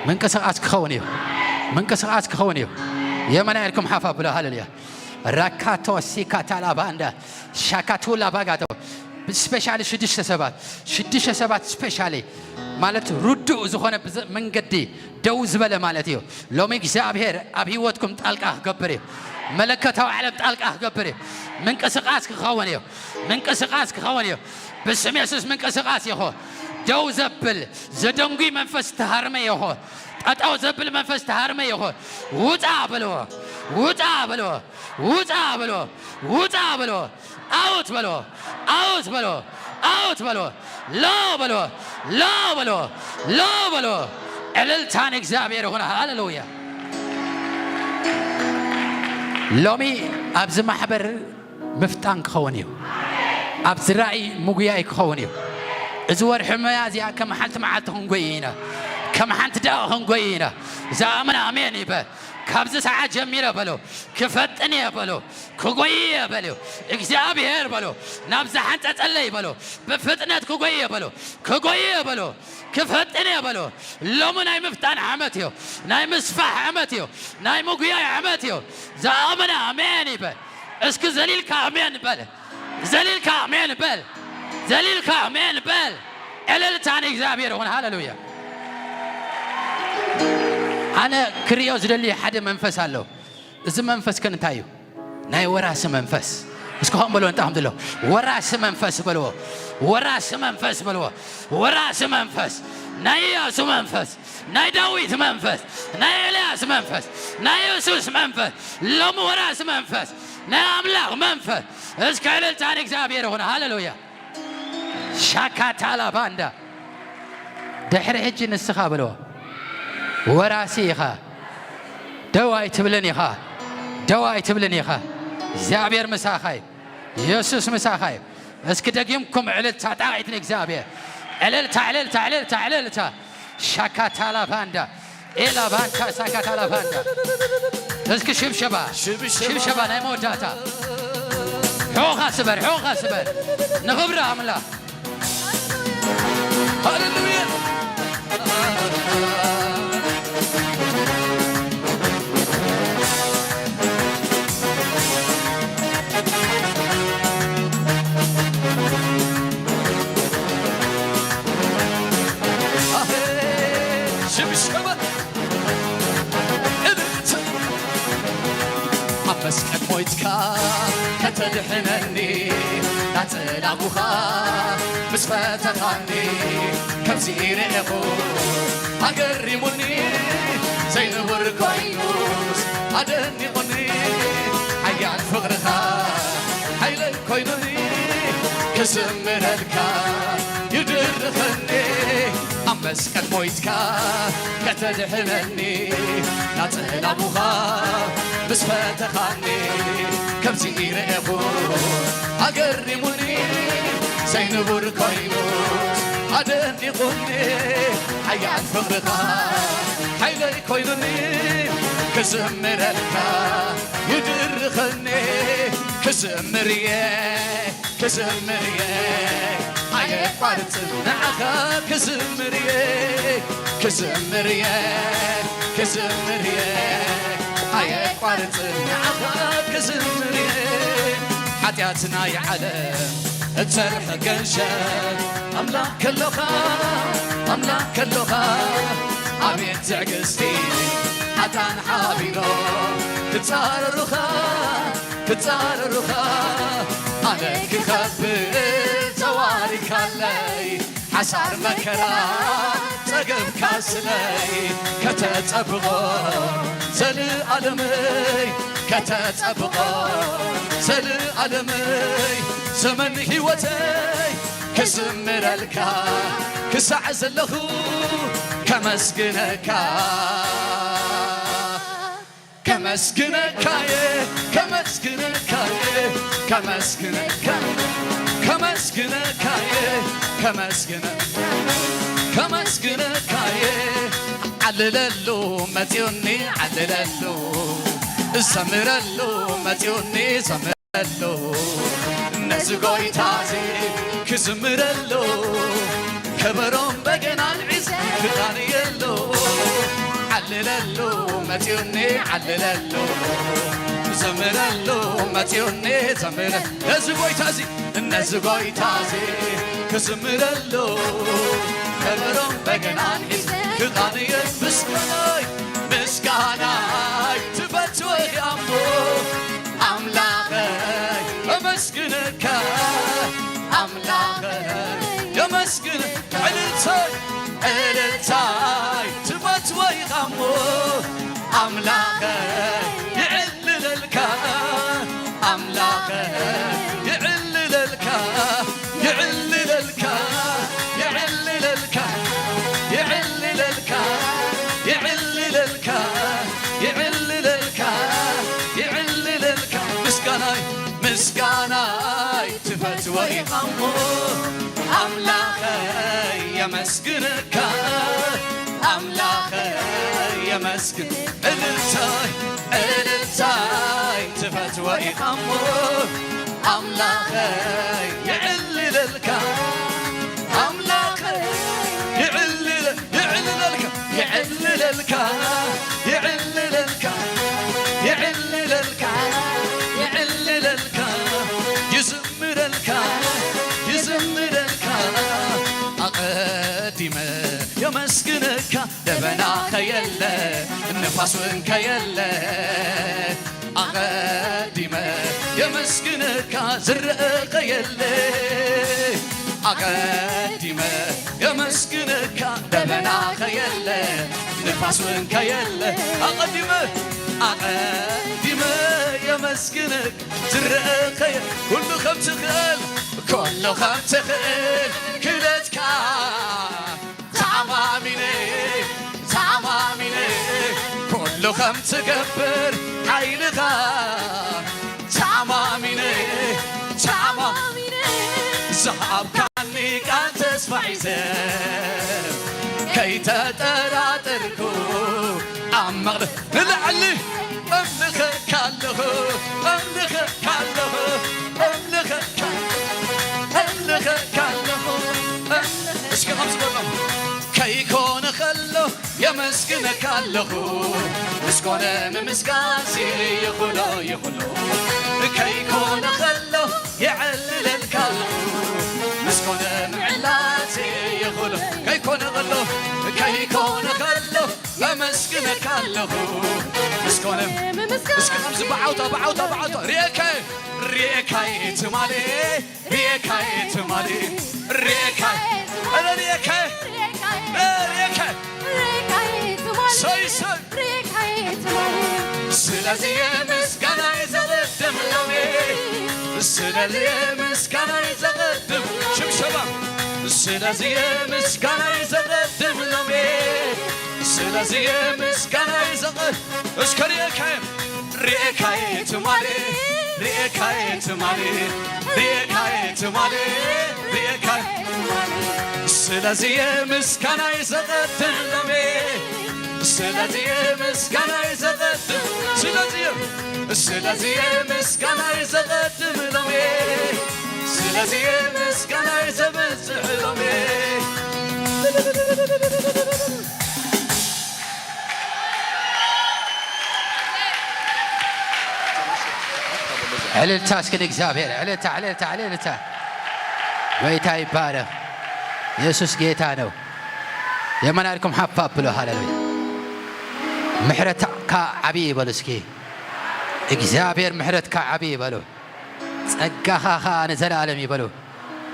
ምንቅስቃስ ክኸውን እዩ። ምንቅስቃስ ክኸውን እዩ። የመና ኢልኩም ሓፍ ኣብሎ። ሃሌሉያ። ራካቶ ሲካታላ ባንዳ ሻካቱላ ባጋቶ። ስፔሻሊ ሽዱሽተ ሰባት ሽዱሽተ ሰባት ስፔሻሊ ማለት ርዱእ ዝኾነ ብዘ- መንገዲ ደው ዝበለ ማለት እዩ። ሎሚ እግዚኣብሔር ኣብ ህይወትኩም ጣልቃ ክገብር እዩ። መለከታዊ ዓለም ጣልቃ ክገብር እዩ። ምንቅስቃስ ክኸውን እዩ። ምንቅስቃስ ክኸውን እዩ። ብስም የሱስ ምንቅስቃስ ይኹ። ደው ዘብል ዘደንጉይ መንፈስ ተሃርመ ይኹ። ጠጠው ዘብል መንፈስ ተሃርመ ይኹ። ውፃ በልዎ። ውፃ በልዎ። ውፃ በልዎ። ውፃ በልዎ። ኣውት በልዎ። ኣውት በልዎ። ኣውት በልዎ። ሎ በልዎ። ሎ በልዎ። ሎ በልዎ። ዕልልታ ንእግዚኣብሔር ይኹን። ሃሌሉያ። ሎሚ ኣብዚ ማሕበር ምፍጣን ክኸውን እዩ። ኣብዚ ራእይ ምጉያይ ክኸውን እዩ። እዚ ወርሒ መያዝያ ከም ሓንቲ መዓልቲ ክንጎይ ኢና። ከም ሓንቲ ደቂ ክንጎይ ኢና። ዝኣምን ኣሜን ይበል። ካብዚ ሰዓት ጀሚረ በሎ። ክፈጥን እየ በሎ። ክጎይ እየ በሎ። እግዚኣብሔር በሎ። ናብ ዝሓንጸጸለይ በሎ። ብፍጥነት ክጎይ እየ በሎ። ክጎይ እየ በሎ። ክፈጥን እየ በሎ። ሎሚ ናይ ምፍጣን ዓመት እዩ። ናይ ምስፋሕ ዓመት እዩ። ናይ ምጉያይ ዓመት እዩ። ዝኣመነ ኣሜን ይበል። እስኪ ዘሊልካ ኣሜን በል። ዘሊልካ ኣሜን በል። ዘሊልካ ኣሜን በል። ዕልልታ ንእግዚኣብሔር ይኹን። ሃሌሉያ። ኣነ ክርእዮ ዝደሊ ሓደ መንፈስ ኣሎ። እዚ መንፈስ ከ እንታይ እዩ? ናይ ወራሲ መንፈስ። እስኪ ኸም በልዎ፣ እንታይ ከም ዘሎ። ወራሲ መንፈስ በልዎ። ወራሲ መንፈስ በልዎ። ወራሲ መንፈስ። ናይ ኢያሱ መንፈስ። ናይ ዳዊት መንፈስ። ናይ ኤልያስ መንፈስ። ናይ የሱስ መንፈስ። ሎም ወራሲ መንፈስ። ናይ ኣምላኽ መንፈስ። እስከ ዕልልታ ንእግዚኣብሔር ይኹን። ሃሌሉያ። ሻካታላ ባንዳ። ድሕሪ ሕጂ ንስኻ በልዎ። ወራሲ ኢኻ። ደው ኣይትብልን ኢኻ። ደው ኣይትብልን ኢኻ። እግዚኣብሔር ምሳኻ እዩ። የሱስ ምሳኻ እዩ። እስኪ ደጊምኩም ዕልልታ ጣቂት ንእግዚኣብሔር። ዕልልታ፣ ዕልልታ፣ ዕልልታ፣ ዕልልታ። ሻካታላ ባንዳ። ኤላ ባንታ ሳካታላ ባንዳ። እስኪ ሽብሸባ። ሽብሸባ። ሽብሸባ ናይ መወዳእታ። ሑኻ ስበር፣ ሑኻ ስበር። ንኽብሪ ኣምላኽ። ሃሌሉያ። ኣሄ፣ ሽብሸባ። እልልታ። ኣብ መስቀል ሞይትካ ከተድሕነኒ፣ ናጸላእኩኻ ምስ ፈተኻኒ፣ ከምዚ ርኤኹ ኣገሪሙኒ፣ ዘይንቡር ኮይኑስ ኣደኒቑኒ፣ ሓያል ፍቕርኻ ሓይለይ ኮይኑኒ፣ ክዝምረልካ ይድርኸኒ። ኣብ መስቀል ሞይትካ ከተድሕነኒ፣ ናጸላእኩኻ ምስ ፈተኻኒ፣ ከምዚ ርኤኹ ኣገሪሙኒ፣ ዘይንቡር ኮይኑስ ኣደኒቑኒ፣ ሓያል ፍቕርኻ ሓይለይ ኮይኑኒ፣ ክዝምረልካ ይድርኸኒ፣ ክዝምር እየ። ክዝምር እየ ኣየቋርጽን ንዓኻ ክዝምር እየ ክዝምር እየ ክዝምር እየ ኣየቋርጽን ንዓኻ ክዝምር እየ ሓጢኣት ናይ ዓለም እትሰርሕ ገንሸል ኣምላኽ ከሎኻ ኣምላኽ ከሎኻ ኣቤት ትዕግስቲ ሓጣን ሓቢሮ ክጻረሩኻ ክጻረሩኻ ኣነ ክኸብር ተዋሪካለይ ሓሳር መከራ ጸገምካ ስለይ ከተጸብቖ ዘልኣለመይ ከተጸብቖ ዘልኣለመይ ዘመን ሕይወተይ ክዝምረልካ ክሳዕ ዘለኹ ከመስግነካ ከመስግነካየ ከመስግነካየ ከመስግነካየ ከመስግነካየ ከመስግነ ከመስግነካየ ዓልለሉ መጽኡኒ ዓልለሉ እዘምረሉ መጽኡኒ ዘምረሉ ነዚ ጎይታዚ ክዝምረሉ ከበሮን በገናን ሒዘ ክዳንየሉ፣ ዓልለሉ መጺኡኒ ዓልለሉ፣ ዘምረሉ መጺኡኒ ዘምረ፣ ነዚ ጎይታ እዚ፣ ነዚ ጎይታ እዚ ክዝምረሉ፣ ከበሮን በገናን ሒዘ ክዳንየ ምስጋናይ፣ ምስጋናይ ትፈትወ እሞ ኣምላኸይ ኣመስግነካ፣ ኣምላኸይ የመስግን። ዕልልታይ፣ ዕልልታይ ትፈትወ ኢኻ እሞ ኣምላኸይ ይዕልለልካ፣ ኣምላኸይ ይዕልለልካ፣ ይዕልለልካ፣ ይዕልለልካ፣ ይዕልለልካ፣ ይዕልለልካ፣ ይዕልለልካ፣ ይዕልለልካ። ምስጋናይ፣ ምስጋናይ ትፈትዎ ኢኻ እሞ ኣምላኸይ የመስግነካ፣ ኣምላኸይ የመስግን። እልልታይ፣ እልልታይ ትፈትዎ ኢኻ እሞ ኣምላኸይ የዕልለልካ፣ ኣምላኸይ የዕልለ-፣ የዕልለልካ፣ የዕልለልካ፣ የዕልለልካ፣ የዕልለልካ፣ የዕልለልካ፣ ይዝምረልካ፣ ይዝምረልካ። ኣቐዲመ የመስግነካ፣ ደበና ከየለ፣ ንፋስ እውን ከየለ፣ ኣቐዲመ የመስግነካ፣ ዝረአ ከየለ፣ ኣቐዲመ የመስግነካ፣ ደበና ከየለ፣ ንፋስ እውን ከየለ፣ ኣቐዲመ፣ ኣቐዲመ የመስግነካ፣ ዝረአ ከየ-፣ ኩሉ ከም ትኽእል፣ ኩሉ ከም ትኽእል ክለትካ ተኣማሚነ፣ ተኣማሚነ፣ ኩሉ ከም ትገብር ሓይልኻ ተኣማሚነ፣ ተኣማሚነ፣ ዝሃብካኒ ቃል ተስፋ ሒዘ ከይተጠራጠርኩ ኣብ መቕደ-፣ ንላዕሊ እምልኸካ ኣለኹ፣ እምልኸካ ኣለኹ፣ እምልኸካ፣ እምልኸካ ኣለኹ። እስኪ ከምዚ በሎም። ከይኮነ ከሎ የመስግነካ ኣለኹ፣ ምስ ኮነ ምምስጋንሲ ይኹሎ፣ ይኹሎ። ከይኮነ ከሎ የዕልለልካ ኣለኹ፣ ምስ ኮነ ምዕላልሲ ይኹሎ። ከይኮነ ከሎ፣ ከይኮነ ከሎ የመስግነካ ኣለኹ፣ ምስ ኮነ። እስኪ ከምዚ ብዓውታ፣ ብዓውታ፣ ብዓውታ። ርኤካየ፣ ርኤካየ ትማሊ፣ ርኤካየ ትማሊ፣ ርኤካየ፣ ኣረ ርኤካየ፣ እ፣ ርኤካየ። ሰይ፣ ሰይ። ስለዚ ምስጋናይ ዘቐድም ሎሚ፣ ስለዚ ምስጋናይ ዘቐድም ሽብሸባ፣ ስለዚ ምስጋናይ ዘቐድም ሎሚ፣ ስለዚ ምስጋናይ ዘቐ-፣ እስከ ርኤካየ፣ ርኤካየ ትማሊ፣ ርኤካየ ትማሊ፣ ርኤካየ ትማሊ፣ ርኤካየ። ስለዚ ምስጋናይ ዘቐድም ሎሚ፣ ስለዚ ምስጋናይ ዘቐድም፣ ስለዚ፣ ስለዚ ምስጋናይ ዘቐድም ሎሚ፣ ስለዚ ምስጋናይ ዘብዝሕ ሎሚ። ዕልልታ እስኪ ንእግዚኣብሔር፣ ዕልልታ፣ ዕልልታ፣ ዕልልታ። ጎይታ ይባረኽ። ኢየሱስ ጌታ ነው። የመናልኩም ሓፍ ኣብሉ፣ ሃሌሉያ። ምሕረትካ ዓብዪ ይበሉ እስኪ። እግዚኣብሔር ምሕረትካ ዓብዪ ይበሉ። ጸጋኻ ኸኣ ንዘለኣለም ይበሉ።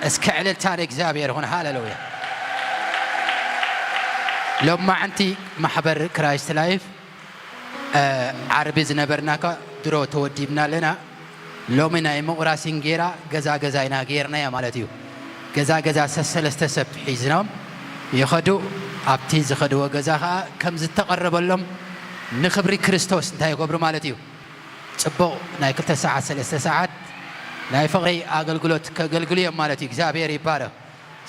እስከ ዕልልታ ንእግዚኣብሔር ይኹን። ሃሌሉያ። ሎማዕንቲ ማሕበር ክራይስት ላይፍ፣ እ፣ ዓርቢ ዝነበርናካ ድሮ ተወዲብና ኣለና። ሎሚ ናይ ምቑራስ እንጌራ ገዛ ገዛ ኢና ጌርናያ ማለት እዩ። ገዛ ገዛ ሰሰለስተ ሰብ ሒዝኖም ይኸዱ። ኣብቲ ዝኸድዎ ገዛ ኸኣ ከም ዝተቐረበሎም ንኽብሪ ክርስቶስ እንታይ ይገብሩ ማለት እዩ? ጽቡቕ ናይ ክልተ ሰዓት፣ ሰለስተ ሰዓት ናይ ፍቕሪ ኣገልግሎት ከገልግሉ እዮም ማለት እዩ። እግዚኣብሔር ይባረኽ።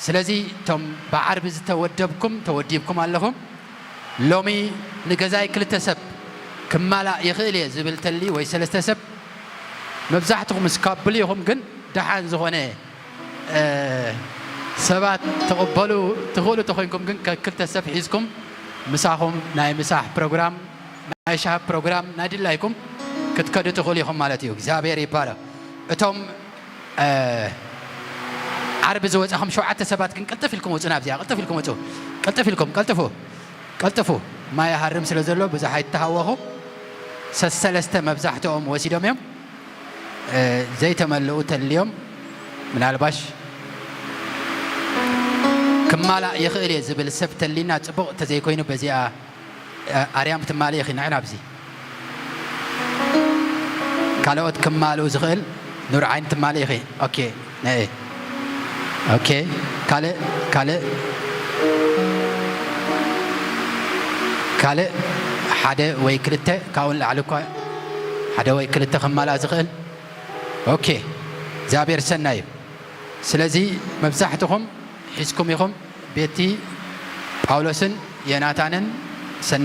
ስለዚ እቶም ብዓርቢ ዝተወደብኩም፣ ተወዲብኩም ኣለኹም። ሎሚ ንገዛይ ክልተ ሰብ ክማላእ ይኽእል እየ ዝብል ተሊ ወይ ሰለስተ ሰብ፣ መብዛሕትኹም እስካብሉ ኢኹም፣ ግን ደሓን ዝኾነ፣ እ፣ ሰባት ትቕበሉ ትኽእሉ ተኾይንኩም ግን ከክልተ ሰብ ሒዝኩም ምሳኹም ናይ ምሳሕ ፕሮግራም ናይ ሻሂ ፕሮግራም ናይ ድላይኩም ክትከዱ ትኽእሉ ኢኹም ማለት እዩ። እግዚኣብሔር ይባረክ። እቶም ዓርቢ ዝወፃኹም ሸውዓተ ሰባት ግን ቅልጥፍ ኢልኩም ውፁ ናብዚኣ ቅልጥፍ ኢልኩም ውፁ። ቅልጥፍ ኢልኩም ቀልጥፉ። ቀልጥፉ። ማይ ሃርም ስለ ዘሎ ብዙሕ ኣይተሃወኹ። ሰሰለስተ መብዛሕትኦም ወሲዶም እዮም። ዘይተመልኡ ተልዮም ምናልባሽ ክማላእ ይኽእል እየ ዝብል ሰብ ተሊና ፅቡቕ እንተዘይኮይኑ በዚኣ ኣርያም ትማሊ ኢኺ ንዕና ኣብዚ ካልኦት ክማልኡ ዝኽእል ኑር ዓይን ትማሊ ኢኺ። ኦኬ ነኤ ኦኬ ካልእ ካልእ ካልእ ሓደ ወይ ክልተ ካብኡ ንላዕሊ እኳ ሓደ ወይ ክልተ ክማልኣ ዝኽእል። ኦኬ እግዚኣብሔር ሰናይ እዩ። ስለዚ መብዛሕትኹም ሒዝኩም ኢኹም ቤቲ ጳውሎስን ዮናታንን ሰናይ